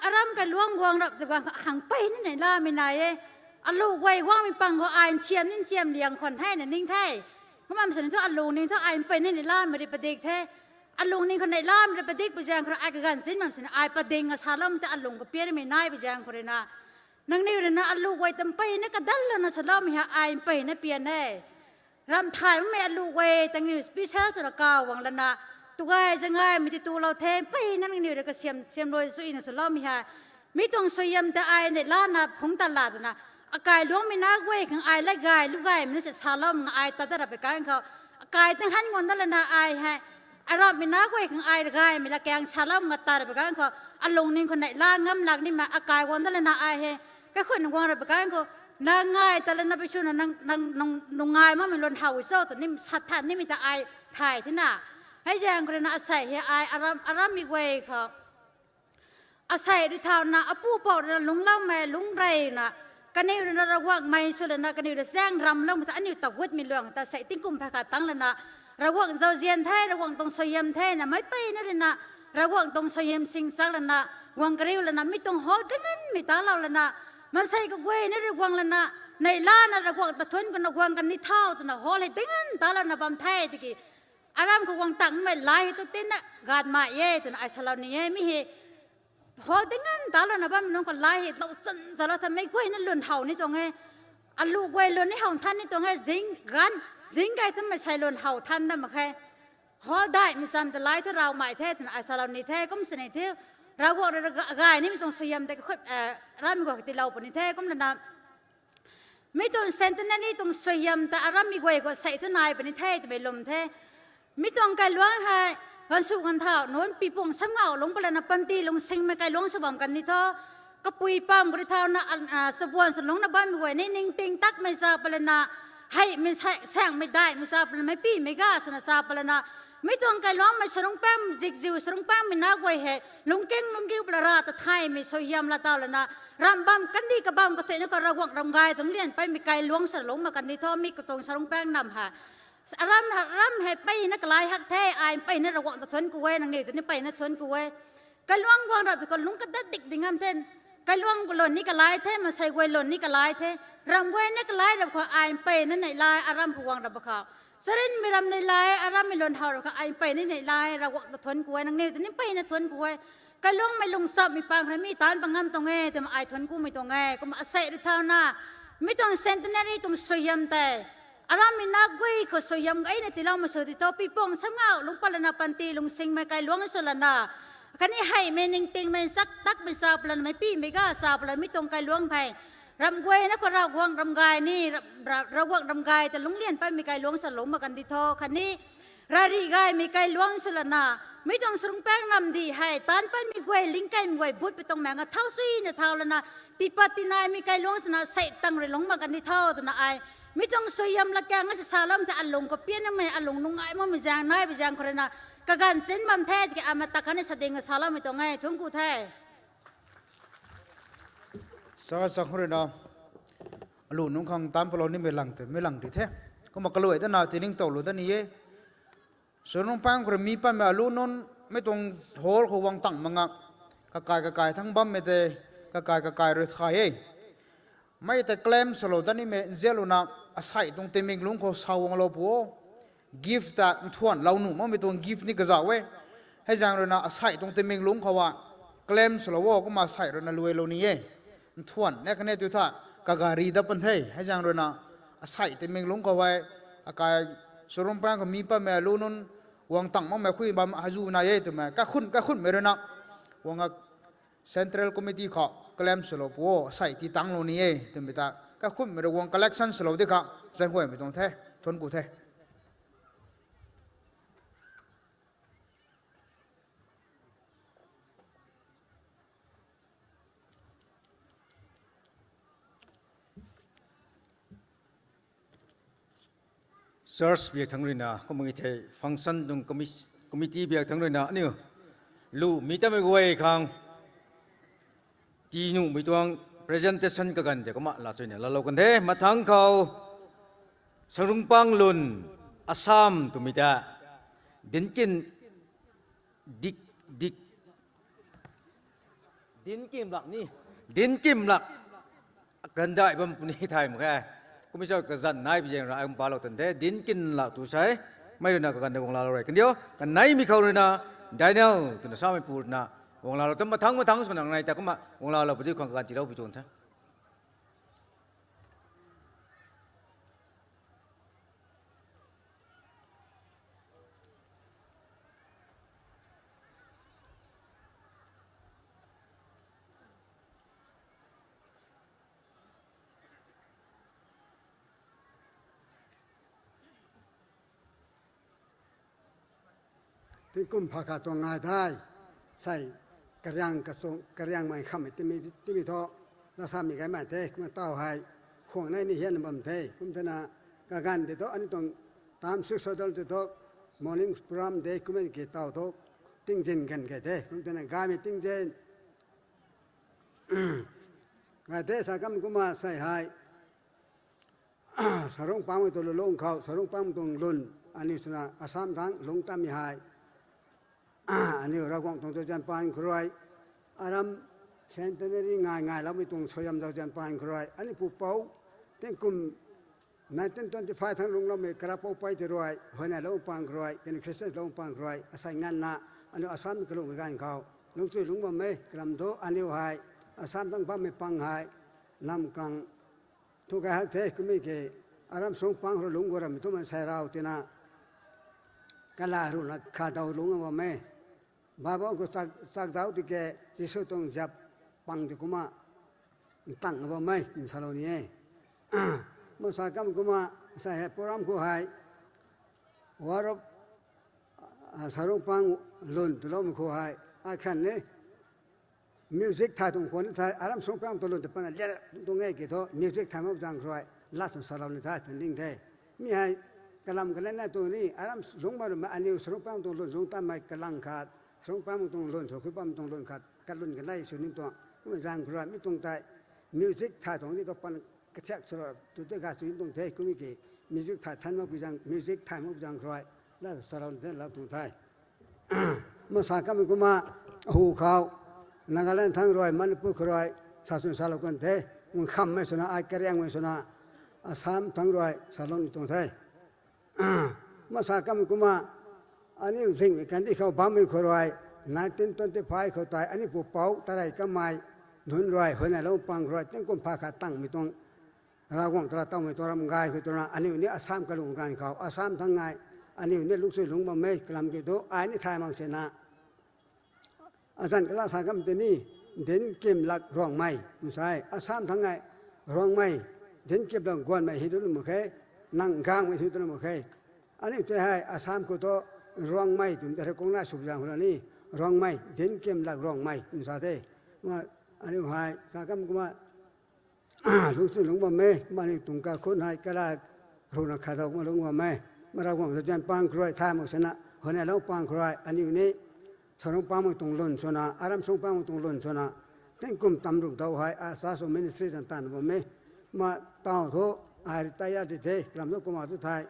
aram kailuang guang rap tw ganv khou akhang mpeyna neihlamei nai e. Alu guay guangmei pang khou ai nthiam ni nthiam liang khwan thena ning the. Kumna sini thu alungning thu ai mpeyna neihlamei rui padik the. Alungning khou neihlamei rui padik pui zaeng khou rui ai kaganv sin bam sini ai pading a saloumei ta alung khou pianmei nai pui zaeng khou rui na. Nangniw rui na alu guay ta mpeyna kadalana saloumei hei ai mpeyna pian e. Ramh thay bammei alu guay ta nangniw special swna kaw guang lana, tu gay zangaymei ti tulou the, mpeyna nangniw rui kasiam, siamluai suina swloumei hei. Mi tuang suaihiam ta ai neihlana phungc tat la twna, akai luangmei na guay khang ai lat gay, lu gaymei na se saloumei nga ai tat dat rap pui ganv khou. Akai ting han guang dat lana ai hei. Aramhmei na guay khang ai rui gaymei latkaeng saloumei nga tat rap pui ganv khou. Alungning khou neihla ngam lak nimei akai guang dat lana ai hei. Kaikhun guang rap pui ganv khou. Nang ngai tat lana pui chuna nang, nang, nung, nung ngai makmei lwn how cho tw nim sat than nimei ta ai thay thena. Hei zaeng khou rui na asei hei ai aram, arammei guay khou. Asei rui thauna apu pouc rui na lungcloumei, lungc reyna, kaniw rui na Ravguangc mei sw lana, kaniw rui zaeng ramloumei ta aniu ta gutmei luang ta sei tingkum phay khat tang lana, Ravguangc zauzian the, Ravguangc tuang suaihiam the na, meic mpeyna rui na, Ravguangc tuang suaihiam sing chak lana, guang kariu lana, mi tuang hall tingganmei talou lana, maansei kaguayna rui guang lana, neihlana Ravguangc ta thuanc kuna guang kan ni thau twna hall hei tinggan talouna bam the tiki, aram khou guang tangmei lai hei tu tina gatmei e twna ai salou ni e mi hei. Hall tinggan talouna bammei nunc khou lai hei lou chan chalou tha meic guayna lwn how ni tuang e. Alu guay lwn ni how than ni tuang e, zing ganv, zing gay thamei sei lwn how than dat mak khe. Hall daihmei cham ta lai thu rawmei the twna ai salou ni the, kum sini the. Ravguangc rui ra ga-, gay nimei tuang suaihiam tei kakhut, eh, arammei guay kha tiilou puni the, kum lana. Mi tuang centenary tuang suaihiam ta arammei guay khou sei thu nai puni the twmei lwm the. Mi tuang kailuang hei, ganvsw ganvthau nunc pipuang samngau lungc palana panty lungsingmei kailuang sw bam kan ni tho. Kapui pam khou rui thauna, ah, chabuan sw lungcna bammei guay ni ningting takmei cha palana, heimei sa-, saengmei daihmei cha palana, meicpimei ga swna cha palana, mi tuang kailuangmei sarungc pang, zikziu sarungc pangmei na guay hei, lungking lungkiu pala ra ta thaymei suaihiam laa tau lana, ram bam kandih kabam kathuina khou Ravguangc ramgay tuang lian peimei kailuang sw lungc mak kan ni tho, mi katuang sarungc pang nam hei. Aram, aram hei mpeyna kalai hak the, ai mpeyna Ravguangc ta thuanc ku e, nangniw ta ni mpeyna thuanc ku e. Kailuang guang rap tu khou lungc kadat dik ding ngam the, kailuang lwn ni kalai the, maansei guay lwn ni kalai the, ram guayna kalai rap khou ai mpeyna neihlai, aram khou guang rap khou. Charynmei ram neihlai, arammei lwn how rap khou ai mpeyna neihlai, Ravguangc ta thuanc ku e, nangniw ta ni mpeyna thuanc ku e. Kailuangmei lungchamhmei pang khou mi taanc pang ngam tuang e, twmei ai thuanc kumei tuang e, kumna asei rui thauna. Mi tuang centenary tuang suaihiam tei. Arammei na guay khou suaihiam gayna tiiloumei sw ti tho, pipuang samngau lungc palana panty lungsingmei kailuang sw lana. Khatni heimei ningtingmei chak takmei cha palana, meicpimei ga cha palana, mi tuang kailuang hei. Ram guayna khou Ravguangc ramgay ni, ra-, ra-, Ravguangc ramgay ta lungc lian peimei kailuang sw lungc mak kan di tho, khatni rarih gaymei kailuang sw lana, mi tuang sarungc pang nam di hei, taanc patmei guay, lingkaimei guay, but pi tuang maeng a thau suina thau lana, tiipat tinaimei kailuang swna, sei tang rui lungc mak kan di tho, twna ai. Mi tuang suaihiam latkaeng a si salou the, alung khou pian namei, alung nungai makmei zaeng, nai bi zaeng khou rui na, Kaganv sin bam the, tiki ama ta khatni sading ka saloumei tuang e, thungc ku the. Sa sa khou rui na, alu nunc khang taanc palou nimei lang tei, mei lang di the. Kumna kaluai dana tiningtowlou dat ni e. Sarungpang khou rui mi patmei alu nunc, mei tuang hall khou guang tang mak nga. Kakai kakai thang bammei tei, kakai kakai rui thay e. Mei tei claim swlou dat nimei nzianlouna, asei tuang timik lungc khou sa guanglou pu o. Gift ta nthuanlou nuh makmei tuang gift ni kazauh e. Hei zaeng rui na asei tuang timik lungc khou a claim swlou o, kumna asei rui na luailou ni e. Nthuan ne kane tu tha, kagari dat pan the, hei zaeng rui na asei timik lungc khou e, akai Sarungpang khou mi patmei alu nunc, guang tang makmei khui bam hazu nai e twmei, kaikhunc, kaikhunhmei rui na, guang a Central Committee khou claim swlou pu o, asei tii tanglou ni e twmei ta, kaikhunhmei rui guang collection swlou di kha, zaenghuaymei tuang the, thungc ku the. Church biak thangc rui na, kumna thei function tuang commis-, committee biak thangc rui na, aniu lu mi tamei guay khang tii nuhmei tuang presentation kaganv tei kumna laa chuina laalou kan the. Mathangc khou Sarungpang lun, Assam twmei ta, Dinkin, Dik, Dik, Dinkim lak ni, Dinkim lak, kandai bam puni thay mak khe. Kumna sa kazanc nai pi zaeng rui ai kum palou tan the, Dinkin lak tu sa e. Mei rui na kaganv tei guang laalou rey kan diu, kaneimei khou rui na, Daniel twna samei pu rui na, guang laalou ta, mathangc mathangc swna nai ta kumna guang laalou pu diu khang kaganv tiilou pi tuang the. Tingkum pha khat tuang ngai the, sei kariang kachung, kariangmei khammei timi, timi thu, laa samei gaymei the, kumna taw hei, khuang nei ni hian bam the, kum thena, kaganv tei thu, aniu tuang, tam six sodal tei thu, morning program de, kumna ki taw thu, tingzin ganv key the, kum thena, gaymei tingzin, ngai the sa kam kumna sei hei, Sarungpangmei tuang lulung khou, Sarungpangmei tuang lun, aniu swna Assam thangc lungc tamei hei, aniu Ravguangc tuang tu zanc paan khou rui, aram centenary ngai ngailoumei tuang suaihiam zauzian paan khou rui, aniu pupouc, tingkum nineteen twenty-five thangc lungcloumei karapouc pei tei rui, huayneylou paan khou rui, kaniw Christian lou paan khou rui, asei nganvna, aniu Assam kalungmei ganv khou, lungchui lungc bam e, kalam thu aniu hei, Assam thangc bammei pang hei, lam kang, thu kai hak the, kumna ki, aram Sarungpang rui lungc gu ramei tu man sei rau tina, kala ruhna kha daw lungc bam e. Bible khou chak, chak zauc tiki, Jisu tuang ziap pang tei kumna, ntang bam e, nsalou ni e. Masa kam kumna, sei hei program khou hei, War of, ah, Sarungpang lun twloumei khou hei, ai khan ni, music thay tuang khwan thei, aram Sarungpang tuang lun tei pana lian tuang e ki thu, music thay mak zaeng khou rui, lat tuang salou ni the, tw ning the. Mi hei, kalam kanei na tuang ni, aram lungc bam ruhmei aniu Sarungpang tuang lun lungc tamei kalang khat, Sarungpang tuang lun, Sarungpang tuang lun khat, kalun kanei sw ni tuang, kumna zaeng khou rui, mi tuang tei, music thay tuang ni tu pan kathiak swlou, tu tei ga sw ni tuang the, kumna ki, music thay than mak pi zaeng, music thay mak zaeng khou rui, lat salou ni the, lau tuang the. Masa kamei kumna, ahu khou, Nagaland thangc rui, Manipur khou rui, sa chwn salou kan the, nkham mei swna, ai kariangmei swna, Assam thangc rui, salou ni tuang the. Masa kamei kumna, aniu zingmei kandih khou bammei khou rui, nineteen twenty-five khou tei, aniu pupouc tarey kamei, nunc rui, huayneylou pang khou rui, tingkum pha khat tangmei tuang, Ravguangc ta latowmei tuang ram gay khou twna, aniu ni Assam kalung ganv khou, Assam thangc ngai, aniu ni lungchui lungc bam e, kalam ki thu, ai ni thay mak sina, azanc kala sa kam tei ni, Dinkimlak Ruangmei, nsa e, Assam thangc ngai, Ruangmei, Dinkimlak Guanmei hei twna mak khe, nang Gangmei hei twna mak khe. Aniu tei hei, Assam khou thu, Ruangmei twmei ta recognise sw zaeng khou na ni, Ruangmei, Dinkimlak Ruangmei, nsa the. Ma, aniu hei, sa kam kumna, lungchui lungc bam e, kumna aniu tuang kaikhunc hei, kala ruhna kha daw kumna lungc bam e. Ma Ravguangc ta zanc paan khou rui thay mak sina, Hwna lou pang khou rui aniu ni, sarung pangmei tuang lun swna, aram sarung pangmei tuang lun swna, tingkum tam ruk dou hei, a sa sw ministry zan tan bam e. Ma taw thu, ai retire di the, kalam thu kumna tu thei,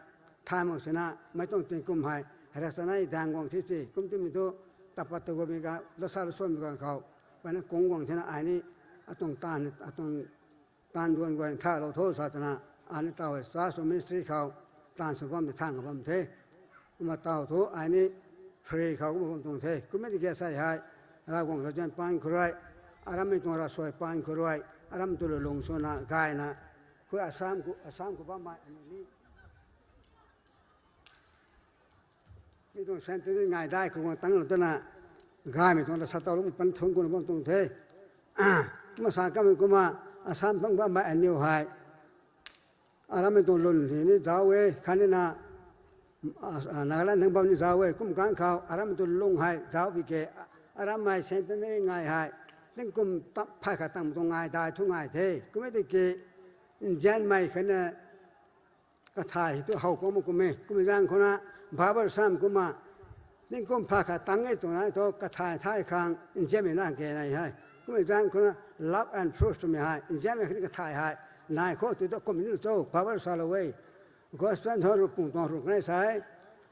thay mak sina, mei tuang tingkum hei, hei ra sa nai dang guang thi si, kum timei thu, tapat ta guangmei ga, lasa lu suanmei ga khou, pana kung guang thina ai ni, atuang tan, atuang tan duan guang tha lou tho sa twna, ai ni taw hei sa sw ministry khou, tan sw bam di thang bam the. Kumna taw thu ai ni free khou kumna bam tuang the. Kumna di ge sai hei, Ravguangc zauzian paan khou rui, aram mei tuang ravsuai paan khou rui, aram tu lu lung swna gayna, khou Assam khou, Assam khou bammei aniu ni mi tuang centenary ngai dai khou guang tang lou twna, gaymei tuang la sa taw lung pan thun kumna bam tuang the. Kumna sa kamei kumna, Assam thang bammei aniu hei, aram mei tuang lun hei ni zauc e, khatni na, a, a, Nagaland thang bam ni zauc e, kum ganv khou, aram mei tuang lung hei zauc bi ke, aram mei centenary ngai hei, tingkum tam phay khat tang tuang ngai dai thu ngai the, kumna di ke, nzianmei khatni, kathay hei tu how pam mak kum e, kumna zaeng khou na, Bible sam kumna, tingkum phay khat tang e twna thu kathay thay khang, nzianmei na ke nai hei. Kumna zaeng khou na, love and fruit twmei hei, nzianmei khatni kathay hei, nai khou tu tu kum ni cho, Bible salou e. Gospel thu ruk pung tuang ruk nai sa e.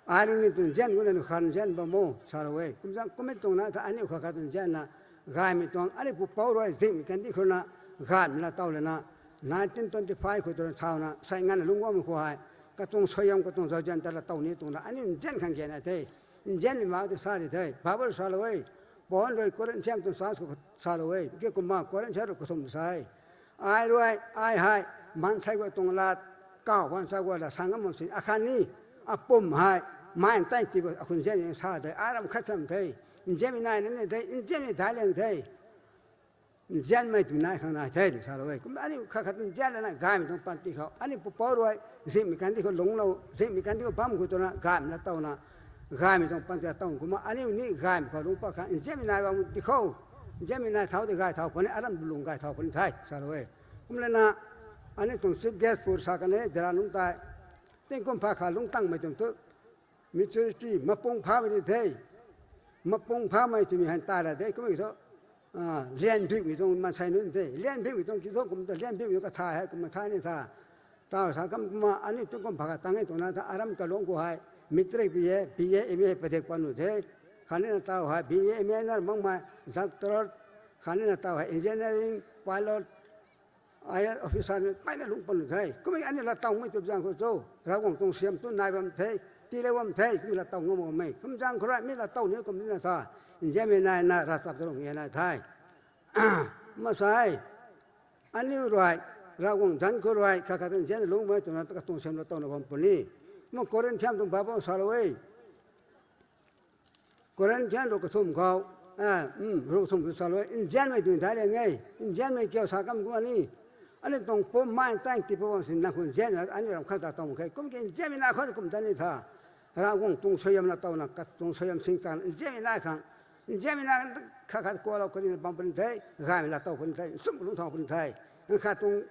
Ai rui ni tu nzian kum na nu khan nzian bam o, salou e. Kumna zaeng kumna tuang na tha aniu khat khat tu nzianna, gaymei tuang, aniu pupouc rui zingmei kandih khou na, gaymei la taw lana, nineteen twenty-five khou twna thauna, sai nganv lungc guangmei khou hei, katuang suaihiam katuang zauzian ta la taw ni tuang na, aniu nzian khang ge nai the. Nzianmei mak tu sa di the, Bible salou e. Paul rui Corinthian tuang church khou salou e. Ki kumna Corinthian rui kathumh sa e. Ai rui, ai hei, maansei guay tuang lat, kaw baanv sa guay la sa ngam bam si, akhatni, apum hei, mai ntai ti ba, akhun nzianmei sa the, aram khat sam the, nzianmei nai na ni the, nzianmei dai liang the. Nzianmei twmei nai khang nai the, salou e. Kumna aniu khat khat nzian lana gaymei tuang panty khou, aniu pupouc rui, zingmei kandih khou lungclou, zingmei kandih khou bam khou twna, gaymei la tawna, gaymei tuang panty taw kumna, aniu ni gaymei khou lungc pat khang, nzianmei nai bam di khou, nzianmei nai thau di gay thau puni, aram lung gay thau puni the, salou e. Kumlana, aniu tuang chief guest pu sa kan e, Dera nungc tei, tingkum phay khat lungc tangmei tuang tu, maturity, mapung phamei di the. Mapung phamei twmei han ta la the, kumna thu, a, lian bikmei tuang maansei nunc the. Lian bikmei tuang ki thu kum ta, lian bikmei tuang kathay hei kumna thay ni tha. Taw sa kam kumna aniu tingkum phay khat tang e twna tha aram kalung khou hei, matric pi e, B A, M A padik pat nu the. Khatni na taw hei, B A, M A na makmei, doctor, khatni na taw hei, engineering, pilot, I A S officer mei mpeyna lungc pat nu the. Kumna aniu la tawmei tu zaeng khou cho, Ravguangc tuang suaihiam tu nai bam the, tii le bam the, kumna la taw ngam bammei. Kum zaeng khou rui mi la taw ni kum ni na tha, nzianmei nai na ravchap ta lung e nai the. Masai, aniu rui, Ravguangc zanc khou rui, khat khat nzian lungmei twna katuang suaihiam la tawna bam puni. Kumna Corinthian tuang Bible salou e. Corinthian ruk kathumh khou, a, ruk kathumh khou salou e, nzianmei twmei dai liang e, nzianmei kiu sa kam kumna ni. Aniu tuang pum mai tang ti pum si na khou nzianmei, aniu ram khat ta taw mak khe, kum ki nzianmei na khou kum ta ni tha. Ravguangc tuang suaihiam la tawna, katuang suaihiam sing chang, nzianmei nai khang. Nzianmei na khat khat kualou kani bam puni the, gaymei la taw puni the, sum lungc thau puni the. Khat tuang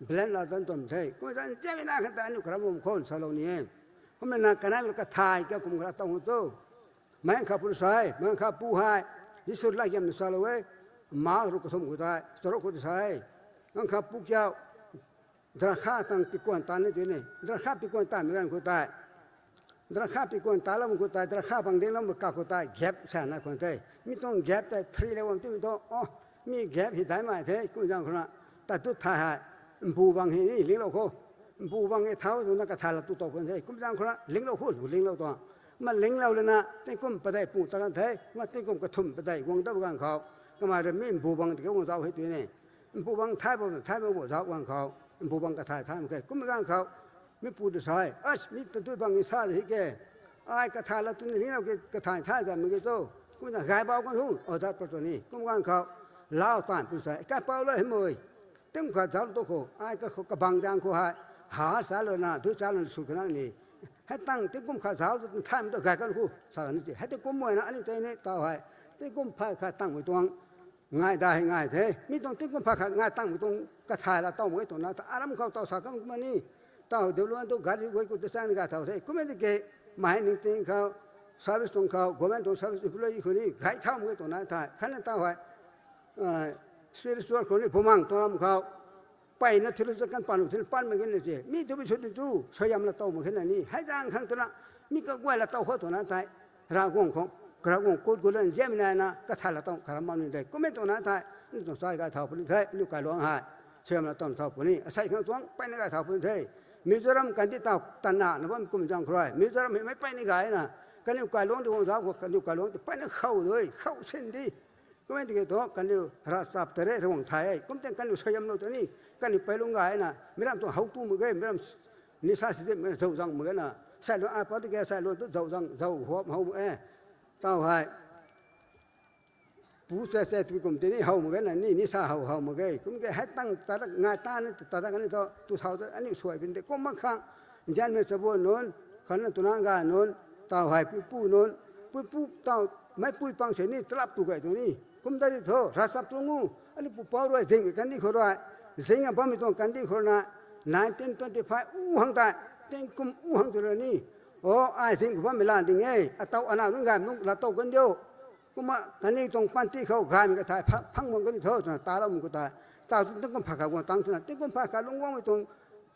plan la dan tuam the. Kumna nzianmei na khat ta aniu karam bam khou salou ni e. Kumna kanaimei kathay kiu kum kha la taw tu. Meic khat pu sa e, meic khat pu hei, Jisu latgiam salou e, Mark ruk kathumh khou tei, charuk khou tei sa e. Ganv khat pu kiu, drakha tang pikuan tan ni tw ni, drakha pikuan tanmei ganv khou tei, drakha pikuan taloumei khou tei, drakha bang dingloumei kak khou tei, gap sa na khwan the. Mi tuang gap tei free le bam timei tu, o, mi gap hei daimei the, kum zaeng khou na, ta tu thay hei, mbu bang hei ni linglou khou. Mbu bang e thau twna kathay la tu tow pun the, kum zaeng khou na, linglou khou, linglou tuang. Ma linglou lana, tingkum padeih pu ta kan the, ma tingkum kathumh padeih guang dap ganv khou. Kamei rui mi mbu bang tiki guang zauc hei tw ni. Mbu bang thay bam, thay bam bo zauc ganv khou. Mbu bang kathay thay mak khe, kum ganv khou. Mi pu tu sa e, as, mi ta tu bang e sa di ke. Ai kathay la tu ni linglou ke kathay thay zam mak ke cho. Kum na gay bau kan hu, order pat tu ni. Kum ganv khou. Lau tan pu sa e, kapau la hei mui. Tingkum khat zauc tu khou, ai ka khou kabang dang khou hei, ha sa lou na, dui cha lou na sw khana ni. Hei tang tingkum khat zauc tu thaymei tu gay kan khou, sa ni ti. Hei tingkum mei na aniu tei ni taw hei, tingkum phay khat tangmei tuang, ngai dai hei ngai the. Mi tuang tingkum phay khat ngai tangmei tuang kathay la taw mak e twna, ta aram khou taw sa kam kumna ni. Taw development tu gari guay khou ta chang ni gay thau the. Kumna di ke, mei hei ningting khou, service tuang khou, government tuang service employee khou ni gay thau mak ge twna thei, khatna taw hei, spiritual khou ni bumaeng tuang lam khou, mpeyna theological pan u thina pan mak ge na se. Mi tu bi sw tu tu, suaihiam la tow mak ge na ni. Hei zaeng khang twna, mi kaguay la tow khou twna thei, Ravguangc khou, Ravguangc kut gu lan ziamei naina, kathay la tow karam bam ni de. Kumna twna thei, aniu tuang chai gay thau puni the, aniu kailuangc hei. Suaihiam la tow thau puni, asei khang tuang, mpeyna gay thau puni the. Mizoram kandih taw tanna, na bam kum zaeng khou rui. Mizoram hei mei mpeyna gay na, kaniw kailuangc di guang zauc khou, kaniw kailuangc di mpeyna khou dui, khou sin di. Kumna tiki thu, kaniw ravchap ta re, Ravguangc thay e. Kum tei kaniw suaihiamlou ta ni, kaniw pei lung gay na, mi ram tuang how tu mak ge, mi ram nisa si zip mak ge, zauc zang mak ge na. Sailuan a pat tiki, sailuan tu zauc zang, zauc huap how mak e. Taw hei, pu che che tw kum tini how mak ge na, ni nisa how how mak ge. Kum ke hei tang ta ngai ta ni, ta ta kani thu, tu thau ta, aniu suai pin de, kum mak khang, nzianmei chabuan nunc, khatna twna gay nunc, taw hei puipu nunc, puipu taw, meicpui pang se ni, talap tu gay tu ni. Kum ta ri thu, ravchap tuang u, aniu pupouc rui, zingmei kandih khou rui, zing a bammei tuang kandih khou rui na, nineteen twenty-five u hang tei, tingkum u hang tu rui ni. O, ai zing khou bammei lan ding e, ataw anac nunc gaymei nunc la tow kan diu. Kumna kaniw tuang panty khou gaymei kathay phang, phang guang kani tho twna talou mak khou tei. Taw tu tingkum phay khat guang tang twna, tingkum phay khat lungc guangmei tuang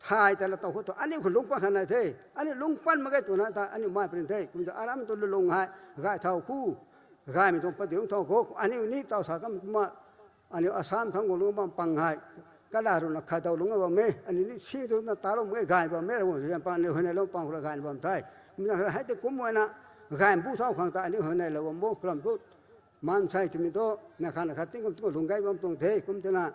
thay ta la tow khou tu, aniu khou lungc pan khat nai the. Aniu lungc pan mak ge twna ta, aniu mai prin the. Kum ta aram tu lulung hei, gay thau khou, gaymei tuang panty lungc thau khou, aniu ni taw sa kam kumna, aniu Assam thangc guang lungc bam pang hei, kala ruhna khat daw lungc bam e, aniu ni si tu na talou mak ge gay bam e, Ravguangc suaihiam pang, aniu huayneylou pang khou rui gay bam the. Mi zaeng hei tei kum guayna, gay bu thau khang ta, aniu huayneylou bam bo, kalam tu, maansei twmei tu, na khat na khat tingkum tingkum lungc gay bam tuang the, kum twna,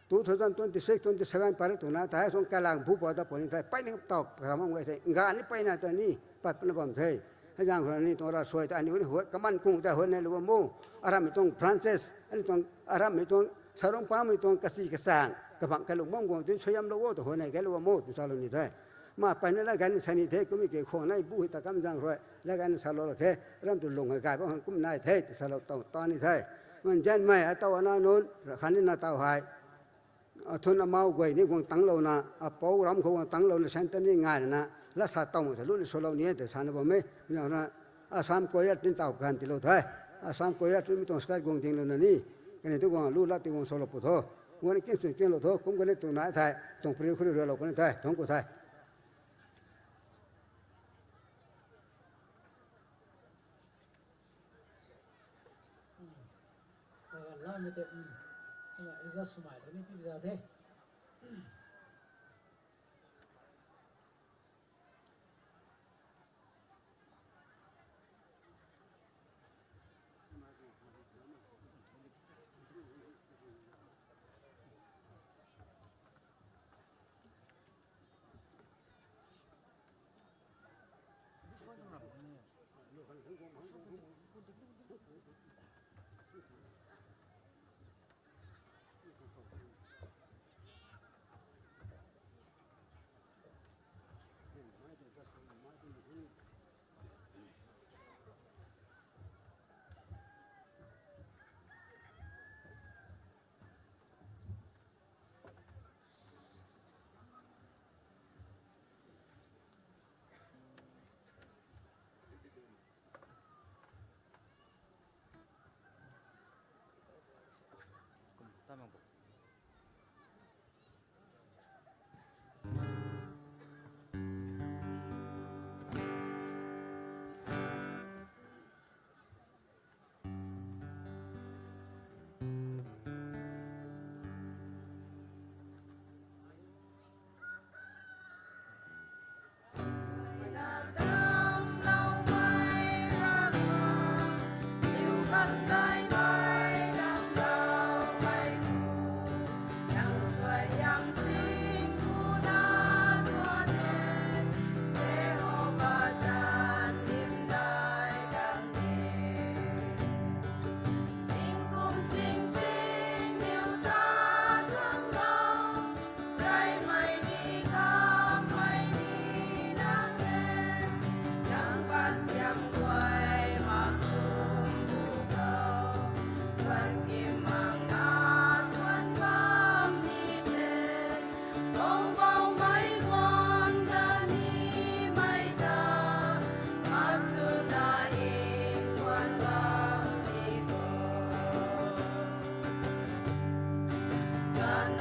two thousand twenty-six, twenty-seven pary twna, thei suang kailang bu pa ta puni the, mpeyna taw karam bam gay the, gay ni mpeyna ta ni, pat pana bam the. Hei zaeng khou rui ni tuang ravsuai ta aniu ni huay, kaman kung ta huayneylou bam o. Arammei tuang branches, aniu tuang, arammei tuang, sarung pamei tuang kasi kachaeng, kabangc kai lung bam guang tin suaihiamlou o ta huayney gaylou bam o, twna salou ni the. Ma mpeyna la gay ni sa ni the, kummei ke khwan nai bu hei ta kam zaeng rui, la gay ni salou la khe, ram tu lung hei gay bam khang kum nai the, twna salou tow ta ni the. Nzianmei, ataw anac nunc, khatni na taw hei, athun amau guay ni guang tangclouna, apou ram khou guang tangclouna, centenary ngaina, la sa tow mak sa lu ni swlou ni e, twna sana bam e, na, Assam Choir tin taw ganv tiilou the. Assam Choir tin mi tuang state guang dinglouna ni, kaniw tu guang lu lat ti guang swlou pu tho. Guang ni kin sw kinlou tho, kum kani tu nai the, tuang pary khou rui rualou kani the, thangc ku the. Kaganv lamei tei, kumna adjust swmei lou ni tip za the.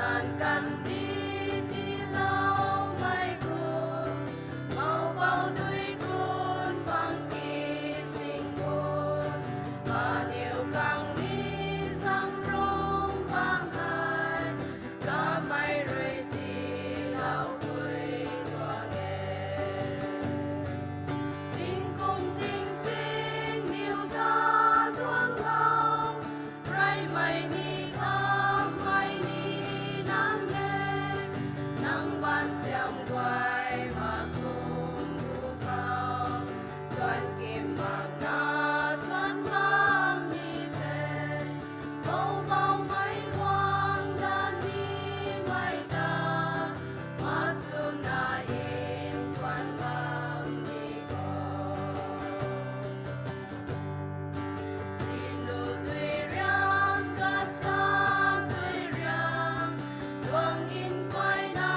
An kan di tiloumei kum, mou bou dui kun bang ki sing kun, aniu kang ni sang rung bang hei, kamei rui tiilou pui tuang e. Tingkum sing sing niw ta tuang lou, reymei ni kamei ni nang e, nang ban siam guay mak kum bu khou, tuan kim mak na tuan bam ni the, bou baumei guang dan nimei ta, masuna in kuan bam ni khou. Sinu dui riang, kasa dui riang, luang in kuay na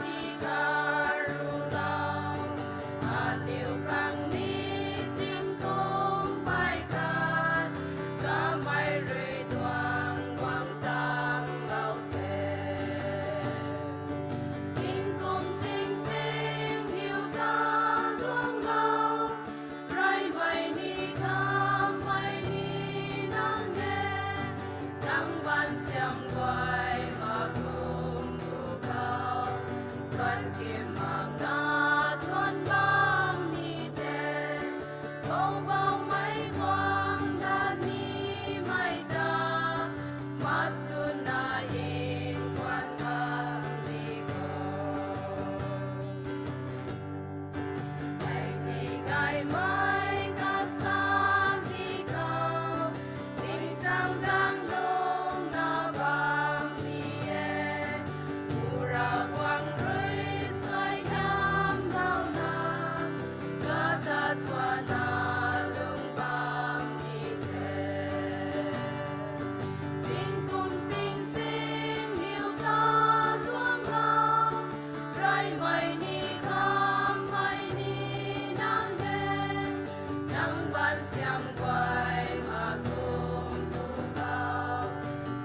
ti karu lau, aniu kang ni tingkum pei khat, kamei rui tuang guang tang lou the. Tingkum sing sing niw ta tuang lou, reymei ni kamei ni nang e, nang ban siam guay mak kum bu khou, tuan kim mak na tuan bam ni the, bou baumei guang dan nimei ta, masuna in kuan bam ni khou. Ai ni gaymei kasa ni khou, tingsaeng zaeng lungna bam ni e, Pu Ravguangc rui suaihiamlouna, kata thuanna lung bam ni the. Tingkum sing sing niw ta tuang lou, reymei ni kamei ni nang e, nang ban siam guay mak kum bu khou,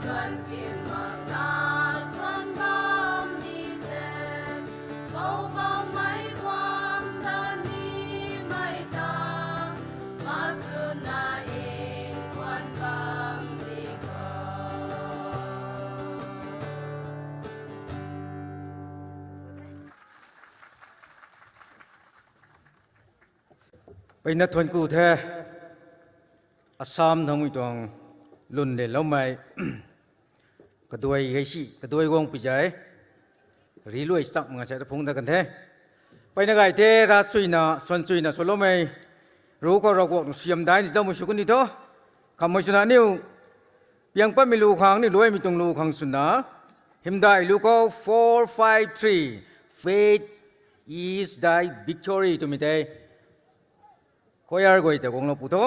tuan kim mak na tuan bam ni the, bou baumei guang dan nimei ta, masuna in kuan bam ni khou. Peyna thuanc ku the, Assam thangmei tuang lwn leloumei, kaduai gei si, kaduai guang pui zai, riluai chak mak nga sa ta phungc dat kan the. Peyna gay the, ravsuina, suansuina swloumei, ru khou Ravguangc nang siam dai ni daumei sw kan ni tho. Khammei swna aniu, piang patmei lu khang ni luaimei tuang lu khang swna, hymdaih lu khou four five three, Faith is thy victory twmei tei, choir guay ta guanglou pu tho.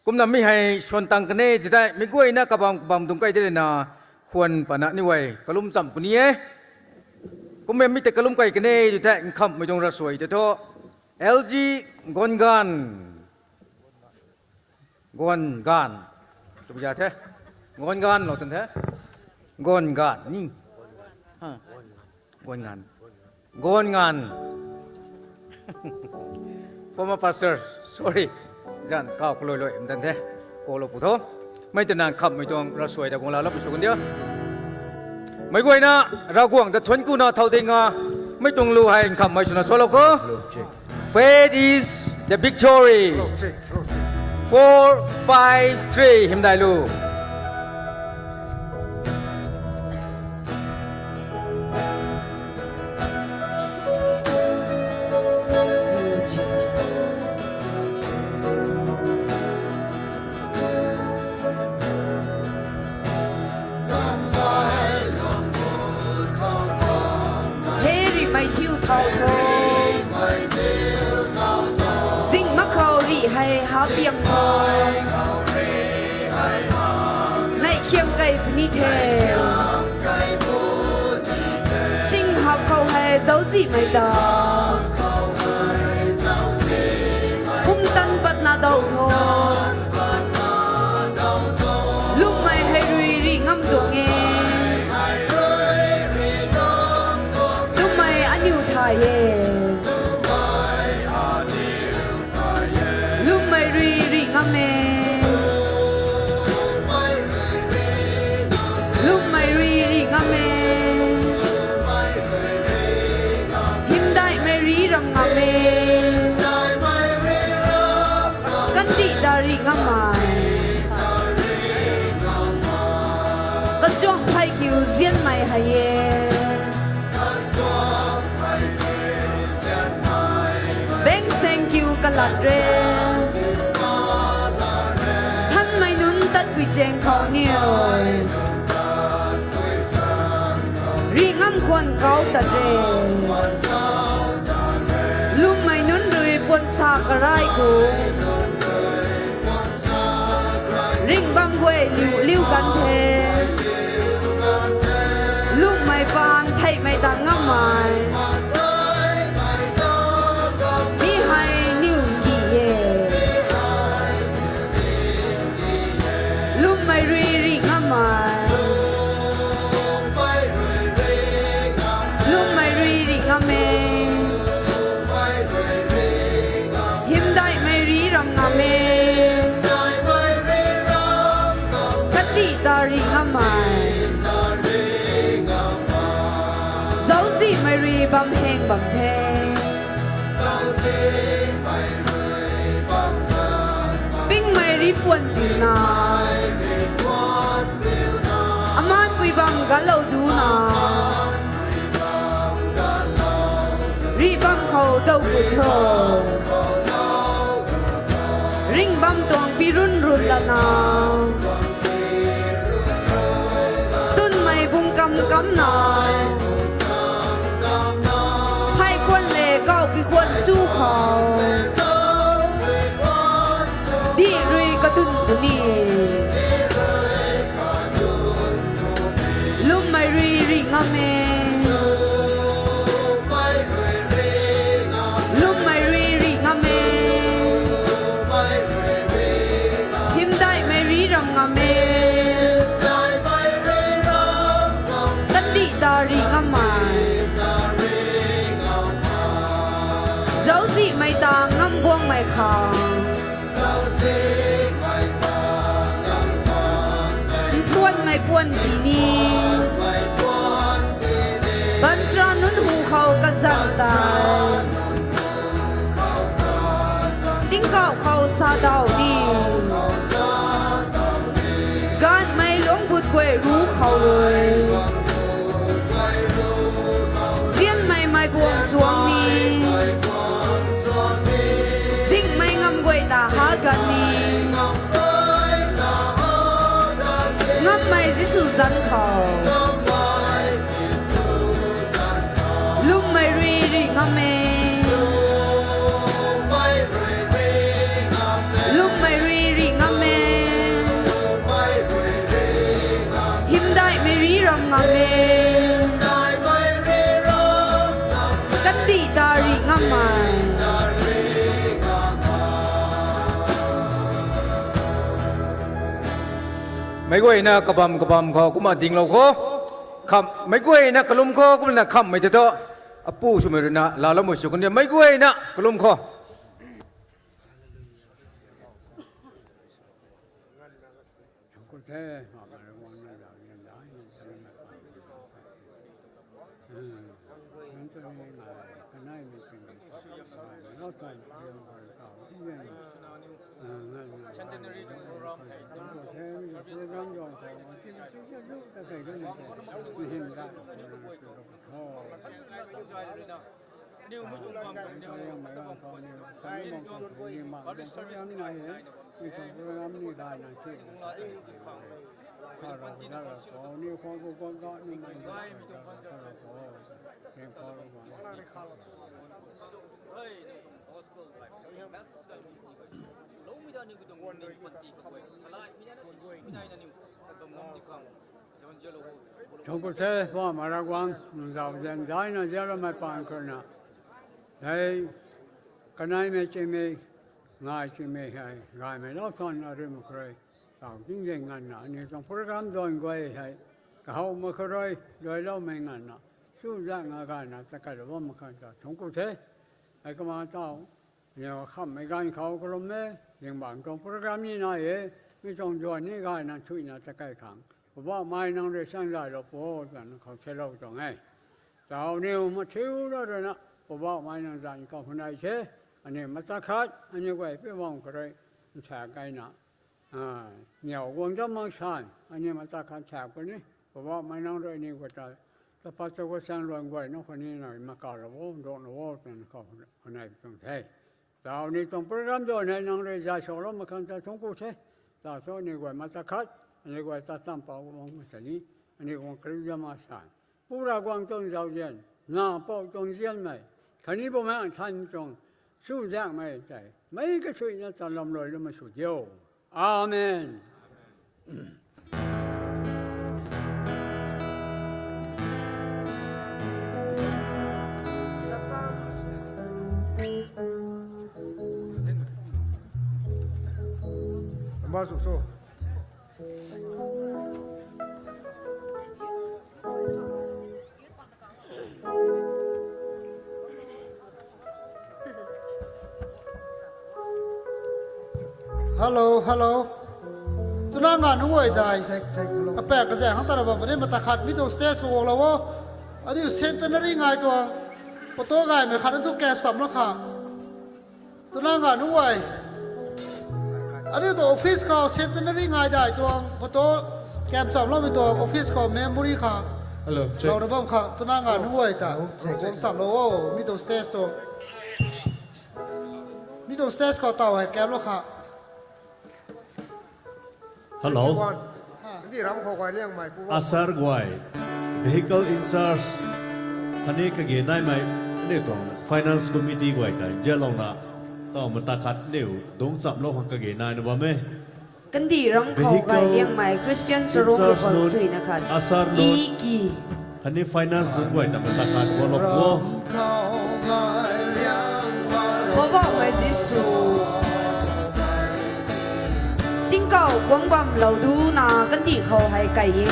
Kumna mi hei suan tang kan e ti tei, mi guayna kabam kabam tuang kai de lana, khwan patna ni guay kalum cham puni e. Kummei mi tei kalum kai kan e ti tei, nkhamhmei tuang ravsuai tei tho, L G Gongan. Gongan. Twmei za the. Gongan lou tan the. Gongan ni. Ha. Gongan. Gongan. Former pastor, sorry. Zan kaw kalui lui mdan the. Kalou pu tho. Mei twna nkhamhmei tuang ravsuai ta guanglou la pu sw kan diu. Meic guayna Ravguangc ta thuanc kuna thau dinga, mei tuang lu hei nkhamhmei swna swlou kho. Faith is the victory. Four, five, three, hymdaih lu. He rihmei thiu thau tho. Zing mak khou rih hei ha piang tho. Neih khiam kei puni the. Ching hap khou hei zauzihmei ta, pumtan patna daw tho. Lwmmei hei rui rih ngam tuang e. Achuang phey kiu zianmei hei e. Bang seng kiu kalat re. Thanmei nunc tatpui cheng khou niw. Rih ngam khwan kau tat re. Lwmmei nunc rui puan sa karai ku. Ringh bam guay liu liu gan the. Lwmmei paan theihmei ta ngammei. Mi hei niw ngi e. Lwmmei rui rih ngammei. Lwmmei rui rih ngam e. Hymdaihmei rih ram ngam e. Kandih ta rih ngammei. Zauczihmei rui bam heng bam the. Pingmei rih puan piuna. Amanpui bam galou duna. Rih bam khou dou gut tho. Ringh bam tuang pi run run lana. Tunmei bung kam kamna. Phey khwan le kauhpi khwan chu khou. Dih rui kadun tu ni. Lwmmei rui rih ngam e. Lwmmei rui rih ngam e. Hymdaihmei rih ram ngam e. Kandih ta rih ngammei. Zauczihmei ta ngam guangmei khang. Nthuanmei puan ti ni. Baanchara nunc hu khou kazanc tei. Tingkauh khou sa daw ni. Gaanhmei lungc but guay ru khou rui. Zianmei mei buang chuang ni. Zingmei ngam guay ta ha gan ni. Ngammei Jisu zanc khou. Lwmmei rui rih ngam e. Lwmmei rui rih ngam e. Hymdaihmei rih ram ngam e. Kandih ta rih ngammei. Meic guayna kabam kabam khou kumna dinglou kho. Kham, meic guayna kalum kho, kumna khammei tei thu. Apu swmei rui na laaloumei sw kan di, meic guayna kalum kho. Thangc ku the, Poubauhmei Ravguangc, nang zauzian zaina zianramei paan khou rui na, hei, kaneimei chimei, ngai chimei hei gaymei lou than na rimei khou rui, taw tingzin nganvna aniw tuang program duan guay hei kahowmei khou rui duailoumei nganvna, chuzaenga gayna ta kailou bammei khang ta thangc ku the. Hei kumna taw, aniw khammei ganv khou kalum e, zingbangc tuang program ni nai e, mi tuang duan ni gayna thuina ta kai khang Poubauhmei nang rui chaeng zaylou pu twna khou salou tuang e. Taw aniw mathiuna rui na, Poubauhmei nang zanc khou hwnei the, aniw mata khat aniw guay pi bam khou rui, nsa kaina Niau guang dam mak san, ani mata khat thak puni, Poubauhmei nang rui ni guay ta, tapat cho ka chang luan guay nang khou ni na maka lou o, dok lou o, twna khou, khou nai tuang the. Tau ni tuang program do nai nang rui zay saloumei khang ta thungc ku the. Ta so ni guay mata khat, ani guay ta tam pau guang ta ni, ani guang kari dam mak san. Pura guang tuang zauzian, na pou tuang zianmei, khatni Bumaengh Nthanmei tuang chuzaenghmei tei meic kasuina ta lam lui lwmmei sw diu. Amen. Hello, hello. Twna nga nunc guay dai. Check, check, hello. Apaek kazaeng khang ta ra bam puni, mata khat mi tuang stage khou guanglou o. Aniu centenary ngai tuang photo gaymei khat atu kap chamlou kha. Twna nga nunc guay. Aniu tuang office khou centenary ngai dai tuang photo kap chamloumei tuang office khou memory kha. Hello, check. Lou ra bam kha, twna nga nunc guay ta. Hello, check, check. Guang chamlou o, mi tuang stage tu. Mi tuang stage khou taw hei kaplou kha. Hello. Usher guay, vehicle in charge, khatni kage naimei, aniu tuang finance committee guay ta zianlouna, taw mata khat aniu dungc chamlou khang kage naina bam e. Kandih ram khou gay liangmei Christian charuk rui khou suina khat. Usher nunc, khatni finance nunc guay ta mata khat guanglou o. Poubauhmei Jisu, tingkauh guang bamlou duna kandih khou hei kai e.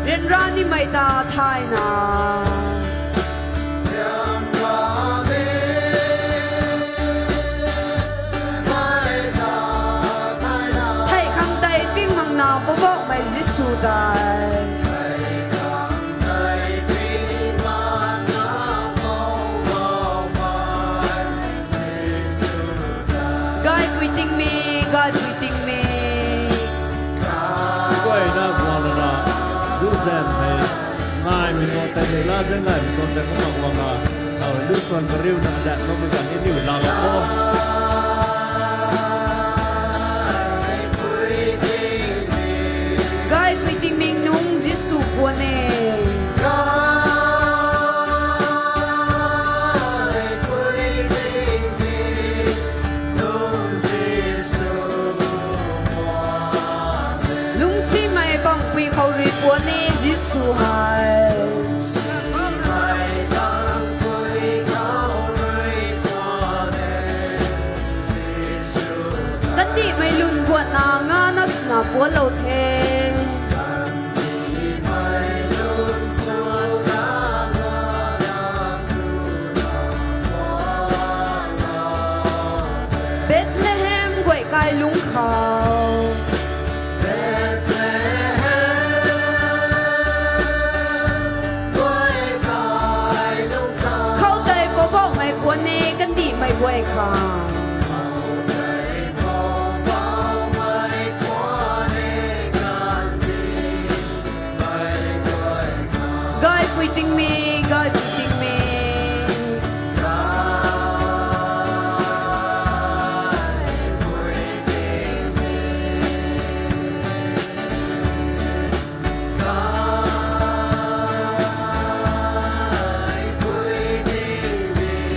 Ryanra nimei ta thayna, thei khang tei ping makna Poubauhmei Jisu tei. Gaipui tingmik, gaipui tingmik. Guayna guang lana, lu zan hei, ngaimei tuang tei, la zan ngaimei tuang tei kumna guang na, tau lu suan kariuna dat loumei ganv ni niw laa lou o. Gaipui tingmik nungc Jisu puan e. Lungcsimei bangpui khou rui puan e Jisu hei. Kandihmei lun guatna ngana swna puanlou the. Bethlehem guay kai lungc khou. Khou tei Poubauhmei puan e kandihmei guay khang. Gaipui tingmik, gaipui tingmik.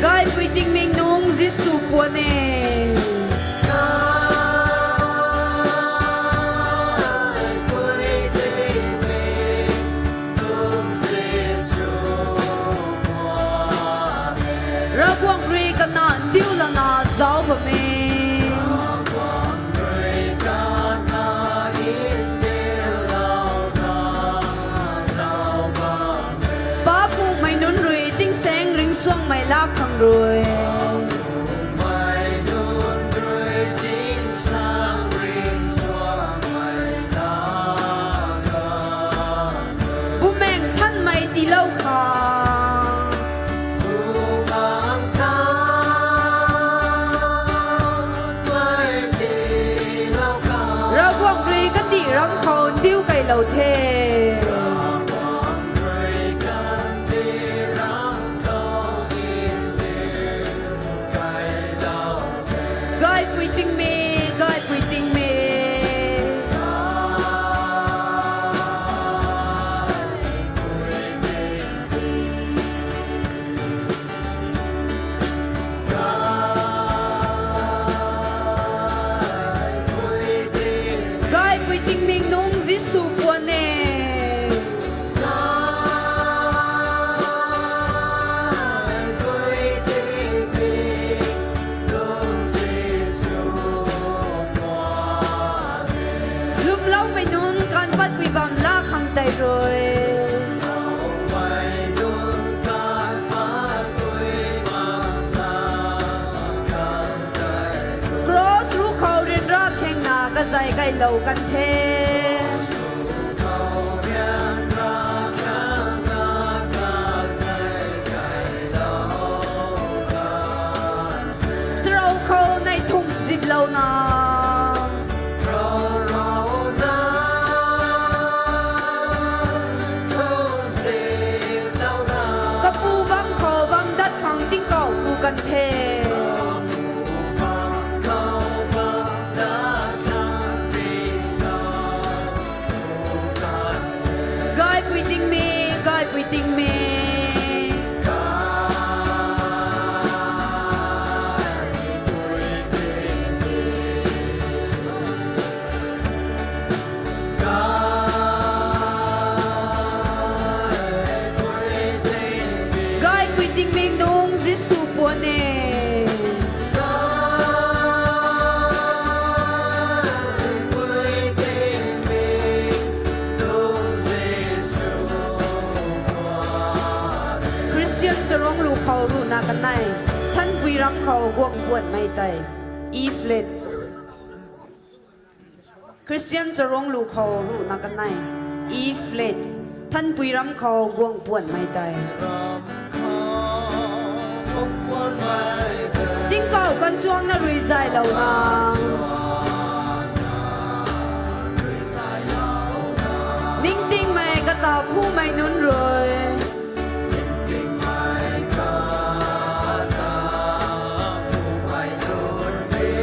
Gaipui tingmik nungc Jisu puan e. Ravguangc rui kana ndiu lana zauc bam e. Papummei nunc rui tingsaeng ringcsuangmei laa khang rui. Bumaengh Nthan the. Gaipui tingmik, gaipui tingmik. Gaipui tingmik nung Jisu puan e. Lwmloumei nunc kan patpui bam laa khang tei rui. Cross ruc khou ryanra khengna kazei kailou kan the. Charou khou nei thumh ziplouna, kapu bam khou bam dat khang tingkauh ku kan the. Gaipui tingmik, gaipui tingmik. Gaipui tingmik nung Jisu puan e. Khristian charunglu khou ruhna kanei, thanpui ram khou guang puanmei tei, E flat. Khristian charunglu khou ruhna kanei, E flat. Thanpui ram khou guang puanmei tei. Tingkauh ganchuangna rui zaylouna, ningtingmei kata phumei nunc rui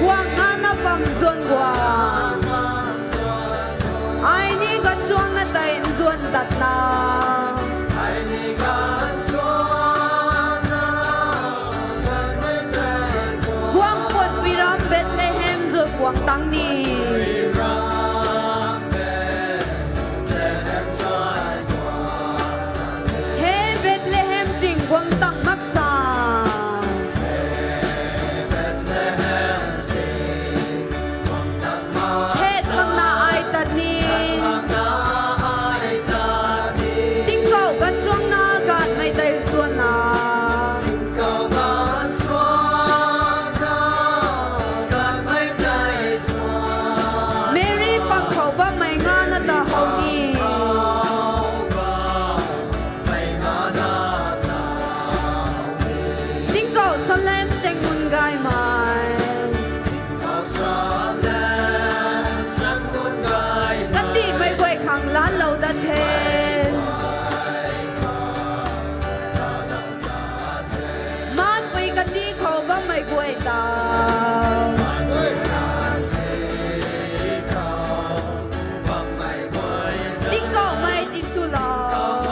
guang ngana bam zuan guang. Ai ni ganchuangna tei nzuan tatna, guang puanpui ram Bethlehem zuan guang tang ni. He Bethlehem ching guang tang maksa, thet makna ai tat ni. Tingkauh ganchuangna ganmei tei zuanna, Mary pang khou bammei ngana ta how ni. Tingkauh Salem cheng mun gaymei, kandihmei guay khang laalou dat the. Maanpui kandih khou bammei guay ta, tingkauhmei tiswlou,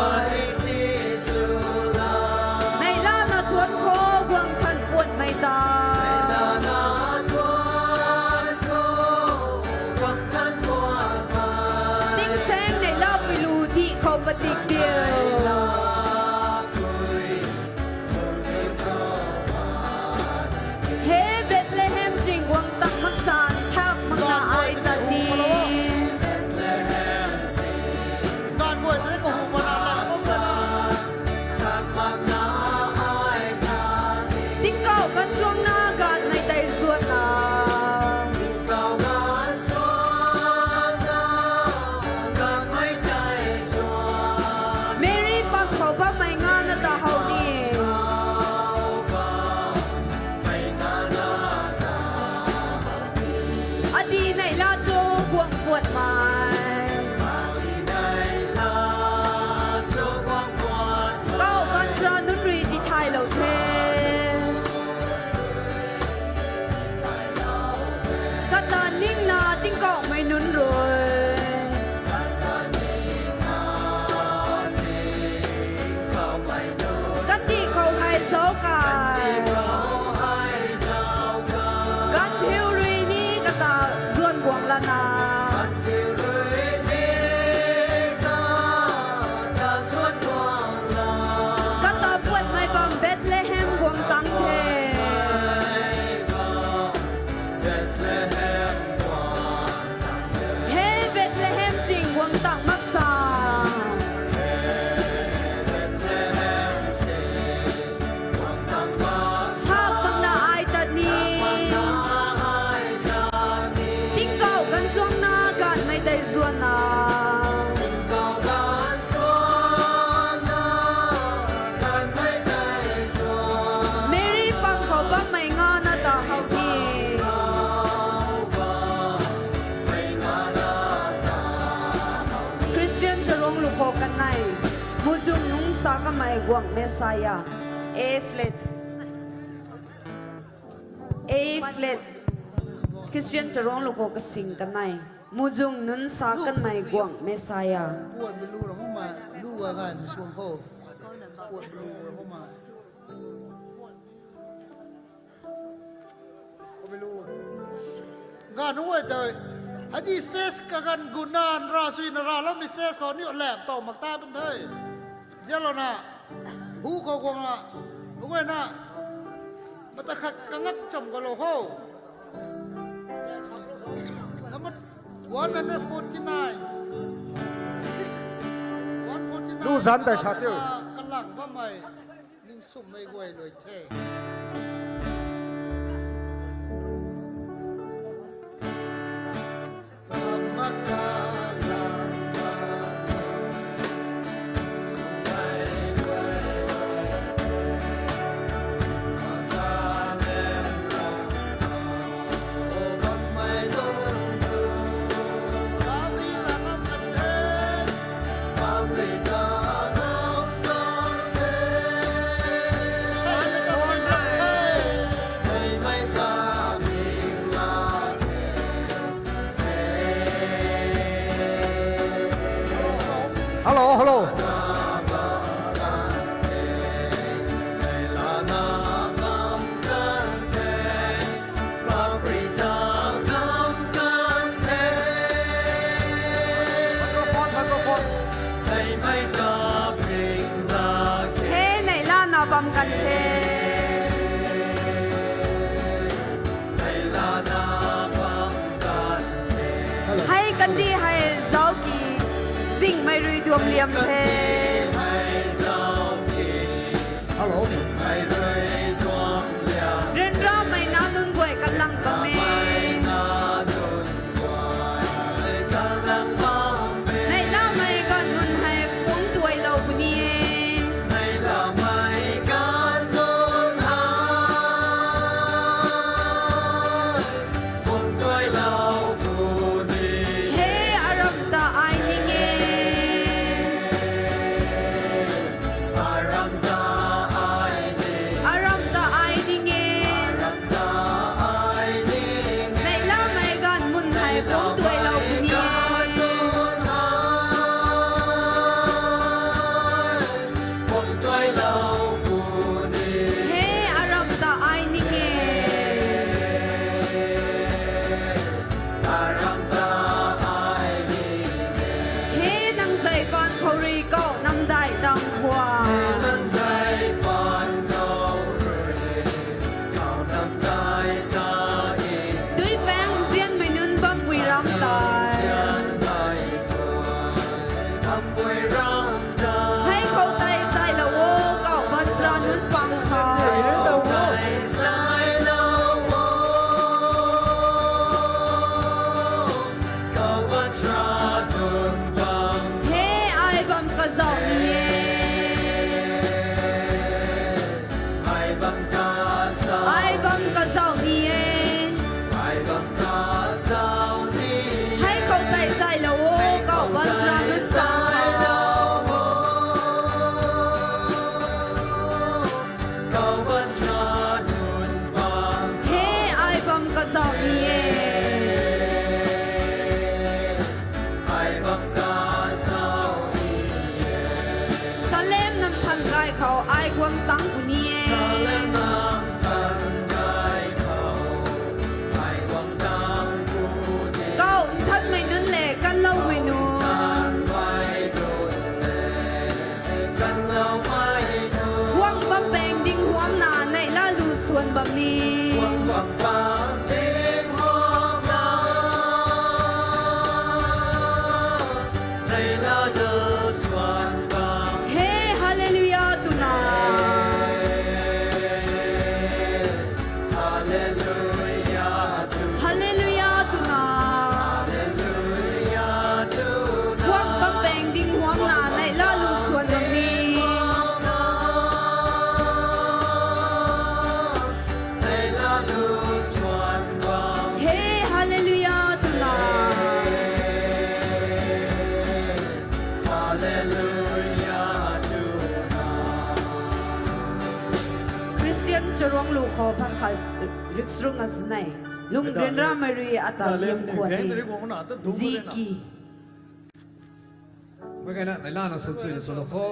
neihlana thuan khou guang than puanmei ta. Kamei guang Messiah. A flat. A flat. Christian Charong lu khou kasing kanei. Muzung nunc sa kanmei guang Messiah. Puan belu ra mama, lu ga ngan suang khou. Puan belu ra mama. Ga nunc guay tei, hadi stage kaganv gu nan ra sui na ra lou mi stage khou niu lap tau mak ta bam the. Zialouna, hu khou guang na, nunc guay na, mata khat kangak cham khou lou ho. Number one hundred forty-nine. One forty-nine. Lu zan tei sa tiu. Kalang bammei. Ningsumhmei guay lui the. Hello, hello. Microphone, microphone. Hei, neihla na bam kan the. Hei, kandih hei zauc ki, zingmei rui duam liam the. Hello. Ryanramei nac nunc guay kalang bam e. Neihlamei ganv nunc hei puang tuailou puni e. Hei, aram ta ai ning e. Aram ta ai ning e. Neihlamei ganv nunc hei puang tuailou puni e. Hei, aram ta ai ning e. Hei, nang zei paan khou rui kau namdai tang khua. Duipaeng nzianmei nunc bampui ram tei. Hei khou tei zaylou o, kau Vajra nunc pang khou. Hei, ai bam kazauh ni e. Ai bam kazauh ni e. Hei khou tei zaylou o, kau Vajra nunc pang khou. Hei, ai bam kazauh ni e. Salem namthan kai khou ai guang tang puni e. Kau nthanmei nunc le kanloumei nunc. Guang bam paeng ding huamna neihla lu suan bam ni. Hei, Hallelujah twna. Hallelujah twna. Guang bam paeng ding huamna neihla lu suan bam ni. Charuanglu khou pha khat riksrung a sinei. Lung ryanramei rui ata liam khwan e. Ziki. Mei kaina nai lana sw chui na sw lo kho.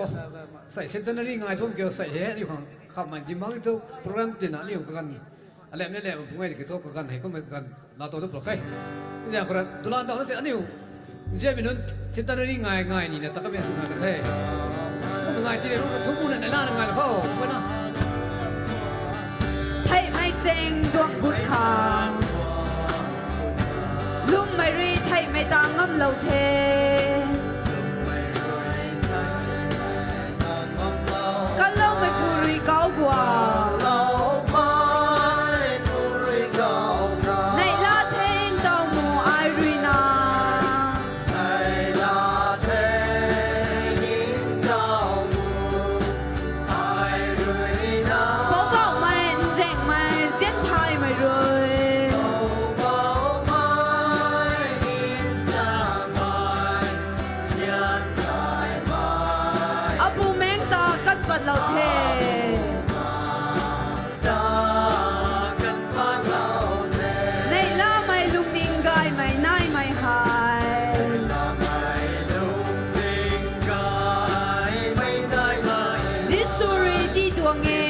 Sei centenary ngai thum kiu sei he, aniu khang khamei zimang thu program tina aniu kaganv. Alem le lem phung ngai ki thu kaganv hei kummei kaganv la to tu plo khe. Zia khou ra dulan dau na se aniu. Nzianmei nunc centenary ngai ngai ni na ta kamei sw na ka the. Kummei ngai ti le ru ka thum bu na nai lana ngai lo kho. Kummei na. Theihmei cheng duang gut khang. Lwmmei rui theihmei ta ngamlou the. Kanloumeipu rui kau gua. Neihla the ntaw mu ai rui na. Poubauhmei nzaengmei zianthaymei rui. Abumaengc ta kan patlou the. Neihlamei lungning gaymei naimei hei. Jisu rui tii tuang e.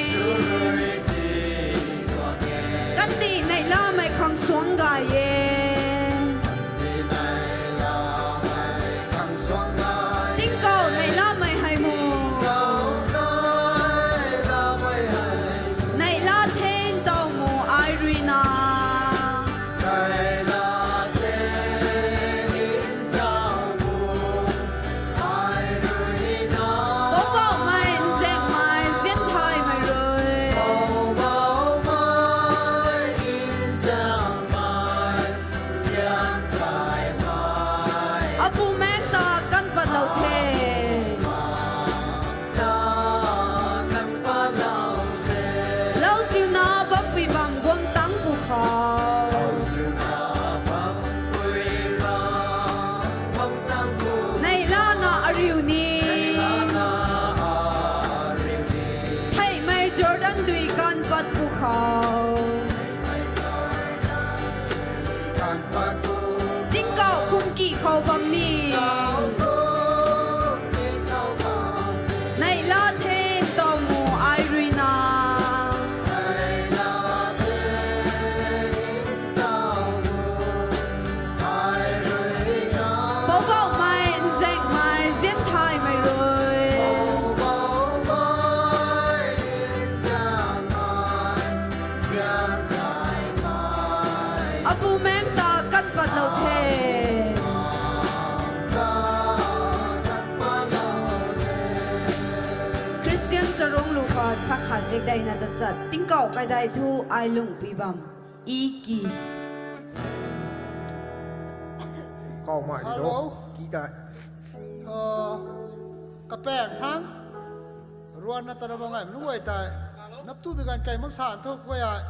Kandih neihlamei khang suang gay e. Tingkauh neihlamei hei mu. Neihla the ntaw mu ai rui na. Poubauhmei nzaengmei zianthaymei rui. Abumaengc ta kan patlou the. Lauziuna bampui bam guang tang pwkhou. Neihlana ariu ni. Theihmei Jordan dui kan pat pwkhou. Tingkauh khumki khou bam ni. Neihla the ntaw mu ai rui na. Poubauhmei nzaengmei zianthaymei rui. Abumaengc ta kan patlou the. Khristian charung lu khat khat khat rikdeina tachat tingkauh kaidai thu ai lungpui bam. Iki. Kau mai di lo. Ki dai. Kapaeng thang. Ruanna tana bam ngai mnuh guay tei. Nap tu bi ganv kai mak san tho guay ai.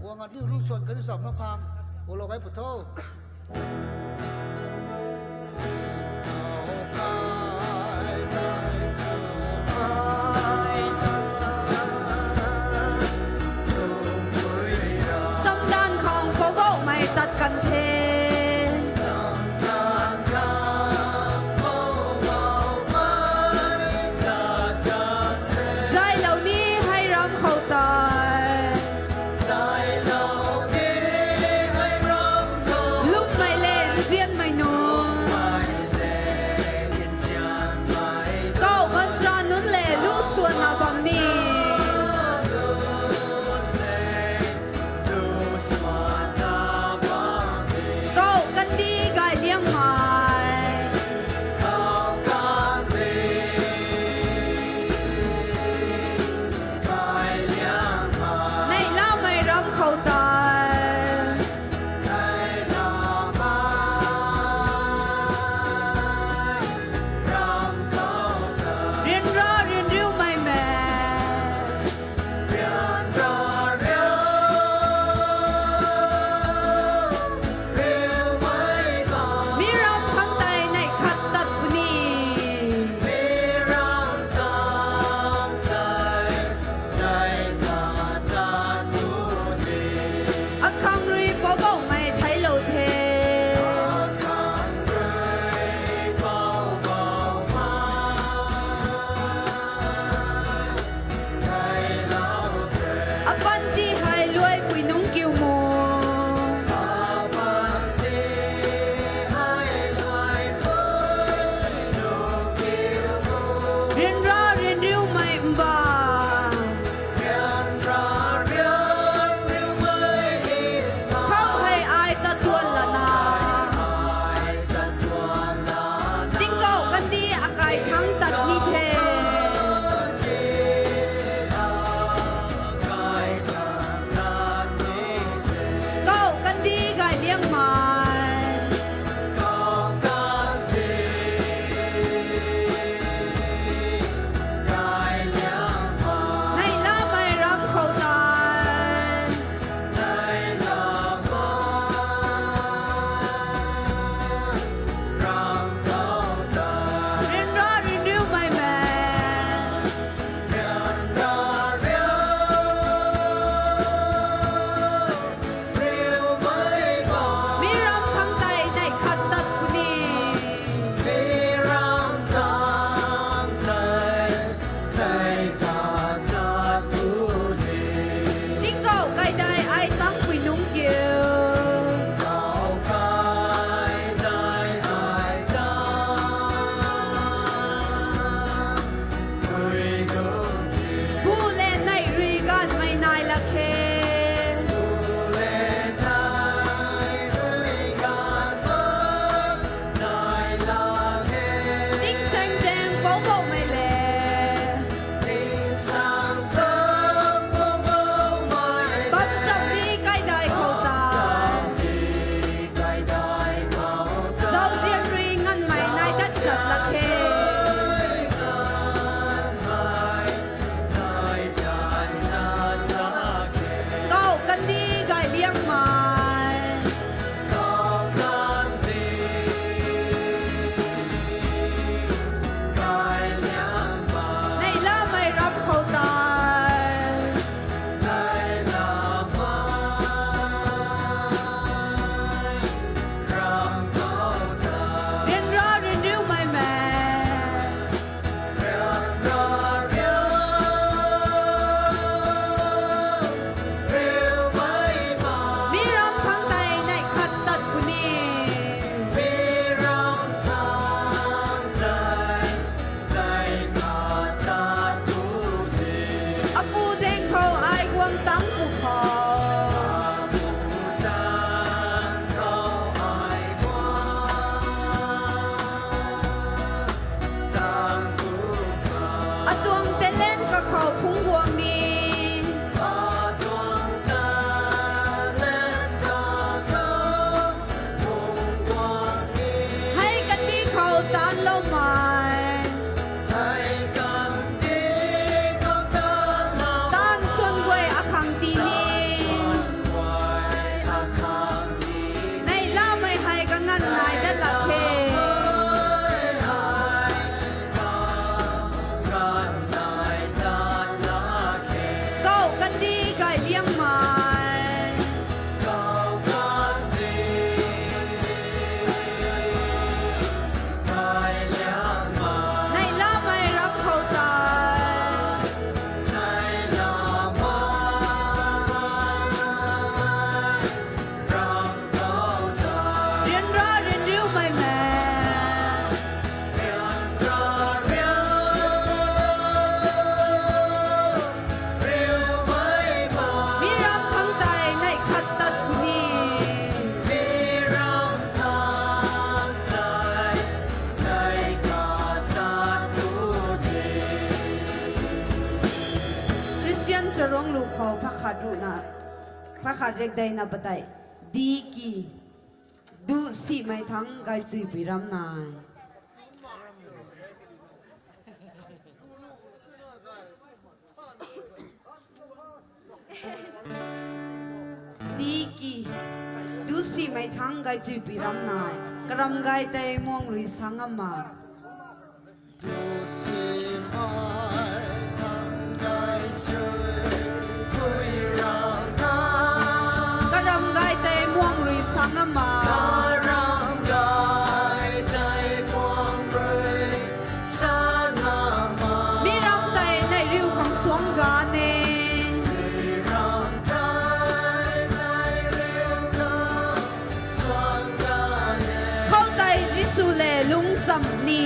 Guang aniu lu suan kariu cham na khang. Gualou kai pu tho. Chamdan khang Poubauhmei tat kan the. Zaylou ni hei ram khou tei. Lungmei le Kaidai ai tangpui nungc kiu. Bu le neih rui ganvmei nai lak khe. Tingsaengzaeng Poubauhmei le. Bam cham ni kaidai khou ta. Zauzian rui nganvmei nai dat zat lak khe. Kau kandih gay liangmei. Neihlamei ram khou tei. Ryanra ryanriumei mei. Mi ram khang tei neih khat tat puni. Apu daeng khou ai guang tang pw khou. Atuang talent kakhou phungc guang ni. Hei kandih khou taanloumei. Taanv swan guay akhang tii ni. Neihlamei hei kanganv nai dat lak khe. Kau kandih gay liangmei. Neihlamei ram khou tei. Ryanra ryanriumei mei. Mi ram khang tei neih khat tat puni. Khristian charuanglu khou pakhat ruhna, pakhat riakdeina padeih, D ki, duh simei thangc gaychuipui ramnai. D ki, duh simei thangc gaychuipui ramnai. Karamgay tei muang rui sa ngam ma. Karamgay tei muang rui sa ngam ma. Mi ram tei neih riu khang suang ga ne. Khoutei Jisu le lungcham ni.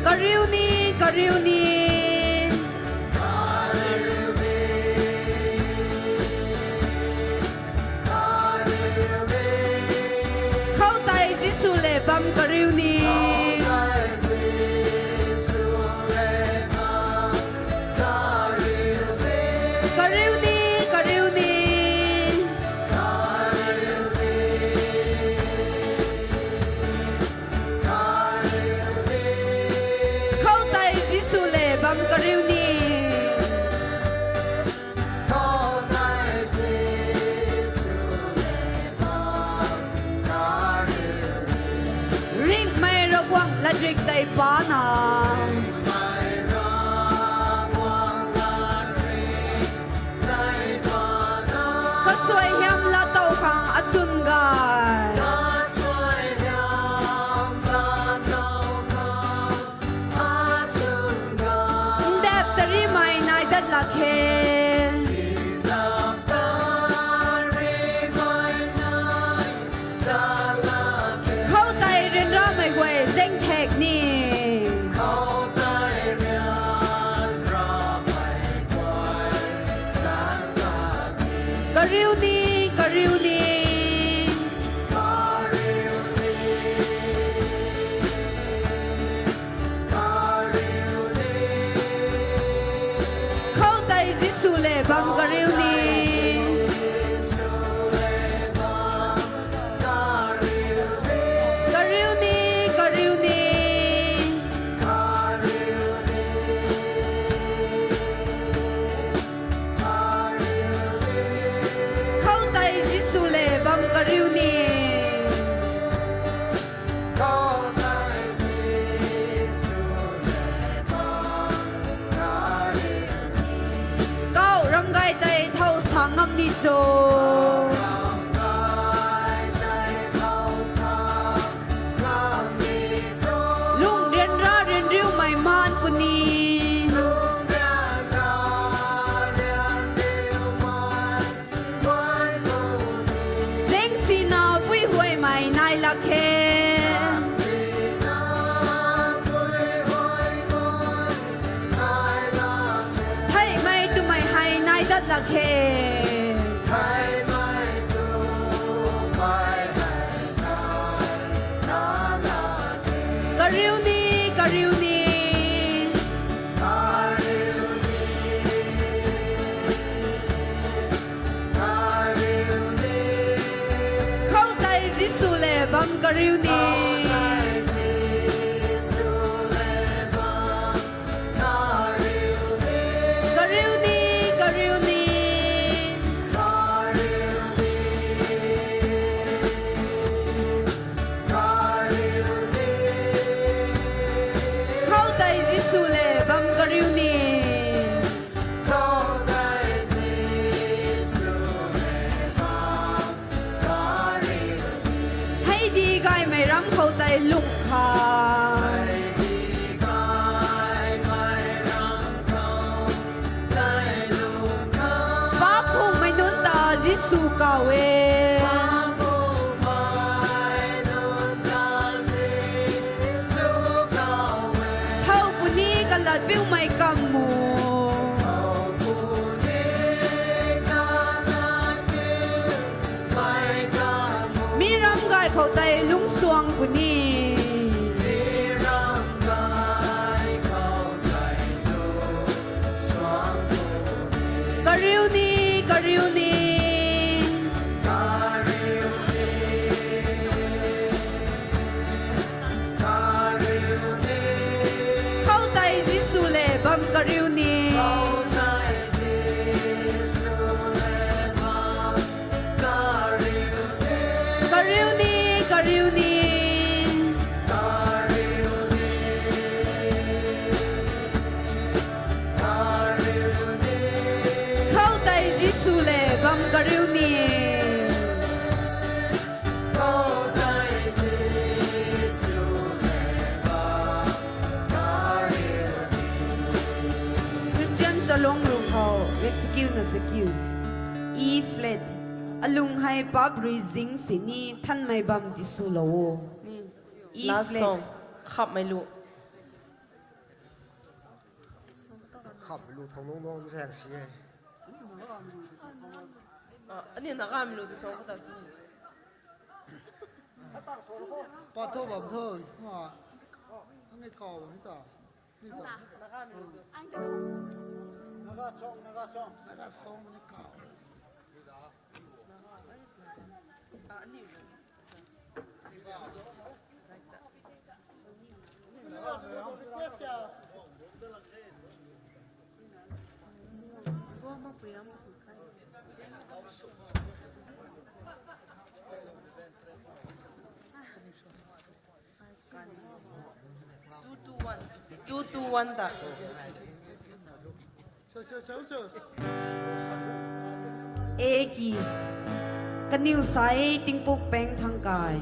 Kariu ni, kariu ni. Khoutei Jisu le bam kariu ni. Kariu ni, kariu ni. Khoutei Jisu le bam kariu ni. Ringhmei Ravguangc latrik tei pana. Kasuaihiam laatow khang achwn gay. Kasuaihiam laatow khang Khou tei ryanramei guay zaeng thek ni. Kariu ni, kariu ni. Khou tei Jisu le bam kariu ni. Kariu ni, kariu ni. Khou tei Jisu le bam kariu ni. Kau ram gay tei thau sa ngam ni cho. Lung ryanra ryanriumei maan puni. Zaeng sina puihuaymei nai lak khe. Theihmei twmei hei nai dat lak khe. Kariu ni, kariu ni. Khou tei Jisu le bam kariu ni. Kariu ni, kariu ni. Khou tei Jisu le bam kariu ni. Hei di gaymei ram khou tei lung kha. Paap phungmei nunc ta Jisu kaw e. Thow puni kalatpiumei kammu. Mi ram gay khou tei lungcsuang puni. Kariu ni, kariu ni. Khou tei Jisu le bam kariu ni. Kariu ni, kariu ni. Khou tei Jisu le bam kariu ni. Christian chalung rui khou, execute na execute. E flat. Alung hei paap rui zing sini thanmei bam tiswlou o. E flat. Last song, Khapmei Lu. Khapmei Lu thang nung nung zaeng si e. Ah, ani Nagamei Lu tu song khou ta sw. Pa thu bam thu, ma. Ang e kaw bam ta. Naga song, Naga song. Naga song ni kaw. Two two one ta. E ki. Kaniw sai tingpuk peng thang kai.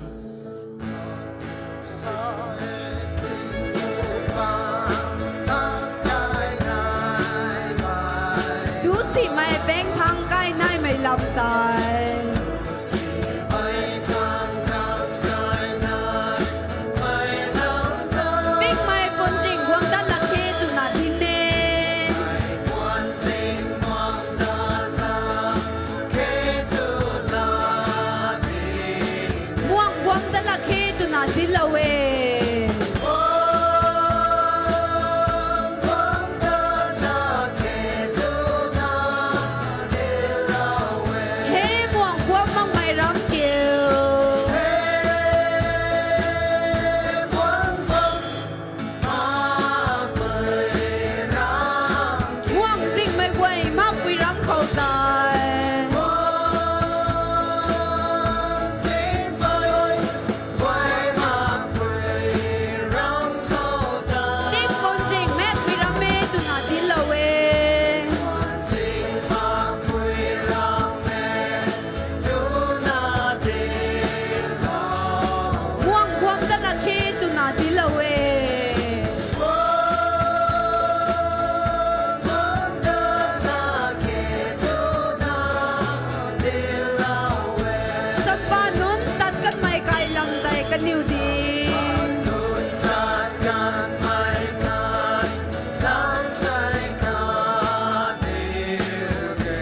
Niu di.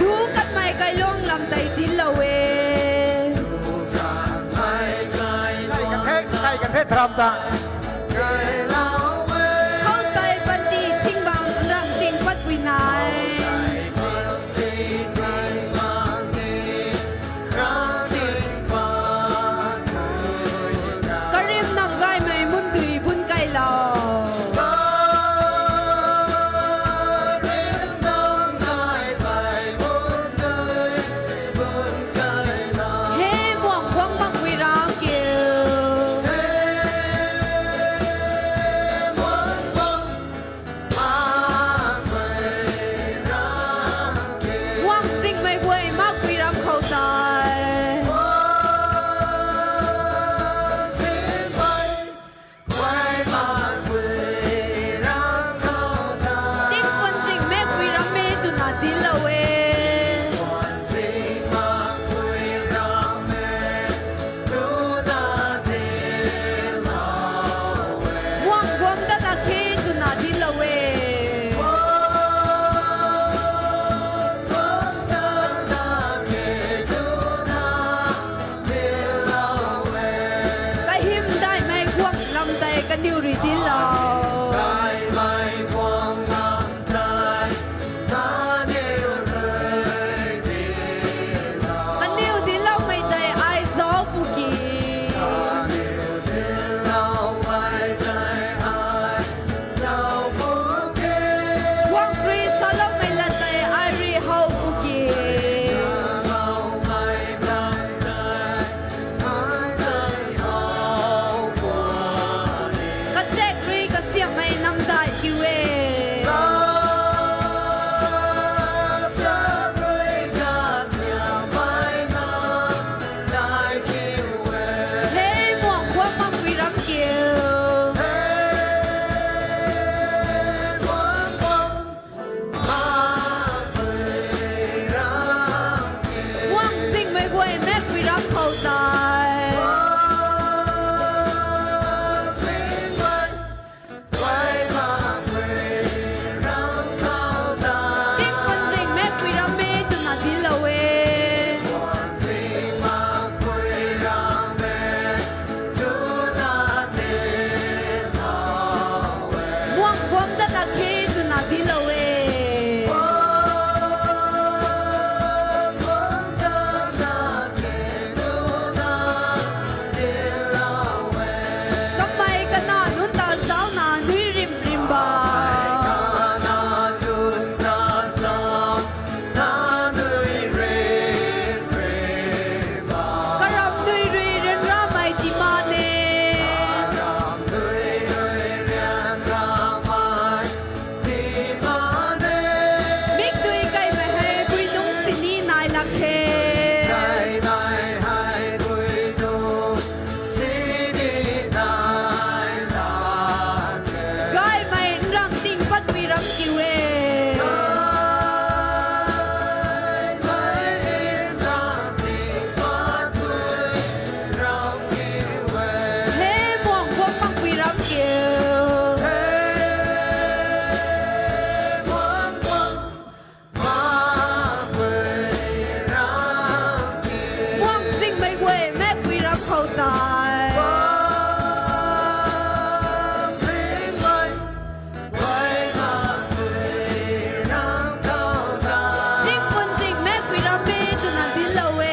Du kanmei kailuang lam tei dinclou e. Kai kan the, kai kan the tharam ta. Khou tei panty thingbang rang ting patpui nai. Karim nam gaymei mundui bun kailou. He muang guang makpui ram kiu. Guang zingmei guay makpui ram khou tei. Tingpun zingmei pui ram e twna dinclou e. Guang guang dat lak khe twna dinclou e. Kahym daihmei guang lam tei kaniw rui dinclou. Kaniw dincloumei tei ai zauc pu ki. Guang rui saloumei lat tei ai rui how pu ki. Kachek rui kasiamhmei namdai kiu e. He muang guang makpui ram kiu. Guang zingmei guay makpui ram khou tei. Tingpun zingmei pui ram e twna dinclou e. Guang guang dat lak khe twna dinclou e. Kamei kana nunc ta zaucna nui rim rim ba. Karam nui rui ryanramei tii ma ne. Mikdui kaimei hei pui nung sini nai lak khe. Gaymei nrang ting patpui ram kiu e. He muang guang makpui ram kiu. Guang zingmei guay makpui ram khou tei. Tingpun zingmei pui ram e twna dinclou e.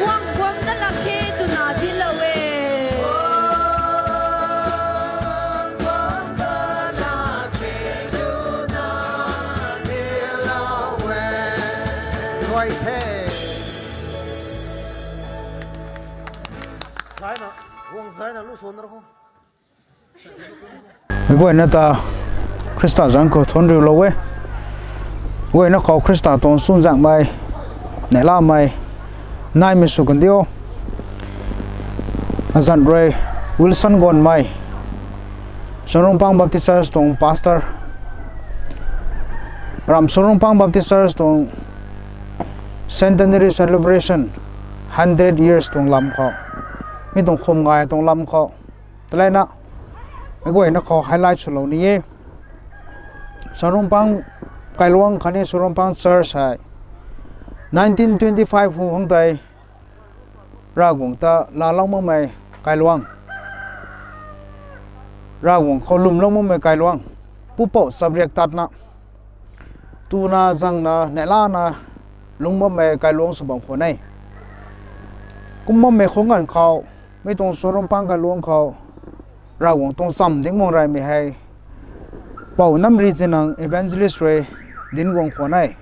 Guang guang dat lak khe twna dinclou e. Guay the. Zaina, guang zaina lu suan ra kho. Guayna ta Khrista zaeng khou thuanc riulou e. Guayna khou Khrista tuang chuzaenghmei, neihlamei, naimei sw kandiu. Azanc rui Wilson Gonmei, Changrungpang Baptist Church tuang pastor. Ram Sorongpang Baptist Church tuang centenary celebration, hundred years tuang lam khou, mi tuang khum ngai tuang lam khou, talena, meic guayna khou highlight swlou ni e. Sorongpang kailuang khatni Sorongpang Church hei nineteen twenty five hu hang tei Ravguangc ta laalou makmei kailuang, Ravguangc khou lwmlou makmei kailuang, pupouc chapriak tatna, tuna zangna neihlana lungc bammei kailuang sw bam khwan e. Kum bammei khou ganv khou, mi tuang Sorongpang kailuang khou Ravguangc tuang chamv dinc guang reymei hei Pou Namri Zinang, evangelist rui dinc guang khwan e.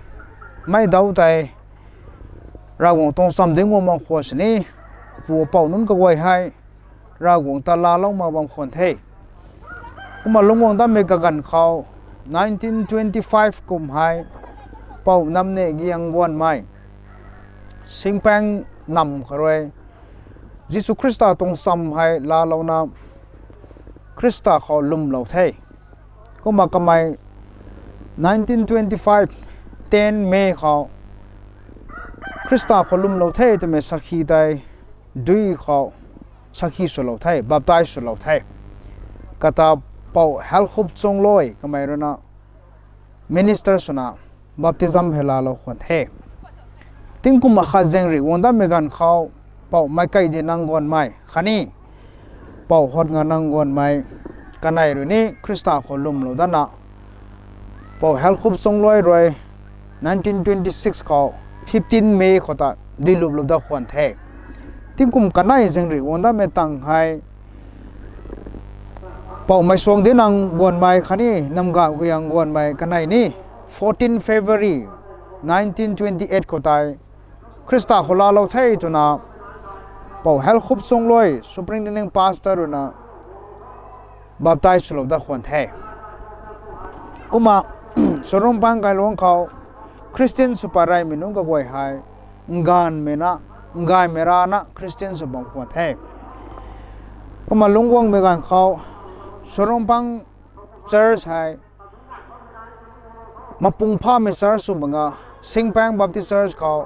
Mei dau tei Ravguangc tuang chamv dinc guang bam khwan sini, pu pou nunc kaguay hei Ravguangc ta laalou mak bam khwan the. Kumna lungc guang datmei kaganv khou, nineteen twenty five kum hei Pou Namni Giang Guanmei, Singpaeng nam khou rui Jisu Khrista tuang chamv hei laalouna Khrista khou lwmlou the. Kumna kamei nineteen twenty five, ten May khou Khrista khou lwmlou the twmei sakhi tei dui khou sakhi swlou the, baptize swlou the. Kata Pou Helkhup Chungloi kamei ruina minister swna baptism hei laalou khwan the. Tingkum akhat zaeng rih guang datmei ganv khou, Pou Meic Kei Dinang Guanmei khatni Pou Hot Nganang Guanmei kanei rui ni Khrista khou lwmlou datna, Pou Helkhup Chungloi rui nineteen twenty six khou, fifteen May khou ta diluplou dat khwan the. Tingkum kanei zaeng rih guang datmei tang hei Pou Meisuang Dinang Guanmei khatni Namga Guiang Guanmei kanei ni, fourteen February nineteen twenty eight khou tei Khrista khou laalou the twna Pou Helkhup Chungloi, superintending pastor ruina baptize swlou dat khwan the. Kumna Sorongpang kailuang khou Christian sw pat reymei nunc kaguay hei nganvmei na, ngaymei rana Christian sw bam khwan the. Kumna lungc guangmei ganv khou Sorongpang Church hei mapung phamei church sw mak nga, Singpaeng Baptist Church khou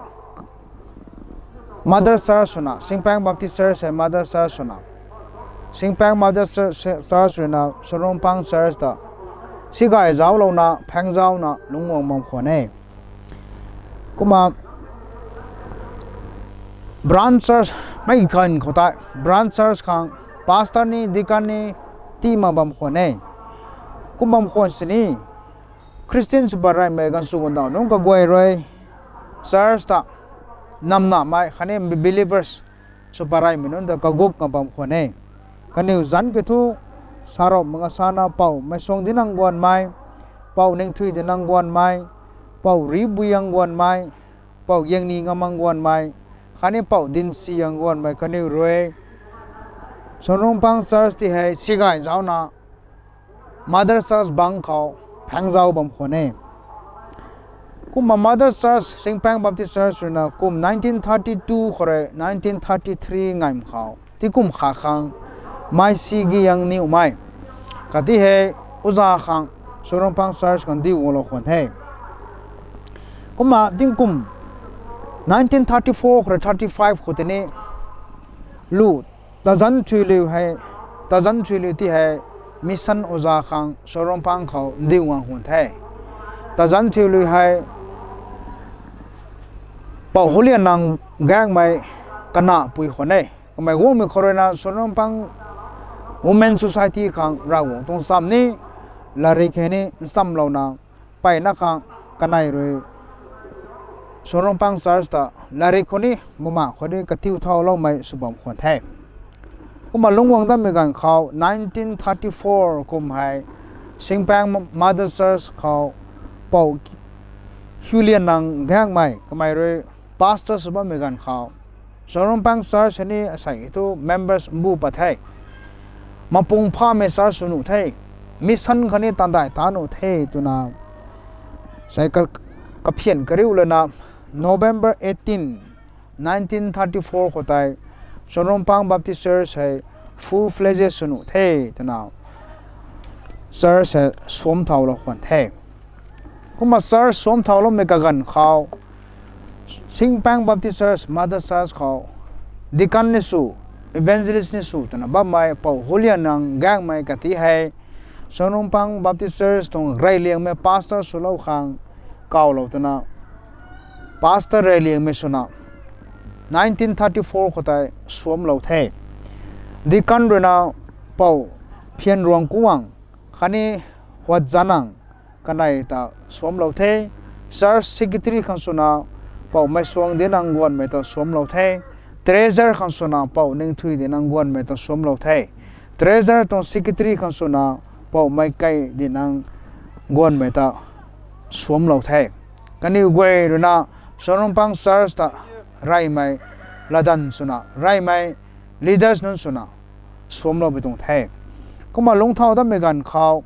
mother church swna, Singpaeng Baptist Church hei mother church swna, Singpaeng Mother Church, Church ruina Sorongpang Church ta sigay zauclouna, phaeng zaucna lungc guang bam khwan e. Kumna branch church mei ganv khou tei branch church khang pastor ni, deacon ni tii mak bam khwan e. Kum bam khwan sini Christian sw pat reymei ganv sw guang dau nunc kaguay rui church ta namnamei khatni believers sw pat reymei nunc ta kagup nga bam khwan e. Kaniw zanc kiu thu, sarap mak nga sana Pou Meisuang Dinang Guanmei, Pou Ningthui Dinang Guanmei, Pou Ribuiang Guanmei, Pou Giangni Ngamang Guanmei khatni Pou Dinsiang Guanmei kaniw rui Sorongpang Church ti hei sigay zaucna mother church bang khou phaeng zauc bam khwan e. Kumna mother church Singpaeng Baptist Church ruina kum nineteen thirty two khou rui nineteen thirty three ngaym khou tingkum khat khang Meisi Giang Niwmei kati hei oja khang Sorongpang Church khang diu guanglou khwan the. Kumna tingkum nineteen thirty four khou rui thirty five khou tei ni lu Tazan Thuiliu hei, Tazan Thuiliu ti hei mission oja khang Sorongpang khou ndiu guang khwan the. Tazan Thuiliu hei Pou Huliannang Gaengmei kanahpui khwan e. Kamei guangmei khou ruina Sorongpang Women Society khang Ravguangc tuang chamv ni, latrik hei ni nchamlouna, mpeyna khang kanei rui Sorongpang Church ta latrik khou ni, bumaengh khou ni katiu thauloumei sw bam khwan the. Kumna lungc guang datmei ganv khou nineteen thirty four kum hei Singpaeng Mother Church khou Pou Huliannang Gaengmei kamei rui pastor sw bammei ganv khou Sorongpang Church hei ni asei thu members mbu pat the. Mapung phamei church sw nuh the. Mission khatni tandai ta nuh the twna sei ka, kaphian kariu lana November eighteen, nineteen thirty four khou tei Sorongpang Baptist Church hei full fledged sw nuh the twna church hei suam thaulou khwan the. Kumna church suam thau loumei kaganv khou, Singpang Baptist Church, Mother Church khou, deacon ni sw, evangelist ni sw twna bammei Pou Hulian nang gaengmei kati hei, Sonrungpang Baptist Church tuang reyliangmei pastor swlou khang kawlou twna, pastor reyliangmei swna, nineteen thirty four khou tei suamlou the. Deacon ruina Pou Phianruang Kuang khatni Huat Zanang kanei ta suamlou the. Church secretary khang swna Pou Meisuang Dinang Guanmei ta suamlou the. Treasurer khang swna Pou Ningthui Dinang Guanmei ta suamlou the. Treasurer tuang secretary khang swna Pou Meikei Dinang Guanmei ta suamlou the. Kaniw guay ruina Sonrungpang Church ta reymei ladan swna, reymei leaders nunc swna suamloumei tuang the. Kumna lungcthau datmei ganv khou,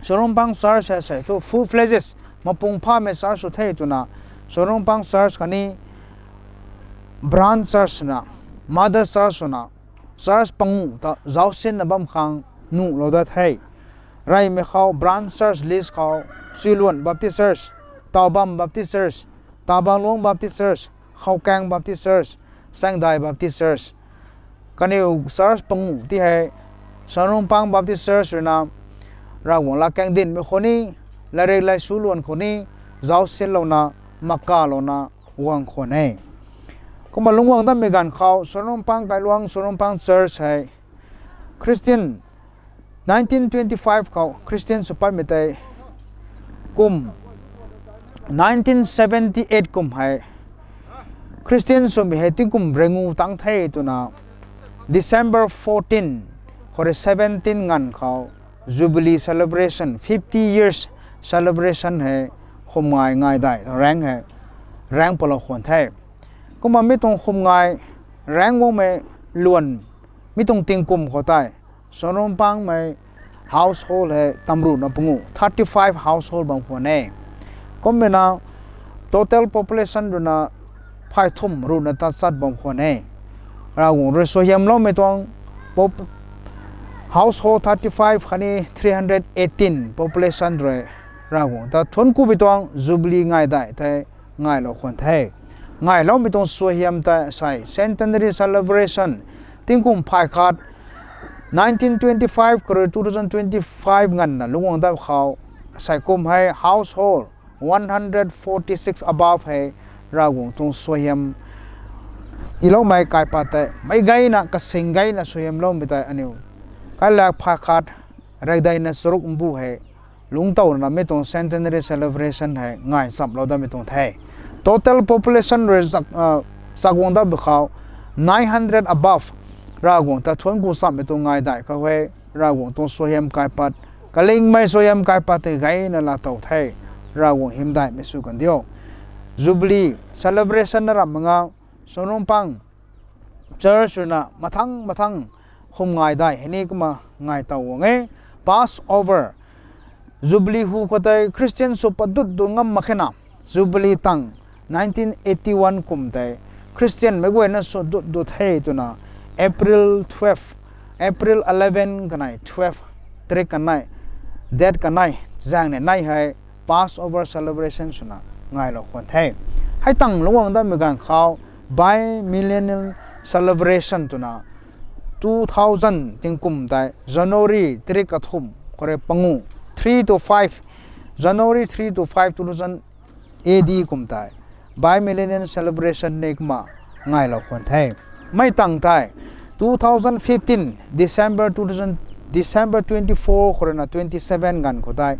Sonrungpang Church hei sei thu full-fledged, mapung phamei church sw the twna, Sonrungpang Church khatni branch church swna, mother church swna, church panguh ta zaucsinna bam khang nuhlou dat the. Reymei khou branch church list khou, Chuiluan Baptist Church, Taobam Baptist Church, Tabanglung Baptist Church, Khaokang Baptist Church, Saengdai Baptist Church. Kaniw church panguh ti hei, Sonrungpang Baptist Church ruina, Ravguangc latkaeng dinmei khou ni, latrik laisu luan khou ni, zaucsinlouna, makalouna, guang khwan e. Kumna lungcguang datmei ganv khou, Sonrungpang Kailuang, Sonrungpang Church hei, Christian, nineteen twenty five khou Christian sw patmei tei, kum nineteen seventy eight kum hei, Christian swmei hei tingkum ringu tang the twna, December fourteen khou rui seventeen nganv khou, Jubilee celebration, fifty years celebration hei, khumngai ngai dai raengc hei, raengc palou khwan the. Kumna mi tuang khumngai raengc guangmei luan, mi tuang tingkum khou tei, Sonrungpangmei household hei tamruhna panguh, thirty five household bam khwan e. Kumna total population ruina phay thum ruhna tachat bam khwan e. Ravguangc rui suaihiamloumei tuang pop-, household thirty five khatni three hundred eighteen population rui Ravguangc ta thuanc kubi tuang Jubilee ngai dai tei ngailou khwan the. Ngailoumei tuang suaihiam tei sei centenary celebration, tingkum phay khat, nineteen twenty five khou rui two thousand twenty five nganvna lungcguang dat khou, sei kum hei household one hundred forty six above hei Ravguangc tuang suaihiam tiiloumei kaipat tei meic gayna kasing gayna suaihiamloumei tei aniu kailak phay khat, reydeina charuk mbu hei lungctowna mi tuang centenary celebration hei ngai chamlou datmei tuang the. Total population rui chak, chakguang dat bu khou nine hundred above Ravguangc ta thuanc ku chammei tuang ngai dai khou hei Ravguangc tuang suaihiam kaipat, kalingmei suaihiam kaipat tei gayna laatow the. Ravguangc hymdaihmei sw kan diu. Jubilee celebration na ramh mak nga, Sonrungpang Church ruina mathang mathang khumngai dai hei ni kumna ngaitow guang e. Passover, Jubilee hu khou tei Christian sw pat dut dut ngam mak khe na, Jubilee tang nineteen eighty one kum tei Christian meic guayna sw dut dut the twna April twelve, April eleven kanei twelve, tarik kanei, date kanei, zaeng ni nei hei Passover celebration swna ngailou khwan the. Hei tang lungcguang datmei ganv khou Bimillennial Celebration twna two thousand tingkum tei January tarik kathumh khou rui panguh, three to five, January three to five, two thousand A D kum tei Bimillennial Celebration ni kumna ngailou khwan the. Mei tang tei two thousand fifteen December two thousand, December twenty four khou ruina twenty seven ganv khou tei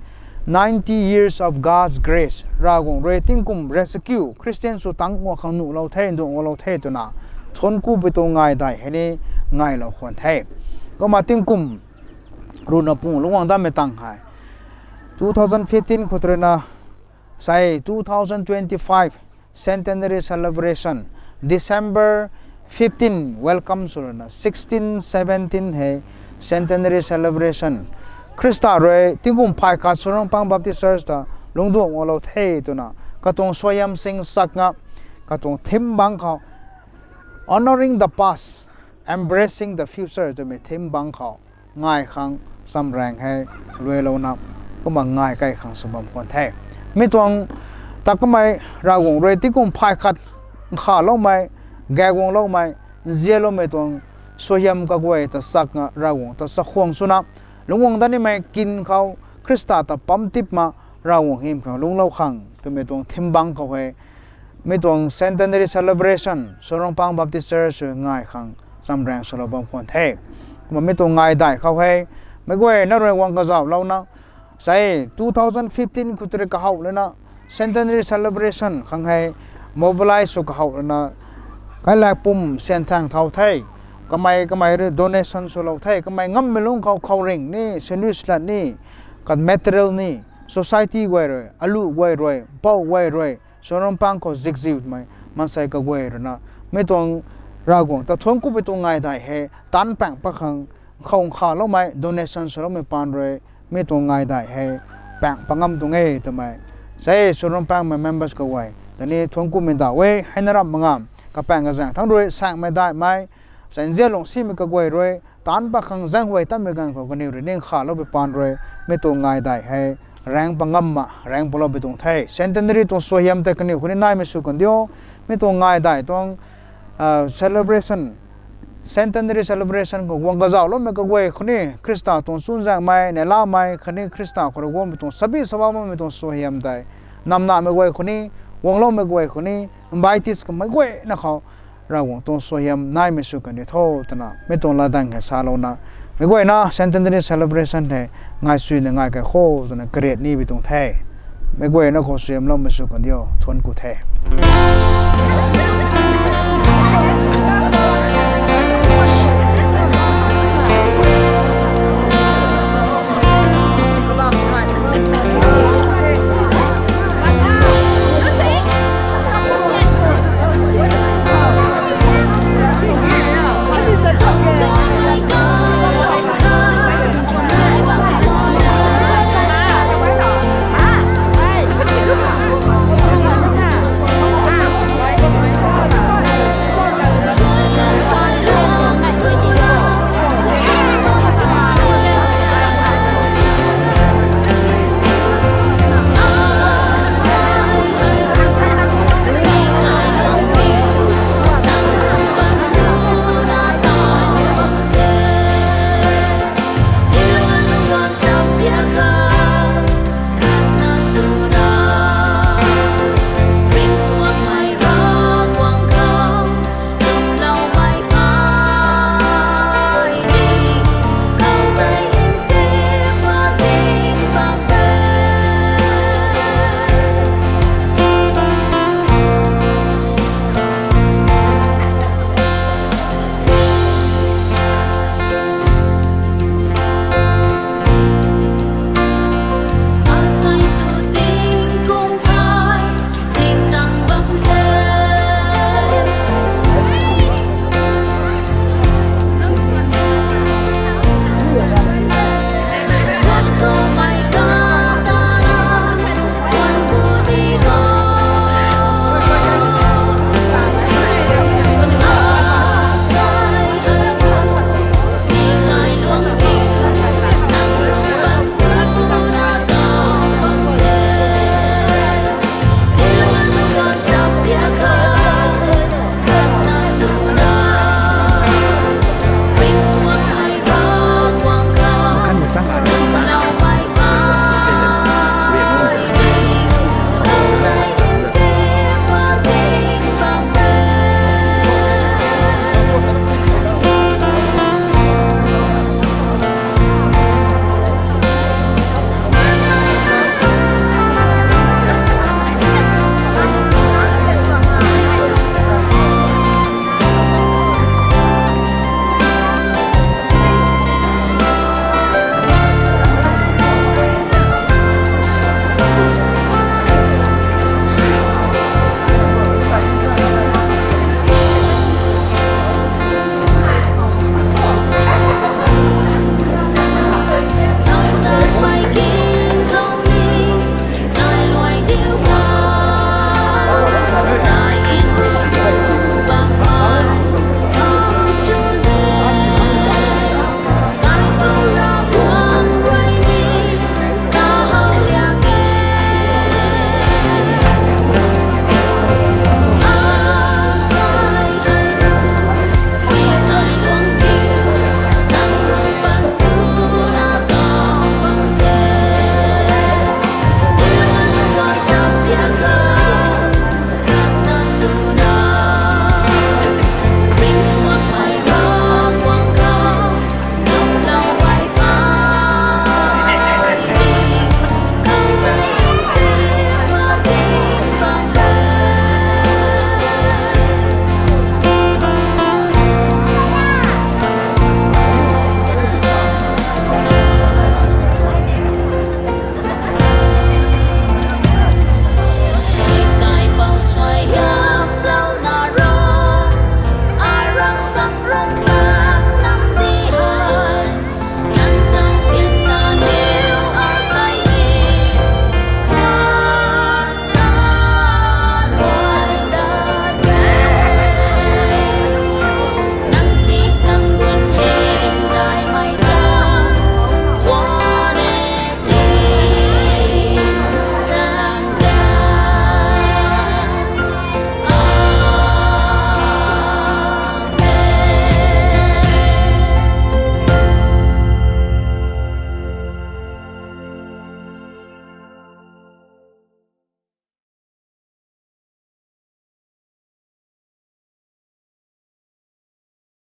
ninety years of God's grace, Ravguangc rui tingkum rescue, Christian sw tang guang khang nuhlou the, nduang guanglou the twna thuanc kubi tuang ngai dai hei ni ngailou khwan the. Kumna tingkum ruhna panguh lungcguang datmei tang hei two thousand fifteen khou ruina sei two thousand twenty five Centenary Celebration, December fifteen welcome sw ruina sixteen seventeen hei Centenary Celebration, Khrista rui tingkum phay khat Sonrungpang Baptist Church ta lungcduang guanglou the twna katuang suaihiam sing sak nga, katuang theme bangc khou Honoring the Past, Embracing the Future twmei theme bangc khou ngai khang chamraeng hei luailouna kumna ngai kai khang sw bam khwan the. Mi tuang ta kamei Ravguangc rui tingkum phay khat nkhavloumei, gaekguangloumei, nzianloumei tuang suaihiam kaguay ta chakna Ravguangc ta chakhwang swna lungc guang dat nimei kin khou Khrista ta pamtipna Ravguangc hym khang lungclou khang twmei tuang thim bang khou hei mi tuang centenary celebration Swanrongpang Baptist Church ngai khang chamraeng swlou bam khwan the. Kumna mi tuang ngaidai khou hei meic guayna rui guang kazauhlouna sei two thousand fifteen khou tari kahouh lana centenary celebration khang hei mobilize sw kahouh lana kailak pum syan thang thau the. Kamei kamei rui donation swlou the. Kamei ngammei lungc khou khouringh ni, sandwich lat ni, kat material ni, society guay rui, alu guay rui, pou guay rui, Swanrongpang khou zikziumei maansei kaguay ruina mi tuang Ravguangc ta thuanc kummei tuang ngaidai hei taanc paeng pat khang khou nkhavloumei donation swloumei paan rui mi tuang ngaidai hei paeng pat ngam tuang e twmei sei Swanrongpangmei members kaguay ta ni thuanc kummei dauh e. Heina ramh mangam kapaeng kazaeng thangc rui saengmei daihmei sei nzianlungc simei kaguay rui taanc pat khang zaeng huay tatmei ganv khou kaniw rui ni nkhavloumei paan rui mi tuang ngaidai hei raengc pat ngamna raengc patlou pui tuang the. Centenary tuang suaihiam tei kaniw khou ni naimei sw kan diu. Mi tuang ngaidai tuang celebration, centenary celebration khou guang kazauhloumei kaguay khou ni Khrista tuang chuzaenghmei neihlamei khatni Khrista khou rui guangmei tuang sabi sabam bammei tuang suaihiam tei namnamei guay khou ni, guangloumei guay khou ni, invitees kamei guayna khou Ravguangc tuang suaihiam naimei sw kan diu tho twna mi tuang latdanv hei salouna meic guayna centenary celebration hei ngai suina ngai kai kho twna kariat ni pui tuang the. Meic guayna khou suaihiamloumei sw kan diu, thuanc ku the.